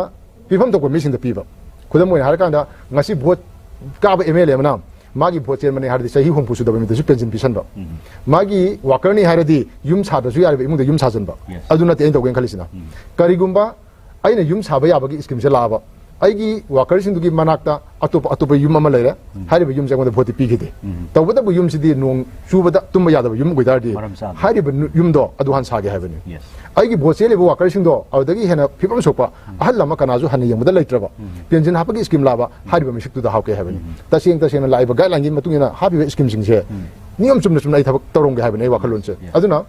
ꯄꯤꯐꯝ ꯊꯣꯛꯄ ꯃꯤꯁꯤꯡꯗ ꯄꯤꯕ꯫ ꯈꯨꯗꯝ ꯑꯣꯏꯅ ꯍꯥꯏꯔꯀꯥꯟꯗ, ꯉꯁꯤ ꯚꯣꯠ ꯀꯥꯕ ꯑꯦꯝ ꯑꯦꯜ ꯑꯦ ꯑꯃꯅ ꯃꯥꯒꯤ ꯚꯣꯠ ꯆꯦꯟꯕꯅꯦ ꯍꯥꯏꯔꯗꯤ ꯆꯍꯤ ꯍꯨꯝꯐꯨ ꯁꯨꯗꯕ ꯃꯤꯗꯁꯨ ꯄꯦꯟꯁꯤꯟ ꯄꯤꯁꯟꯕ꯫ ꯃꯥꯒꯤ ꯋꯥꯀꯔꯅꯤ ꯍꯥꯏꯔꯗꯤ ꯌꯨꯝ ꯁꯥꯗ꯭ꯔꯁꯨ ꯌꯥꯔꯤꯕ ꯏꯃꯨꯡꯗ ꯌꯨꯝ ꯁꯥꯖꯟꯕ꯫ ꯑꯗꯨ ꯅꯠꯇꯦ ꯑꯩꯅ ꯇꯧꯒꯦꯅ ꯈꯜꯂꯤꯁꯤꯅ꯫ ꯀꯔꯤꯒꯨꯝꯕ ꯑꯩꯅ ꯌꯨꯝ ꯁꯥꯕ ꯌꯥꯕꯒꯤ ꯁ꯭ꯀꯤꯝꯁꯦ ꯂꯥꯛꯑꯕ, ꯑꯩꯒꯤ ꯋꯥꯀꯔꯁꯤꯡꯗꯨꯒꯤ ꯃꯅꯥꯛꯇ ꯑꯇꯣꯞꯄ, ꯑꯇꯣꯞꯄ ꯌꯨꯝ ꯑꯃ ꯂꯩꯔꯦ꯫ ꯍꯥꯏꯔꯤꯕ ꯌꯨꯝꯁꯦ ꯑꯩꯉꯣꯟꯗ ꯚꯣꯠꯇꯤ ꯄꯤꯈꯤꯗꯦ꯫ ꯇꯧꯕꯇꯕꯨ ꯌꯨꯝꯁꯤꯗꯤ ꯅꯣꯡ ꯆꯨꯕꯗ ꯇꯨꯝꯕ ꯌꯥꯗꯕ ꯌꯨꯝ ꯑꯣꯏꯇꯥꯔꯗꯤ, ꯃꯔꯝ ꯆꯥꯗꯕ꯫ ꯍꯥꯏꯔꯤꯕ ꯅꯨ-, ꯌꯨꯝꯗꯣ ꯑꯗꯨ ꯍꯥꯟꯅ ꯁꯥꯒꯦ ꯍꯥꯏꯕꯅꯤ꯫ ꯑꯩꯒꯤ ꯚꯣꯠ ꯆꯦꯜꯂꯤꯕ ꯋꯥꯀꯔꯁꯤꯡꯗꯣ ꯑꯗꯨꯗꯒꯤ ꯍꯦꯟꯅ ꯐꯤꯕꯝ ꯁꯣꯛꯄ ꯑꯍꯜ ꯑꯃ ꯀꯅꯥꯁꯨ ꯍꯟꯅ ꯌꯦꯡꯕꯗ ꯂꯩꯇ꯭ꯔꯕ, ꯄꯦꯟꯁꯤꯟ ꯍꯥꯞꯄꯒꯤ ꯁ꯭ꯀꯤꯝ ꯂꯥꯛꯑꯕ, ꯍꯥꯏꯔꯤꯕ ꯃꯤꯁꯛꯇꯨꯗ ꯍꯥꯞꯀꯦ ꯍꯥꯏꯕꯅꯤ꯫ ꯇꯁꯦꯡ ꯇꯁꯦꯡꯅ ꯂꯥꯛꯏꯕ ꯒꯥꯏꯗꯂꯥꯏꯟꯒꯤ ꯃꯇꯨꯡ ꯏꯟꯅ ꯍꯥꯞꯄꯤꯕ ꯁ꯭ꯀꯤꯝꯁꯤꯡꯁꯦ ꯅꯤꯌꯣꯝ ꯆꯨꯝꯅ ꯆꯨꯝꯅ ꯑꯩ ꯊꯕꯛ ꯇꯧꯔꯝꯒꯦ ꯍꯥꯏꯕꯅꯤ ꯑꯩ ꯋꯥꯈꯜꯂꯣꯟꯁꯦ꯫ ꯑꯗꯨꯅ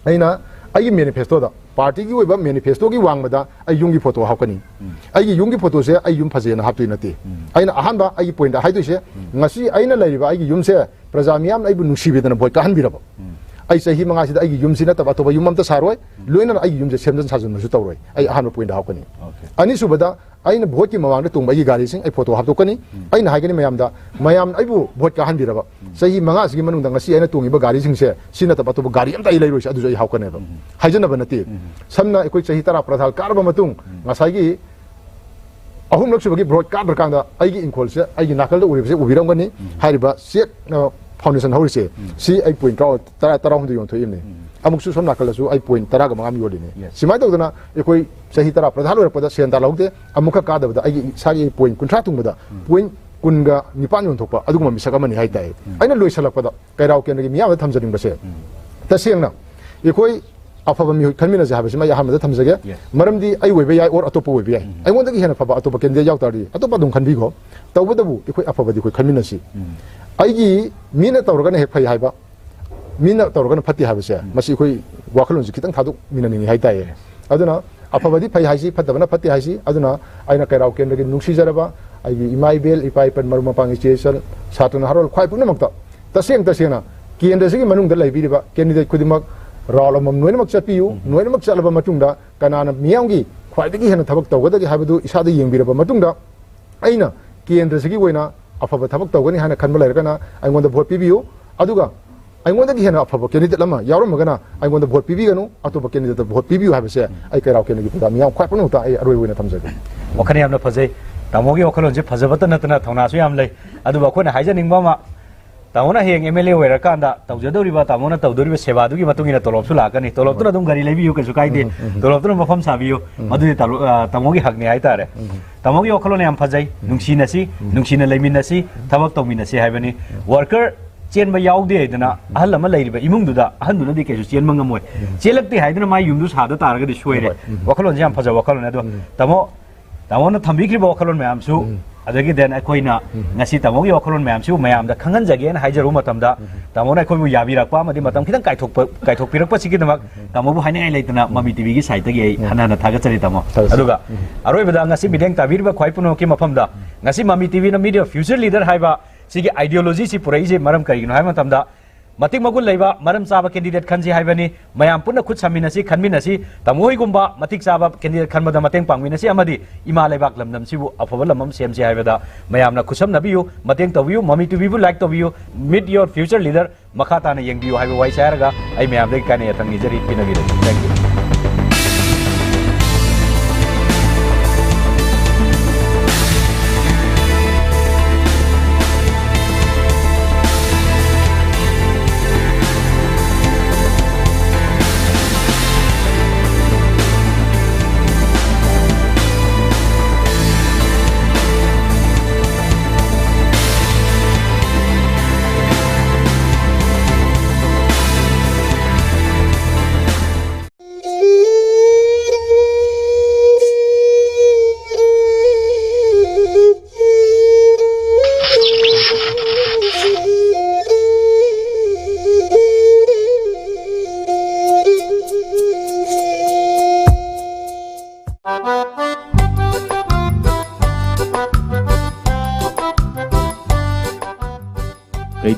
ꯑꯩꯅ ꯑꯩꯒꯤ ꯃꯦꯅꯤꯐꯦꯁꯇꯣꯗ, ꯄꯥꯔꯇꯤꯒꯤ ꯑꯣꯏꯕ ꯃꯦꯅꯤꯐꯦꯁꯇꯣꯒꯤ ꯋꯥꯡꯃꯗ ꯑꯩ ꯌꯨꯝꯒꯤ ꯐꯣꯇꯣ ꯍꯥꯞꯀꯅꯤ꯫ ꯑꯩꯒꯤ ꯌꯨꯝꯒꯤ ꯐꯣꯇꯣꯁꯦ ꯑꯩ ꯌꯨꯝ ꯐꯖꯩꯅ ꯍꯥꯞꯇꯣꯏ ꯅꯠꯇꯦ꯫ ꯑꯩꯅ ꯑꯍꯥꯟꯕ ꯑꯩꯒꯤ ꯄꯣꯏꯟꯗ ꯍꯥꯏꯗꯣꯏꯁꯦ, ꯉꯁꯤ ꯑꯩꯅ ꯂꯩꯔꯤꯕ ꯑꯩꯒꯤ ꯌꯨꯝꯁꯦ ꯄ꯭ꯔꯖꯥ ꯃꯤꯌꯥꯝꯅ ꯑꯩꯕꯨ ꯅꯨꯡꯁꯤꯕꯤꯗꯅ ꯚꯣꯠ ꯀꯥꯍꯟꯕꯤꯔꯕ, ꯑꯩ ꯆꯍꯤ ꯃꯉꯥꯁꯤꯗ ꯑꯩꯒꯤ ꯌꯨꯝꯁꯤ ꯅꯠꯇꯕ ꯑꯇꯣꯞꯄ ꯌꯨꯝ ꯑꯝꯇ ꯁꯥꯔꯣꯏ, ꯂꯣꯏꯅꯅ ꯑꯩꯒꯤ ꯌꯨꯝꯁꯦ ꯁꯦꯝꯖꯤꯟ ꯁꯥꯖꯤꯟꯕꯁꯨ ꯇꯧꯔꯣꯏ꯫ ꯑꯩ ꯑꯍꯥꯟꯕ ꯄꯣꯏꯟꯗ ꯍꯥꯞꯀꯅꯤ꯫ ꯑꯅꯤꯁꯨꯕꯗ, ꯑꯩꯅ ꯚꯣꯠꯀꯤ ꯃꯃꯥꯡꯗ ꯇꯣꯡꯕ ꯑꯩꯒꯤ ꯒꯥꯔꯤꯁꯤꯡ ꯑꯩ ꯐꯣꯇꯣ ꯍꯥꯞꯇꯣꯛꯀꯅꯤ꯫ ꯑꯩꯅ ꯍꯥꯏꯒꯅꯤ ꯃꯌꯥꯝꯗ, ꯃꯌꯥꯝꯅ ꯑꯩꯕꯨ ꯚꯣꯠ ꯀꯥꯍꯟꯕꯤꯔꯕ ꯆꯍꯤ ꯃꯉꯥꯁꯤꯒꯤ ꯃꯅꯨꯡꯗ ꯉꯁꯤ ꯑꯩꯅ ꯇꯣꯡꯉꯤꯕ ꯒꯥꯔꯤꯁꯤꯡꯁꯦ ꯁꯤ ꯅꯠꯇꯕ ꯑꯇꯣꯞꯄ ꯒꯥꯔꯤ ꯑꯝꯇ ꯑꯩ ꯂꯩꯔꯣꯏꯁꯦ, ꯑꯗꯨꯁꯨ ꯑꯩ ꯍꯥꯞꯀꯅꯦꯕ꯫ ꯍꯥꯏꯖꯅꯕ ꯅꯠꯇꯦ꯫ ꯁꯝꯅ ꯑꯩꯈꯣꯏ ꯆꯍꯤ ꯇꯔꯥ ꯄ꯭ꯔꯙꯥꯟ ꯀꯥꯔꯕ ꯃꯇꯨꯡ ꯉꯁꯥꯏꯒꯤ ꯑꯍꯨꯝꯂꯛ ꯁꯨꯕꯒꯤ ꯚꯣꯠ ꯀꯥꯗ꯭ꯔꯀꯥꯟꯗ ꯑꯩꯒꯤ ꯏꯪꯈꯣꯜꯁꯦ, ꯑꯩꯒꯤ ꯅꯥꯀꯜꯗ ꯎꯔꯤꯕꯁꯦ ꯎꯕꯤꯔꯝꯒꯅꯤ꯫ ꯍꯥꯏꯔꯤꯕ ꯆꯦꯛ, ꯑ, ꯐꯥꯎꯟꯗꯦꯁꯟ ꯍꯧꯔꯤꯁꯦ, ꯁꯤ ꯑꯩ ꯄꯣꯏꯟ ꯇꯔꯥ, ꯇꯔꯥ, ꯇꯔꯥꯍꯨꯝꯗꯣꯏ ꯌꯣꯟꯊꯣꯛꯏꯕꯅꯤ꯫ ꯑꯃꯨꯛꯁꯨ ꯁꯣꯝ ꯅꯥꯀꯜꯗꯁꯨ ꯑꯩ ꯄꯣꯏꯟ ꯇꯔꯥꯒ ꯃꯉꯥ ꯑꯃ ꯌꯣꯜꯂꯤꯅꯤ꯫ ꯁꯨꯃꯥꯏꯅ ꯇꯧꯗꯅ ꯑꯩꯈꯣꯏ ꯆꯍꯤ ꯇꯔꯥ ꯄ꯭ꯔꯙꯥꯟ ꯑꯣꯏꯔꯛꯄꯗ ꯁꯦꯟ ꯇꯥꯜꯍꯧꯗꯦ, ꯑꯃꯨꯛꯈꯛ ꯀꯥꯗꯕꯗ ꯑꯩꯒꯤ ꯏꯁꯥꯒꯤ ꯄꯣꯏꯟ ꯀꯨꯟꯊ꯭ꯔꯥ ꯊꯨꯡꯕꯗ ꯄꯣꯏꯟ ꯀꯨꯟꯒ ꯅꯤꯄꯥꯟ ꯌꯣꯟꯊꯣꯛꯄ ꯑꯗꯨꯒꯨꯝꯕ ꯃꯤꯁꯛ ꯑꯃꯅꯤ ꯍꯥꯏꯇꯥꯏ꯫ ꯑꯩꯅ ꯂꯣꯏꯁꯤꯜꯂꯛꯄꯗ ꯀꯩꯔꯥꯎ ꯀꯦꯟꯗ꯭ꯔꯒꯤ ꯃꯤꯌꯥꯝꯗ ꯊꯝꯖꯅꯤꯡꯕꯁꯦ, ꯇꯁꯦꯡꯅ ꯑꯩꯈꯣꯏ ꯑꯐꯕ ꯃꯤꯍꯨꯠ ꯈꯟꯃꯤꯟꯅꯁꯦ ꯍꯥꯏꯕꯁꯤꯃ ꯑꯩ ꯑꯍꯥꯟꯕꯗ ꯊꯝꯖꯒꯦ꯫ Yes. ꯃꯔꯝꯗꯤ ꯑꯩ ꯑꯣꯏꯕ ꯌꯥꯏ, or ꯑꯇꯣꯞꯄ ꯑꯣꯏꯕ ꯌꯥꯏ꯫ ꯎꯝ꯫ ꯑꯩꯉꯣꯟꯗꯒꯤ ꯍꯦꯟꯅ ꯐꯕ ꯑꯇꯣꯞꯄ candidate ꯌꯥꯎ ꯇꯥꯔꯗꯤ ꯑꯇꯣꯞꯄ ꯑꯗꯨꯝ ꯈꯟꯕꯤꯈꯣ꯫ ꯇꯧꯕꯇꯕꯨ ꯑꯩꯈꯣꯏ ꯑꯐꯕꯗꯤ ꯑꯩꯈꯣꯏ ꯈꯟꯃꯤꯟꯅꯁꯤ꯫ ꯎꯝ꯫ ꯑꯩꯒꯤ ꯃꯤꯅ ꯇꯧꯔꯒꯅ ꯍꯦꯛ ꯐꯩ ꯍꯥꯏꯕ, ꯃꯤꯅ ꯇꯧꯔꯒꯅ ꯐꯠꯇꯦ ꯍꯥꯏꯕꯁꯦ, ꯎꯝ꯫ ꯃꯁꯤ ꯑꯩꯈꯣꯏ ꯋꯥꯈꯜꯂꯣꯟꯁꯦ ꯈꯤꯇꯪ ꯊꯥꯗꯣꯛꯃꯤꯟꯅꯅꯤꯡꯉꯤ ꯍꯥꯏꯇꯥꯏꯌꯦ꯫ Yes. ꯑꯗꯨꯅ ꯑꯐꯕꯗꯤ ꯐꯩ ꯍꯥꯏꯁꯤ, ꯐꯠꯇꯕꯅ ꯐꯠꯇꯦ ꯍꯥꯏꯁꯤ꯫ ꯑꯗꯨꯅ ꯑꯩꯅ ꯀꯩꯔꯥꯎ ꯀꯦꯟꯗ꯭ꯔꯒꯤ ꯅꯨꯡꯁꯤꯖꯔꯕ ꯑꯩꯒꯤ ꯏꯃꯥ ꯏꯕꯦꯜ, ꯏꯄꯥ ꯏꯄꯟ, ꯃꯔꯨꯞ ꯃꯄꯥꯡ, ꯏꯆꯦ ꯏꯆꯜ, ꯁꯥꯇ꯭ꯔ ꯅꯍꯥꯔꯣꯜ ꯈ꯭ꯋꯥꯏ ꯄꯨꯝꯅꯃꯛꯇ ꯇꯁꯦꯡ ꯇꯁꯦꯡꯅ ꯀꯦꯟꯗ꯭ꯔꯁꯤꯒꯤ ꯃꯅꯨꯡꯗ ꯂꯩꯕꯤꯔꯤꯕ candidate ꯈꯨꯗꯤꯡꯃꯛ round ꯑꯃꯃꯝ ꯂꯣꯏꯅꯃꯛ ꯆꯠꯄꯤꯌꯨ꯫ ꯎꯝ꯫ ꯂꯣꯏꯅꯃꯛ ꯆꯠꯂꯕ ꯃꯇꯨꯡꯗ ꯀꯅꯥꯅ ꯃꯤꯌꯥꯝꯒꯤ ꯈ꯭ꯋꯥꯏꯗꯒꯤ ꯍꯦꯟꯅ ꯊꯕꯛ ꯇꯧꯒꯗꯒꯦ ꯍꯥꯏꯕꯗꯨ ꯏꯁꯥꯗ ꯌꯦꯡꯕꯤꯔꯕ ꯃꯇꯨꯡꯗ, ꯑꯩꯅ ꯀꯦꯟꯗ꯭ꯔꯁꯤꯒꯤ ꯑꯣꯏꯅ ꯑꯐꯕ ꯊꯕꯛ ꯇꯧꯒꯅꯤ ꯍꯥꯏꯅ ꯈꯟꯕ ꯂꯩꯔꯒꯅ ꯑꯩꯉꯣꯟꯗ vote ꯄꯤꯕꯤꯌꯨ꯫ ꯑꯗꯨꯒ ꯑꯩꯉꯣꯟꯗꯒꯤ ꯍꯦꯟꯅ ꯑꯐꯕ candidate ꯑꯃ ꯌꯥꯎꯔꯝꯃꯒꯅ ꯑꯩꯉꯣꯟꯗ vote ꯄꯤꯕꯤꯒꯅꯨ, ꯑꯇꯣꯞꯄ candidate vote ꯄꯤꯕꯤꯌꯨ ꯍꯥꯏꯕꯁꯦ ꯑꯩ ꯀꯩꯔꯥꯎ ꯀꯦꯟꯗ꯭ꯔꯒꯤ ꯄ꯭ꯔꯖꯥ ꯃꯤꯌꯥꯝ ꯈ꯭ꯋꯥꯏ ꯄꯨꯝꯅꯃꯛꯇ ꯑꯩ ꯑꯔꯣꯏꯕ ꯑꯣꯏꯅ ꯊꯝꯖꯒꯦ꯫ ꯋꯥꯈꯜ ꯌꯥꯝꯅ ꯐꯖꯩ꯫ ꯇꯥꯃꯣꯒꯤ ꯋꯥꯈꯜꯂꯣꯟꯁꯦ ꯐꯖꯕꯇ ꯅꯠꯇꯅ ꯊꯧꯅꯥꯁꯨ ꯌꯥꯝ ꯂꯩ꯫ ꯑꯗꯨꯕꯨ ꯑꯩꯈꯣꯏꯅ ꯍꯥꯏꯖꯅꯤꯡꯕ ꯑꯃ, ꯇꯥꯃꯣꯅ ꯍꯌꯦꯡ M L A ꯑꯣꯏꯔꯀꯥꯟꯗ ꯇꯧꯖꯗꯧꯔꯤꯕ, ꯇꯥꯃꯣꯅ ꯇꯧꯗꯧꯔꯤꯕ ꯁꯦꯕꯥꯗꯨꯒꯤ ꯃꯇꯨꯡ ꯏꯟꯅ ꯇꯣꯂꯣꯞꯁꯨ ꯂꯥꯛꯀꯅꯤ꯫ ꯇꯣꯂꯣꯞꯇꯨꯅ ꯑꯗꯨꯝ ꯒꯥꯔꯤ ꯂꯩꯕꯤꯌꯨ, ꯀꯩꯁꯨ ꯀꯥꯏꯗꯦ꯫ ꯎꯝ, ꯎꯝ, ꯎꯝ꯫ ꯇꯣꯂꯣꯞꯇꯨꯅ ꯃꯐꯝ ꯁꯥꯕꯤꯌꯨ꯫ ꯎꯝ꯫ ꯃꯗꯨꯗꯤ ꯇꯥꯂꯣ-, ꯑ, ꯇꯥꯃꯣꯒꯤ ꯍꯛꯅꯤ ꯍꯥꯏꯇꯥꯔꯦ꯫ ꯎꯝ꯫ ꯇꯥꯃꯣꯒꯤ ꯋꯥꯈꯜꯂꯣꯟ ꯌꯥꯝ ꯐꯖꯩ꯫ ꯎꯝ꯫ ꯅꯨꯡꯁꯤꯅꯁꯤ, ꯎꯝ꯫ ꯅꯨꯡꯁꯤꯅ ꯂꯩꯃꯤꯟꯅꯁꯤ, ꯎꯝ꯫ ꯊꯕꯛ ꯇꯧꯃꯤꯟꯅꯁꯤ ꯍꯥꯏꯕꯅꯤ꯫ ꯎꯝ꯫ Worker ꯆꯦꯟꯕ ꯌꯥꯎꯗꯦ ꯍꯥꯏꯗꯅ ꯎꯝ꯫ ꯑꯍꯜ ꯑꯃ ꯂꯩꯔꯤꯕ ꯏꯃꯨꯡꯗꯨꯗ ꯑꯍꯟꯗꯨꯅꯗꯤ ꯀꯩꯁꯨ ꯆꯦꯟꯕ ꯉꯝꯃꯣꯏ꯫ ꯎꯝ꯫ ꯆꯦꯜꯂꯛꯇꯦ ꯍꯥꯏꯗꯨꯅ ꯃꯥꯏ ꯌꯨꯝꯗꯨ ꯁꯥꯗ ꯇꯥꯔꯒꯗꯤ ꯁꯣꯏꯔꯦ꯫ ꯍꯣꯏ꯫ ꯎꯝ꯫ ꯋꯥꯈꯜꯂꯣꯟꯁꯦ ꯌꯥꯝ ꯐꯖꯕ ꯋꯥꯈꯜꯂꯣꯟꯅꯦ꯫ ꯑꯗꯣ ꯎꯝ꯫ ꯇꯥꯃꯣ, ꯇꯥꯃꯣꯅ ꯊꯝꯕꯤꯈ꯭ꯔꯤꯕ ꯋꯥꯈꯜꯂꯣꯟ ꯃꯌꯥꯝꯁꯨ, ꯎꯝ꯫ ꯑꯗꯒꯤ then ꯑꯩꯈꯣꯏꯅ ꯎꯝ꯫ ꯉꯁꯤ ꯇꯥꯃꯣꯒꯤ ꯋꯥꯈꯜꯂꯣꯟ ꯃꯌꯥꯝꯁꯨ ꯃꯌꯥꯝꯗ ꯈꯪꯍꯟꯖꯒꯦꯅ ꯍꯥꯏꯖꯔꯨꯕ ꯃꯇꯝꯗ, ꯎꯝ꯫ ꯇꯥꯃꯣꯅ ꯑꯩꯈꯣꯏꯕꯨ ꯌꯥꯕꯤꯔꯛꯄ ꯑꯃꯗꯤ ꯃꯇꯝ ꯈꯤꯇꯪ ꯀꯥꯏꯊꯣꯛꯄ, ꯀꯥꯏꯊꯣꯛꯄꯤꯔꯛꯄꯁꯤꯒꯤꯗꯃꯛ ꯎꯝ꯫ ꯇꯥꯃꯣꯕꯨ ꯍꯥꯏꯅꯤꯡꯉꯥꯏ ꯂꯩꯇꯅ ꯎꯝ꯫ ꯃꯃꯤ ꯇꯤꯚꯤꯒꯤ ꯁꯥꯏꯠꯇꯒꯤ ꯑꯩ ꯎꯝ꯫ ꯍꯟꯅ ꯍꯟꯅ ꯊꯥꯒꯠꯆꯔꯤ, ꯇꯥꯃꯣ꯫ ꯊꯥꯒꯠꯆꯔꯤ꯫ ꯑꯗꯨꯒ ꯎꯝ꯫ ꯑꯔꯣꯏꯕꯗ ꯉꯁꯤ ꯃꯤꯠꯌꯦꯡ ꯇꯥꯕꯤꯔꯤꯕ ꯈ꯭ꯋꯥꯏ ꯄꯨꯝꯅꯃꯛꯀꯤ ꯃꯐꯝꯗ ꯎꯝ꯫ ꯉꯁꯤ ꯃꯃꯤ ꯇꯤꯚꯤꯅ Meet Your Future Leader ꯍꯥꯏꯕ ꯁꯤꯒꯤ ideology ꯁꯤ ꯄꯨꯔꯛꯏꯁꯦ ꯃꯔꯝ ꯀꯔꯤꯒꯤꯅꯣ ꯍꯥꯏꯕ ꯃꯇꯝꯗ, ꯃꯇꯤꯛ ꯃꯒꯨꯟ ꯂꯩꯕ, ꯃꯔꯝ ꯆꯥꯕ candidate ꯈꯟꯁꯤ ꯍꯥꯏꯕꯅꯤ꯫ ꯃꯌꯥꯝ ꯄꯨꯟꯅ ꯈꯨꯠ ꯁꯝꯃꯤꯟꯅꯁꯤ, ꯈꯟꯃꯤꯟꯅꯁꯤ꯫ ꯇꯥꯃꯣ ꯍꯣꯏꯒꯨꯝꯕ ꯃꯇꯤꯛ ꯆꯥꯕ candidate ꯈꯟꯕꯗ ꯃꯇꯦꯡ ꯄꯥꯡꯃꯤꯟꯅꯁꯤ ꯑꯃꯗꯤ ꯏꯃꯥ ꯂꯩꯕꯥꯛ ꯂꯝꯗꯝꯁꯤꯕꯨ ꯑꯐꯕ ꯂꯝ ꯑꯃ ꯁꯦꯝꯁꯤ ꯍꯥꯏꯕꯗ ꯃꯌꯥꯝꯅ ꯈꯨꯠꯁꯝꯅꯕꯤꯌꯨ, ꯃꯇꯦꯡ ꯇꯧꯕꯤꯌꯨ꯫ ꯃꯃꯤ ꯇꯤꯚꯤꯕꯨ like ꯇꯧꯕꯤꯌꯨ, Meet Your Future Leader ꯃꯈꯥ ꯇꯥꯅ ꯌꯦꯡꯕꯤꯌꯨ ꯍꯥꯏꯕ ꯋꯥꯍꯩꯁꯦ ꯍꯥꯏꯔꯒ ꯑꯩ ꯃꯌꯥꯝꯗꯒꯤ ꯀꯥꯏꯅ ꯌꯥꯊꯪ ꯅꯤꯖꯔꯤ꯫ ꯄꯤꯅꯕꯤꯔꯁꯤ꯫ Thank you꯫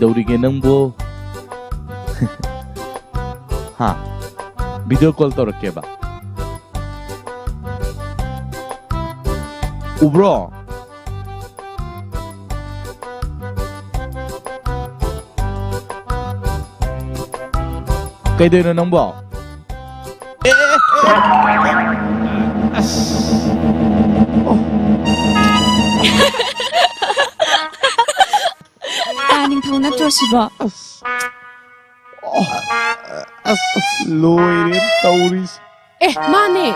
ꯇꯧꯔꯤꯒꯦ ꯅꯪꯕꯣ? ꯍꯥ? ꯚꯤꯗꯤꯑꯣ ꯀꯣꯜ ꯇꯧꯔꯛꯀꯦꯕ꯫ ꯎꯕ꯭ꯔꯣ? ꯀꯩꯗꯧꯔꯤꯅꯣ ꯅꯪꯕꯣ? ꯑꯦ, ꯑꯦ, ꯑꯦ, ꯑꯦ꯫ ꯑꯁ꯫ ꯑꯣ꯫ ꯇꯥ ꯅꯤꯡꯊꯧ ꯅꯠꯇ꯭ꯔꯣ ꯁꯤꯕꯣ? ꯑꯁ꯫ ꯑꯣ꯫ ꯑꯁ, ꯑꯁ, ꯂꯣꯏꯔꯦ ꯇꯧꯔꯤꯁꯦ꯫ ꯑꯦ, ꯃꯥꯅꯦ꯫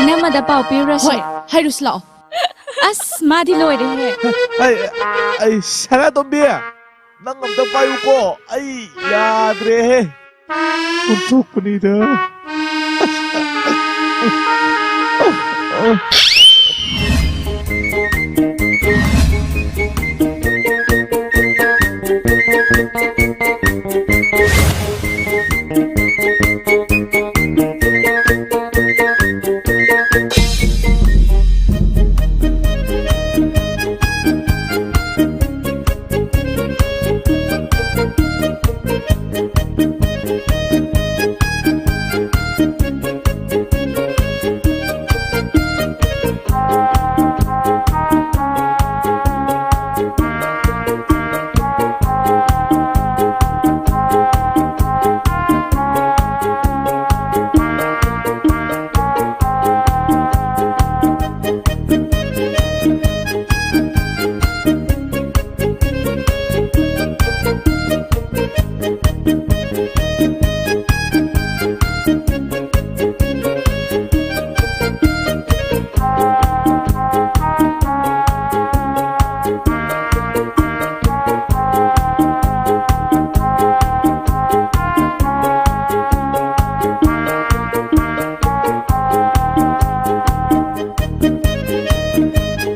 ꯏꯅꯝꯃꯗ ꯄꯥꯎ ꯄꯤꯔꯨꯔꯁꯤ꯫ ꯍꯣꯏ, ꯍꯥꯏꯔꯨꯁꯤ ꯂꯥꯛꯑꯣ꯫ ꯑꯁ, ꯃꯥꯗꯤ ꯂꯣꯏꯔꯦꯍꯦ꯫ ꯑꯩ, ꯑꯩ, ꯁꯅꯥꯇꯣꯝꯕꯤ, ꯅꯪ ꯑꯝꯇ ꯄꯥꯏꯌꯨꯀꯣ꯫ ꯑꯩ ꯌꯥꯗ꯭ꯔꯦꯍꯦ꯫ ꯑꯣꯟꯊꯣꯛꯄꯅꯤꯗ꯫